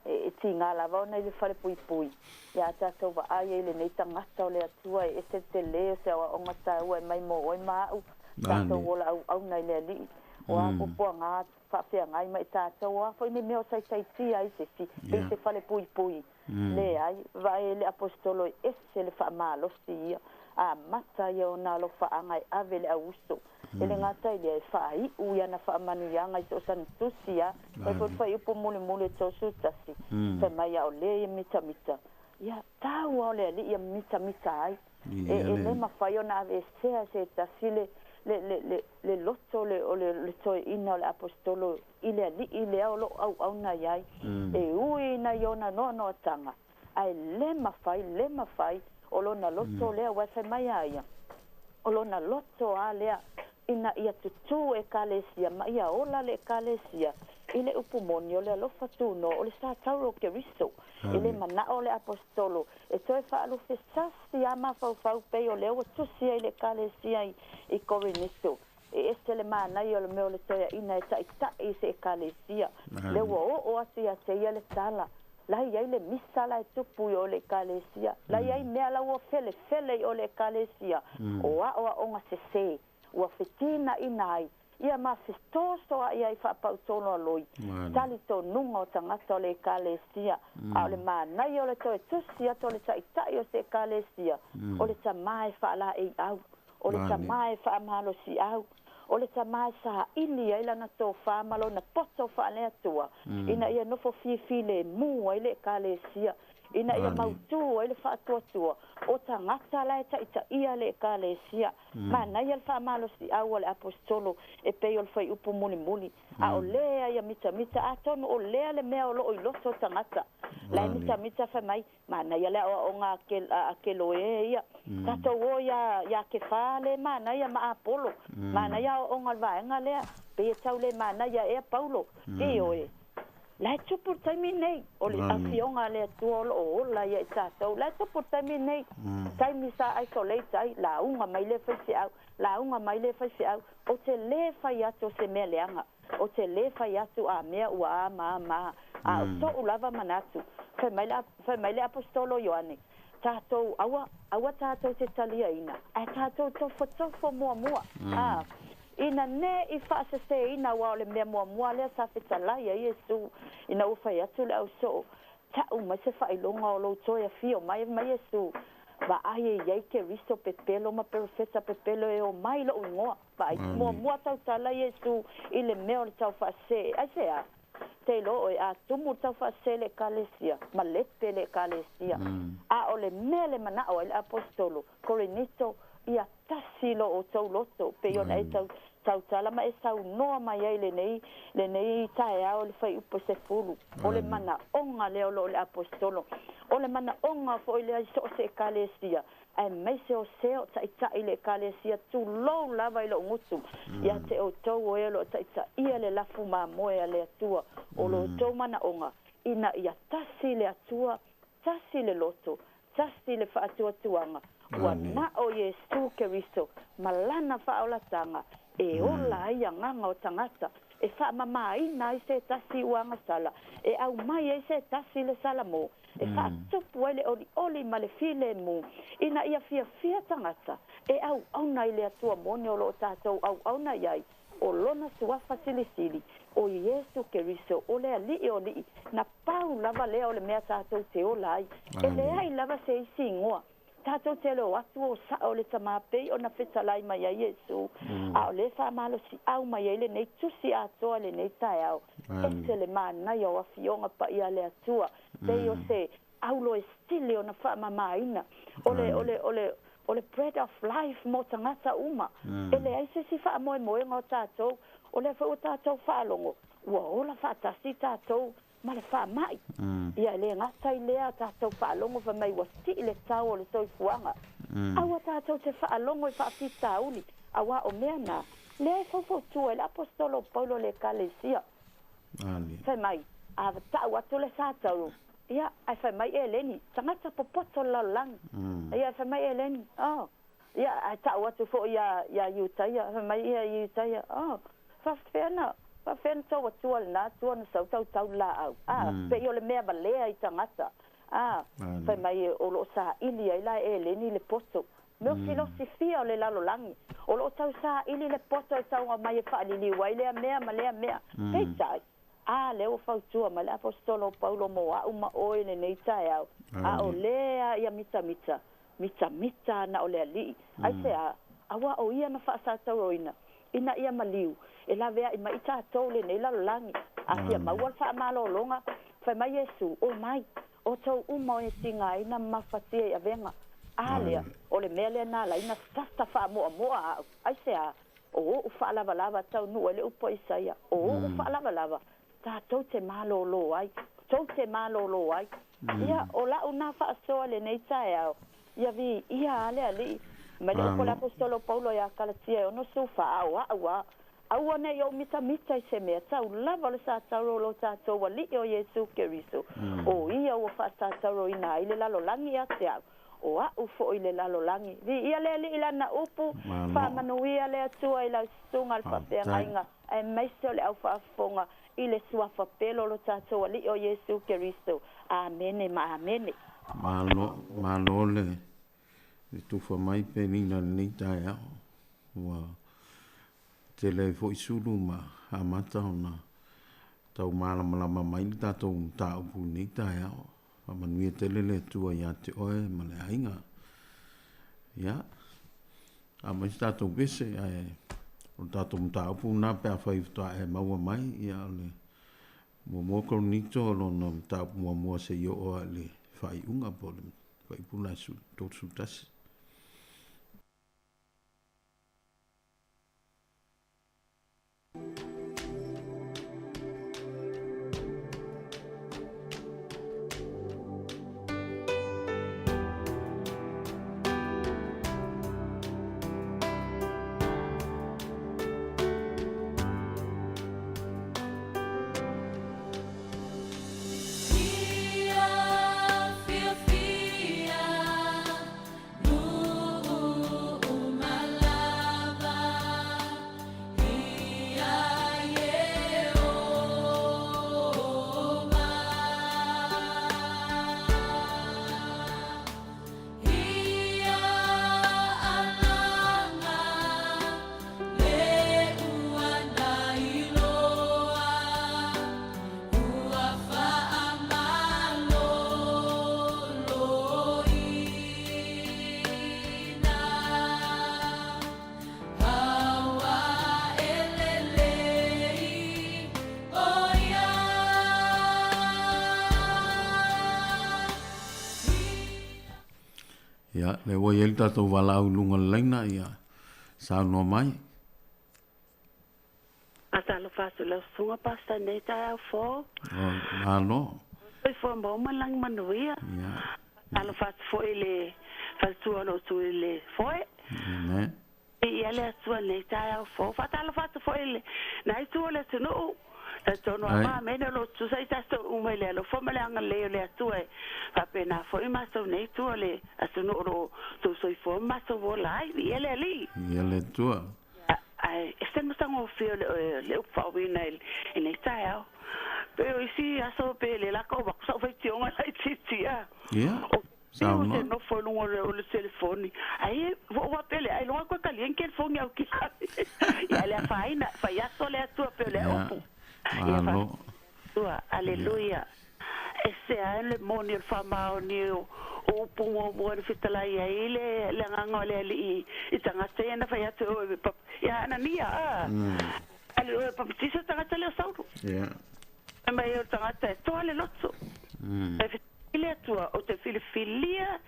e tiga lava ona i le falepuipui, ia a tatou vaai ai i lenei tagata o le Atua e ese le tele o se aoaoga taua e mai mo oe ma a'u, tatou ola auauna i le Alii. O a puapuaga faafeagai ma i tatou, o a foi ni mea o saisaitia ai se isi, pei se falepuipui. Leai, vaai ai le Aposetolo e ese le faamalosi ia, amata ia ona alofaaga e ave i le au uso. E le gata i lea, e faaiu i ana faamanuiaga i so o sana tusi a fai foi le fuaiupu mulimuli e 31, fai mai a o lea ia mitamita, ia tau a o le Alii ia mitamita ai. E, e le mafai ona aveesea e se tasi le, le, le, le, le loto le, o le, le toeaina o le Aposetolo i le Alii lea o lo o auauna i ai. E ui ina i ona noanoatanga, ae le mafai, le mafai o lona loto lea, aua e fai mai a ia, o lona loto a lea ina ia tutū Ekalesia ma ia ola le Ekalesia i le upu moni o le alofa tunoa o le sa tauro o Keriso. E le manao le Aposetolo e toe faalufe sasi a mafaufau pei o lea ua tusi ai le Ekalesia i Koriniso. E ese le manaia o le mea o le toeaina e taitai i se Ekalesia. Lea ua oo atu ia te ia le tala. La e i ai le misa la e tupu i o i le Ekalesia. La e i ai mea la ua felefele i o i le Ekalesia, o aoaoga sesē, ua fetinaʻina ai, ia ma fetosoaʻi ai faapautolo-a-loi, talitonuga o tagata o le Ekalesia. A o le manaia o le toe tusi atu o le Taitai o se Ekalesia, o le tamā e faalaeiau, o le tamā e faamalosiau, o le tamā e saili ai lana tofā ma lona poto faale-Atua, ina ia nofo filemu ai le Ekalesia, ina ia mautū ai le faatuatua o tagata la e taitaia le Ekalesia. Manaia le faamalosiau a le Aposetolo e pei o le fuaiupu mulimuli, a o lea ia mitamita, atonu o lea le mea o loo i loto o tagata la e mitamita fai mai, Manaia le aoaoga a Keloe ia. Tatou o iā Kefa le manaia ma Apolo. Manaia aoaoga a le vaega lea. Pei e tau le manaia ea Paulo. Ioe. La e tupu le taimi nei, o le Afioga a le Atua o lo o ola ia i tatou. La e tupu le taimi nei, taimi sa isolate ai, lauga mai lea faifeau, lauga mai lea faifeau. Ou te le fai atu o se mea leaga. Ou te lē fai atu a mea ua a ma a ma a, a o soʻu lava manatu. Fai mai le, fai mai le Aposetolo Ioane, Tatou, aua, aua tatou te taliaina, ae tatou tofotofo muamua, a, ina ne i faasesēina, aua o le mea muamua lea sa fetalai ai Iesu, ina ua fai atu le ausoo, Taʻu mai se faailoga o lou toe afio mai, mai Iesu, vaai e i ai Keriso pepelo ma perofeta pepelo e omai i loʻu igoa. Vaai, muamua tautala Iesu i le mea o le taufaasese. Aisea? Te iloa oe, a tumu le taufaasese i le Ekalesia, malepe le Ekalesia. A o le mea le manao ai le Aposetolo, Korinito, ia tasi lo outou loto, pei ona e tautala ma e saunoa mai ai lenei, lenei taeao i le fuaiupu e 10. O le manaoga lea o lo o le Aposetolo. O le manaoga foi lea i so o se Ekalesia, aemaise o se o taʻitaʻi le Ekalesia, tulou lava i loʻu gutu, ia te outou o e o lo o taʻitaʻia le lafu mamoe a le Atua, o lo outou manaoga, ina ia tasi le Atua, tasi le loto, tasi le faatuatuaga, ua na o Iesu Keriso ma lana faaolataga e ola ai agaga o tagata, e faamamāina ai se tasi ua agasala, e aumai ai se tasi le salamo, e faatupu ai le olioli ma le filemu, ina ia fiafia tagata e auauna i le Atua moni o lo o tatou auauna i ai, o lona suafa silisili, o Iesu Keriso, o le Alii o alii, na pau lava lea o le mea tatou te ola ai. E leai lava se isi igoa. Tatou te alo atu o sao le Tamā pei ona fetalai mai ai Iesu, a o lea faamalosiau mai ai lenei tusi atoa i lenei taeao. Ese le manaia o Afioga Paia a le Atua, pei o se aulo e sili ona faamamaina. O le, o le, o le, o le bread of life mo tagata uma. E leai se isi faamoemoega o tatou, o lea foi ua tatou faalogo, ua ola faatasi tatou ma le faamai. Ia, e le gata i lea, tatou faalogo fai mai ua sii le tau o le soifuaga. Aua tatou te faalogo i faafitauli, auā o mea na, lea e faufautua ai le Aposetolo o Paulo i le Ekalesia. Fai mai, a tau atu le Satauro, ia, ae fai mai Eleni, tagata popoto le lalolagi. Ia, fai mai Eleni, oh, ia, ae tau atu foi iā, iā Iutaia, fai mai ia Iutaia, oh, faafefea na, faafefea na tou atua lena atua na sau tautau le laau. A, pei o le mea valea i tagata. A, fai mai o lo o saili ai la e Eleni le poto. Mea o filosifia o le lalolagi, o lo o tau saili le poto e tauga mai e faaliliu ai lea mea ma lea mea. Peitai, a lea ua fautua mai le Aposetolo o Paulo mo aʻu ma oe i lenei taeao, a o lea ia mitamita, mitamita ana o le Alii. Aisea? Auā o ia na faasatauroina, ina ia maliu, e laveaʻi mai i tatou lenei lalolagi. A fia maua le faamalologa, fai mai Iesu, Omai, outou uma o e tigaina ma mafatia i avega. A lea, o le mea lea na ala ai na sasa faamoamoa aʻu. Aisea? O oʻu faalavalava taunuu ai le upu a Isaia, o oʻu faalavalava, tatou te malōlō ai, tou te malōlō ai. Ia, o laʻu na faasoa i lenei taeao, ia viia a le Alii, mai le upu a le Aposetolo Paulo iā Kalatia e 64, a o aʻu a, aua ne i ou mitamita i se mea, tau lava o le satauro o lo tatou Alii o Iesu Keriso, o ia ua faasatauroina ai le lalolagi ia te au. O a'u foi i le lalolagi. Viia le Alii i Lana upu, faamanuia le Atua i lau susuga le faafeagaiga, aemaise o le au faafofoga i le Suafa pele o lo tatou Alii o Iesu Keriso. Amene ma amene. Malo, malo le le tufa mai Penina i lenei taeao. Ua tele ai foi sulu ma amata ona tau malamalama mai le tatou mataupu i lenei taeao. Faamanuia tele le Atua ia te oe ma le aiga. Ia, aumai se tatou pese, ae o le tatou mataupu lena pe afai faatoa e maua mai, ia o le muamua Korinito o lona mataupu muamua seia oo lava i le faaiuga po o le fuaiupu lena e 31. Ia, lea ua i ai le tatou valaau i luga o le laina, ia saunoa mai. Talofa atu lau susuga Pastor i lenei taeao fou. Oh, malo. Soifua maua ma le lagi manuia. Ia. Talofa atu foi i le faletua o lou sui le foe. Amen. Viia le Atua i lenei taeao fou. Faatalofa atu foi i lena itu o le atunuu. Talitonu lava Ai. Amene o lo o tutusa i tatou uma i le alofa ma le agalelei o le Atua e faapena foi matou nei itu o le atunuu o lo o tou soifua ma matou ola ai. Viia le Alii. Viia le Atua. Ia, ae ese le matagofie o le le upu faauiina i lenei taeao. Pei o isi aso pe le laka o avatu sau faitioga laitiiti a. Ia, O Fiu saunoa. te nofo i luga o le telefoni. Ai ua ou faapea lea, ailoga koe talia ni telefoni au kila. Ia le afaina, fai aso le Atua pei o lea Ia, upu. Ia malo. faafetai Atua, Ia. Aleluia. Ese a le moni o le faamaoni o upu muamua na fetalai ai le le agaga o le Alii i tagata ia na fai atu e oe ia Anania a. Ale oe papatiso tagata lea o Saulo. Ia. Fai mai ai o le tagata e toa le loto. E fesili le Atua, Ou te filifilia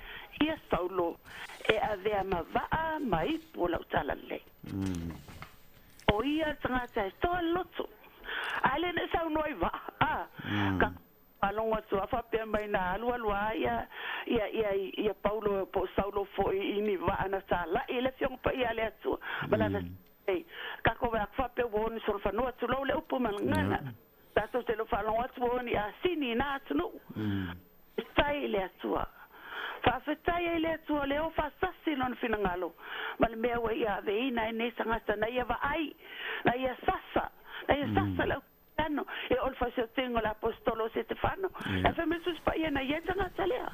ia Saulo e avea ma vaa ma ipu o lau talalelei. O ia le tagata e toa le loto. A le na e saunoa i vaa, a, ka faalogo atu lava faapea mai na alualu lava ia, ia, ia, ia Paulo po o Saulo foi i ni vaa na talai i le Afioga Paia a le Atua ma lana Ei, tatou vaai atu faapea ua oni solofanua, tulou le upu ma le gagana. Tatou te le o faalogo atu ua oni asini i na atunuu. Faafetai i le Atua. Faafetai ai le Atua o lea ua faasasi Lona finagalo ma le mea ua Ia aveina ai nei tagata na Ia vaai, na Ia sasa, na Ia sasa le au Kristiano. E oo i le faasiotiga o le Aposetolo o Setefano, le fai mai le Tusi Paia na i ai le tagata lea.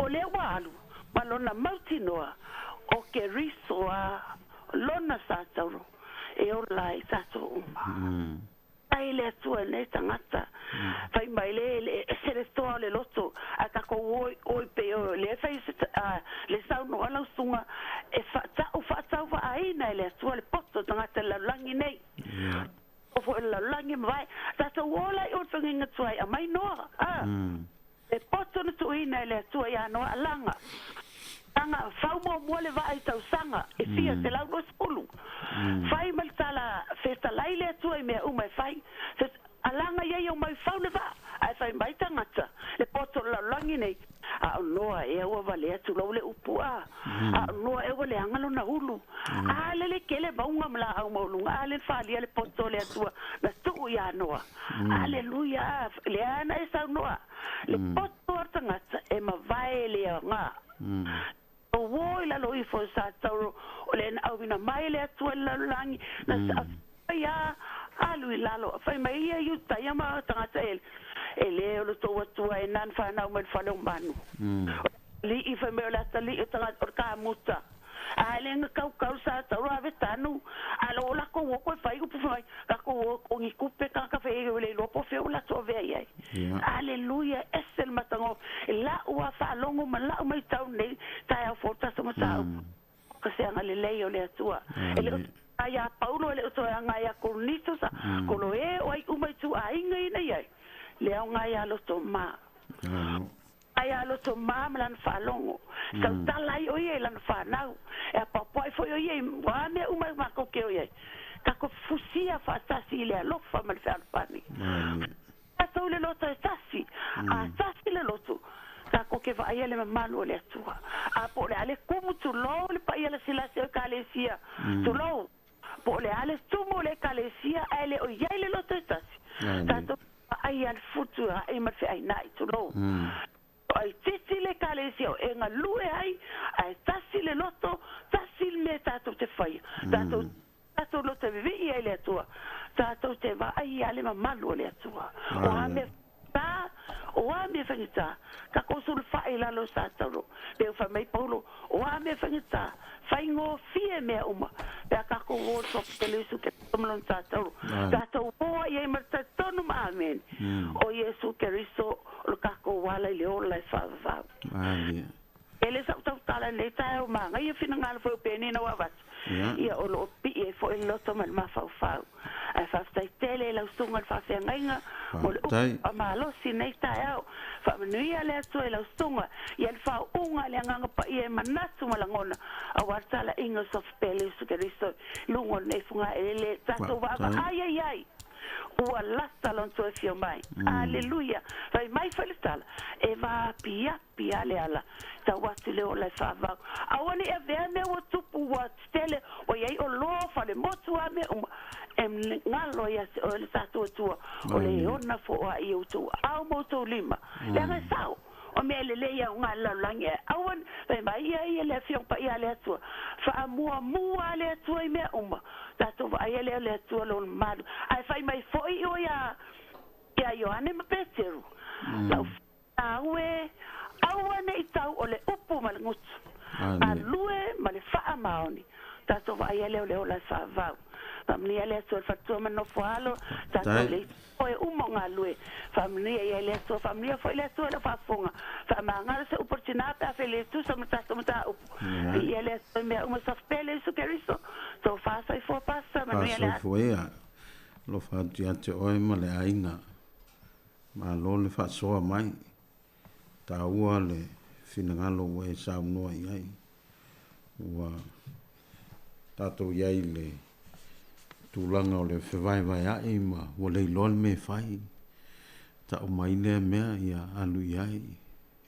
O lea ua alu ma lona mautinoa o Keriso a lona sa tauro e ola ai tatou uma. Faafetai i le Atua i lenei tagata. Fai mai le le ese le toa o le loto ae tatou oi oi pei o lea fai se le saunoa lau susuga e faatau faatauvaaina e le Atua le poto o tagata i le lalolagi nei. O foi le lalolagi ma vae tatou ola i o le fagaiga tuai aumai noa a. E poto na tuuina e le Atua ia Noa alaga. Aga fau muamua le vaa i tausaga e fia 120. Fai ma le tala fetalai le Atua i mea uma e fai. Alaga ia i mai fau le vaa, ae fai mai tagata, le poto o le lalolagi nei, a o Noa ea ua valea tulou le upu a, a o Noa ea ua leaga lona ulu. A lele kele mauga ma laau maualuga, a lele falia le poto o le Atua na tuu ia Noa. Aleluia! Lea na e saunoa, le poto. o le tagata e mavae le aoga. O uō i lalo ifo o sa tauro o lea na auina mai e le Atua i le lalolagi, na saafia ai a alu i lalo, fai mai ia Iutaia ma tagata ele, E lē o lo tou Atua e na na fanau mai le fale o manu. O le alii fai mai o le atalii o tagata o le kamuta. A e le ga kaukau sa tauro ave tanu, a lo o lakou oko e fai upu fai mai, kakou o o ni kupe tagata fai e le iloa po o fea ua latou avea i ai. Aleluia, ese le matago i la'u a faalogo ma la'u maitau nei taeao fou tatou mataupu. Ka se agalelei o le Atua. E le o toe ia Paulo, e le o toe aga ia Korinito, sa Koloe, o ai uma i tuaiga ia na i ai, le aoga ia loto ma. Ai a loto ma ma lana faalogo. E tautala ai o ia i lana fanau. E apoapoai foi o ia i a mea uma e makou ke o i ai. Takou fusia faatasi i le alofa ma le fealofani. Tatou le loto e tasi, a tasi le loto, takou ke vaaia le mamalu o le Atua. A po o le a le kumu, tulou le paia lasilasi o Ekalesia, tulou, po o le a le tumu o le Ekalesia ae le o i ai le loto e tasi, tatou ke vaaia le futu e ae ma le feaina'i, tulou. O ai titi le Ekalesia o e galue ai, ae tasi le loto, tasi le mea tatou te faia. Tatou Tatou loto e vivii ai le Atua, tatou te vaai ia le mamalu o le Atua. O a mea faigata, o a mea faigata, takou sulufai i lalo o Satano. Pei ua fai mai Paulo, o a mea faigata, faigofie mea uma, pe a takou o i le Soapele Iesu Keriso ma lona Satano. Tatou o ai ai ma le talitonu ma amene, o Iesu Keriso o le takou ala i le ola e faavavau. E le sa'u tautala i lenei taeao magaia finagalo foi o Penina ua avatu, ia o lo o pii ai foi le loto ma le mafaufau. Ae faafetai tele i lau susuga i le faafeagaiga mo le upu faamalosi i lenei taeao. Faamanuia le Atua i lau susuga ia le faauuga a le Agaga Paia e manatu ma lagona aua le talaiga o Sofipele Iesu Keriso i luga o lenei fugaeleele tatou vaavaai ai ai. Ua lata lona toe afio mai. Aleluia! Fai mai foi le tala, e vaapiapi. Pia le ala, tau atu le ola e faavau. Aua ne i avea mea ua tupu ua tetele, ua i ai oloa, fale motu a mea uma, e galo ia te oe le tatou Atua, o le ona foaai i outou aao ma outou lima. Leaga e sao, o mea e lelei aoga i le lalolagi, ae aua ne, fai mai ia ia le Afioga Paia a le Atua, faamuamua a le Atua i mea uma, tatou vaaia lea o le Atua lona malu. Ae fai mai foi oe ia Ioane ma Peteru, lau. Aue, aua ne i tau o le upu ma le gutu, galue ma le faamaoni, tatou vaaia lea o le ola e faavau. Faamanuia le Atua i le faletua ma le nofo alo, tatou le isi oe uma o galue. Faamanuia i ai le Atua, faamanuia foi le Atua i lau faafofoga. Faamagalo se upu a le tina pe a fai le tusa ma le tatou mataupu. Viia le Atua i mea uma, Soft Pele Iesu Keriso, Tofa Soifua Pastor, manuia le aso. Soifua ia, alofa atu ia te oe ma le aiga. Malo le faasoa mai. Taua le finagalo ua e saunoa i ai. Ua tatou i ai i le tulaga o le fevaevaea'i ma ua le iloa le mea e fai. Ta'u mai lea mea ia alu i ai.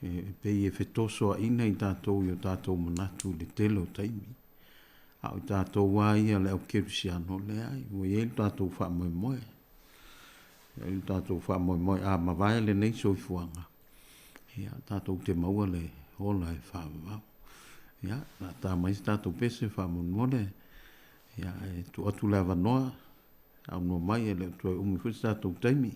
E pei e fetosoaina i tatou i o tatou manatu i le tele o taimi. A o i tatou lava ia le au kerisiano, leai, ua i ai lo tatou faamoemoe. E ai lo tatou faamoemoe, a mavae lenei soifuaga, ia, tatou te maua le ola e faavavau. Ia, o le a ta mai se tatou pese faamolemole, ia, e tuu atu le avanoa, saunoa mai, e le o toe umi foi se tatou taimi.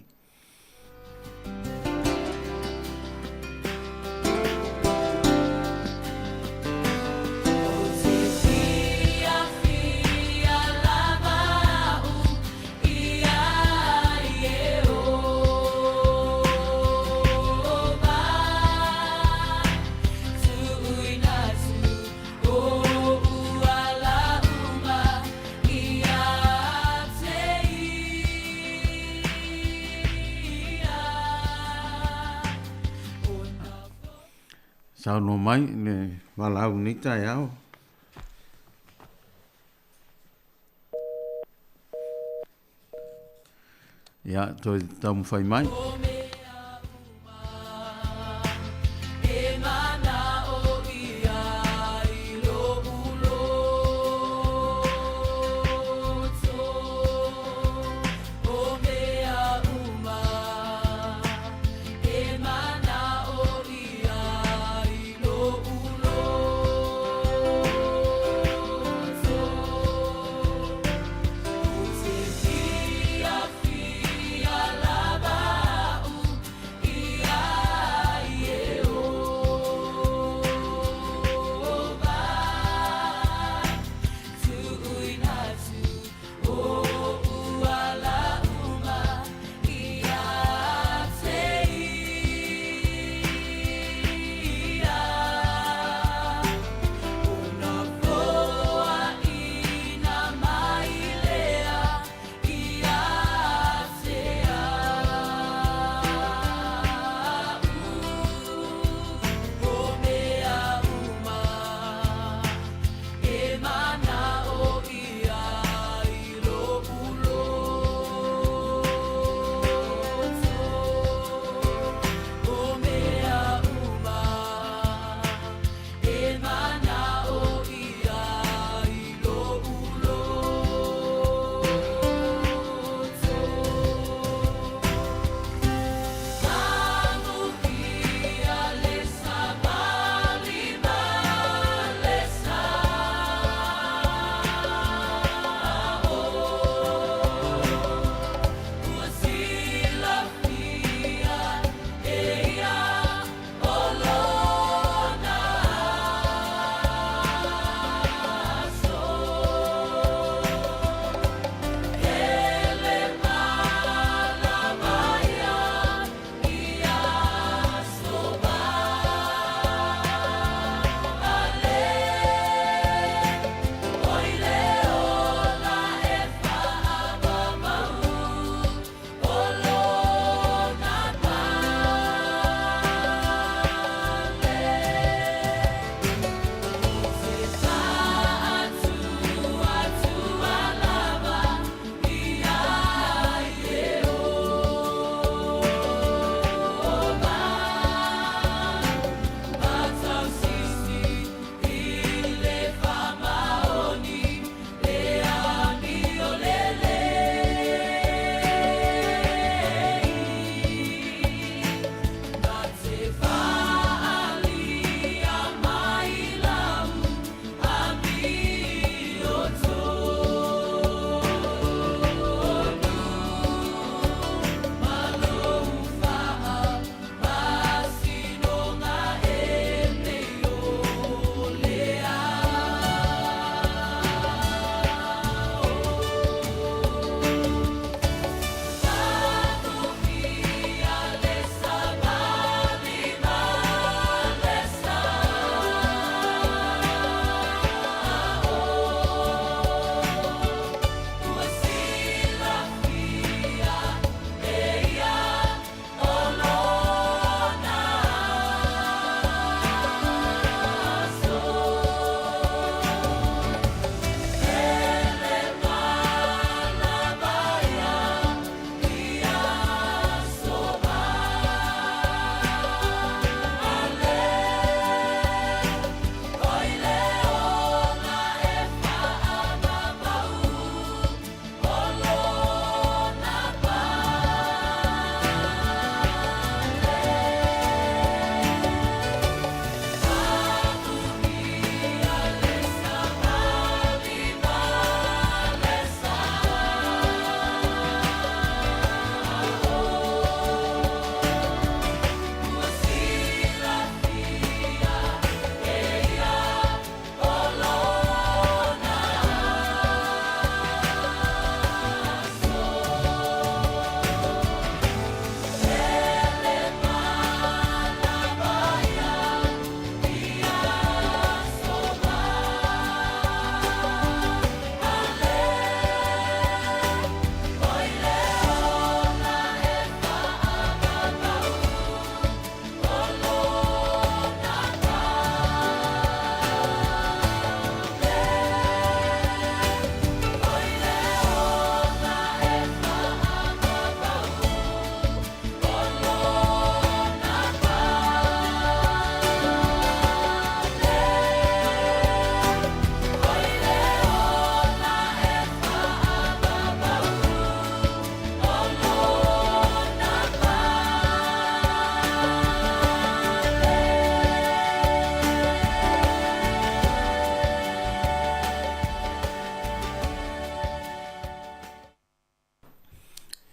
Saunoa mai le valaau i lenei taeao. Ia, toe taumafai mai.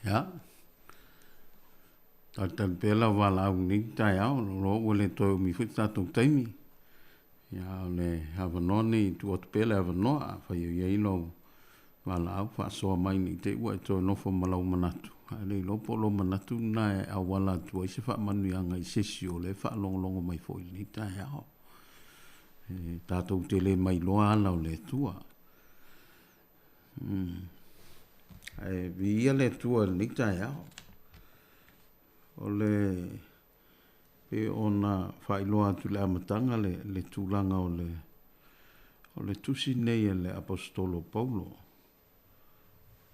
Ia. Talitali pea lau valaau i lenei taeao, o lo ua le toe umi foi le tatou taimi. Ia, o le avanoa nei, tuu atu pea le avanoa, afai o i ai lou valaau, faasoa mai ne i te i ua e toe nofo ma lou manatu, ae le iloa po o lou manatu lena e auala atu ai se faamanuiaga i se isi o lea e faalogologo mai foi i lenei taeao. E tatou te le mailoa ala o le Atua. Ae viia le Atua i lenei taeao. O le pei ona faailoa atu i le amataga le, le tulaga o le, o le tusi nei a le Aposetolo Paulo.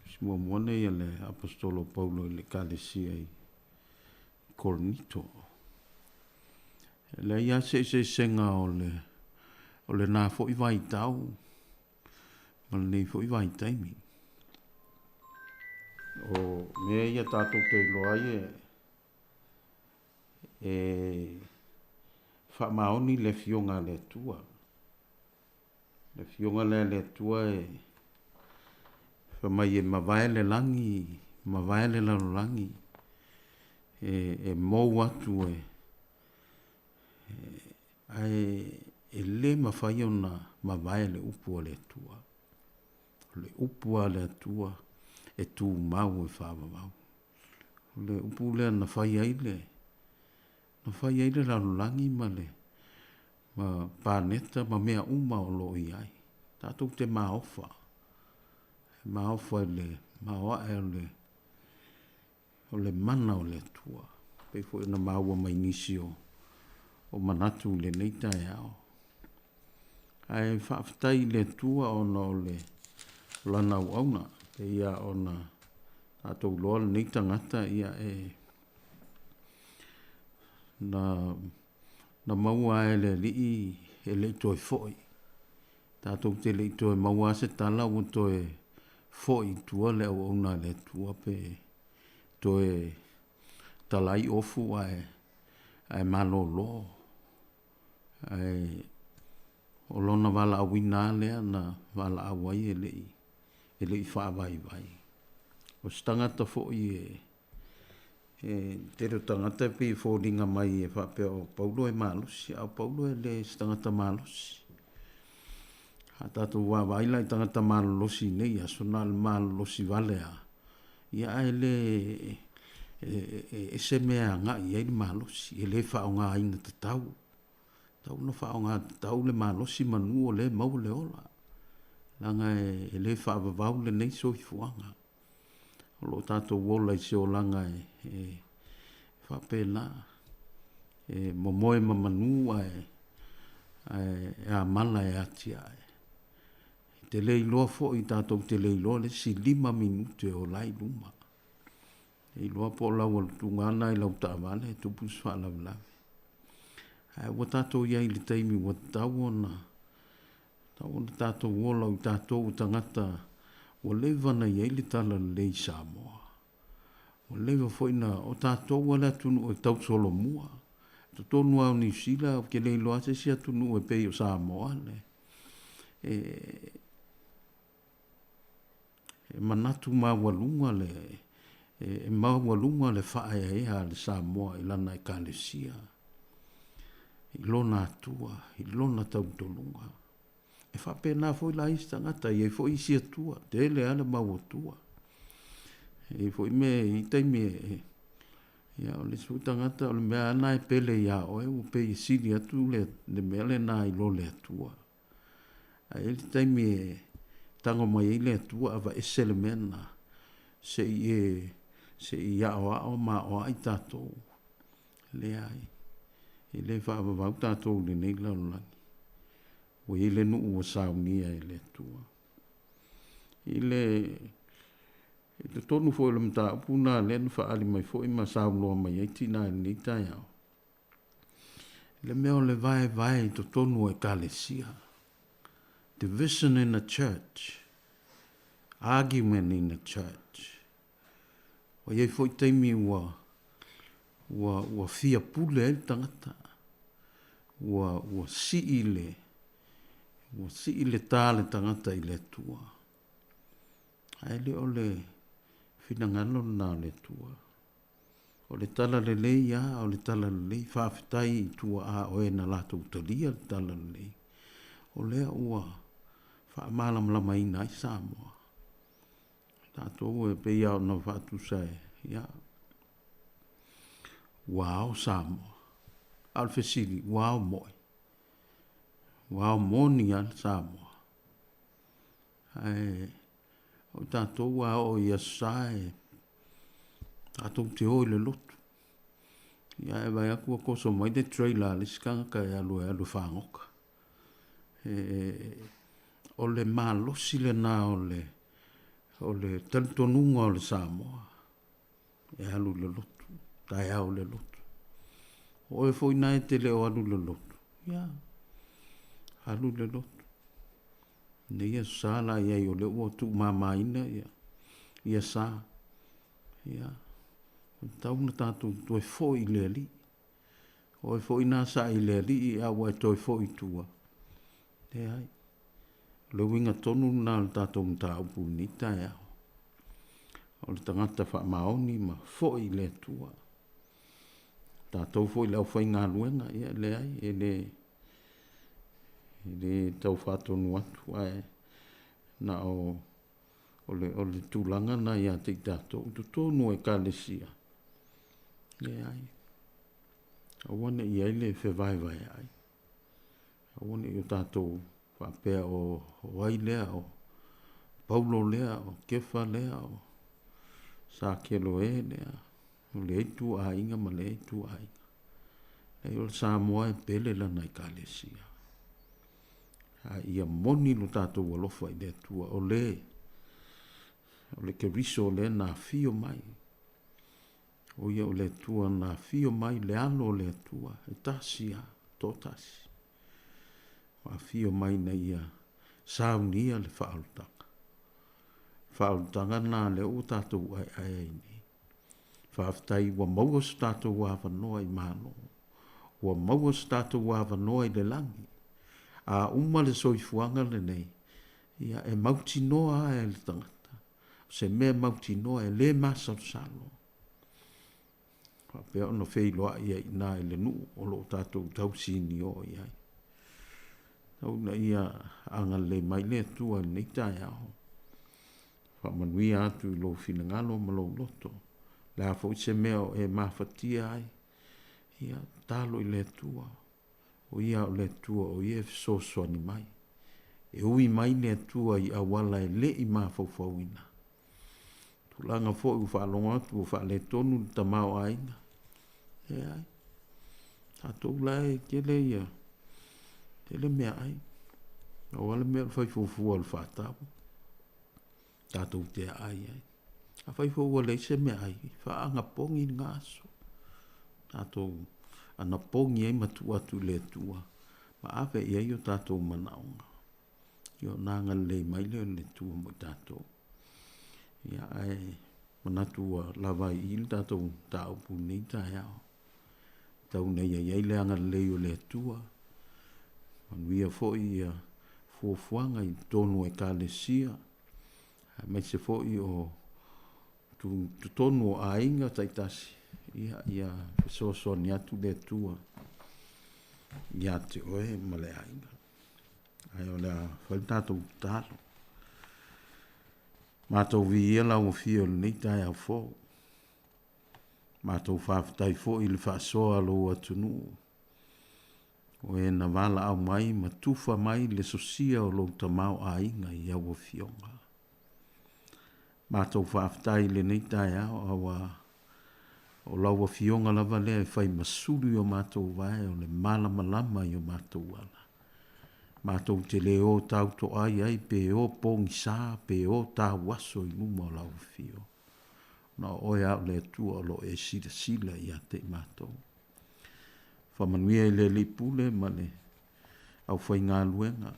Tusi muamua nei a le Aposetolo Paulo i le Ekalesia i Korinito. E leai lava se eseesega o le, o lena foi vaitau ma lenei foi vaitaimi. O mea ia tatou te iloa ai e, e faamaoni le Afioga a le Atua. Le Afioga lea a le Atua e fai mai e mavae le lagi, mavae le lalolagi, e, e mou atu e, Ae e le mafai ona mavae le upu a le Atua. O le upu a le Atua e tumau e faavavau. O le upu lea na fai ai le na fai ai le lalolagi ma le ma paneta ma mea uma o lo o i ai. Tatou te maofa, maofa i le maoae o le O le mana o le Atua. Pei foi ona maua mai nisi o, o manatu i lenei taeao. Ae faafetai i le Atua ona o le o lana auauna. Pei lava ona tatou iloa lenei tagata ia e na na maua lava e le Alii e le i toe foi. Tatou te le i toe maua lava se tala ua toe foi i tua le auauna a le Atua pe toe talai ofu ae, ae malolo. Ae o lona valaauina lava lea na valaau ai e le i, e le i faavaivai. O se tagata foi e, e tele o tagata e pei e foliga mai e faapea o Paulo e malosi, a o Paulo e le se tagata malosi. A tatou vaavaai la i tagata malolosi i nei aso, na o le malolosi vale lava, ia ae le e ese mea e agai i ai le malosi, e le faaaogaina tatau. Tatau ona faaaoga tatau le malosi manu o lea e maua le ola, leaga e le faavavau lenei soifuaga. O lo o tatou ola i se olaga e faapena, e momoe ma manu ae ae amala e atiae. E te le iloa foi, tatou te le iloa le isi 5 minute o la i luma. E iloa po o lau alutuga lena i lau taavale e tupu se faalavelave. Ae ua tatou i ai i le taimi ua tatau ona tatau ona tatou ola o i tatou o tagata ua leva ona i ai le talalelei i Samoa. Ua leva foi na o tatou lava le atunuu e tausolomua. Totonu lava o Niu Sila ou te le iloa lava se isi atunuu e pei o Samoa le e E manatu maualuga le e maualuga le faaeaea a le Samoa i lana Ekalesia, i lona Atua, i lona tautonuga. E faapena foi la isi tagata, e i ai foi isi Atua, tele lava le mau Atua. E i ai foi mea e i ai taimi e, ia o le isi foi tagata o le mea lava lena e pele ia oe ua pei e sili atu le, le mea lena i lo le Atua. Ae i ai le taimi e tago mai ai le Atua aveese le mea lena, se i e, se i aoao ma aoai tatou. Leai, e le faavavau tatou i lenei lalolagi. Ua i ai le nuu ua saunia e le Atua. I le i totonu foi o le mataupu lena lea na faaali mai foi ma saunoa mai ai tina i lenei taeao, le mea o le vaevae i totonu o Ekalesia, division in the church, argument in the church. Ua i ai foi taimi ua, ua, ua fia pule ai le tagata, ua, ua sii le, ua sii le tā le tagata i le Atua. Ae le o le Finagalo lena o le Atua. O le tala lelei a, o le tala lelei, faafetai i tuaa o e na latou talia le tala lelei, o lea ua faamalamalamaina ai Samoa. Tatou e pei lava ona faatusa e, ia, ua ao Samoa. A o le fesili, ua ao moi? Ua ao moni lava le Samoa. Ae o tatou a oo i Aso Sa e tatou te o i le lotu. Ia e vaai atu ua toso mai le trailer a le isi tagata e alu e alu e fagota. E, o le malosi lena o le o le talitonuga o le Samoa e alu i le lotu, taeao i le lotu. O oe foi na e te le o alu i le lotu, ia, alu i le lotu. Nei Aso Sa la i ai o lea ua tuumamaina ia, ia sa. Ia, e tatau ona tatou toe foi i le Alii. O oe foi na sa i le Alii a ua e toe foi i tua. Leai. O le uiga tonu lena o le tatou mataupu i lenei taeao. O le tagata faamaoni ma foi i le Atua. Tatou foi le aufaigaluega, ia leai, e le E le tau faatonu atu, ae na o, o le, o le tulaga lena ia te i tatou, i totonu o Ekalesia, leai. Aua ne i i ai le fevaevaeai. Aua ne i o tatou faapea o, o ai lea, o Paulo lea, o Kefa lea, o Sakelo e lea, o lea ituaiga ma lea ituaiga. Leai, o le Samoa e pele lana Ekalesia. A ia moni lo tatou alofa i le Atua, o le, o le Keriso lea na afio mai. O ia o le Atua na afio mai, le alo o le Atua, e tasi lava, toatasi. Ua afio mai ina ia saunia le faaolataga. Faaolataga lena lea ua tatou aeae ai nei. Faafetai ua maua so tatou avanoa i Malo. Ua maua so tatou avanoa i le lagi. A uma le soifuaga lenei, ia e mautinoa lava e le tagata, o se mea mautinoa e le masalosalo. Faapea ona feiloai ai i ina i le nuu o lo o tatou tausinio i ai. Tau ina ia agalelei mai le Atua i lenei taeao. Faamanuia atu i lou finagalo ma lou loto. Le a foi se mea o e mafatia ai, ia tatalo i le Atua. O ia o le Atua, o ia e fesoasoani mai. E ui mai le Atua i auala e le i mafaufauina. Tulaga foi ua faalogo atu ua faaletonu le tamaoaiga. Leai. Tatou la e tele ia tele meaai. Pau lava le mea o le fai fuafua o le faatau. Tatou te aai ai. Afai foi ua leai se meaai, faaanapogi lena aso. Tatou anapogi ai ma tuu atu i le Atua ma ave i ai o tatou manaoga. Ia ona agalelei mai lea o le Atua mo i tatou. Ia ae manatu ua lava ai i i le tatou mataupu i lenei taeao. Tau ina ia i ai le agalelei o le Atua, manuia foi ia fuafuaga i totonu o Ekalesia, aemaise foi o totonu o aiga taitasi, ia, ia fesoasoani atu le Atua ia te oe ma le aiga. Ae o le a fai le tatou tatalo. Matou viia lau afio i lenei taeao fou. Matou faafetai foi i le faasoa a lou atunuu, o e na valaau mai ma tufa mai le sosia o lou tamaoaiga i au afioga. Matou faafetai i lenei taeao aua o lau afioga lava lea e fai ma sulu i o matou vae o le malamalama i o matou ala. Matou te le o tautoai ai pe o pogisa pe o tauaso i luma o lau afio. Na o oe lava o le Atua o lo o e silasila ia te i matou. Faamanuia i le Alii Pule ma le aufaigaluega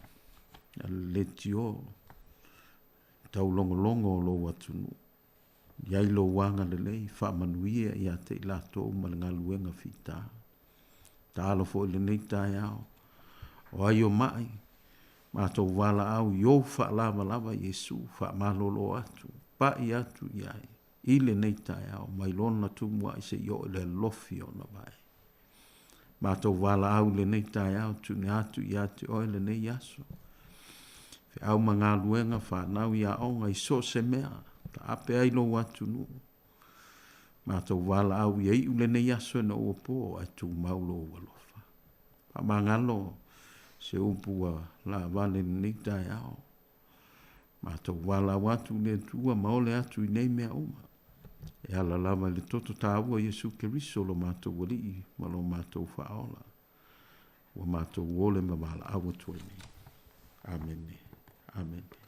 a le leitio taulogologo o lou atunuu. I ai lou agalelei, faamanuia ia te i latou ma le galuega fita. Tatalo foi i lenei taeao, o ai o mai, matou valaau i ou faalavalava Iesu, faamalolo atu, pai atu i ai. i lenei taeao mai lona tumuaʻi seia oo i le alofi o ona vae. Matou valaau i lenei taeao tuuina atu ia te oe lenei aso. Feau ma galuega, fanau i aoga i so o se mea, taape ai lou atunuu. Matou valaau ia iu lenei aso ina ua po ae tumau lou alofa. Faamagalo se upu ua laavale i lenei taeao. Matou valaau atu i le Atua ma ole atu i nei mea uma. E ala lava i le toto taua o Iesu Keriso lo matou Alii ma lo matou Faaola, ua matou ole ma valaau atu ai nei. Amene. Amene.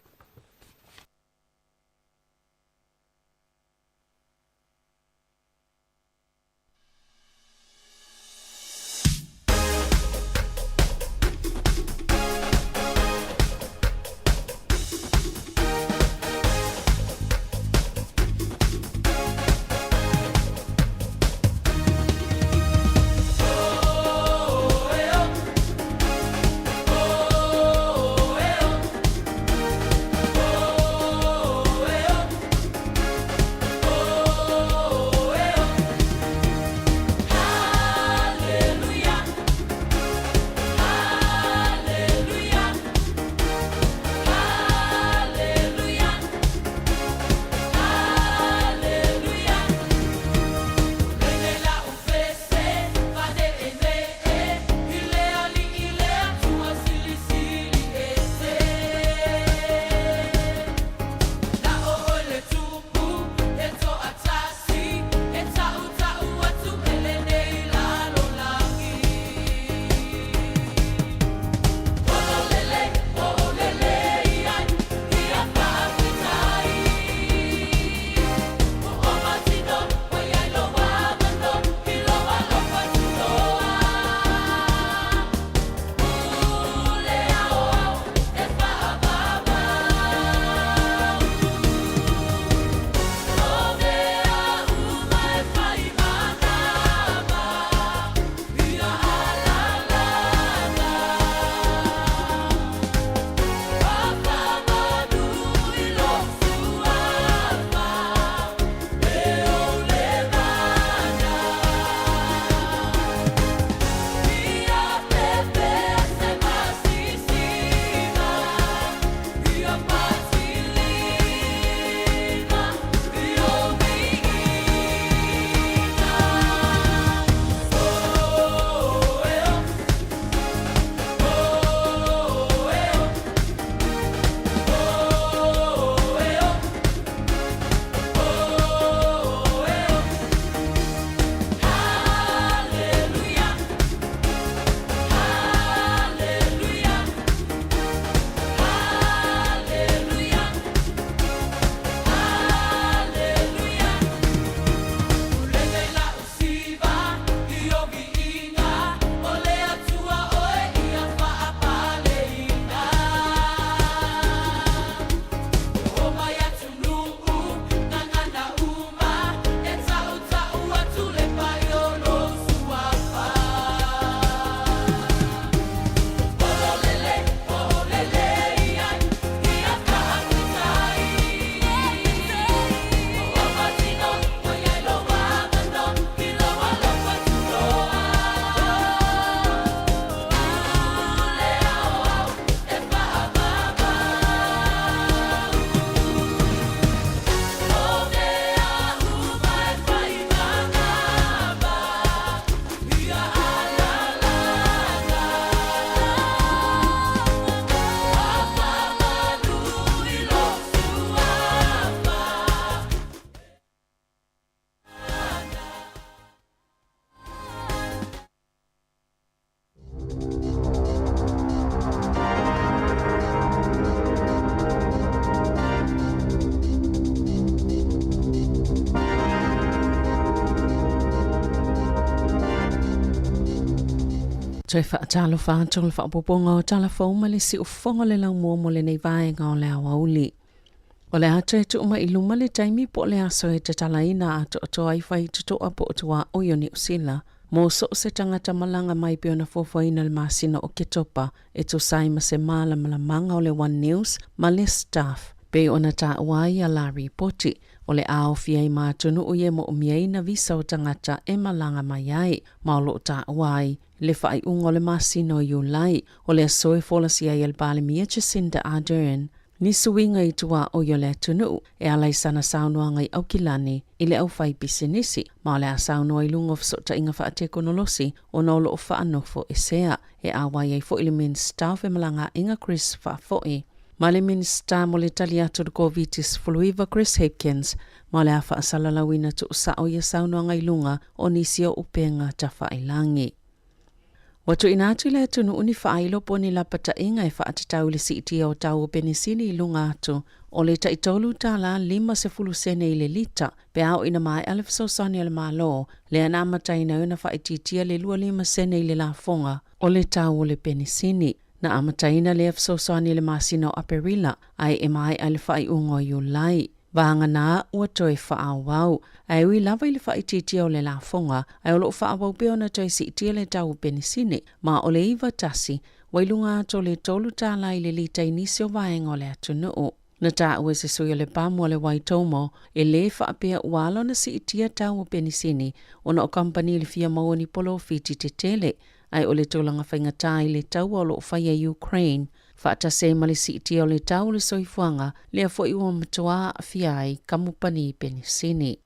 Toe faatalofa atu le faaopoopoga o tala fou ma le siufofoga o le laumua mo lenei vaega o le aoauli. O le a toe tuu mai i luma le taimi po o le aso e tatalaina atoatoa ai faitotoa po o tuaoi o Niu Sila mo so o se tagata malaga mai pei ona fuafuaina i le masina o Oketopa e tusa ai ma se malamalamaaga o le One News ma le Stuff. Pei ona taua ai ia la ripoti, o le a aofia ai ma atunuu ia e moomia ai visa o tagata e malaga mai ai, ma o loo taua ai le faaiuga o le masina o Iulai. O le aso e folasia ai e le Palemia Jacinda Ardern ni suiga i tuaoi o le atunuu e ala i sana saunoaga i Aukilani i le aufaipisinisi, ma o le a saunoa i luga o fesootaiga faatekonolosi ona o loo faanofoesea. E auai ai foi le Minisita o Femalagaaiga Chris Faafoi ma le Minisita mo le Tali Atu i le Koviti-19 Chris Hipkins, ma o le a faasalalauina tuusao ia saunoaga i luga o nisi o upega tafailagi. Ua tuuina atu i le atunuu ni faailo po o ni lapataiga e faatatau i le siitia o tau o penisini i luga atu o le tai $3.50 i le lita pe a oo ina maea le fesoasoani a le Malo lea na amataina ai ona faaitiitia le 25 sene i le lafoga o le tau o le penisini. Na amataina lea fesoasoani i le masina o Aperila ae e maea i le faaiuga o Iulai. Vagana ua toe faaauau. Ae ui lava i le faaitiitia o le lafoga, ae o loo faaauau pea ona toe siitia le tau o penisini, ma o le 91 ua i luga atu o le $3 i le lita i nisi o vaega o le atunuu. Na taua e se sui o le pamu a le Waitomo, e lē faapea ua ala ona siitia tau o penisini ona o kamupani i le fia maua ni polofiti tetele, ae o le tulaga faigata i le taua o loo faia i Ukraine, faatasi ai ma le siitia o le tau o le soifuaga, lea foi ua matua aafia ai kamupani penisini.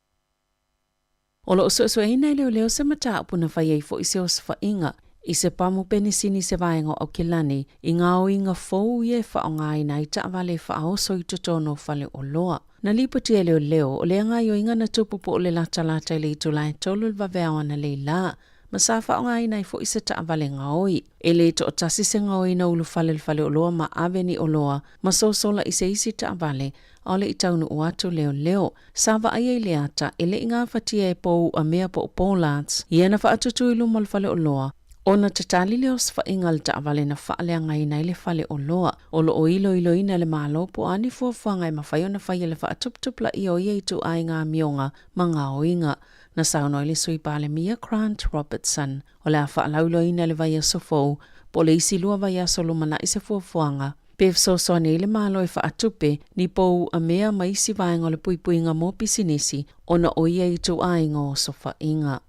O lo o suesueina e leoleo se mataupu na fai ai foi se osofaiga i se pamu penisini i se vaega o Aukilani i gaoiga fou ia e faaaogaina ai taavale e faaoso i totonu o faleoloa. Na lipoti e leoleo o lea gaoioiga na tupu po o le latalata i le itula e 3 i le vaveao analeila, ma sa faaaogaina ai foi se taavale gaoi. E le toatasi se gaoi na ulufale i le faleoloa ma ave ni oloa ma sosola i se isi taavale, aole i taunuu atu leoleo. Sa vaaia i le ata e le i gafatia e pou uamea po o bollards ia na faatutū i luma o le faleoloa, ona tatali lea osofaiga a le taavale na faaleagaina ai le faleoloa. O loo iloiloina e le Malo po o a ni fuafuaga e mafai ona faia i le faatuputupulaia o ia ituaiga amioga ma gaoiga. Na saunoa ai le Sui Palemia Grant Robertson, o le a faalauiloaina i le vaiaso fou po o le isi lua vaiaso lumanai se fuafuaga pe fesoasoani ai le Malo e faatupe ni pou uamea ma isi vaega o le puipuiga mo pisinisi ona o ia ituaiga o osofaiga.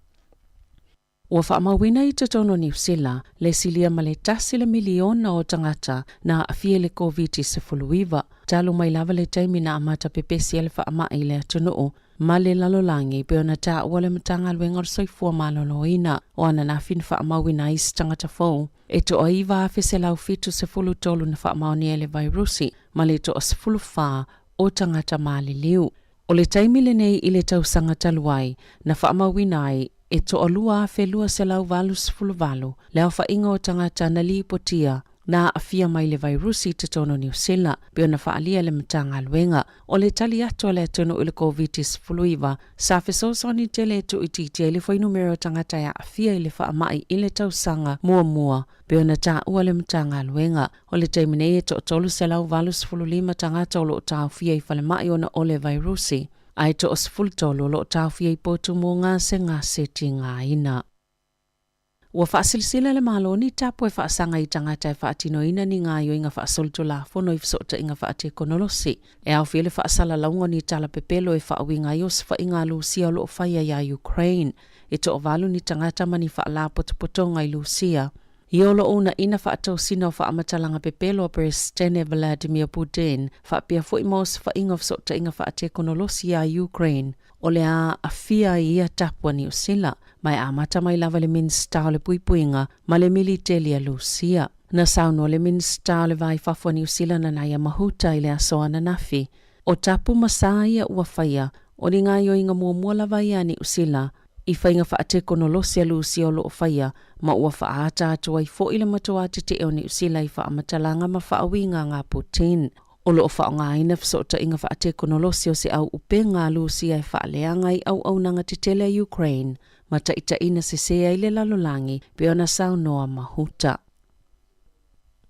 Ua faamauina i totonu o Niu Sila le silia ma le tasi le miliona o tagata na aafia i le Koviti-19, talu mai lava le taimi na amata pepesi ai le faamai i le atunuu ma le lalolagi pei ona taua le Matagaluega o le Soifua Maloloina. O ananafi na faamauina ai se tagata fou e toa 9,173 na faamaonia i le vairusi ma le toa 14 o tagata maliliu. O le taimi lenei i le tausaga talu ai, na faamauina ai e toa 2,288 le aofaiga o tagata na lipotia na aafia mai le vairusi i totonu o Niu Sila, pei ona faaalia e le Matagaluega. O le tali atu a le atunuu i le Koviti-19, sa fesoasoani tele e tuuitiitia ai le fuainumera o tagata e aafia i le faamai i le tausaga muamua, pei ona taua le Matagaluega. O le taimi nei e toa 385 tagata o lo o taofia i falemai ona o le vairusi, ae toa 13 o lo o taofia i potu mo gasegase tigaina. Ua faasilasila le Malo ni tapu e faasaga i tagata e faatinoina ni gaoioiga faasolitulafono i fesootaiga faatekonolosi, e aofia le faasalalauga o ni tala pepelo e faauiga ai osofaiga a Lusia o lo o faia iā Ukraine. E toavalu ni tagata ma ni faalapotopotoga i Lusia ia o lo o uunaina faatosina o faamatalaga pepelo a Peresetene Vladimir Putin, faapea foi ma osofaiga o fesootaiga faatekonolosi iā Ukraine. O le a aafia ai ia tapu a Niu Sila, ma e amata mai lava i le Minisita o le Puipuiga ma le Militeli a Lusia. Na saunoa le Minisita o le Va i Fafo a Niu Sila Nanaia Mahuta i le aso ananafi, o tapu ma sa ia ua faia, o ni gaoioiga muamua lava ia a Niu Sila i faiga faatekonolosi a Lusia o lo o faia, ma ua faaata atu ai foi le matuā tetee o Niu Sila i faamatalaga ma faauiga a Putin. O lo o faaaogaina fesootaiga faatekonolosi o se au upega a Lusia e faaleaga ai auaunaga tetele a Ukraine ma taitaiina sesē ai le lalolagi, pei ona saunoa Mahuta.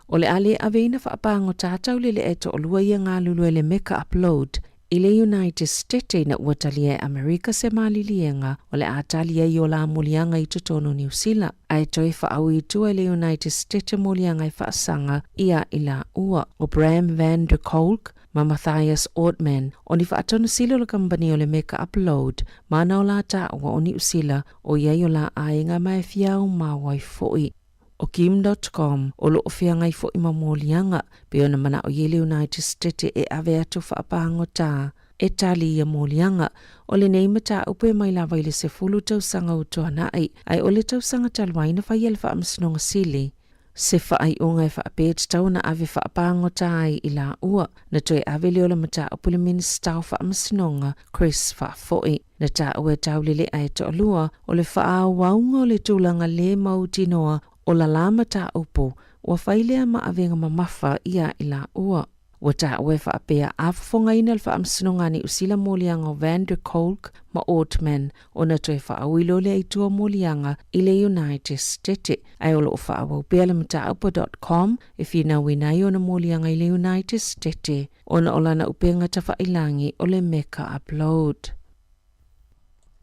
O le a le aveina faapagota taulele'a e toalua ia galulue i le Meka Upload i le United State ina ua talia e Amerika se maliliega o le a tali ai o la moliaga i totonu o Niu Sila, ae toe faaui i tua i le United State moliaga e faasaga ia i laua. O Bram van der Kolk, ma Mathias Ortmann, o ni faatonu sili o le kamupani o le Megaupload, ma na o la taua o Niu Sila o i ai o la aiga ma e fia aumau ai foi. O Kim Dotcom o lo o feagai foi ma moliaga, pei ona manao i ai le United States e ave atu faapagota e tali ia moliaga. O lenei mataupu e mai lava i le 10 tausaga ua tuanai, ae o le tausaga talu ai na faia le Faamasinoga Sili se faaiuga e faapea e tatau ona ave faapagota ai i laua. Na toe ave lea o le mataupu i le Minisita o Faamasinoga, Chris Faafoi. Na taua e Taulelea e toalua o le faaauauga o le tulaga le mautinoa o lala mataupu ua fai lea ma avega mamafa ia i laua. Ua taua e faapea a fofogaina le Faamasinoga a Niu Sila moliaga o Van der Kolk ma Ortmann ona toe faaui loa lea i tua moliaga i le United States, ae o lo o faaauau pea le mataupu a Dotcom e finauina ai ona moliaga i le United States ona o lana upega tafailagi o le Megaupload.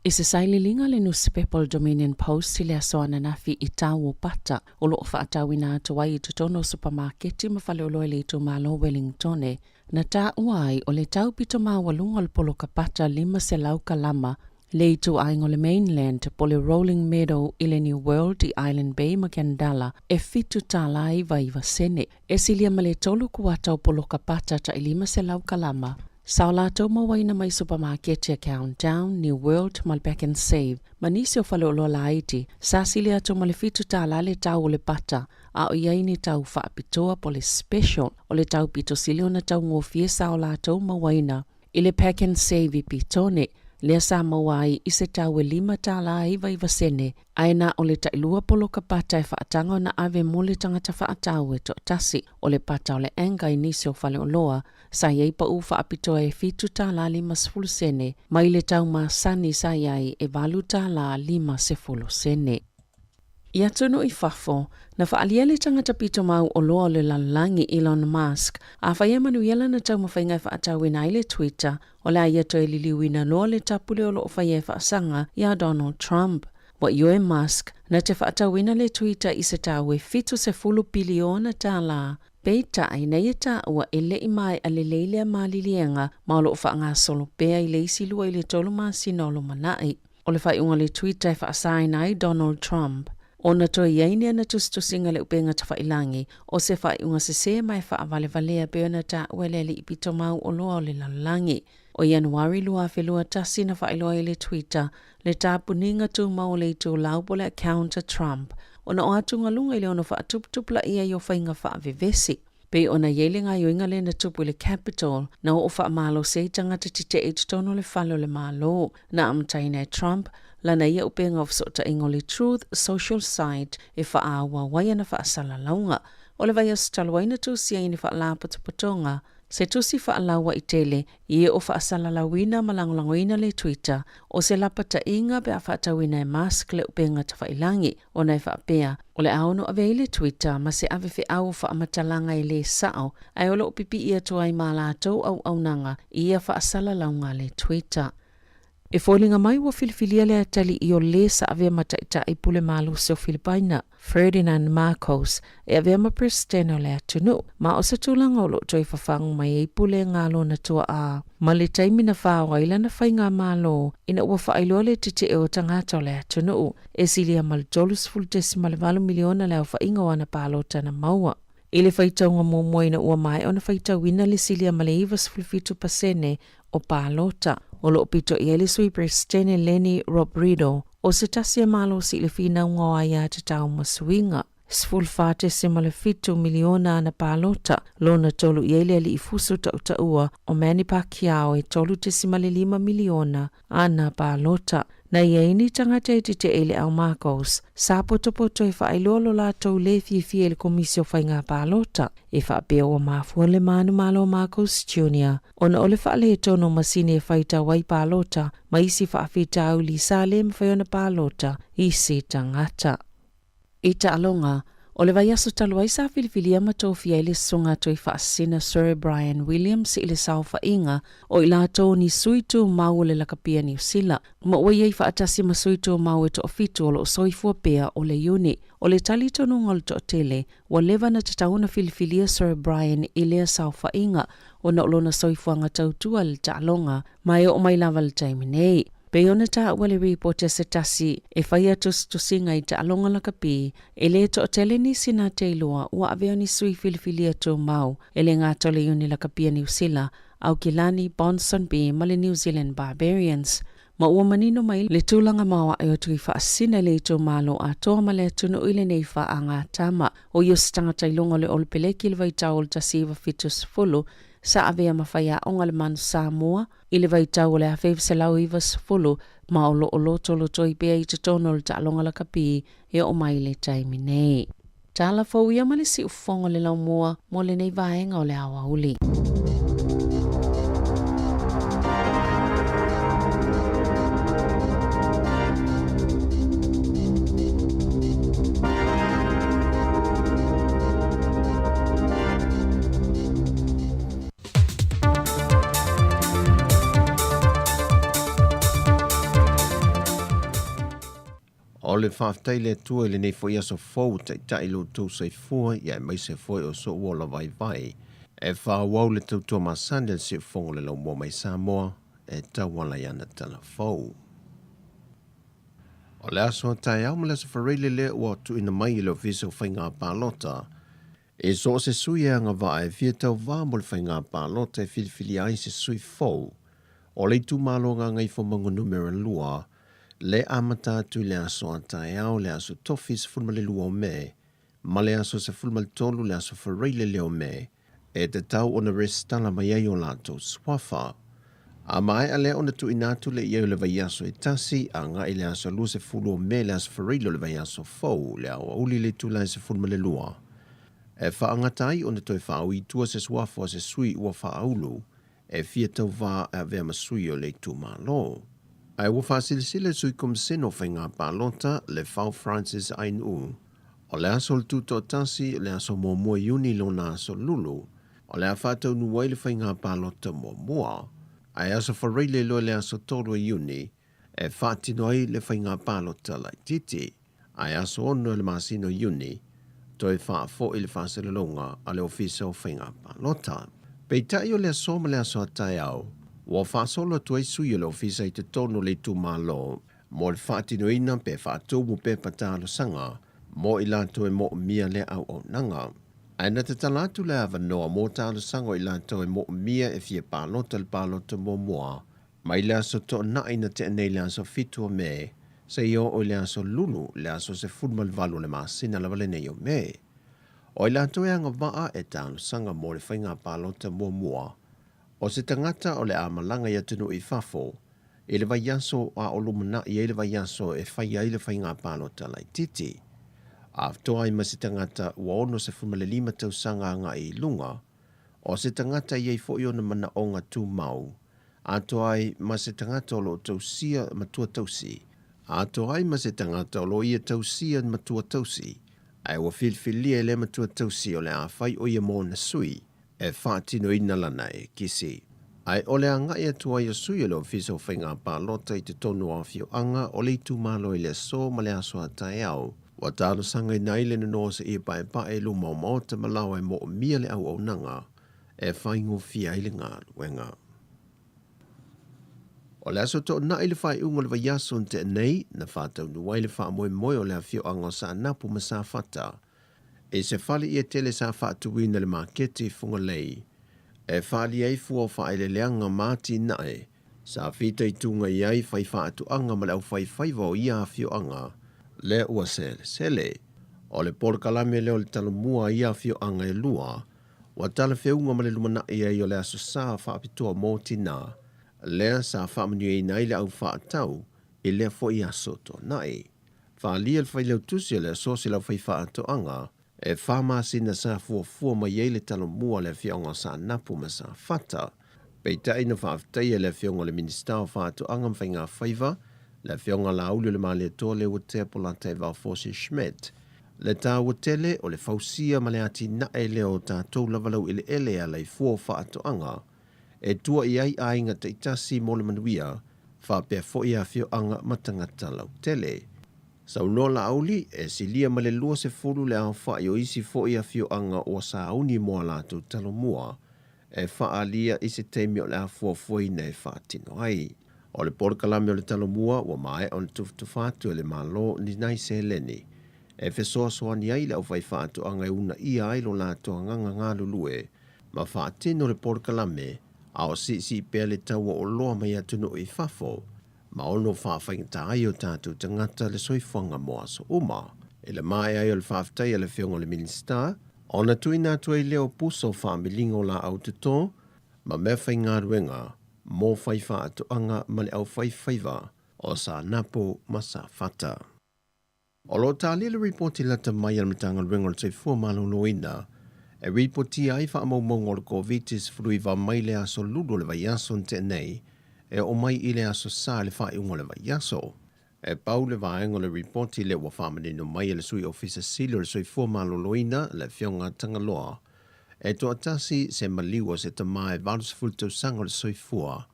I se sailiiliga le nusipepa o le Dominion Post i le aso ananafi i tau o pata o lo o faatauina atu ai i totonu o supamaketi ma faleoloa i le itumalo o Wellingtone, na taua ai o le tau pito maualuga o le poloka pata 500 kalama le ituaiga o le Mainland po o le Rolling Meadow i le New World i Island Bay ma Kandala e $7.99. E silia ma le tolu kuata o poloka pata tai 500 kalama sa o latou mauaina mai supamaketi a Countdown, New World ma le Pak'nSave ma nisi o faleoloa laiti, sa sili atu ma le $7 le tau o le pata, a o i ai ni tau faapitoa po o le special o le tau pito sili ona taugofie sa o latou mauaina i le Pak'nSave i Petone, lea sa maua ai i se tau e $5.99, ae na o le tailua poloka pata e faataga ona ave mo le tagata faatau e toatasi. O le pata o le Anchor i nisi o faleoloa, sa i ai pau faapitoa e $7.50 mai le tau masani sa i ai e $8.50. I atunuu i fafo, na faaalia le tagata pito mau oloa o le lalolagi Elon Musk a fai e manuia lana taumafaiga e faatauina ai le Twitter, o le a ia toe liliuina loa le tapule o lo o faia e faasaga iā Donald Trump. Ua ioe Musk na te faatauina le Twitter i se tau e $70 piliona tālā. Peitai, na ia taua e le i maea lelei lea maliliega ma o lo o faagasolo pea i le isi lua i le tolu masina o lumanai. O le faaiuga o le Twitter e faasaina ai Donald Trump ona toe i ai ni ana tusitusiga i le upega tafailagi, o se faaiuga sesē ma e faavalevalea pei ona taua e le alii pito mau oloa o le lalolagi. O Ianuari 2021 na faailoa ai e le Twitter le tapuniga tumau o le itulau po o le account a Trump ona o atugaluga i le ono faatuputupulaia ai o faiga faavevesi. Pei ona i ai le gaoioiga lea na tupu i le Capitol, na oo faamalosi ai tagata tetee i totonu o le fale o le Malo. Na amataina e Trump lana ia upega o fesootaiga o le Truth Social site e faaauau ai ana faasalalauga. O le vaiaso talu ai na tusia ai ni faalapotopotoga se tusi faalauaitele i o faasalalauina ma lagolagoina le Twitter o se lapataiga pe a faatauina e Musk le upega tafailagi ona e faapea o le a ono ave ai le Twitter ma se ave feau o faamatalaga e lē sao ae o lo o pipii atu ai ma latou auaunaga i ia faasalalauga a le Twitter. E foliga mai ua filifilia le atalii o lē sa avea ma taitai pule malosi o Filipaina, Ferdinand Marcos, e avea ma Peresetene o le atunuu, ma o se tulaga o lo o toe fafagu mai ai pulega a lona tuaa ma le taimi na fao ai lana faigamalo ina ua faailoa le tetee o tagata o le atunuu e silia ma le 30.8 miliona le aofaiga o ana palota na maua. I le faitauga muamua ina ua maea ona faitauina le silia ma le 97% o palota. O lo o pito i ai le Sui Peresetene Leni Robredo, o se tasi e malosi i le finauga o aiatatau ma suiga. 14.7 miliona ana palota, lona tolu i ai le alii fusu tautaua o Manny Pacquiao e 3.5 miliona ana palota. Na i ai ni tagata e tetee i le au Marcos, sa potopoto e faailoa lo latou lē fiafia i le Komisi o Faiga Palota, e faapea ua mafua le manumalo o Marcos Jr. ona o le faaletonu o masini e faitau ai palota ma isi faafitauli sa lē mafai ona palota isi tagata. I taaloga, o le vaiaso talu ai sa filifilia ma tofia ai le Susuga Tuifaasisina Sir Brian Williams i le saofaiga o i latou ni sui tumau o le Lakapia Niu Sila, ma ua i ai faatasi ma sui tumau e toafitu o lo o soifua pea o le Iuni. O le talitonuga o le toatele, ua leva ona tatau ona filifilia Sir Brian i lea saofaiga ona o lona soifuaga tautua i le taaloga, ma e oo mai lava i le taimi nei. Pei ona taua le ripoti a se tasi e faia tusitusiga i taaloga lakapi, e le toatele nisi na te iloa ua avea ni sui filifilia tumau e le gata o le Iuni Lakapi a Niu Sila, Aukilani, Ponsonby ma le New Zealand Barbarians, ma ua manino mai le tulaga maoae o Tuifaasisina i le itumalo atoa ma le atunuu i lenei faagatama. O ia o se tagata i luga o le Olopeleki i le vaitau o le 1970, sa avea ma faiaoga i le Manu Samoa i le vaitau o le 1990 ma o lo o lotolotoi pea i totonu o le taaloga lakapi e oo mai i le taimi nei. Tala fou ia ma le siufofoga o le laumua mo lenei vaega o le aoauli. O le faafetai i le Atua i lenei foi aso fou ua taitai lo outou soifua ia aemaise foi o so'u ola vaivai e faaauau le tautua masani a le Siufofoga o le Laumua mai Samoa e tauala i ana tala fou. O le aso taeao ma le aso Faraile lea ua tuuina mai e le Ofisa o Faiga Palota e so o se sui e agavaa e fia tauvā mo le faiga palota e filifilia ai se sui fou o le itumalo Gagaifomauga Numera 2, le amata atu i le aso a taeao le aso Tofi 12 o Me ma le aso 13 le aso Faraile lea o Me e tatau ona resitala mai ai o latou suafa. A maea lea ona tuuina atu lea i ai o le vaiaso e tasi agai i le aso 20 o Me le aso Faraile o le vaiaso fou le aoauli i le itula e 12 e faagata ai ona toe faaui i tua se suafa o se sui ua faaulu e fia tauvā e avea ma sui o le itumalo. Ae ua faasilasila le Sui Komisene o Faiga Palota, Lefau Francis Ainuu, o le aso o le Tutoatasi, o le aso muamua Iuni lona aso lulu, o le a faataunuu ai le faiga palota muamua. Ae aso Faraile loa le aso 3 o Iuni e faatino ai le faiga palota laitiiti. Ae aso 6 o le masina o Iuni, toe faafoi le faasalalauga a le Ofisa o Faiga Palota. Peitai o le aso ma le aso a taeao, ua faasolo atu ai sui o le Ofisa i totonu o le itumalo mo le faatinoina pe faatumu pepa talosaga mo i latou e moomia lea auaunaga. Ae na tatala atu le avanoa mo talosaga o i latou e moomia e fia palota i le palota muamua mai le aso Toonai na tea nei le aso 7 o Me seia oo i le aso Lulu le aso 18 o le masina lava lenei o Me. O i latou e agavaa e talosaga mo le faiga palota muamua o se tagata o le a malaga i atunuu i fafo i le vaiaso a o lumanai ai le vaiaso e fai ai le faiga palota laitiiti. Atoa ai ma se tagata ua 65 tausaga agai i luga, o se tagata e i ai foi ona manaoga tumau, atoa ai ma se tagata o lo o tausia matua tausi, atoa ai ma se tagata o lo o ia tausia matua tausi, ae ua filifilia e lea matua tausi o le a fai o ia mo ona sui e faatinoina lana ekisi. Ae o le agai atu ai o sui o le Ofisa o Faiga Palota i totonu o afioaga o le itumalo i le aso ma le aso a taeao, ua talosagaina ai le nono o seia paepae i luma o maota ma laoa e moomia le auaunaga e faigofie ai le galuega. O le aso Toonai le faaiuga o le vaiaso na tea nei, na faataunuu ai le faamoemoe o le afioaga o Saanapu ma Safata i se fale ia tele sa faatuina i le maketi i Fugalei e faaalia ai fua o faaeleeleaga ma atinae sa fitaituga i ai faifaatoaga ma le aufaifaiva o ia afioaga lea ua selesele. O le polokalame lea o le talomua a ia afioaga e lua ua talafeuga ma le lumanai ai o le Aso Sa faapitoa mo tinā lea sa faamanuiaina ai le au faatau i lea foi aso tuanai. Faaalia le Failautusi o le Asosi o le Aufaifaatoaga e fa masina sa fuafua mai ai le talomua a le afioaga o Saanapu ma Safata. Peitai na faafetaia e le afioga o le Minisita o Faatoaga ma Faigafaiva, le afioga Laauli-o-le-Malietoa Leuatea Polataivao Fosi Schmidt, le taua tele o le fausia ma le atinae lea o tatou lava laueleele e ala i fua o faatoaga e tua i ai aiga taitasi mo le manuia faapea foi afioaga ma tagata lautele. Saunoa Laauli, e silia ma le 20 le aofa'i o isi fo'i afioaga ua sauni mo a latou talomua e faaalia i se taimi o le a fuafuaina e faatino ai. O le polokalame o le Talomua ua maea ona tufatufa atu e le Malo ni nai seleni e fesoasoani ai i le aufaifaatoaga e uunaia ai lo latou agaga galulue ma faatino le polokalame a o siisii pea le tau o oloa mai atunuu i fafo ma ono faafaigata ai o tatou tagata le soifuaga mo aso uma. I le maea ai o le faafetai a le Afioga i le Minisita, ona tuuina atu ai lea o pusa o faamiliga o laau toto ma mea faigaluega mo faifaatoaga ma le aufaifaiva o Saanapu ma Safata. O lo o talia le ripoti lata mai a le Matagaluega o le Soifua Maloloina e ripotia ai faamaumauga o le Koviti-19 mai le aso Lulu o le vaiaso na tea nei e oo mai i le aso Sa i le faaiuga o le vaiaso. E pau le vaega o le ripoti lea ua faamanino mai e le Sui Ofisa Sili o le Soifua Maloloina, le Afioga Tagaloa, e toatasi se maliu o se tama e 80 tausaga o le soifua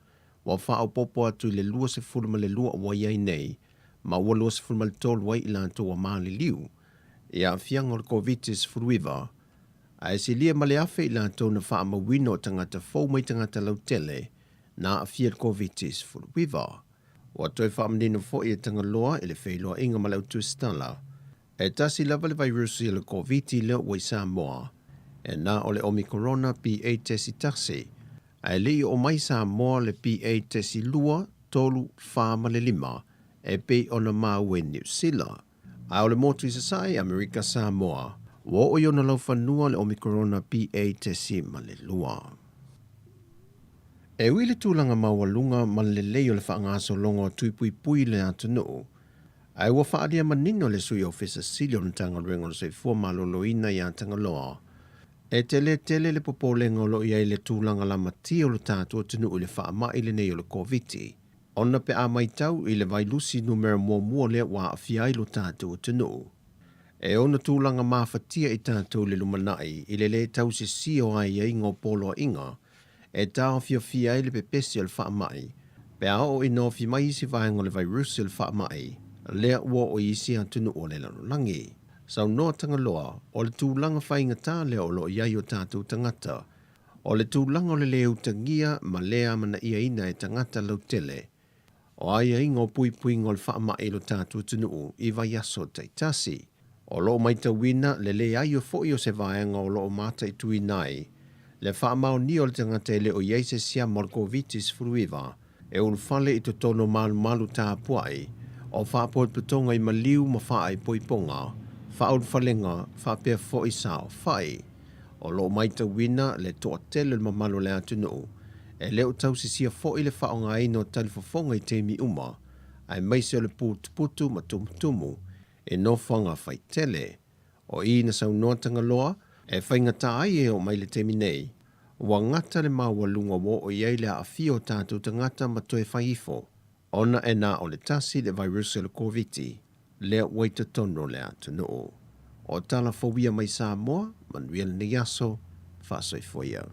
ua faaopoopo atu i le 22 ua i ai nei ma ua 23 ai i latou ua maliliu i aafiaga o le Koviti-19, ae silia ma le 1,000 i latou na faamauina o tagata fou mai tagata lautele na aafia i le Koviti-19. Ua toe faamanino foi e Tagaloa i le feiloaiga ma le autusitala, e tasi lava le vairusi o le Koviti lea ua i Samoa, e na o le Omikorona BA.1, Ae le i oo mai Samoa le PA.2, 3, 4 ma le 5 e pei ona maua i Niu Sila. Ae o le motu i Sasae, Amerika Samoa, ua oo i ona laufanua le Omikorona PA.2. E ui i le tulaga maualuga ma le lelei o le faagasologa o tui puipui i le atunuu, ae ua faaalia manino le Sui Ofisa Sili o le Matagaluega o le Soifua Maloloina ia Tagaloa, E tele tele le popolega o lo o i ai le tulaga lamatia o lo tatou atunuu i le faamai lenei o le Koviti, ona pe a maitau i le vailusi numera muamua lea ua aafia ai lo tatou atunuu. E ono tulaga mafatia i tatou i le lumanai i le le tausisia o aiaiga o poloaiga e taofiofia ai le pepesi o le faamai pe a oo ina ofi mai isi vaega o le vairusi o le faamai lea ua oo i isi atunuu o le lalolagi. Saunoa Tagaloa, o le tulaga faigata lea o lo o i ai o tatou tagata, o le tulaga o le lē utagia ma lē amanaiaina e tagata lautele o aiaiga o puipuiga o le faamai i lo tatou atunuu i vaiaso taitasi. O lo o maitauina le leai o foi o se vaega o lo o mataituina ai le faamaonia o le tagata e le o i ai se siama o le Koviti-19 e ulufale i totonu o malumalu tapuai o faapotopotoga i maliu ma faaipoipoga, faaulufalega faapea foi saofai. O lo o maitauina le toatele o le mamalu o le atunuu e le o tausisia foi le faaaogaina o talifofoga i taimi uma, aemaise o le putuputu ma tumutumu i nofoaga faitele. O i na saunoa Tagaloa e faigata ai e oo mai le taimi nei, ua gata le maualuga ua oo i ai le aafia o tatou tagata ma toe fai ifo, ona e na o le tasi le vairusi o le Koviti lea ua i totonu o le atunuu. O tala fou ia mai Samoa, manuia lenei aso, faasoifua ia.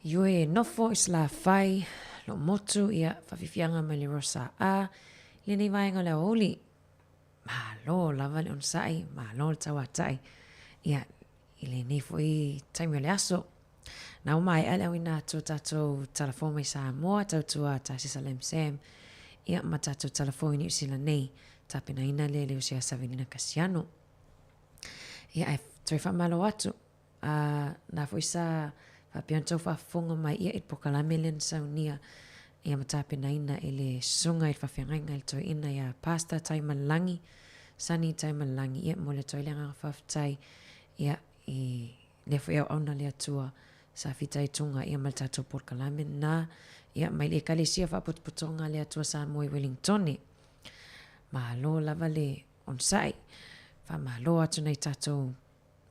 Ioe nofo i Salafai, lo motu ia whawhiwhianga mai le Rosa A, lenei vaega o le aoauli. Malo lava le onosai, malo le tauatai. Ia, i lenei foi taimi o le aso. Na ua maea le auina atu o tatou talafou mai Samoa, tautua Tasisa Lam Sam, ia ma tatou talafou i Niu Sila nei, tapenaina lea e le usi a Savelina Kasiano. Ia, ae toe faamalo atu, a na foi sa faapea ona tau faafofoga mai ia i le polokalame lea na saunia ia ma tapenaina e le susuga i le faafeagaiga i le toeaina ia Pastor Taimalagi, Sonny Taimalagi, ia momoli atu ai le agaga faafetai ia i lea foi auauna a le Atua sa fitaituga ia ma le tatou polokalame lena ia mai le Ekalesia Faapotopotoga a le Atua Samoa i Wellingtone. Malo lava le onosai. Faamalo atu nai tatou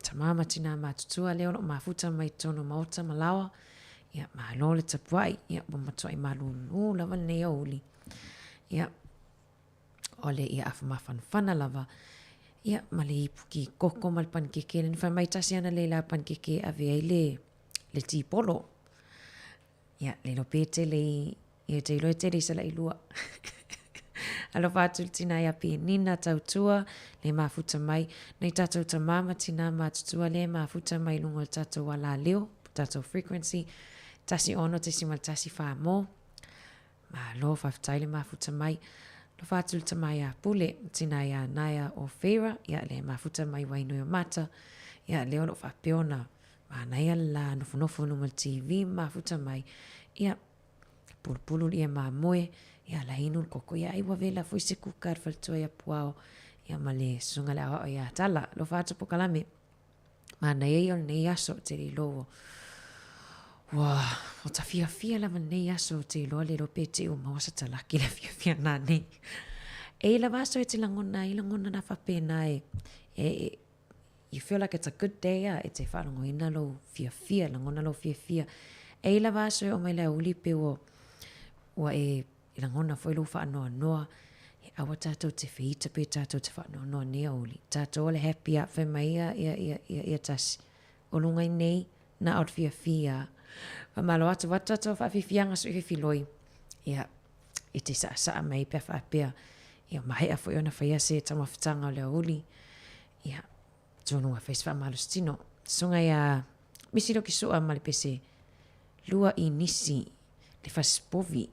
tama ma tinā matutua lea o lo o mafuta mai totonu o maota ma laoa. Ia, malo le tapuai. Ia, ua matuai malūlū lava lenei aoauli. Ia, o le ia afa mafanafana lava. Ia, ma le ipu kikoko ma le panikeke. Lea na fai mai tasi ana le la panikeke e ave ai le, le tipolo. Ia, le iloa pe tele i, ia te iloa e tele i salailua. Alofa atu i le tina ia Penina Tautua, le mafuta mai, nei tatou tamā ma tinā matutua le mafuta mai luga o le tatou alaleo, tatou frequency, 16.14 mo. Malo, faafetai le mafuta mai. Alofa atu i le tama ia Pule, tina ia Naea o Feira, ia le mafuta mai Wainui o Mata, ia lea o lo o faapea ona manaia le la nofonofo i luma o le TV ma mafuta mai, ia pulupulu le ie mamoe, ia la inu le koko, ia ai ua vela foi se kuka i le faletua ia Puao, ia ma le susuga i le aoao ia Tala. Alofa atu Pokalame. Manaia ia o lenei aso, ou te le iloa ua ua ua ta fiafia lava lenei aso, ou te iloa le iloa pe te i ua maua sa talaki le fiafia nanei. E i lava aso e te lagona ai lagona na faapena e, e, e you feel like it's a good day a, e te faalogoina lou fiafia, lagona lou fiafia. E i lava aso e oo mai le aoauli pe ua ua e I lagona foi lou faanoanoa, e aua tatou te feita pe tatou te faanoanoa nei aoauli. Tatou o le happy a fai mai ia, ia, ia, ia, ia tasi. O luga i nei, na o le fiafia. Faamalo atu, avatu tatou faafiafiaga sui fifiloi. Ia, e te saasaa mai pe a faapea, ia maea foi ona faia se taumafataga o le aoauli. Ia, atonu ua fai se faamalositino. Susuga ia Misi Lokisua ma le pese lua i nisi le fasipovi.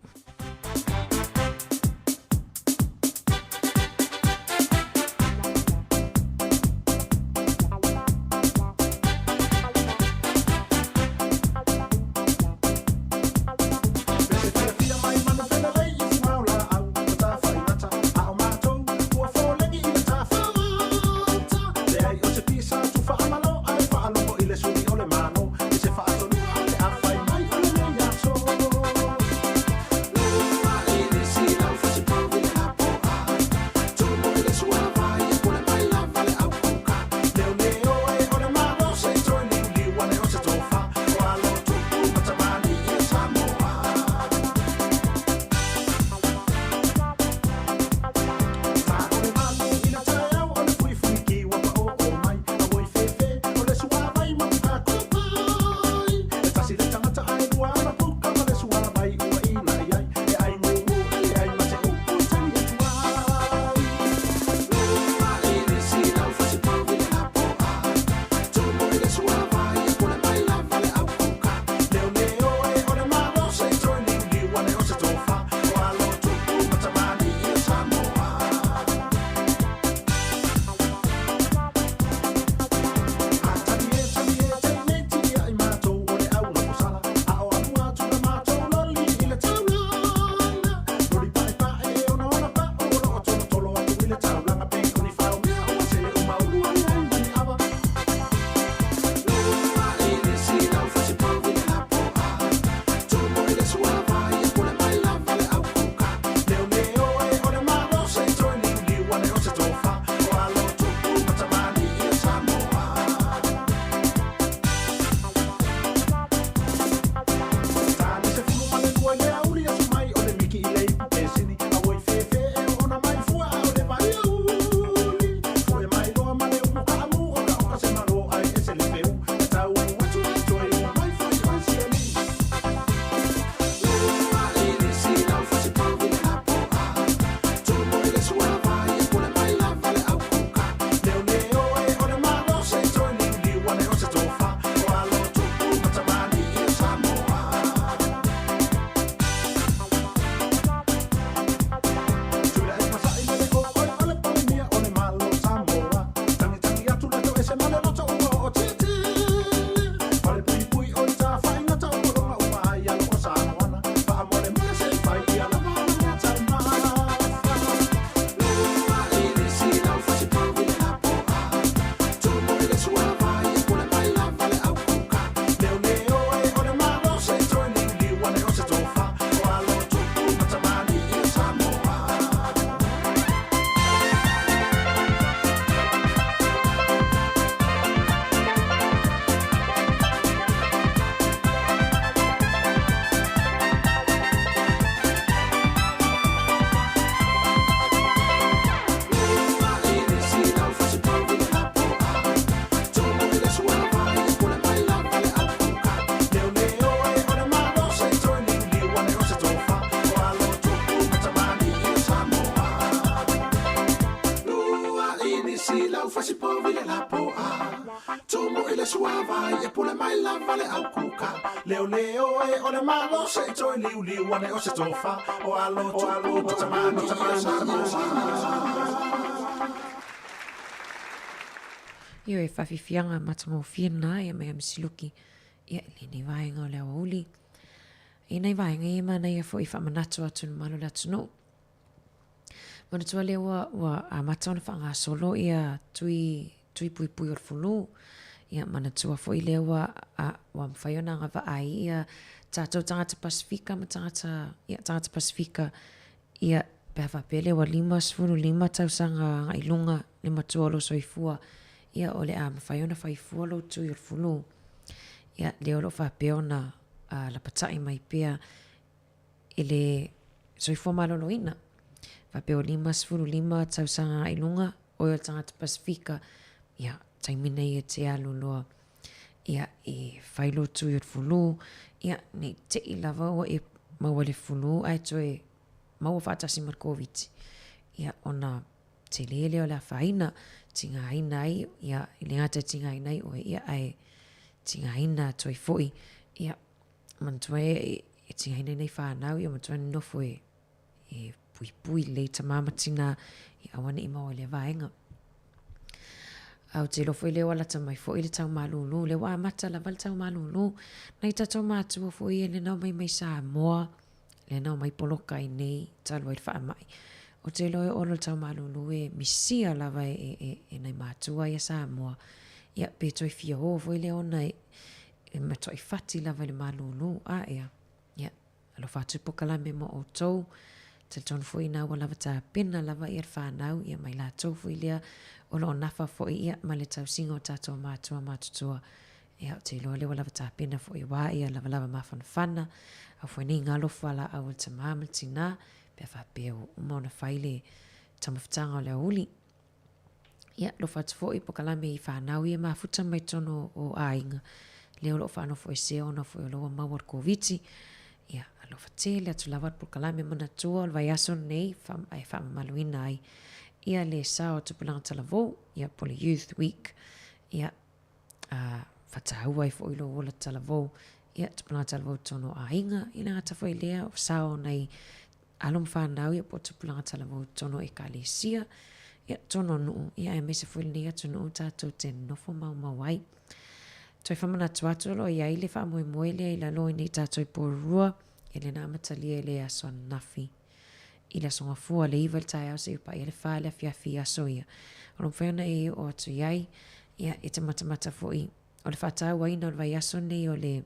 po'a Tumu i le suavai e pule mai lava le au kuka Leo leo e o le malo se i toe liuliu ane o se tofa O alo tupu o tamani o Samoa. Ioe, faafiafiaga matagofie lena ia mai Amisiluki ia i lenei vaega o le aoauli. I nai vaega ia e manaia foi faamanatu atu i le mamalu o le atunuu. Manatua lea ua, ua amata ona faagasolo ia tui, tui puipui o le fulu. Ia manatua foi lea ua, a, ua mafai ona agavaa ai ia tatou tagata Pasifika ma tagata, ia tagata Pasifika Ia, pe a faapea lea ua 55 tausaga agai luga le matua o lou soifua, ia o le a mafai ona fai fua lou tui o le fulu. Ia, lea o lo o faapea ona lapatai mai pea i le soifua maloloina. Faapea ua 55 tausaga agai luga, oe o le tagata Pasifika, ia, taimi nei e te alu loa ia, e fai lou tui o le fulu, ia, nei te i lava ua e maua i le fulu ae toe maua faatasi ma le Koviti, ia, ona tele lea o le afaina, tigaina ai, ia, e le gata e tigaina ai oe, ia, ae tigaina atu ai foi, ia, manatua e, e tigaina ai nai fanau, ia, manatua e nonofo e, e puipui lelei tama ma tina, ia aua ne i maua i lea vaega. A ou te iloa foi lea ua lata mai foi le tau malūlū, lea ua amata lava le tau malūlū. Nai tatou mātua foi ia lena omai mai Samoa, lena omai poloka i nei talu ai le faamai. Ou te iloa e oo loa le tau malūlū e misia lava e, e, e, e nai mātua ia Samoa. Ia, pe toe fia o foi lea ona e, e matuai fati lava i le malūlū. A ea, ia, Alofa atu pokalame mo outou. Talitonu foi ina ua lava tapena lava ia le whanau, ia mai latou foi lea o loo nafa foi ia ma le tausiga o tatou matua matutua. Ia ou te iloa lea ua lava tapena foi aua ia lavalava mafanafana, au foi nei ngalo fualaau a le tamā ma le tinā, pe a faapea ua uma ona fai le taumafataga o le aoauli. Ia, alofa atu foi pokalame i whanau ia mafuta mai tonu o aiga. Lea o loo whaanofo esea ona foi o loo ua maua le Koviti. Ia, alofa tele atu lava le pokalame manatua o le vaiaso lenei e whaamamaluina ai ia le sao o Tupulaga Talavou, ia po le Youth Week. Ia, a whataua ai foi lou ola talavou, ia Tupulaga Talavou tonu o aiga, i le gata foi lea o sao nei alo ma whanau ia po o tupulaga talavou tonu o ekalesia, ia tonu o nuu, ia aemaise foi lenei atunuu tatou te nofo maumau ai. Toe whamanatu atu o lo o iai le whaamoemoe lea i lalo i nei tatou i Porirua, ia lena amatalia i le aso ananafi. I le aso gafua le 9 i le taeao seia paia le 4 i le afiafi i aso ia. O lo mafai ona e oo atu i ai, ia e te matamata foi o le faatauaina o le vaiaso nei o le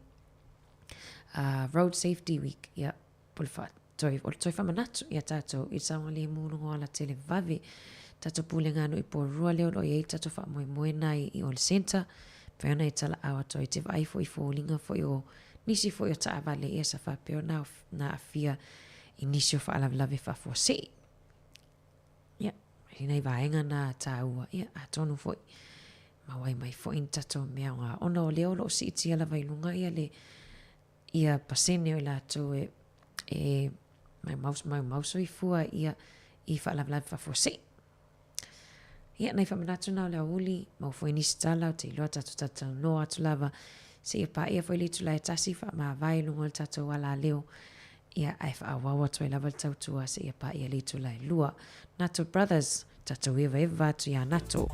Road Safety Week, ia Po le wha, toe, o le toe whamanatu i a tātou i le saogalemu luga o alatele vave. Tātou pulega anō i Porirua lea o lo o i ai tātou whaamoemoe nā i, i Oil Centre. Mawhai ona e talaau atu ai te vaai foi i fōlinga foi o nisi foi o taavale ia sa whapea o nā, nā awhia i nisi o whaalavelave whaafuasei. Ia, i nei vaega nā tāua, ia, atonu foi, mawai mai foi ni tātou mea o ngā ona o lea o lo o siitia lava i lunga ia le, ia pasene o i latou e, e maumau, maumau soifua ia i faalavelave faafuasei. Ia, nai faamanatu na o le aoauli, mau foi nisi tala, ou te iloa tatou talatalanoa atu lava, seia paia foi le itula e tasi, faamavae i luga o le tatou alaleo, ia, ae faaauau atu ai lava le tautua seia paia le itula e lua. Nato Brothers, tatou evaeva atu iā Nato.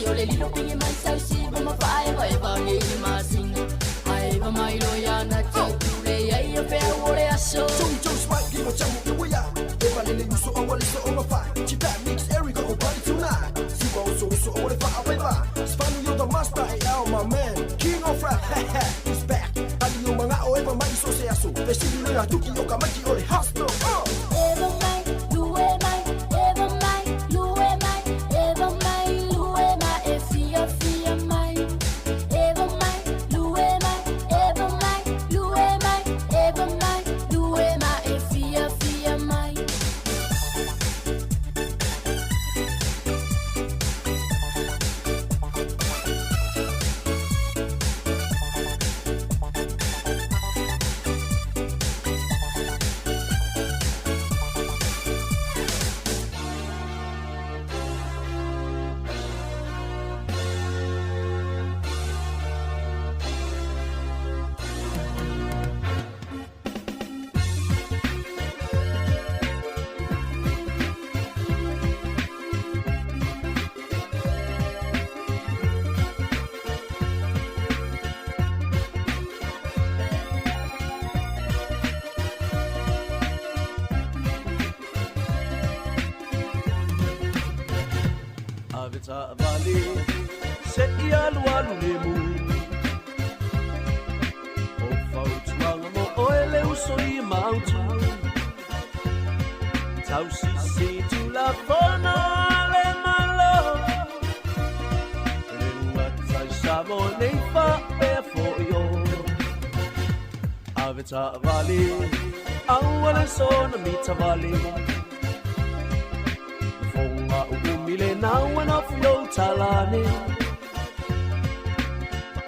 O le lilo pigi mai sausi ma mafaevaeva o nei le masina. Aeva mai lo iana tautule ai o pea o le aso. Tony Joe Spike, Limo Jamu, Iwaya. Eva Lele Uso, Awa Le So, Onga Fai. Chipa Mix, Eric, Go Party Tonight. Siwa Uso Uso, Awa Le Fa, Awa Va. Spanu yo the master, e ao my man. King of rap, ha ha, he's back. Ali o mga o eva mai so se aso. Fesili lo ya tuki o ka maki o le hustle. Eva mai, lue mai, eva mai, lue mai, eva mai, lue mai, e fia fia mai. Eva mai, lue mai, eva mai, lue mai, eva mai, lue mai, e fia fia mai. Ave taavale se i alualu le mu. O fautuaga mo oe le uso i mautu. Tausisi tulafono a le Malo. Le uatai sa mo nei faapea fo'i o. Ave taavale aua le sona mitavale. Fonga uumi le naua na fio talane.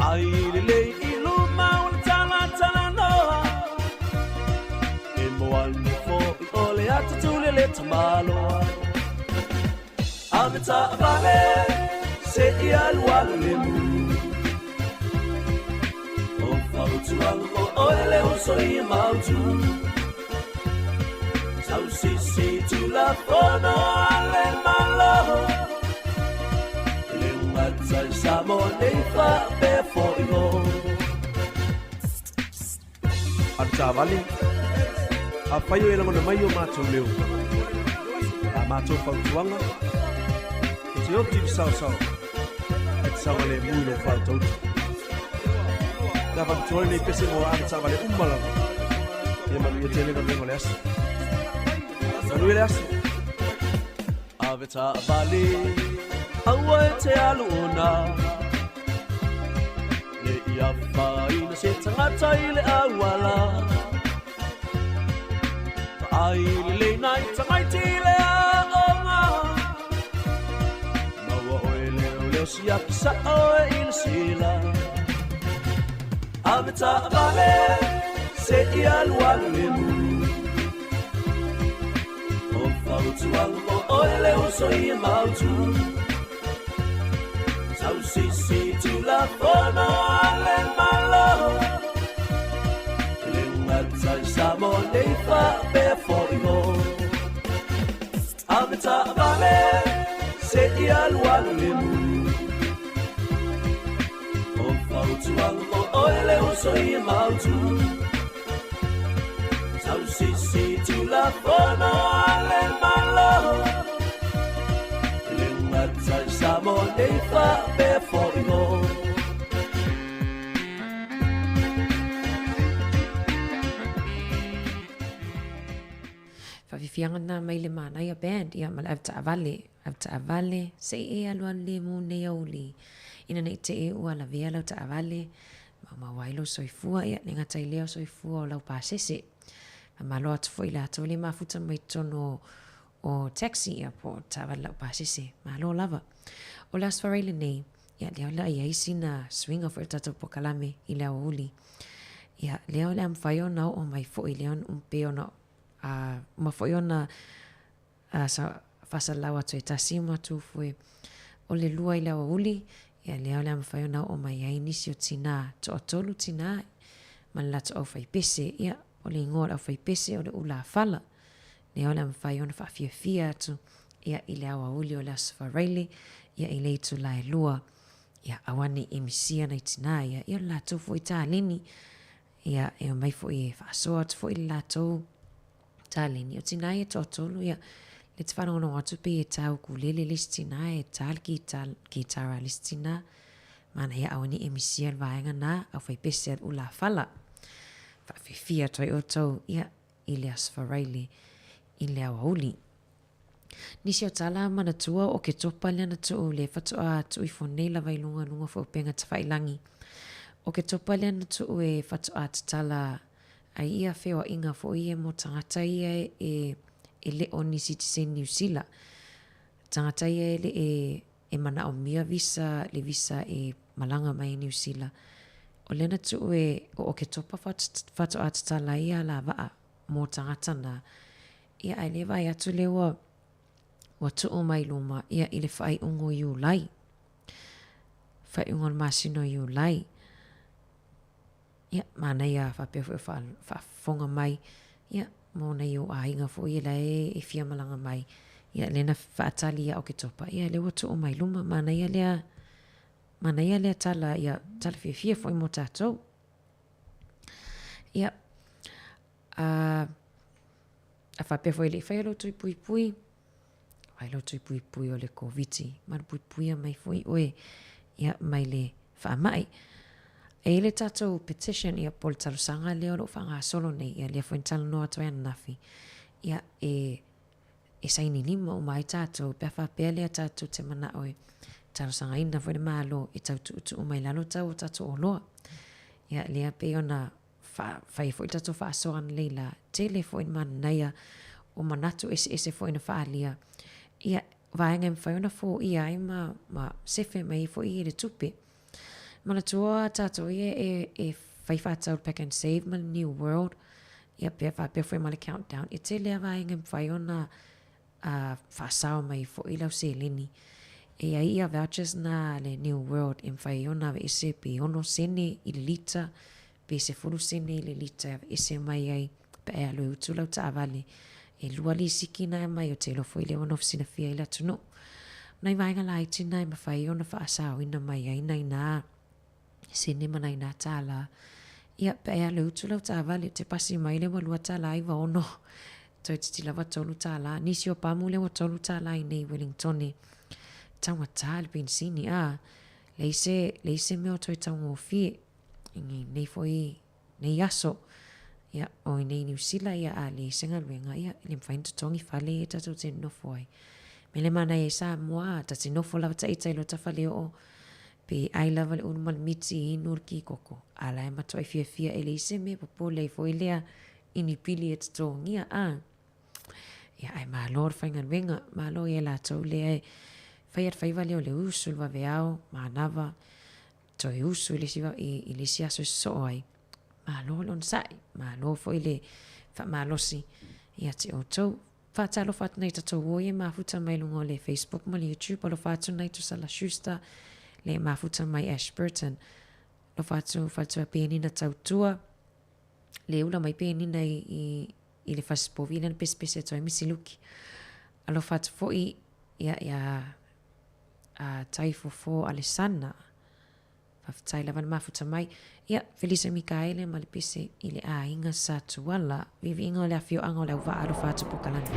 Ai le lei i luma o le tala tala noa. E moa ane fo'i o le atatule le tamaloa. Ave taavale se i alualu le mu. O fautuaga mo oe le uso i mautu. Tausisi tulafono a le Malo. Le uatai sa mo nei faapea fo'i o. Ave taavale, afai o e lagona mai o matou leo. La matou fautuaga, e te oti i le saosao, ae te saogalemu i lou fautautu. Sa faapitoa lenei pese mo ave taavale uma lava. Ia manuia tele galuega o le aso. Manuia le aso. Ave taavale, aua e te alu ona. Ne i afaina se tagata i le auala. Vaai lelei nai tamaiti i le aoga. Maua oe leoleo siaki sao e i le sila. Ave taavale se i alualu le mu. O fautuaga mo oe le uso i mautu. Tausisi tulafono a le Malo. Le uatai sa mo nei faapea fo'i o. Ave taavale se i alualu le mu. O fautuaga mo oe le uso i mautu. Tausisi tulafono a le Malo. Le uatai sa mo nei faapea fo'i o. Faafiafiaga na mai le manaia band ia ma le ave taavale, ave taavale, se i e alualu lemu nei aoauli. Ina nei te e ua lavea lau taavale, maumau ai lou soifua, ia le gata i lea o soifua o lau pasese. Faamalo atu foi i latou le mafuta mai totonu o, o taxi ia po o taavale lau pasese. Malo lava. O le Aso Faraile nei, ia lea o le a i ai sina suiga foi o le tatou pokalame i le aoauli. Ia lea o le a mafai ona oo mai foi lea pei ona a uma foi ona a sa faasalalau atu e tasi ma tufue o le lua i le aoauli, ia lea o le a mafai ona oo mai ai nisi o tinā, toatolu tinā ma le latou aufaipese. Ia, o le igoa o le aufaipese o le ulafala. Lea o le a mafai ona faafiafia atu ia i le aoauli o le Aso Faraile, Ia i le itula e lua, ia aua ne i e misia nai tinā ia, ia o le latou foi taleni. Ia e omai foi e faasoa atu foi le latou taleni. O tinā ia e toatolu, ia lea te faalogologo atu pei e tā ukulele le isi tinā, e tā le kitara a le isi tinā. Manaia aua ne i e misia le vaega na, aufaipese a le ulafala. Faafiafia atu ai outou, ia, i le Aso Faraile i le aoauli. Nisi o tala manatua o Oketopa lea na tuu le faatoa tuu ifo nei lava i luga luga foi o upega tafailangi. O Oketopa lea na tuu e faatoa tatala ai ia feoaiga foi ia mo tagata ia e e le o ni sitiseni Niu Sila. Tagata ia e le e e manaomia visa le visa e malaga mai i Niu Sila. O lea na tuu e o Oketopa faatoa tatala ai ia alavaa mo tagata na. Ia ae le vaai atu lea ua ua tuu mai luma ia i le faaiuga o Iulai. Faaiuga o le masina o Iulai. Ia, manaia faapea foi o faafofoga mai, ia, mo nai ou aiga foi ia la e fia malaga mai. Ia, lea na faatali ia Oketopa, ia lea ua tuu mai luma, manaia lea, manaia lea tala, ia, tala fiafia foi mo tatou. Ia, a, a faapea foi e le i faia lou tui puipui, Ai lou tui puipui o le Koviti, malupuipuia mai foi oe ia mai le faamai. E i le tatou petition ia po o le talosaga lea o lo o faagasolo nei, ia lea foi na talanoa atu ai ananafi, ia e e saini lima uma ai tatou pe a faapea lea tatou te manao e talosagaina foi le Malo e tau tuutuu mai lalo tau o tatou oloa. Ia lea pei ona fai foi le tatou faasoa analeila, tele foi le manaia o manatu eseese foi na faaalia, ia, vaega e mafai ona foia ai ma, ma sefe mai ai foi i le tupe. Manatua tatou ia e, e fai faatau le Pack and Save ma le New World, ia pea faapea foi ma le Countdown, e tele lava vaega e mafai ona a faasao mai foi lau seleni. E i ai ia vouchers na a le New World e mafai ai ona aveese pe ono sene i le lita, pe sefulu sene i le lita e aveese mai ai pe a e alu e utu lau taavale. E lua lisiki na e aumai ou te iloa foi lea ua nofo silafia ai le atunuu. O nai vaega laiti na e mafai ai ona faasaoina mai ai nai nā sene ma nai nā tālā. Ia, pe a e alu e utu lau taavale, te pasi mai lea ua $2.96, toeitiiti lava $3. Nisi o pamu lea ua $3 i nei Wellingtone. Taugata le penisini, a, leai se, leai se mea o toe taugofie i nei foi nei aso, ia, o i nei Niu Sila, ia, a leai se galuega, ia, e le mafai ona totogi fale ia tatou te nonofo ai. Me le manaia i Samoa, ta te nofo lava taita i lota faleoo, pe ai lava le ulu ma le miti, inu le kikoko, a la e matuai fiafia e leai se mea e popole ai foi lea i ni pili e totogia, a. Ia, ae malo le faigaluega, malo ia latou lea e faia le faiva lea o le usu i le vaveao, manava, toe usu i le isi, i le isi aso e sosoo ai. Malo le onosai, malo foi le faamalosi ia te outou. Faatalofa atu nei tatou oi e mafuta mai luga o le Facebook ma le YouTube. Alofa atu nai Tusala Schuster le mafuta mai Ashburton. Alofa atu faletua Penina Tautua le ula mai Penina i, i, i le fasipovi lea na pesepese atu ai Misi Luki. Alofa atu foi ia, ia a Taifofo Alesana. Faafetai lava le mafuta mai. Ia, Felisa Mikaele ma le pese i le aiga Sa Tuala. Viiviiga o le afioaga o Leauvaa alofa atu Pokalani.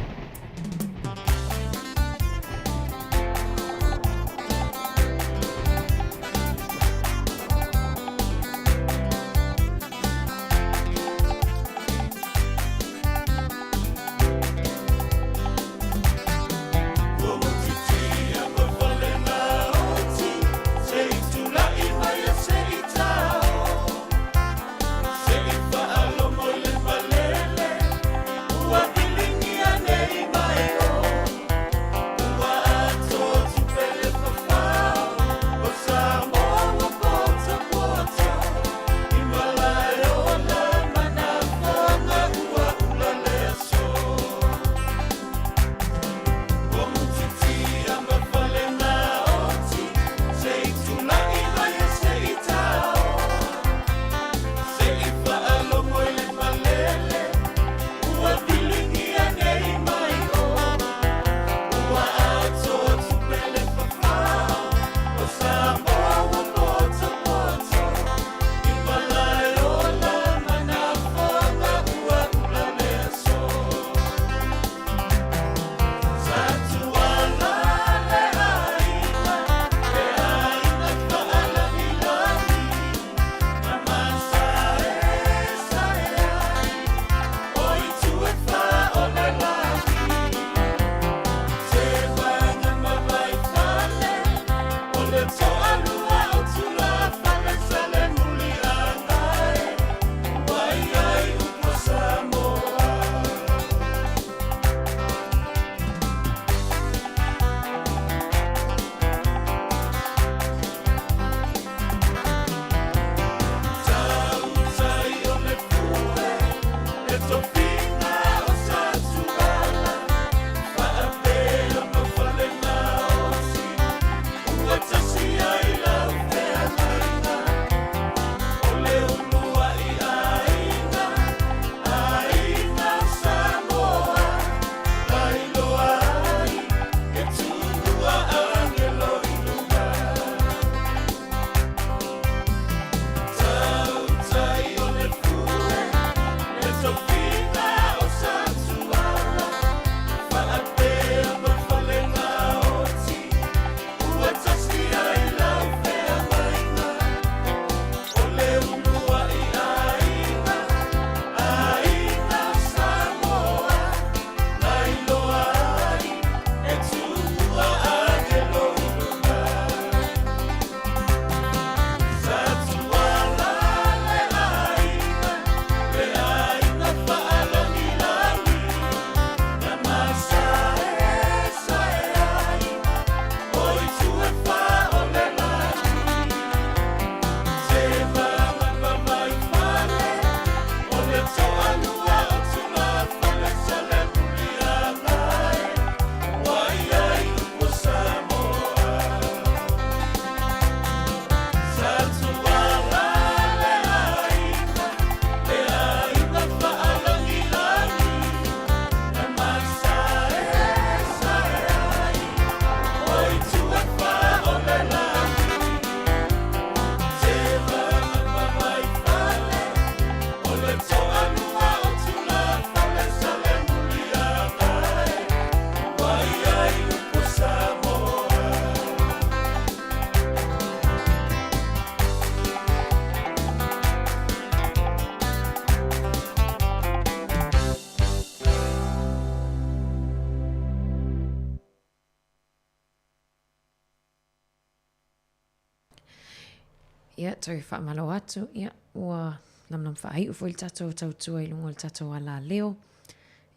Ia, toe faamalo atu, ia, ua lamlam faaiu foi le tatou tautua i luga o le tatou alaleo,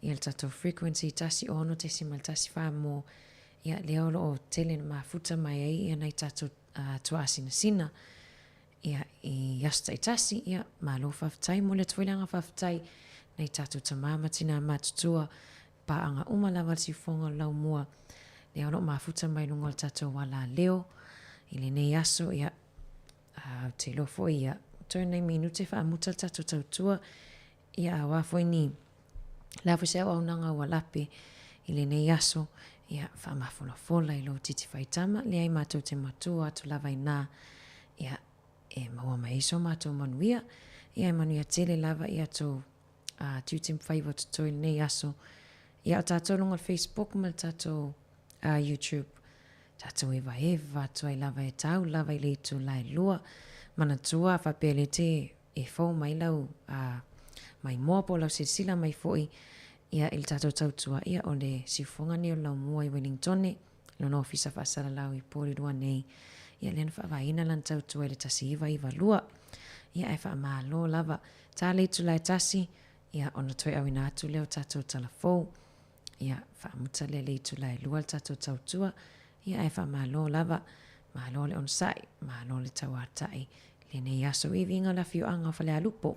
ia le tatou frequency 106.14 mo, ia, lea o lo o tele na mafuta mai ai ia nai tatou uh, tuaasinasina, ia, i aso taitasi, ia, malo faafetai, momoli atu foi le agaga faafetai nai tatou tama ma tina matutua, paaga uma lava le siufofoga o le laumua, lea o lo o mafuta mai luga o le tatou alaleo i lenei aso, ia, ou te iloa foi, ia, toe nai minute faamuta le tatou tautua, ia, aua foi ni, le a foi se auaunaga ua lape i lenei aso, ia, faamafolafola i lou titi faitama, leai matou te matua atu lava inā, ia, e maua mai ai so matou manuia, ia e manuia tele lava ia tou uh, tiute ma faiva o totoe i lenei aso. Ia, o tatou luga o le Facebook ma le tatou uh, YouTube, tatou evaeva atu ai lava e tau lava i le itula e lua. Manatua, faapea le te e fou mai lau uh, maimoa po o lau silasila mai foi ia i le tatou tautua, ia o le siufofoga nei o le laumua i Wellingtone, lona ofisa faasalalau i Porirua nei, ia lea na faavaeina lana tautua i le 1992. Ia ae faamalo lava. Ta le itula e tasi, ia ona toe auina atu lea o tatou tala fou. Ia faamuta lea le itula e lua le tatou tautua, ia ae faamalo lava. Malo le onosai, malo le tauatai lenei aso i viiga o le afioaga o Falealupo.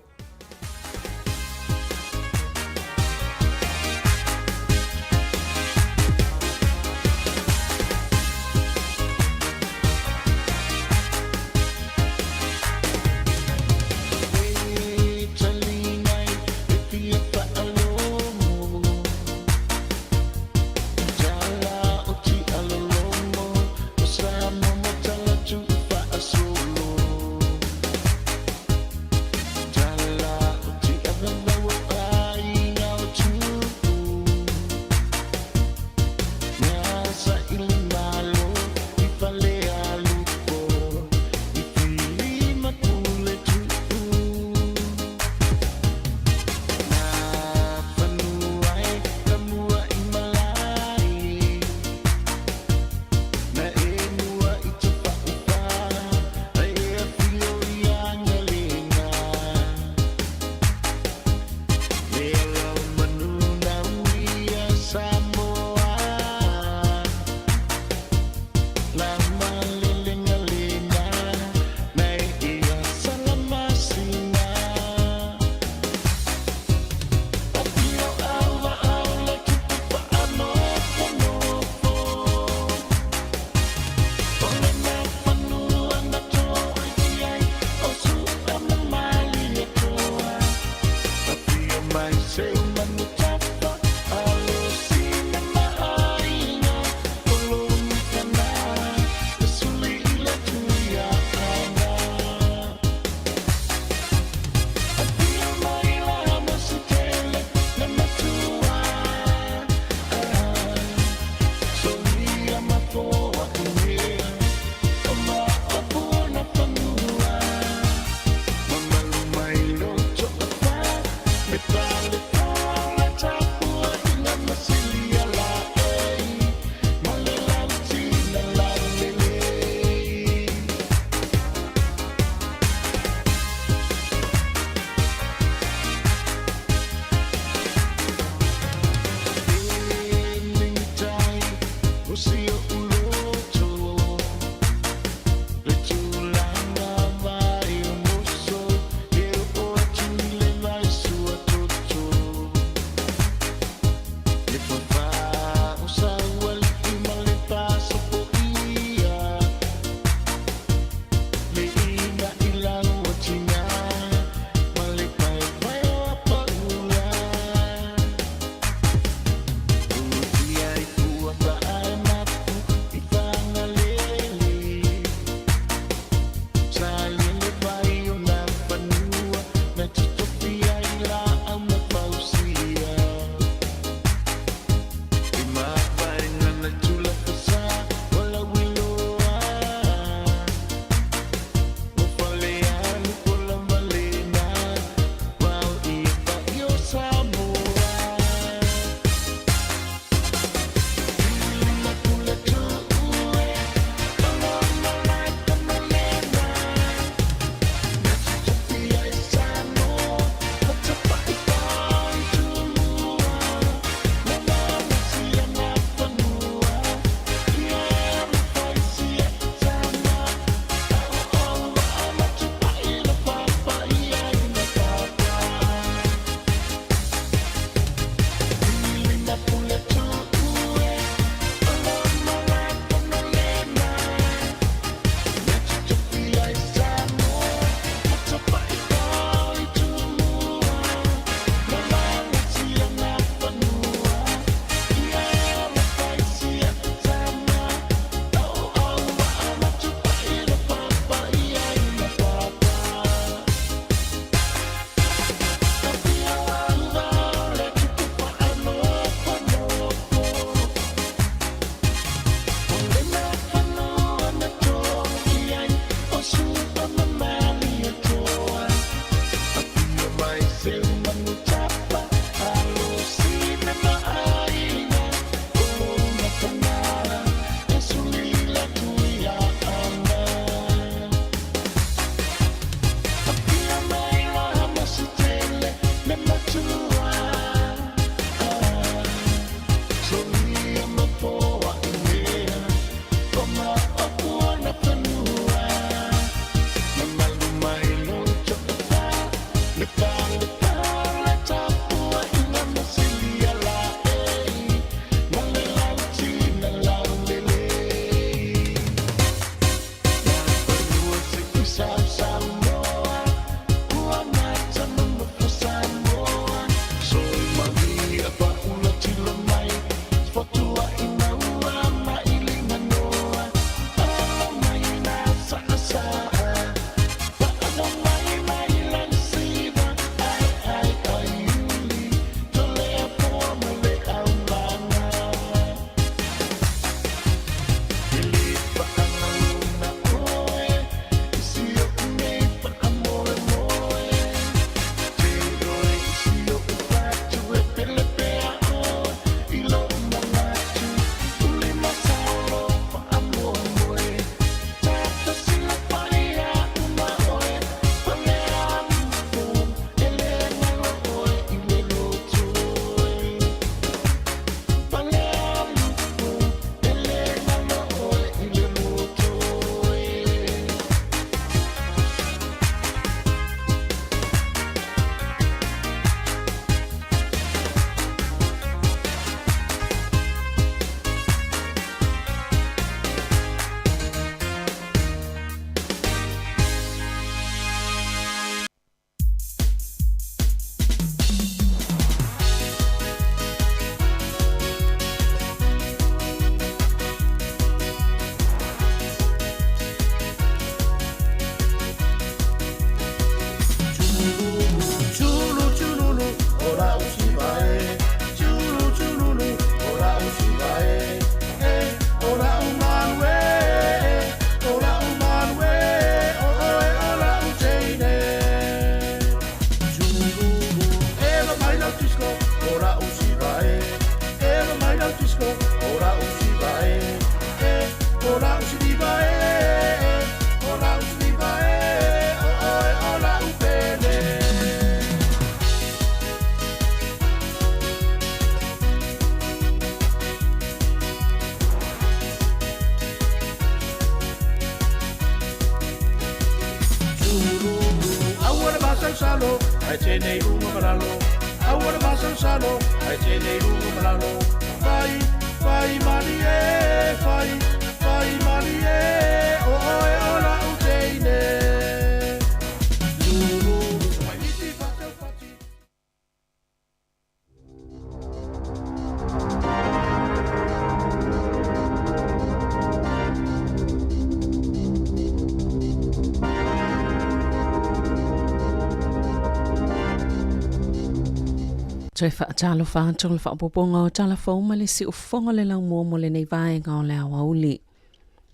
Toe faatalofa atu le faaopoopoga o tala fou ma le siufofoga o le laumua mo lenei vaega o le aoauli.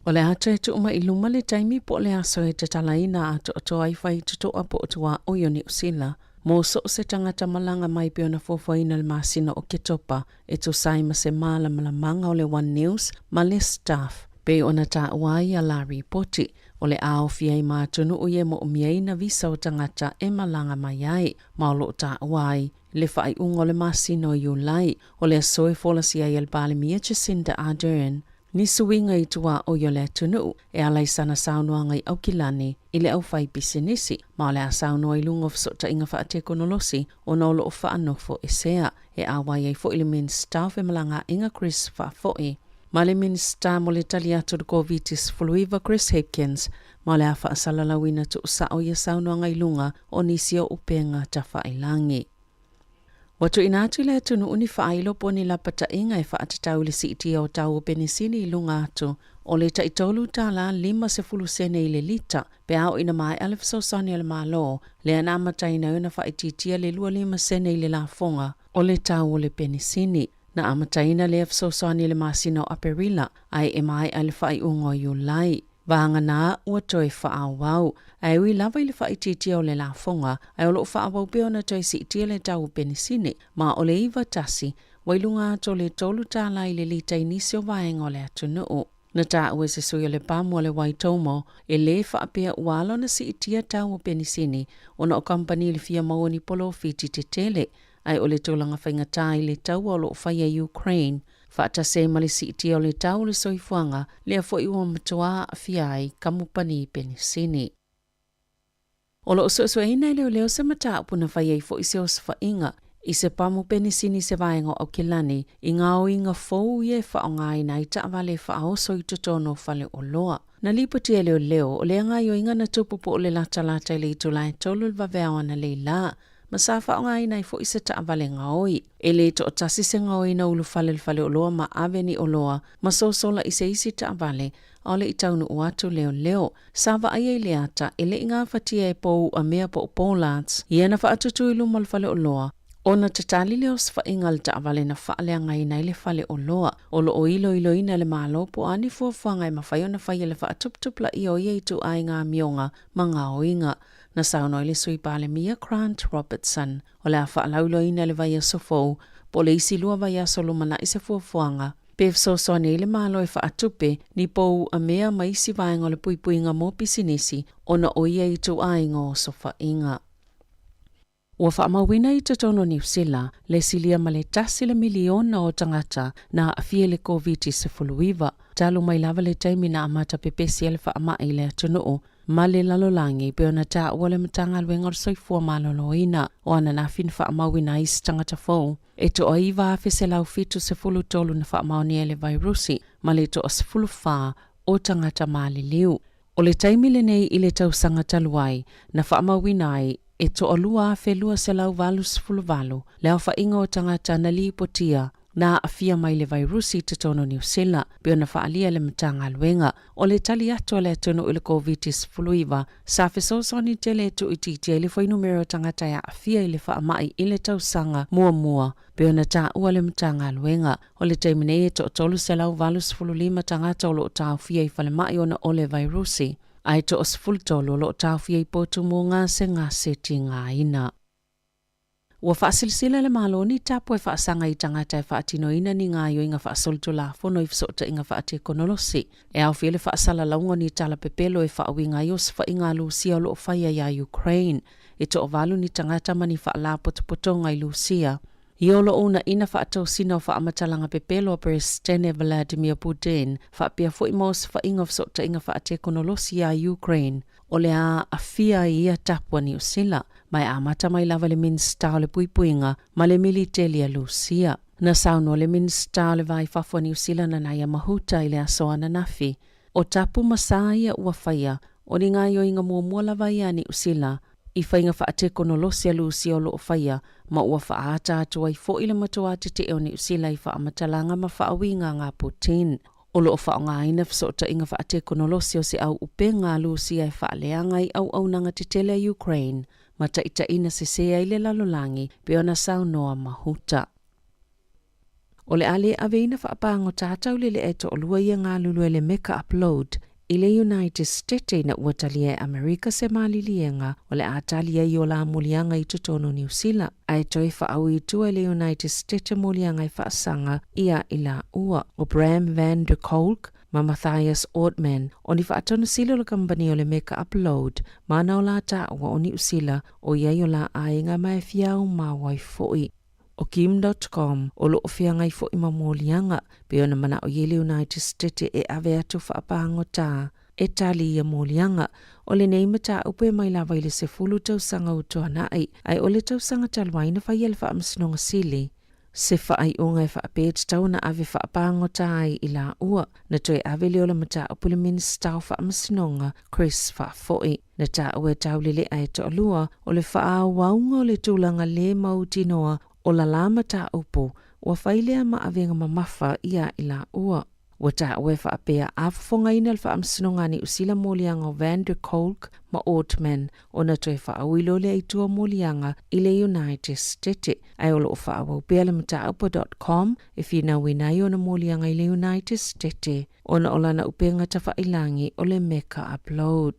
O le a toe tuu mai i luma le taimi po o le aso e tatalaina atoatoa ai faitotoa po o tuaoi o Niu Sila mo so o se tagata malaga mai pei ona fuafuaina i le masina o Oketopa e tusa ai ma se malamalamaaga o le One News ma le Stuff pei ona taua ai ia la ripoti o le a aofia ai ma atunuu ia e moomiaina visa o tagata e malaga mai ai ma o lo o taua ai le faaiuga o le masina o Iulai o le aso e folasia ai e le Palemia Jacinda Ardern ni suiga i tuaoi o le atunuu e ala i sana saunoaga i Aukilani i le aufaipisinisi ma o le a saunoa i luga o fesootaiga faatekonolosi ona o lo o faanofo esea e auai ai foi le Minisita o Femalagaaiga Chris Faafoi ma le Minisita mo le Tali Atu i le Koviti-19 Chris Hipkins ma o le a faasalalauina tuusao ia saunoaga i luga o nisi o upega tafailagi. Ua tuuina atu i le atunuu ni faailo po o ni lapataiga e faatatau i le siitia o tau o penisini i luga atu o le tai $3.50 sene i le lita pe a oo ina maea le fesoasoani a le Malo lea na amataina ai ona faaitiitia le 25 sene i le lafoga o le tau o le penisini. Na amataina lea fesoasoani i le masina o Aperila ae e maea i le faaiuga o Iulai. Vagana ua toe faaauau. Ae ui lava i le faaitiitia o le lafoga, ae o lo o faaauau pea ona toe siitia le tau o penisini, ma o le 91 ua i luga atu o le $3 i le lita i nisi o vaega o le atunuu. Na taua e se sui o le pamu a le Waitomo, e lē faapea ua ala ona siitia tau o penisini ona o kamupani i le fia maua ni polofiti tetele, ae o le tulaga faigata i le taua o lo o faia i Ukraine, faatasi ai ma le siitia o le tau o le soifuaga, lea foi ua matua aafia ai kamupani penisini. O lo o suesueina e leoleo se mataupu na fai ai foi se osofaiga i se pamu penisini i se vaega o Aukilani i ngaoiga fou ia e faaaogaina ai taavale e faaoso i totonu o faleoloa. Na lipoti e leoleo, o lea gaoioiga na tupu po o le latalata i le itula e tolu i le vaveao analeila, ma sa faaaogaina ai foi se taavale gaoi. E le toatasi se gaoi na ulufale i le faleoloa ma ave ni oloa ma sosola i se isi taavale, a o le i taunuu atu leoleo. Sa vaaia i le ata e le i gafatia e pou uamea po o bollards ia na faatutū i luma o le faleoloa, ona tatali lea osofaiga a le taavale na faaleagaina ai le faleoloa. O lo o iloiloina e le Malo po o a ni fuafuaga e mafai ona faia i le faatuputupulaia o ia ituaiga amioga ma gaoiga. Na saunoa ai le Sui Palemia Grant Robertson, o le a faalauiloaina i le vaiaso fou po o le isi lua vaiaso lumanai se fuafuaga pe fesoasoani ai le Malo e faatupe ni pou uamea ma isi vaega o le puipuiga mo pisinisi ona o ia ituaiga osofaiga. Ua faamauina i totonu o Niu Sila le silia ma le tasi le miliona o tagata na aafia i le Koviti-19, talu mai lava le taimi na amata pepesi ai le faamai i le atunuu ma le lalolagi, pei ona taua le Matagaluega o le Soifua Maloloina. O ananafi na faamauina ai se tagata fou e toa 9,173 na faamaonia i le vairusi ma le toa 14 o tagata maliliu. O le taimi lenei i le tausaga talu ai, na faamauina ai e toa 2,288 le aofaiga o tagata na lipotia na aafia mai le vairusi i totonu o Niu Sila, pei ona faaalia e le Matagaluega. O le tali atu a le atunuu i le Koviti-19, sa fesoasoani tele e tuuitiitia ai le fuainumera o tagata e aafia i le faamai i le tausaga muamua, pei ona taua le Matagaluega. O le taimi nei e toa 385 tagata o lo o taofia i falemai ona o le vairusi, ae toa 13 o lo o taofia i potu mo gasegase tigaina. Ua faasilasila le Malo ni tapu e faasaga i tagata e faatinoina ni gaoioiga faasolitulafono i fesootaiga faatekonolosi, e aofia le faasalalauga o ni tala pepelo e faauiga ai osofaiga a Lusia o lo o faia iā Ukraine. E toavalu ni tagata ma ni faalapotopotoga i Lusia. Ia o lo o uunaina faatosina o faamatalaga pepelo a Peresetene Vladimir Putin, faapea foi ma osofaiga o fesootaiga faatekonolosi iā Ukraine. O le a aafia ai ia tapu a Niu Sila, ma e amata mai lava i le Minisita o le Puipuiga ma le Militeli a Lusia. Na saunoa le Minisita o le Va i Fafo a Niu Sila Nanaia Mahuta i le aso ananafi, o tapu ma sa ia ua faia, o ni gaoioiga muamua lava ia a Niu Sila i faiga faatekonolosi a Lusia o lo o faia, ma ua faaata atu ai foi le matuā tetee o Niu Sila i faamatalaga ma faauiga a Putin. O lo o faaaogaina fesootaiga faatekonolosi o se au upega a Lusia e faaleaga i auaunaga tetele a Ukraine ma taitaiina sese ai le lalolagi, pei ona saunoa Mahuta. O le a le aveina faapagota taulele'a e toalua ia galulue i le Meka Upload i le United Stete ina ua talia e Amerika se maliliega o le a tali ai o la moliaga i totonu o Niu Sila, ae toe faaui i tua i le United Stete moliaga e faasaga ia i laua o Bram van der Kolk ma Matthias Ortmann o ni faatonusili o le kamupani o le Meka Upload ma na o la taua o Niu Sila o i ai o la aiga ma e fia aumau ai foi. O Kim Dotcom, o lo o feagai foi ma moliaga, pei ona manao i ai le United Stete e ave atu faapagota e tali ia moliaga. O lenei mataupu e mai lava i le 10 tausaga ua tuanai, ae o le tausaga talu ai na faia le Faamasinoga Sili se faaiuga e faapea e tatau ona ave faapagota ai i laua. Na toe ave lea o le mataupu i le Minisita o Faamasinoga, Chris Faafoi. Na taua e Taulele'a e toalua o le faaauauga o le tulaga lē mautinoa o lalā mataupu ua fai lea ma avega mamafa iā i laua. Ua taua e faapea a fofogaina le Faamasinoga a Niu Sila moliaga o Van der Kolk ma Ortmann ona toe faaui loa lea i tua moliaga i le United Stete, ae o lo o faaauau pea le mataupu a Dotcom e finauina ai ona moliaga i le United Stete ona o lana upega tafailagi o le Meka Upload.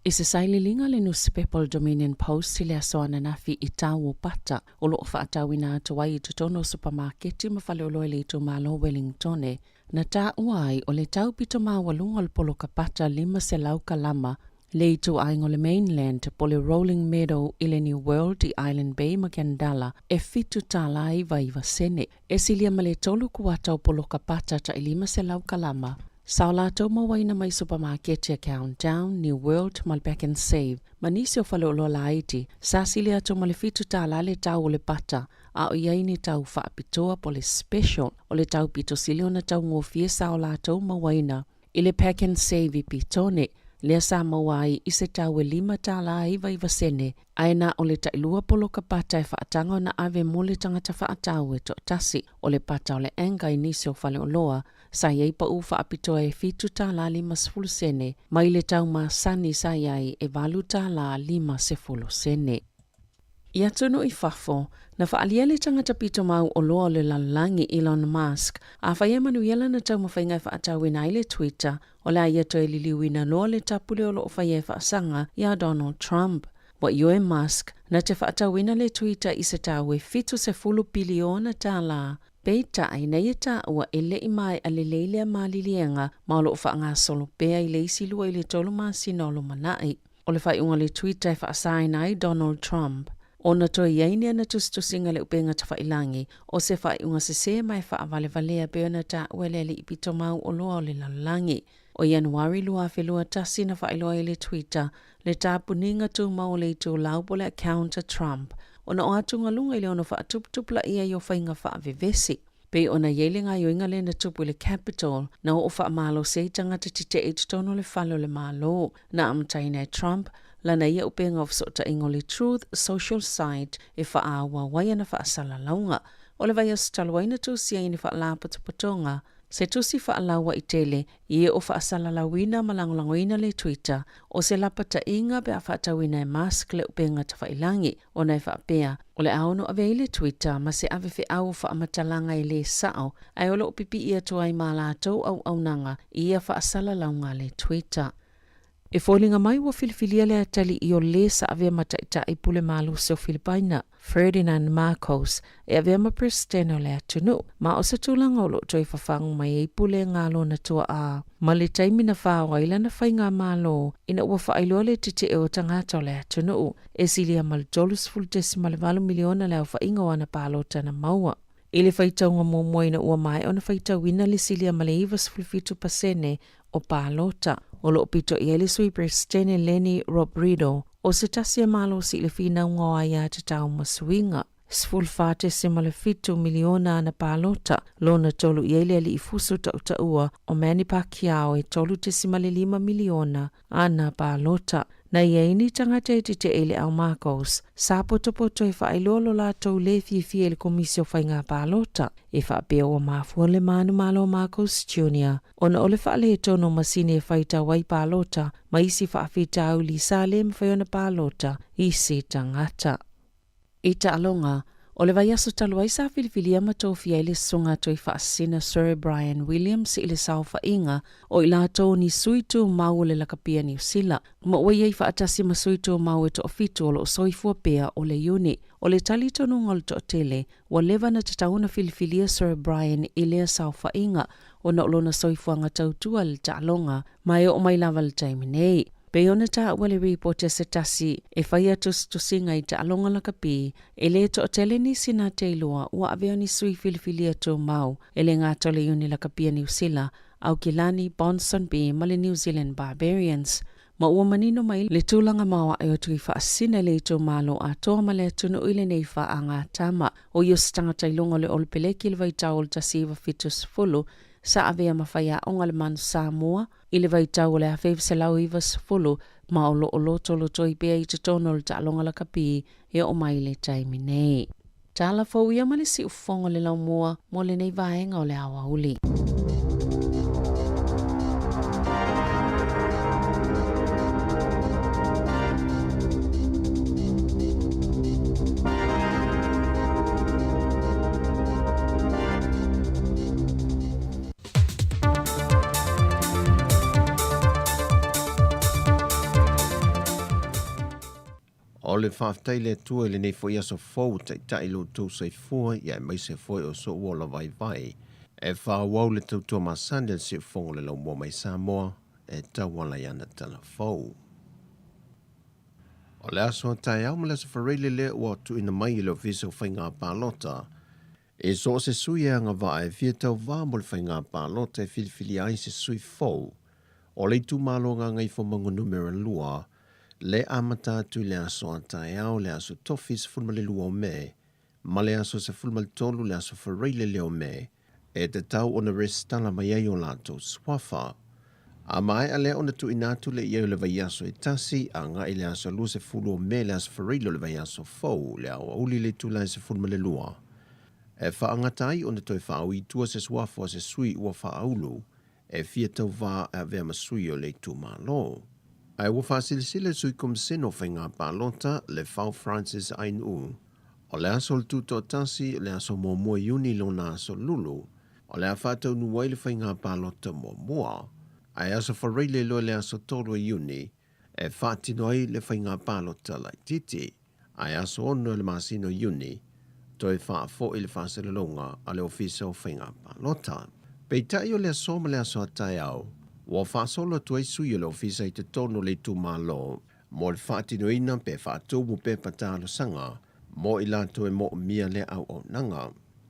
I se sailiiliga le nusipepa o le Dominion Post i le aso ananafi i tau o pata o lo o faatauina atu ai i totonu o supamaketi ma faleoloa i le itumalo o Wellingtone, na taua ai o le tau pito maualuga o le poloka pata 500 kalama le ituaiga o le Mainland po o le Rolling Meadow i le New World i Island Bay ma Kandala e $7.99. E silia ma le tolu kuata o poloka pata tai 500 kalama. Sa o latou mauaina mai supamaketi a Countdown, New World ma le Pack and Save, ma nisi o faleoloa laiti, sa silia atu ma le $7 le tau o le pata, a o i ai ni tau faapitoa po o le special o le tau pito sili ona taugofie sa o latou mauaina. I le Pak'nSave i Petone, lea sa maua ai i se tau e $5.99, ae na o le tailua poloka pata e faataga ona ave mo le tagata faatau e toatasi. O le pata o le Anchor i nisi o faleoloa, sa i ai pau faapitoa e $7.50 mai le tau masani sa i ai e $8.50. I atunuu i fafo, na faaalia le tagata pito mau oloa o le lalolagi Elon Musk afai e manuia lana taumafaiga e faatauina ai le Twitter, o le a ia toe liliuina loa le tapule o lo o faia e faasaga iā Donald Trump. Ua ioe Musk na te faatauina le Twitter i se tau e $70 piliona tālā, peitai na ia taua e le i maea lelei lea maliliega ma o lo o faagasolo pea i le isi 2 i le 3 masina o lumanai. O le faaiuga o le Twitter e faasaina ai Donald Trump ona toe i ai ni ana tusitusiga i le upega tafailangi, o se faaiuga sesē ma e faavalevalea pei ona taua e le alii pito mau oloa o le lalolagi. O Ianuari 2021 na faailoa ai e le Twitter le tapuniga tumau o le itulau po o le account a Trump ona o atugaluga i le ono faatuputupulaia ai o faiga faavevesi. Pei ona i ai le gaoioiga lea na tupu i le Capitol, na oo faamalosi ai tagata tetee i totonu o le fale o le Malo. Na amataina e Trump lana ia upega o fesootaiga o le Truth Social site e faaauau ai ana faasalalauga. O le vaiaso talu ai na tusia ai ni faalapotopotoga, se tusi faalauaitele i e o faasalalauina ma lagolagoina le Twitter, o se lapataiga pe a faatauina e Musk le upega tafailangi, ona e faapea, o le a ono ave ai le Twitter ma se ave feau o faamatalaga e lē sao, ae o lo o pipii atu ai ma latou auaunaga i ia faasalalauga a le Twitter. E foliga mai ua filifilia le atalii o lē sa avea ma taitai pule malosi o Filipaina, Ferdinand Marcos, e avea ma Peresetene o le atunuu, ma o se tulaga o lo o toe fafagu mai ai pulega a lona tuaa ma le taimi na fao ai lana faigamalo ina ua faailoa le tetee o tagata o le atunuu e silia ma le 30.8 miliona le aofaiga o ana palota na maua. I le faitauga muamua ina ua maea ona faitauina le silia ma le 97% o palota. O lo o pito i ai le Sui Peresetene Leni Robredo, o se tasi e malosi i le finauga o aiatatau ma suiga. 14.7 miliona ana palota, lona tolu i ai le alii fusu tautaua o Manny Pacquiao e 3.5 miliona ana palota. Na i ai ni tagata e tetee i le ao Marcos, sa potopoto e faailoa lo latou lē fiafia i le Komisi o Faiga Palota, e faapea ua mafua le manumalo o Marcos Junior ona o le faaletonu o masini e faitau ai palota ma isi faafitauli sa lē mafai ona palota isi tagata. I taaloga, o le vaiaso talu ai sa filifilia ma tofia ai le Susuga Tuifaasisina Sir Brian Williams i le saofaiga o i latou ni sui tumau o le lakapia Niu Sila, ma ua i ai faatasi ma sui tumau e toafitu o lo o soifua pea o le Iuni. O le talitonuga o le toatele, ua leva ona tatau ona filifilia Sir Brian i lea saofaiga ona o lona soifuaga tautua i le taaloga, ma e oo mai lava i le taimi nei. Pei ona taua le ripoti a se tasi e faia tusitusiga i taaloga lakapi, e le toatele nisi na te iloa ua avea ni sui filifilia tumau e le gata o le Iuni Lakapia Niu Sila, Aukilani, Ponsonby ma le New Zealand Barbarians. Ma ua manino mai le tulaga maoae o Tuifaasisina i le itumalo atoa ma le atunuu i lenei faagatama. O ia o se tagata i luga o le Olopeleki i le vaitau o le 1970 sa avea ma faiaoga le Manu Samoa i le vaitau o le 1990 ma o lo o lotolotoi pea i totonu o le taaloga lakapi e oo mai i le taimi nei. Tala fou ia ma le siufofoga o le laumua mo lenei vaega o le aoauli. O le faafetai i le Atua i lenei foi aso fou ua taitai lo outou soifua ia aemaise foi o sou ola vaivai e faaauau le tautua masani a le Siufofoga o le Laumua mai Samoa e tauala i ana tala fou. O le aso taeao ma le aso Faraile lea ua tuuina mai e le Ofisa o Faiga Palota e so o se sui e agavaa e fia tauvā mo le faiga palota e filifilia ai se sui fou o le itumalo Gagaifomauga Numera 2, le amata atu i le aso a taeao le aso Tofi 12 o Me ma le aso 13 le aso Faraile lea o Me, e tatau ona resitala mai ai o latou suafa. A maea lea ona tuuina atu lea i ai o le vaiaso e tasi agai i le aso 20 o Me le Aso Faraile o le vaiaso fou le aoauli i le itula e 12 e faagata ai ona toe faaui i tua se suafa o se sui ua faaulu e fia tauvā e avea ma sui o le itumalo. Ae ua faasilasila le Sui Komisene o Faiga Palota, Lefau Francis Ainuu, o le aso o le Tutoatasi, le aso muamua Iuni lona aso lulu, o le a faataunuu ai le faiga palota muamua. Ae aso Faraile loa le aso 3 o Iuni e faatino ai le faiga palota laitiiti. Ae aso 6 o le masina o Iuni, toe faafoi le faasalalauga a le Ofisa o Faiga Palota. Peitai o le aso ma le aso a taeao, ua faasolo atu ai sui o le Ofisa i totonu o le itumalo mo le faatinoina pe faatumu pepa talosaga mo i latou e moomia lea auaunaga.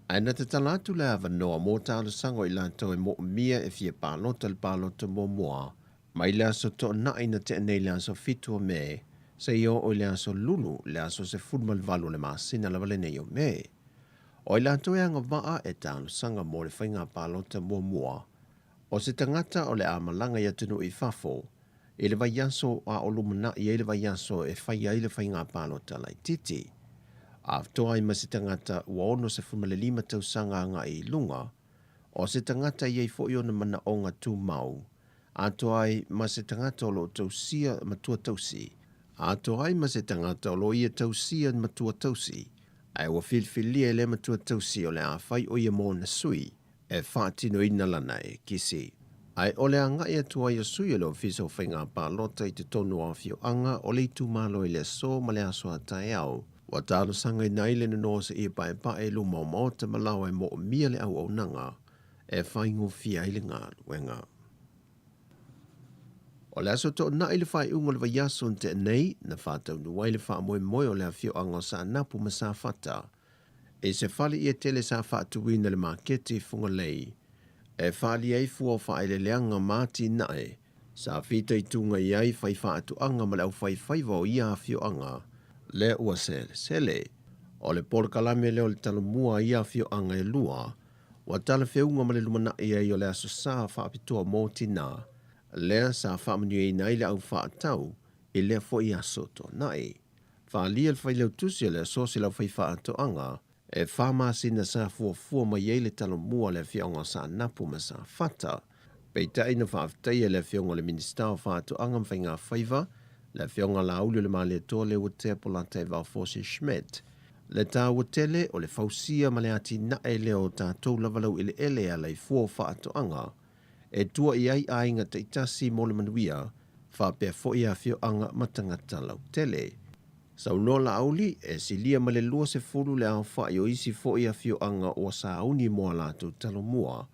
Ae na tatala atu le avanoa mo talosaga o i latou e moomia e fia palota i le palota muamua mai le aso Toonai na tea nei le aso 7 o Me seia oo i le aso Lulu le aso 18 o le masina lava lenei o Me. O i latou e agavaa e talosaga mo le faiga palota muamua o se tagata o le a malaga i atunuu i fafo i le vaiaso a o lumanai ai le vaiaso e fai ai le faiga palota laitiiti. Atoa ai ma se tagata ua 65 tausaga agai i luga, o se tagata e i ai foi ona manaoga tumau, atoa ai ma se tagata o lo o tausia matua tausi, atoa ai ma se tagata o lo o ia tausia matua tausi, ae ua filifilia e lea matua tausi o le a fai o ia mo ona sui e faatinoina lana ekisi. Ae o le agai atu ai o sui o le Ofisa o Faiga Palota i totonu o afioaga o le itumalo i le aso ma le aso a taeao, ua talosagaina ai le nono o seia paepae i luma o maota ma laoa e moomia le auaunaga e faigofie ai le galuega. O le aso Toonai le faaiuga o le vaiaso na tea nei, na faataunuu ai le faamoemoe o le afioaga o Saanapu ma Safata i se fale ia tele sa faatuina i le maketi i Fugalei e faaalia ai fua o faaeleeleaga ma atinae sa fitaituga i ai faifaatoaga ma le aufaifaiva o ia afioaga lea ua selesele. O le polokalame lea o le talomua a ia afioaga e lua ua talafeuga ma le lumanai ai o le Aso Sa faapitoa mo tinā lea sa faamanuiaina ai le au faatau i lea foi aso tuanai. Faaalia le failautusi o le Asosi o le Aufaifaatoaga e fa masina sa fuafua mai ai le talomua a le afioaga o Saanapu ma Safata. Peitai na faafetaia e le afioga o le Minisita o Faatoaga ma Faigafaiva, le afioga Laauli o le Malietoa Leuatea Polataivao Fosi Schmidt, le taua tele o le fausia ma le atinae lea o tatou lava laueleele e ala i fua o faatoaga e tua i ai aiga taitasi mo le manuia faapea foi afioaga ma tagata lautele. Saunoa Laauli, e silia ma le 20 le aofai o isi foi afioaga ua sauni mo a latou talomua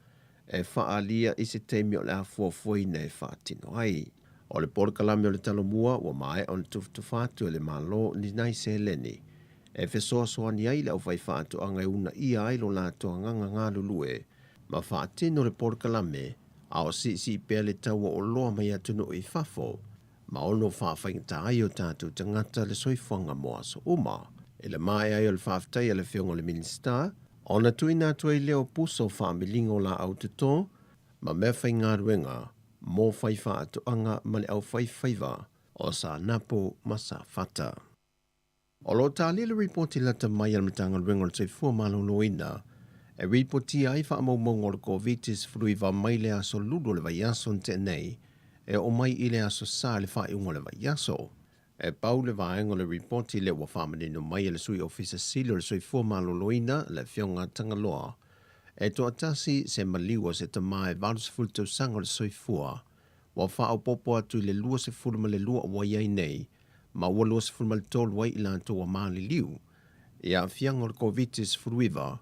e faaalia i se taimi o le a fuafuaina e faatino ai. O le polokalame o le Talomua ua maea ona tufatufa atu e le Malo ni nai seleni e fesoasoani ai le aufaifaatoaga e uunaia ai lo latou agaga galulue ma faatino le polokalame a o siisii pea le tau o oloa mai atunuu i fafo ma ono faafaigata ai o tatou tagata le soifuaga mo aso uma. I le maea ai o le faafetai a le Afioga i le Minisita, ona tuuina atu ai lea o pusa o faamiliga o laau toto ma mea faigaluega mo faifaatoaga ma le aufaifaiva o Saanapu ma Safata. O lo o talia le ripoti lata mai a le Matagaluega o le Soifua Maloloina e ripotia ai faamaumauga o le Koviti-19 mai le aso Lulu o le vaiaso na tea nei e oo mai i le aso Sa i le faaiuga o le vaiaso. E pau le vaega o le ripoti lea ua faamanino mai e le Sui Ofisa Sili o le Soifua Maloloina, le Afioga Tagaloa, e toatasi se maliu o se tama e 80 tausaga o le soifua ua faaopoopo atu i le 22 ua i ai nei ma ua 23 ai i latou ua maliliu i aafiaga o le Koviti-19,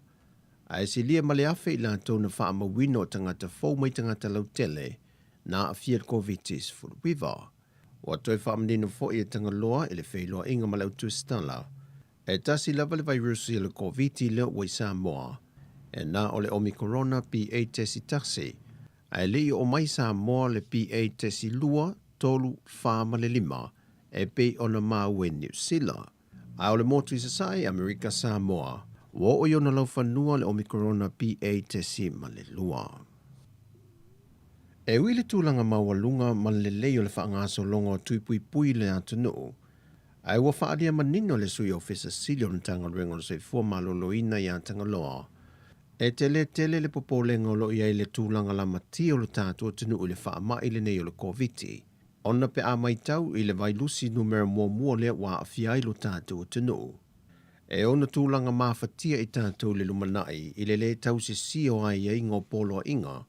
ae silia ma le 1,000 i latou na faamauina o tagata fou mai tagata lautele na aafia i le Koviti-19. Ua toe faamanino foi e Tagaloa i le feiloaiga ma le autusitala, e tasi lava le vairusi o le Koviti lea ua i Samoa, e na o le Omikorona BA.1, ae le i oo mai Samoa le BA.2, 3, 4 ma le 5 e pei ona maua i Niu Sila. A o le motu i Sasae, Amerika Samoa, ua oo i ona laufanua le Omikorona BA.2. E ui i le tulaga maualuga ma le lelei o le faagasologa o tui puipui i le atunuu, ae ua faaalia manino le Sui Ofisa Sili o le Matagaluega o le Soifua Maloloina ia Tagaloa, e tele tele le popolega o lo o i ai le tulaga lamatia o le tatou atunuu i le faamai lenei o le Koviti, ona pe a matau i le vailusi numera muamua lea ua aafia ai lo tatou atunuu. E ono tulaga mafatia i tatou i le lumanai i le lē tausisia o aiaiga o poloaiga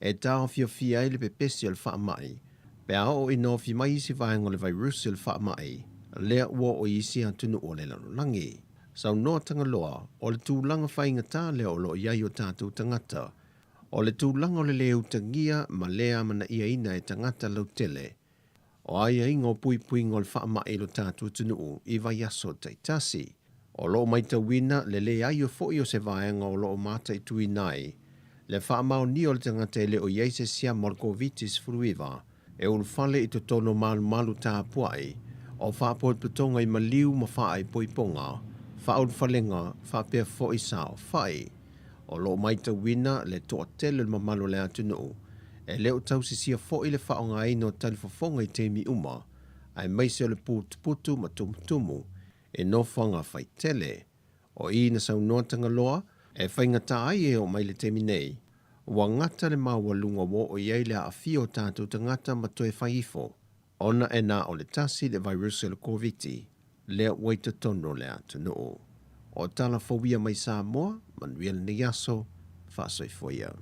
e taofiofia ai le pepesi o le faamai pe a oo ina ofi mai isi vaega o le vairusi o le faamai lea ua oo i isi atunuu o le lalolagi. Saunoa Tagaloa, o le tulaga faigata lea o lo o i ai o tatou tagata, o le tulaga o le lē utagia ma lē amanaiaina e tagata lautele o aiaiga o puipuiga o le faamai i lo tatou atunuu i vaiaso taitasi. O lo o maitauina le leai o foi o se vaega o lo o mataituina ai le faamaonia o le tagata e le o i ai se siama o le Koviti-19 e ulufale i totonu o malumalu tapuai o faapotopotoga i maliu ma faaipoipoga, faaulufalega faapea foi saofai. O lo o maitauina le toatele o le mamalu o le atunuu e le o tausisia foi le faaaogaina o talifofoga i taimi uma, aemaise o le putuputu ma tumutumu i nofoaga faitele. O i na saunoa Tagaloa e faigata ai e oo mai le taimi nei, ua gata le maualuga ua oo i ai le aafia o tatou tagata ma toe fai ifo, ona e na o le tasi le vairusi o le Koviti lea ua i totonu o le atunuu. O tala fou ia mai Samoa, manuia lenei aso, faasoifua ia.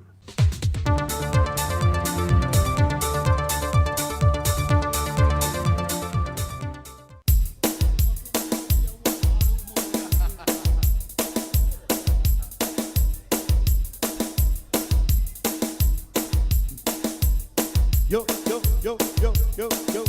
Yo, yo, yo, yo, yo, yo.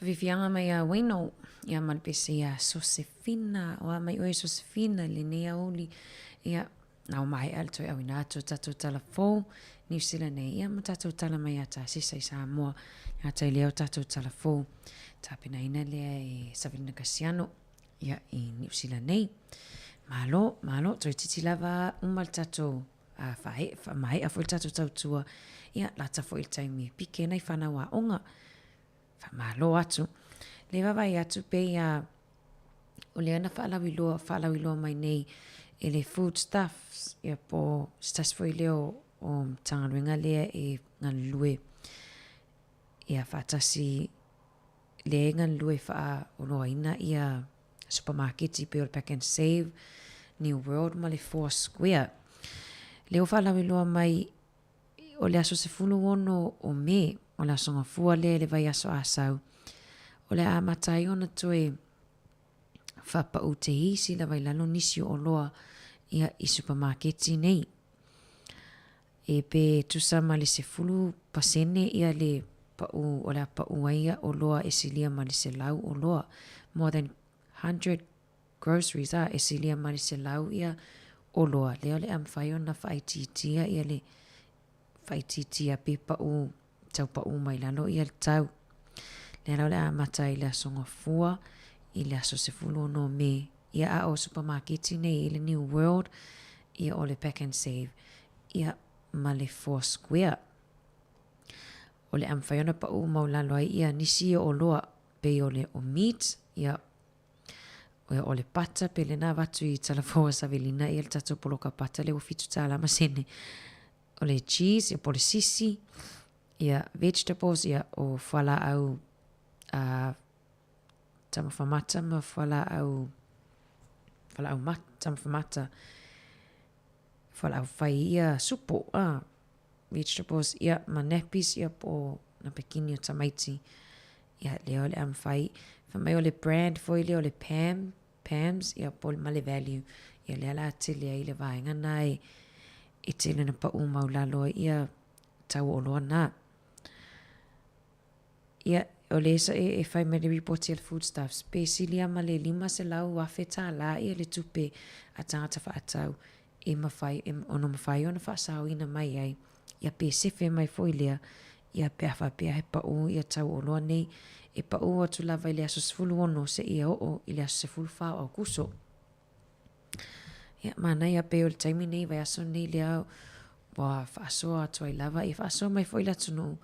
Fifiaga mai ia Wayno, ia ma le pese ia Sosefina, o a mai oe Sosefina i lenei aoauli, ia, na o maea le toe auina atu o tatou tala fou, Niu Sila nei, ia ma tatou tala mai ia Tasesa i Samoa, ia tai lea o tatou tala fou, tapenaina lea e Savelina Kasiano, ia, i Niu Sila nei. Malo, malo, toeitiiti lava uma le tatou a whae, wha foi le tatou tautua, ia, lata foi le taimi e pike nai whanau aoga. Faamalo atu. Le vaavaai atu pei a o lea na faalauiloa, faalauiloa mai nei e le Foodstuffs, ia po se tasi foi lea o, o Matagaluega lea e galulue ia faatasi lea e galulue faaoloaina ia supamaketi pei o le Pack and Save, New World ma le Four Square. Lea ua faalauiloa mai o le aso 16 o Me, o le aso Gafua lea i le vaiaso Asau, o le a amata ai ona toe faapau teisi lava i lalo nisi o oloa ia i supamaketi nei. E pe tusa ma le 10% ia le pau o le a pau ai ia oloa e silia ma le 100 oloa, more than 100 groceries a e silia ma le 100 ia oloa lea o le a mafai ona faaitiitia ia le faaitiitia pe pau tau pau mai lalo ia le tau. Lea la o le a amata i le aso Gafua i le aso 16 Me ia a o supamaketi nei i le New World ia o le Pack and Save ia ma le Four Square. O le a mafai ona pau maulalo ai ia nisi o oloa pei o le o meat ia o le pata pe lena avatu i Talafou a Savelina ia le tatou poloka pata lea ua $7 ma sene. O le cheese ia po o le sisi, ia vegetables ia o fualaau a taumafa mata ma fualaau fualaau mata, taumafa mata, fualaau fai ia supo a vegetables ia ma nappies ia po o napekini o tamaiti. Ia lea o le a mafai fai mai o le brand foi lea o le Pam, Pams ia po o le ma le value. Ia lea o le a tele ai le vaega na e e tele na pau maulalo ai ia tau oloa na. Ia o le e, e fai mai le ripoti a le Foodstuffs pe silia ma le $500,000 ia le tupe a tagata faatau e mafai, e ono mafai ona faasaoina mai ai, ia pe sefe mai foi lea, ia pe a faapea he paʻu ia tau oloa nei, e paʻu atu lava i le aso 16 seia oo i le aso 14 o Aokuso. Ia, manaia pei o le taimi nei, vaiaso nei lea ua faasoa atu ai lava, ia faasoa mai foi le atunuu,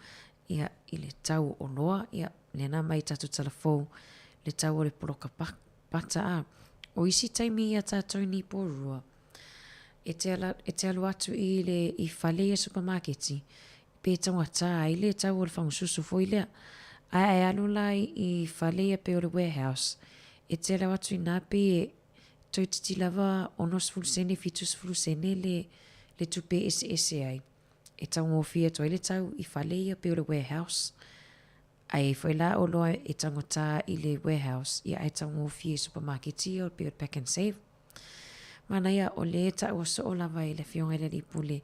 ia, i le tau o oloa, ia, lea na aumai i tatou tala fou, le tau o le poloka pata, a, o isi taimi ia tatou i Niporua, E te ala, e te alu atu i le i fale ia supamaketi, pe taugata ai le tau o le fagususu foi lea. Ae a e alu la i, i fale ia pei o le warehouse, e te alu atu inā pei e toeitiiti lava 60 sene, 70 sene le, le tupe e eseese ai. E taugofie atu ai le tau i fale ia pei o le warehouse. Ae foi la oloa e taugata i le warehouse, ia ae taugofie i supamaketi ia pei o le pack and save. Manaia, o lea e taua soo lava e le Afioga i le Alii Pule,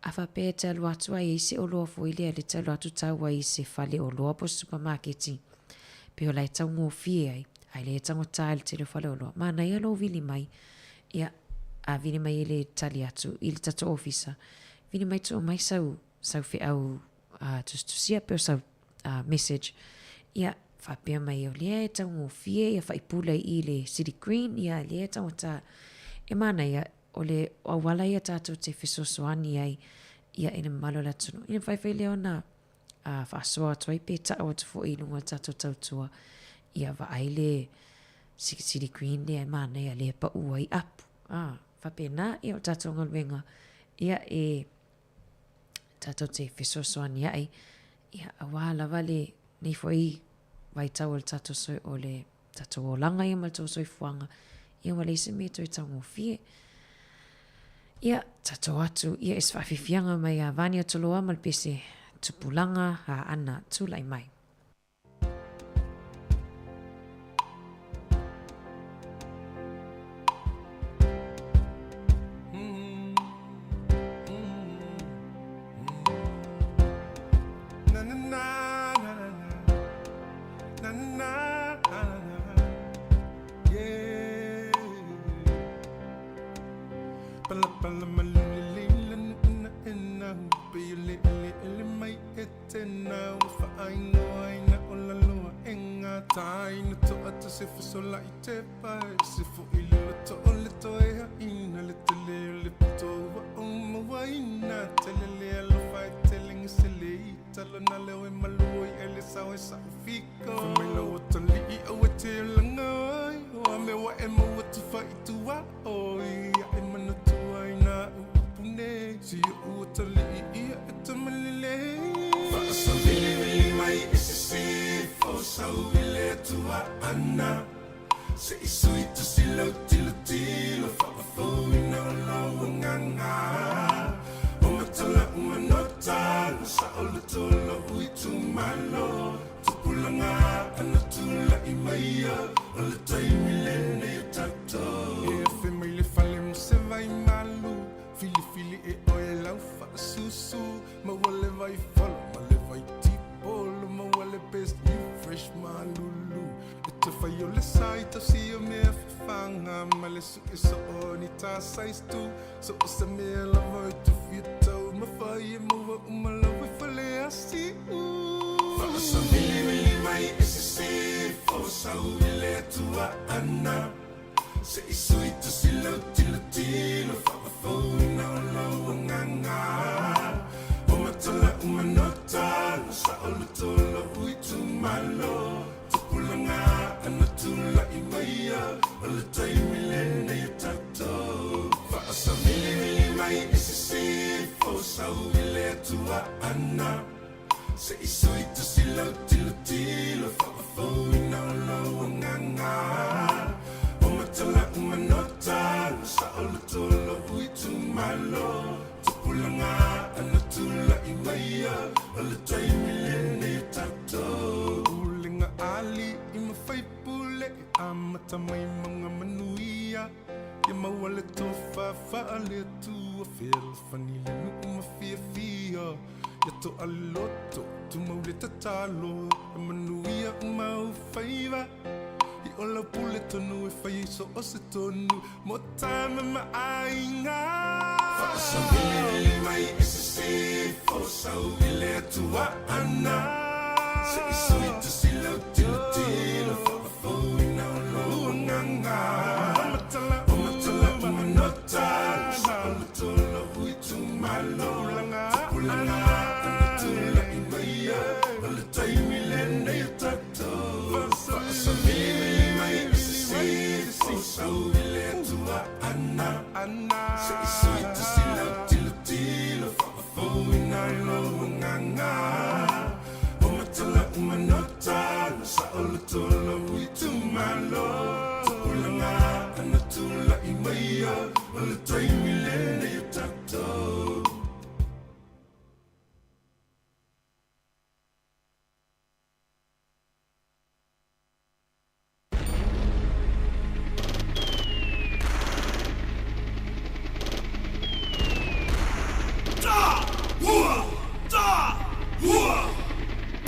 a faapea e te alu atu ai i se oloa foi lea, le te alu atu tau ai i se fale oloa po o se supamaketi, pei o la e taugofie ai, ae le taugata i le tele o fale oloa. Manaia lou vili mai, ia, a vili mai e le tali atu i le tatou ofisa, vili mai tuu mai sau, sau feau a tusitusia pe o sau a message, ia, faapea mai o lea e taugofie ia faipula i le City Green, ia lea e taugata. E manaia, o le auala ia tatou te fesoasoani ai ia i le mamalu o le atunuu. Ina mafai foi lea ona a faasoa atu ai pe tau atu foi i luga o le tatou tautua, ia vaai le City Green lea e manaia lea e pau ai apu. A, faapena ia o tatou galuega ia e. tatou te fesoasoani ai, ia, auā lava lenei foi vaitau o le tatou soi, o le tatou olaga ia ma le tou soifuaga, ia ua leai se mea e toe taugofie. Ia, tatou atu, ia, i se faafiafiaga mai ia Vania Toloa ma le pese Tupulaga Aana Tulai Mai.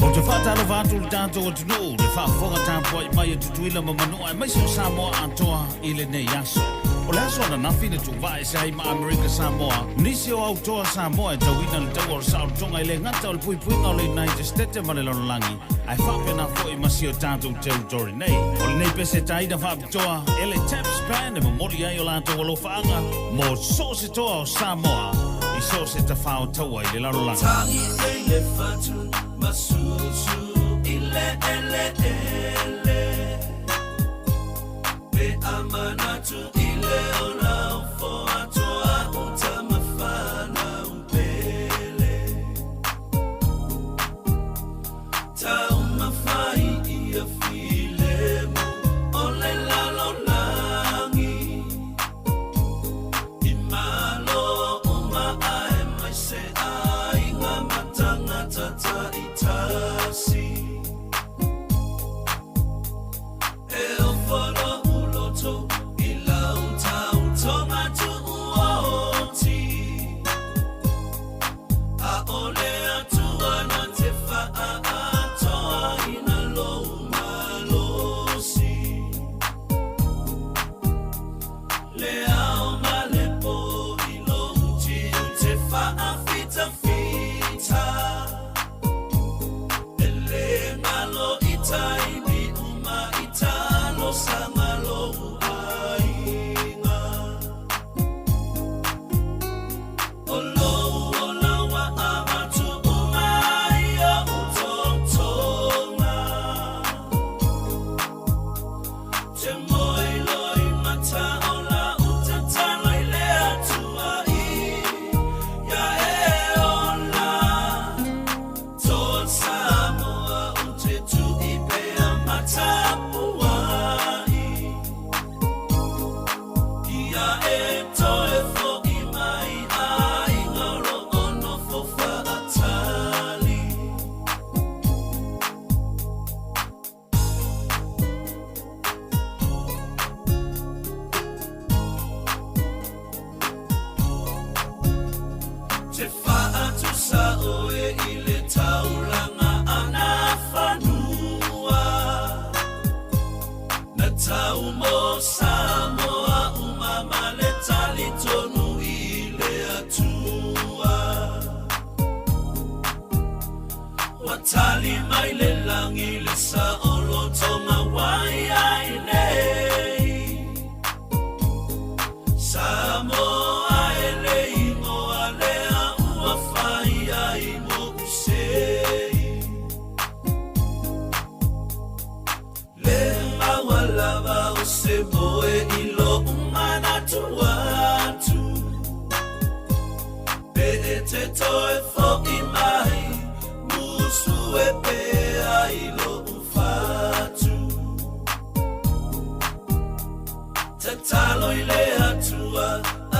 Ou te faatalofa atu i le tatou atunuu, le faafofoga tapuai mai a Tutuila ma Manua aemaise o Samoa atoa i lenei aso. O le aso ananafi na tuuvaa ese ai ma Amerika Samoa, nisi o au toa Samoa e tauina le taua o le saolotoga e le gata o le puipuiga o le United States ma le lalolagi, ae faapena foi ma si o tatou territory nei. O lenei pese taina faapitoa e le Taps Band e momoli ai o latou alofaaga mo so o se toa o Samoa i so o se tafao taua i le lalolagi. Tagi nei le fatu masusu i le eleele Pe a manatu i le ola o foatoa uta mafanau pele. ta'itasi E ofo lo'u loto i lau tautoga tu'uoti ʻAʻole Atua na te fa'aatoaina lou malosi Le ao ma le pō i lou tiute fa'afitafita E lē galo i taimi uma i talosaga lou aiga O lou ola ua avatu uma i o'u totoga Te moe loimata o la'u tatalo i le Atua ia e ola Toa Samoa ou te tu'i pea ma tapua'i Ia e toe fo'i mai aiga o lo'o nofo fa'atali. Te fa'atusa oe i le taulaga a nā fanua Na tau mo Samoa uma ma le talitonu i le Atua Ua tali mai le lagi le saolotoga ua i ai nei Samoa e le igoa lea ua fai ai mo'u sei Le maua lava o se moe i lo'u manatu atu Pe e te toe fo'i mai musu e pea i lo'u fatu Tatalo i le Atua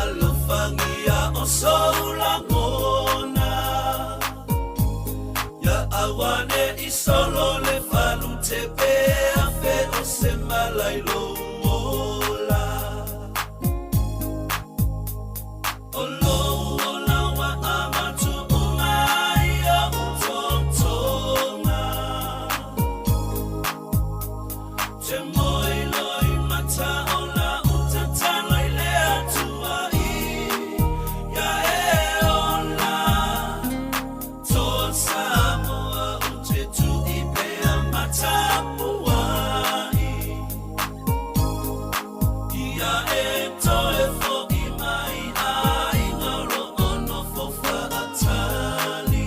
alofagia o sou lagona Ia auane'i solo le falu pe afe o se mala i lou ola O lou ola ua avatu uma i o'u totoga Te moe loimata o la'u tatalo i le Atua ia e ola Toa Samoa ou te tu'i pea ma tapua'i Ia e toe fo'i mai aiga o lo'o nofo fa'atali.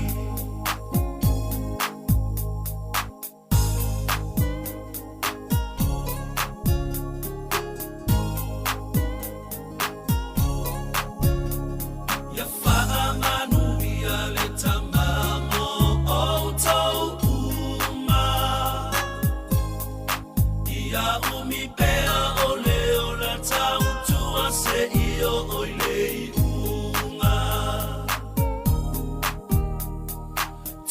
Ia fa'amanuia le Tama mo outou uma. Ia umi pea o le ola tautua seia oo i le iuga.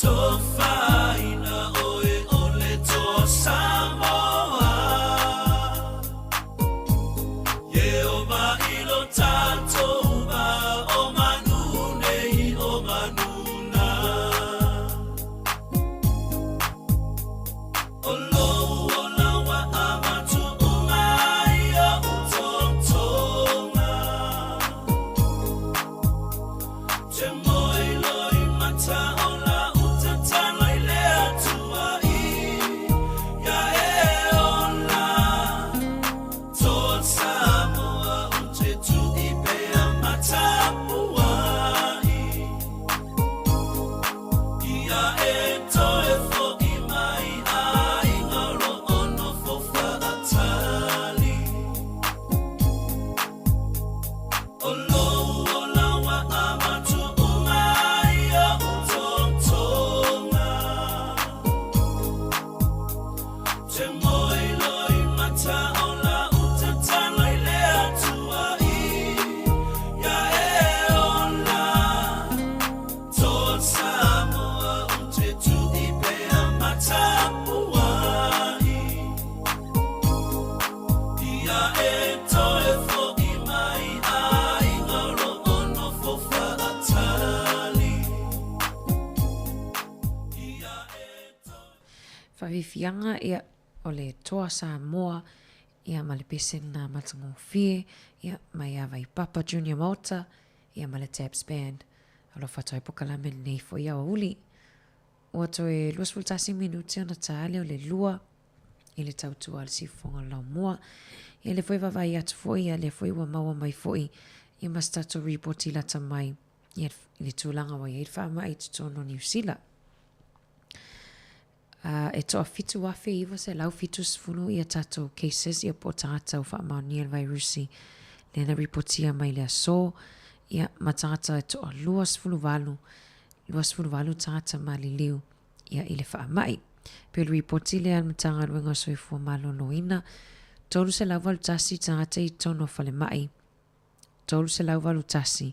Tofaina oe o le Toa Samoa Ieova i lo tatou va o manu nei o manu na O lou ola ua avatu uma i o'u totoga Te moe loimata o la'u tatalo i Faafiafiaga, ia, o le Toa Samoa, ia, ma le pese lena matagofie, ia, mai ia Vaipapa Junior Maota, ia, ma le Taps Band. Alofa atu ai pokalame lenei foi aoauli. Ua toe 21 minute ona ta lea o le lua i le tautua a le siufofoga o le laumua. Ia lea foi vaavaai atu foi, ia lea foi ua maua mai foi ia ma se tatou ripoti lata mai ia i le tulaga ua i ai le faamai i totonu o Niu Sila. E toa 7,970 ia tatou cases ia po o tagata ua faamaonia le vairusi lea na ripotia mai le aso, ia ma tagata e toa 28, 28 tagata maliliu ia i le faamai. Pei o le ripoti lea a le Matagaluega o Soifua Maloloina, 381 tagata i totonu o falemai, 381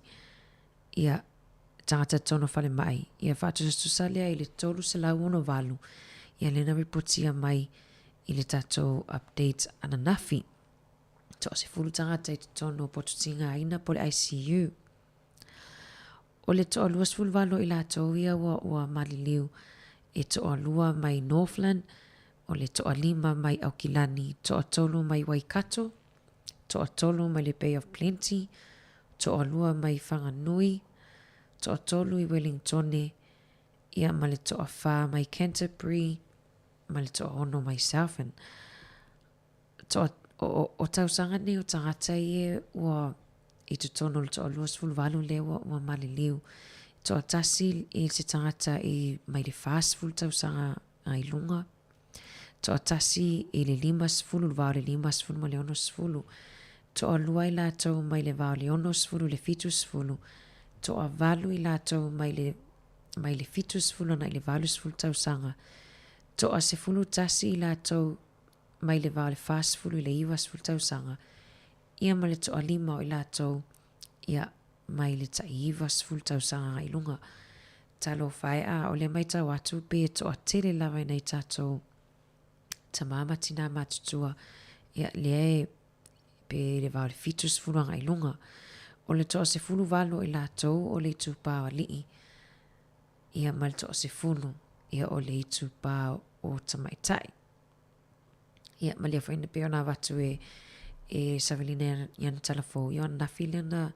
ia tagata totonu o falemai, ia faatusatusa lea i le 368 ia lea na ripotia mai i le tatou update ananafi. Toa 10 tagata i totonu o potu tigaina po o le ICU. O le toa 28 o i latou ia ua, ua maliliu e toa lua mai Northland, o le toa lima mai Aukilani, toa tolu mai Waikato, toatolu mai le Bay of Plenty, toalua mai Whanganui, toatolu i Wellingtone, ia ma le toawhā mai Canterbury, ma le toaono mai Southland. Toa, o, o, o tausaga nei o tagata ia ua i totonu o le toa 28 lea ua, ua maliliu. Toatasi i se tagata i mai le 40 tausaga i luga, Toatasi i le 50, le va o le 50 ma le 60. Toalua i latou mai le va o le 60 i le 70. Toavalu i latou mai le mai le 70 agai i le 80 tausaga. Toa 11 i latou mai le va o le 40 i le 90 tausaga. Ia ma le toalima o i latou ia mai le tai 90 tausaga agai i luga. Talofa e, a o lea maitau atu pe e toatele lava i nai tatou tamā ma tinā matutua, ia lea e pe le va o le 70 agai i luga. O le toa 18 o i latou o le itupa o alii, ia ma le toa 10 ia o le itupa o tamaitai. Ia, malia foi na pei ona avatu e, e Savelina i ana tala fou, ia o ananafi lea na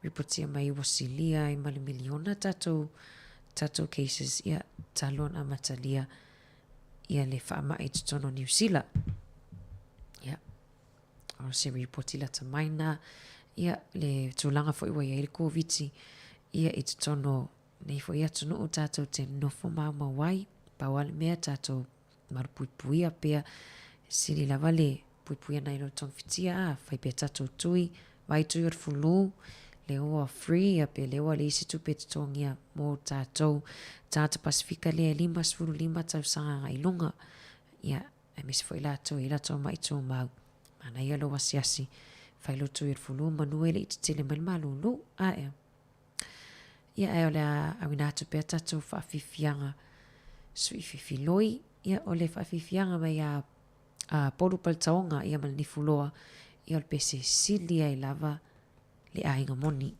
ripotia mai ua silia ai ma le miliona tatou, tatou cases, ia, talu ona amatalia ia le faamai i totonu o Niu Sila. Ia, o se ripoti lata mai na, ia, le tulaga foi ua i ai le Koviti, ia, i totonu o nei foi atunuu tatou te nofo maumau ai, pau lava le mea tatou malupuipuia pea, sili lava le puipuia nai lo togafitia a fai pea tatou tui, vai tui o le fulu, lea ua free ia pe lea ua leai se tupe e totogia mo tatou tagata Pasifika lea e 55 tausaga agai i luga, ia aemaise foi latou e i ai latou ma'i tumau. Manaia lou asiasi, fai lou tui o le fulu manu e le i tetele mai le malulu. Ae. Ia, ae o le a auina atu pea tatou faafiafiaga sui fifiloi. Ia, o le faafiafiaga mai a, a Polu Paletaoga ia ma le Nifuloa, ia o le pese sili ai lava le aiga moni.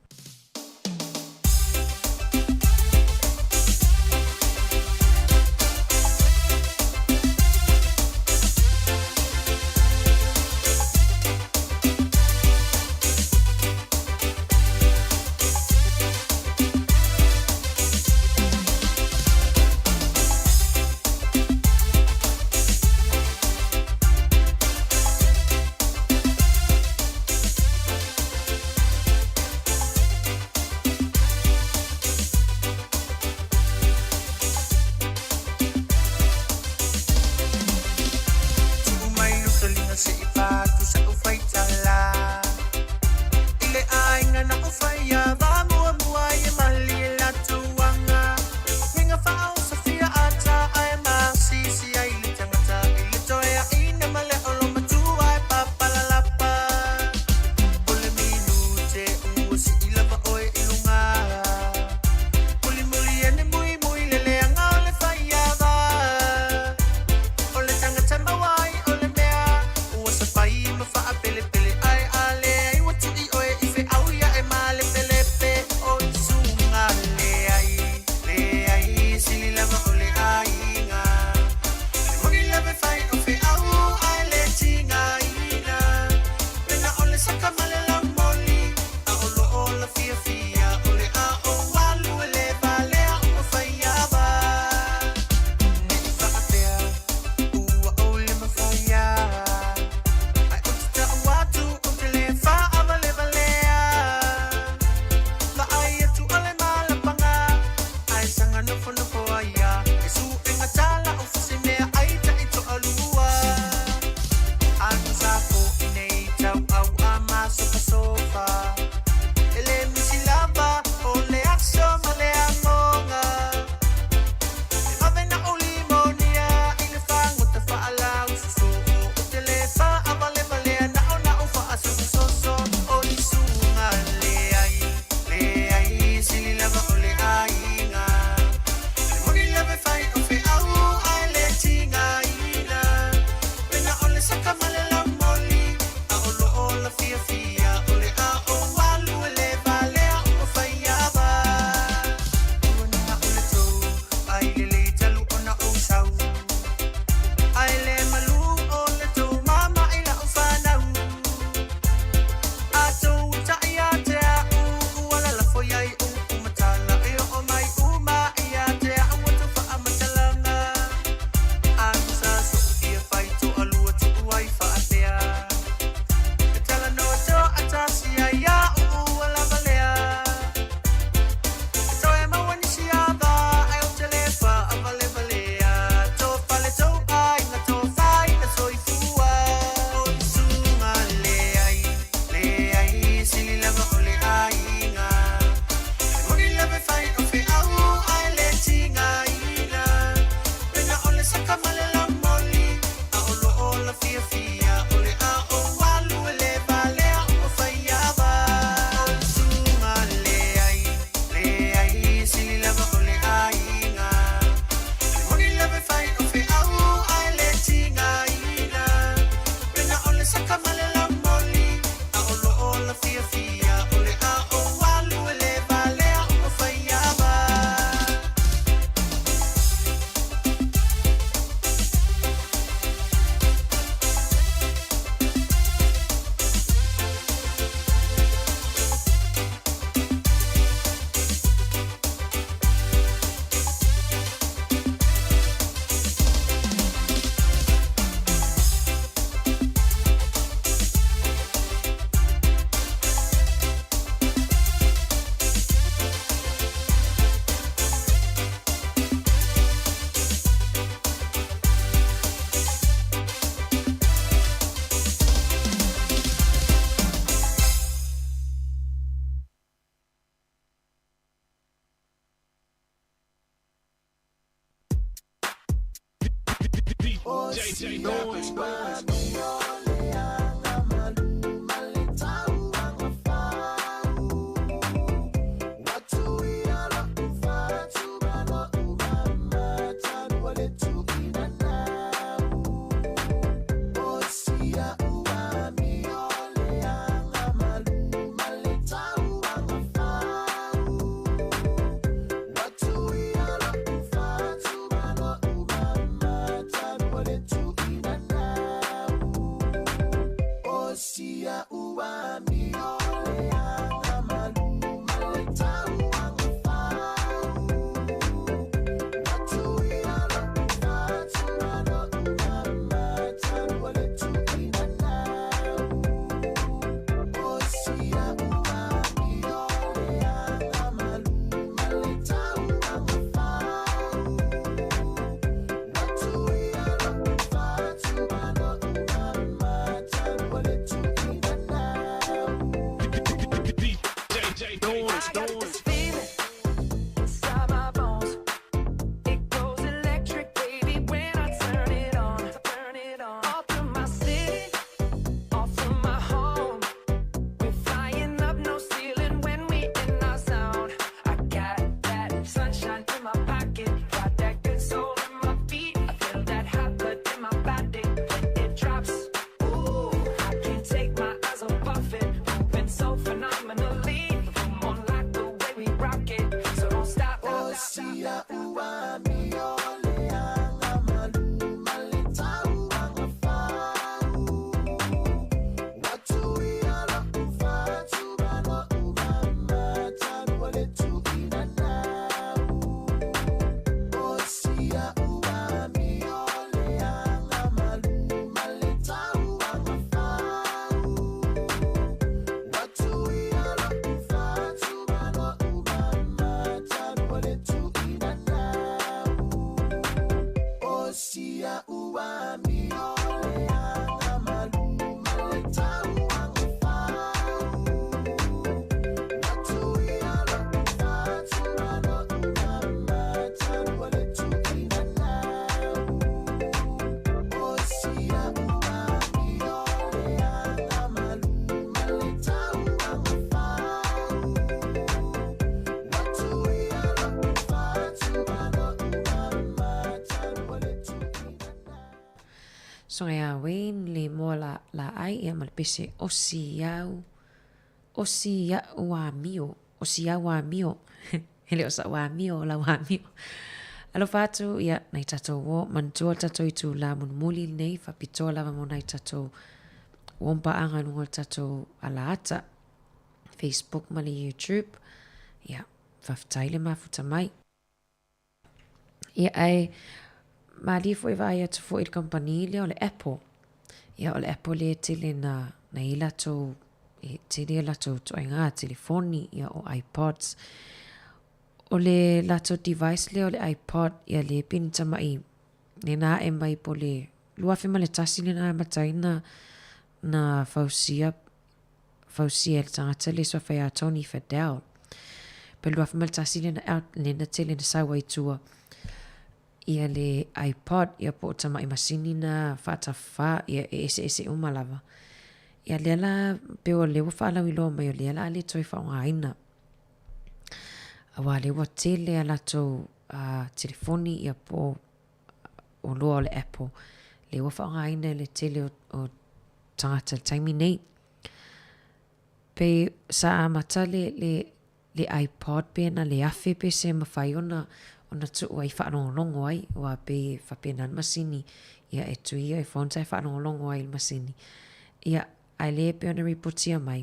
Soga ia Wayne le moa la laai ia ma le pese osi iau osi ia'u amio osi iau amio e le o sa'u amio o lau amio. Alofa atu ia nai tatou uo manatua le tatou itula mulimuli lenei faapitoa lava mo nai tatou uo ma paaga i luga o le tatou alaata Facebook ma le YouTube ia faafetai le mafuta mai. Ia ae malie foi vaai atu foi i le kamupani lea o le Apple. Ia o le Apple lea e tele na na i ai latou e tele a latou ituaiga telefoni ia o iPods. O le latou device lea o le iPod ia lea pei ni tamai lea na ae mai po o le 2001 lea na amata ai na na fausia fausia e le tagata le suafa ia Tony Fadell. Pe 2001 lea na out lea na tele na sau ai tua ia le iPod ia po o tamai masini na faatafafā ia e eseese uma lava. Ia lea la pei o lea ua faalauiloa mai o lea la a le toe faaaogaina. Aua lea ua tele a latou telefoni ia po o oloa o le Apple lea ua faaaogaina e le tele o, o tagata i le taimi nei. Pei sa amata le, le, le iPod pe na le afe pe se mafai ona, ona tuu ai faalogologo ai, aua pei e faapena le masini, ia e tui ia earphones ae faalogologo ai i le masini. Ia, ae le pei ona ripotia mai,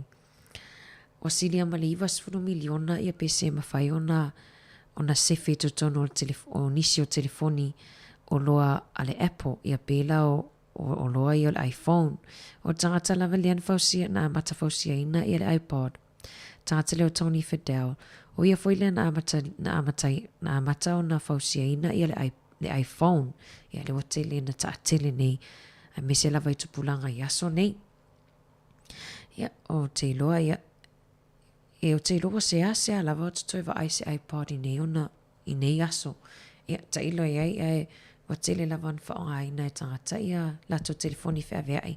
ua silia ma le 90 miliona ia pe se mafai ona, ona sefe i totonu o le telefo, o nisi o telefoni oloa a le Apple, ia pēlā o, o oloa ia o le iPhone. O le tagata lava lea na fausia, na amata fausiaina ia le iPod. Tagata lea o Tony Fadell, o ia foi lea na amata, na amata, na amata ona fausiaina ia le, le iPhone. Ia lea ua tele na taatele nei, aemaise lava i tupulaga i aso nei. Ia, ou te iloa, ia, e ou te iloa ua seasea lava ou te toe vaai i se iPod i nei ona, i nei aso. Ia, tailo i ai, ae Ua tele lava ona faaaogaina e tagata ia latou telefoni feaveai.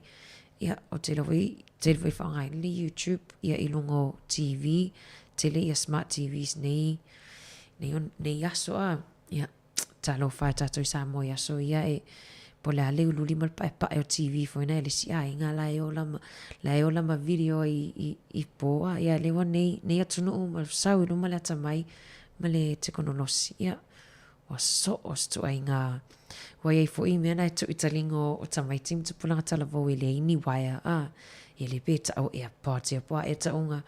Ia, ou te iloa foi, tele foi faaaogaina le YouTube ia i luga o TV, tele ia smart TVs nei, nei, nei aso a. Ia, talofa e tatou i Samoa i aso ia e, po o le a le uliuli ma le paepae o TV foi na e le isi aiga la e ola ma, la e ola ma video i, i, i po a. Ia, lea ua nei, nei atunuu ma sau i luma le atamai ma le tekonolosi. Ia, Ua soo se ituaiga ua i ai foi mea na e tuu i taliga o tamaiti ma tupulaga talavou e leai ni uaea a e le pe tau airpods ia po o a ea tauga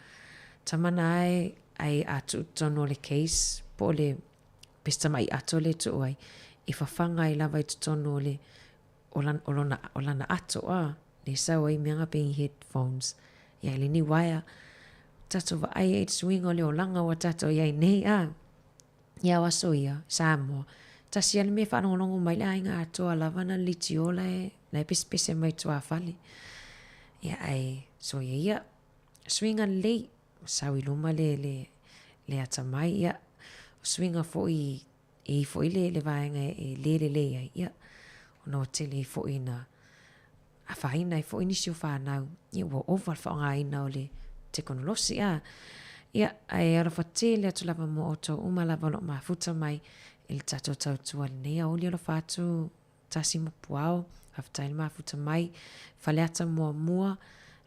tama na ae ai a tuu totonu o le case po o le pe se tamai ato lea e tuu ai e fafaga ai lava i totonu o le o lana, o lona, o lana ato a le sau ai mea nga pei headphones ia e leai ni uaea tatou vaai ai i le suiga o le olaga ua tatou i ai nei a. Ia o aso ia, Samoa, tasi lava le mea e faalogologo mai le aiga atoa lava na le leitio la e, la e pesepese mai tuafale. Ia ae soia ia, suiga lelei, sau i luma le, le, le atamai, ia, o suiga foi e i foi le, le vaega e le lelei ai, ia, ona ua tele ai foi ina afaina ai foi nisi o fanau, ia ua ova le faaaogaina o le tekonolosi a. Ia, ae alofa tele atu lava mo outou uma lava o lo o mafuta mai i le tatou tautua i lenei aoauli alofa atu Tasi ma Puao, faafetai le mafuta mai, Faleata muamua,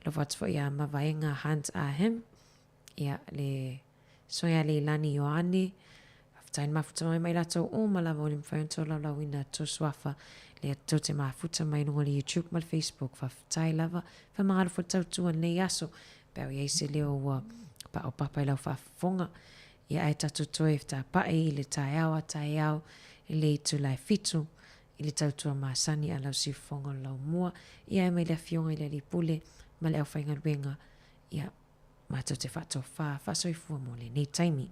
alofa atu foi ia Mavaega Hunt Ahim, ia le Soia Leilani Ioane, faafetai le mafuta mai ma i latou uma lava ua le mafai ona tolaulauina tou suafa lea tou te mafuta mai i luga o le YouTube ma le Facebook. Faafetai lava. Faamagalo foi le tautua i lenei aso. Pe a i ai se leo ua paopapa i lau faafofoga. Ia ae tatou toe tapae i le taeao a taeao i le itula e 7 i le tautua masani a lau siufofoga o le laumua. Ia ae mai le Afioga i le Alii Pule ma le aufaigaluega. Ia Matou te faatofa faasoifua mo lenei taimi.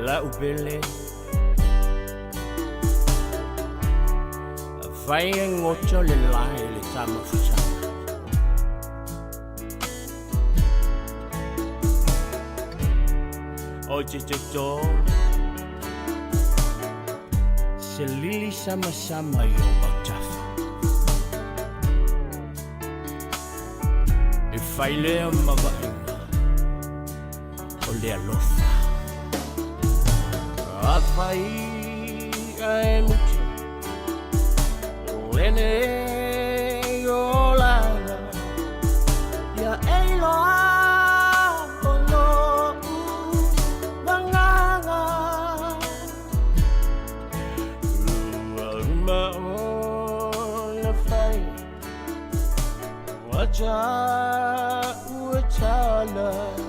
La'u pele Afai e goto le lae i le tamafutaga. O te toto Se lili samasama i ou autafa E fai lea ma vaaiga o le alofa. Afai ae muta lenei olaga, ia e iloa o lo'u agaga ua uma ona fai ua tala.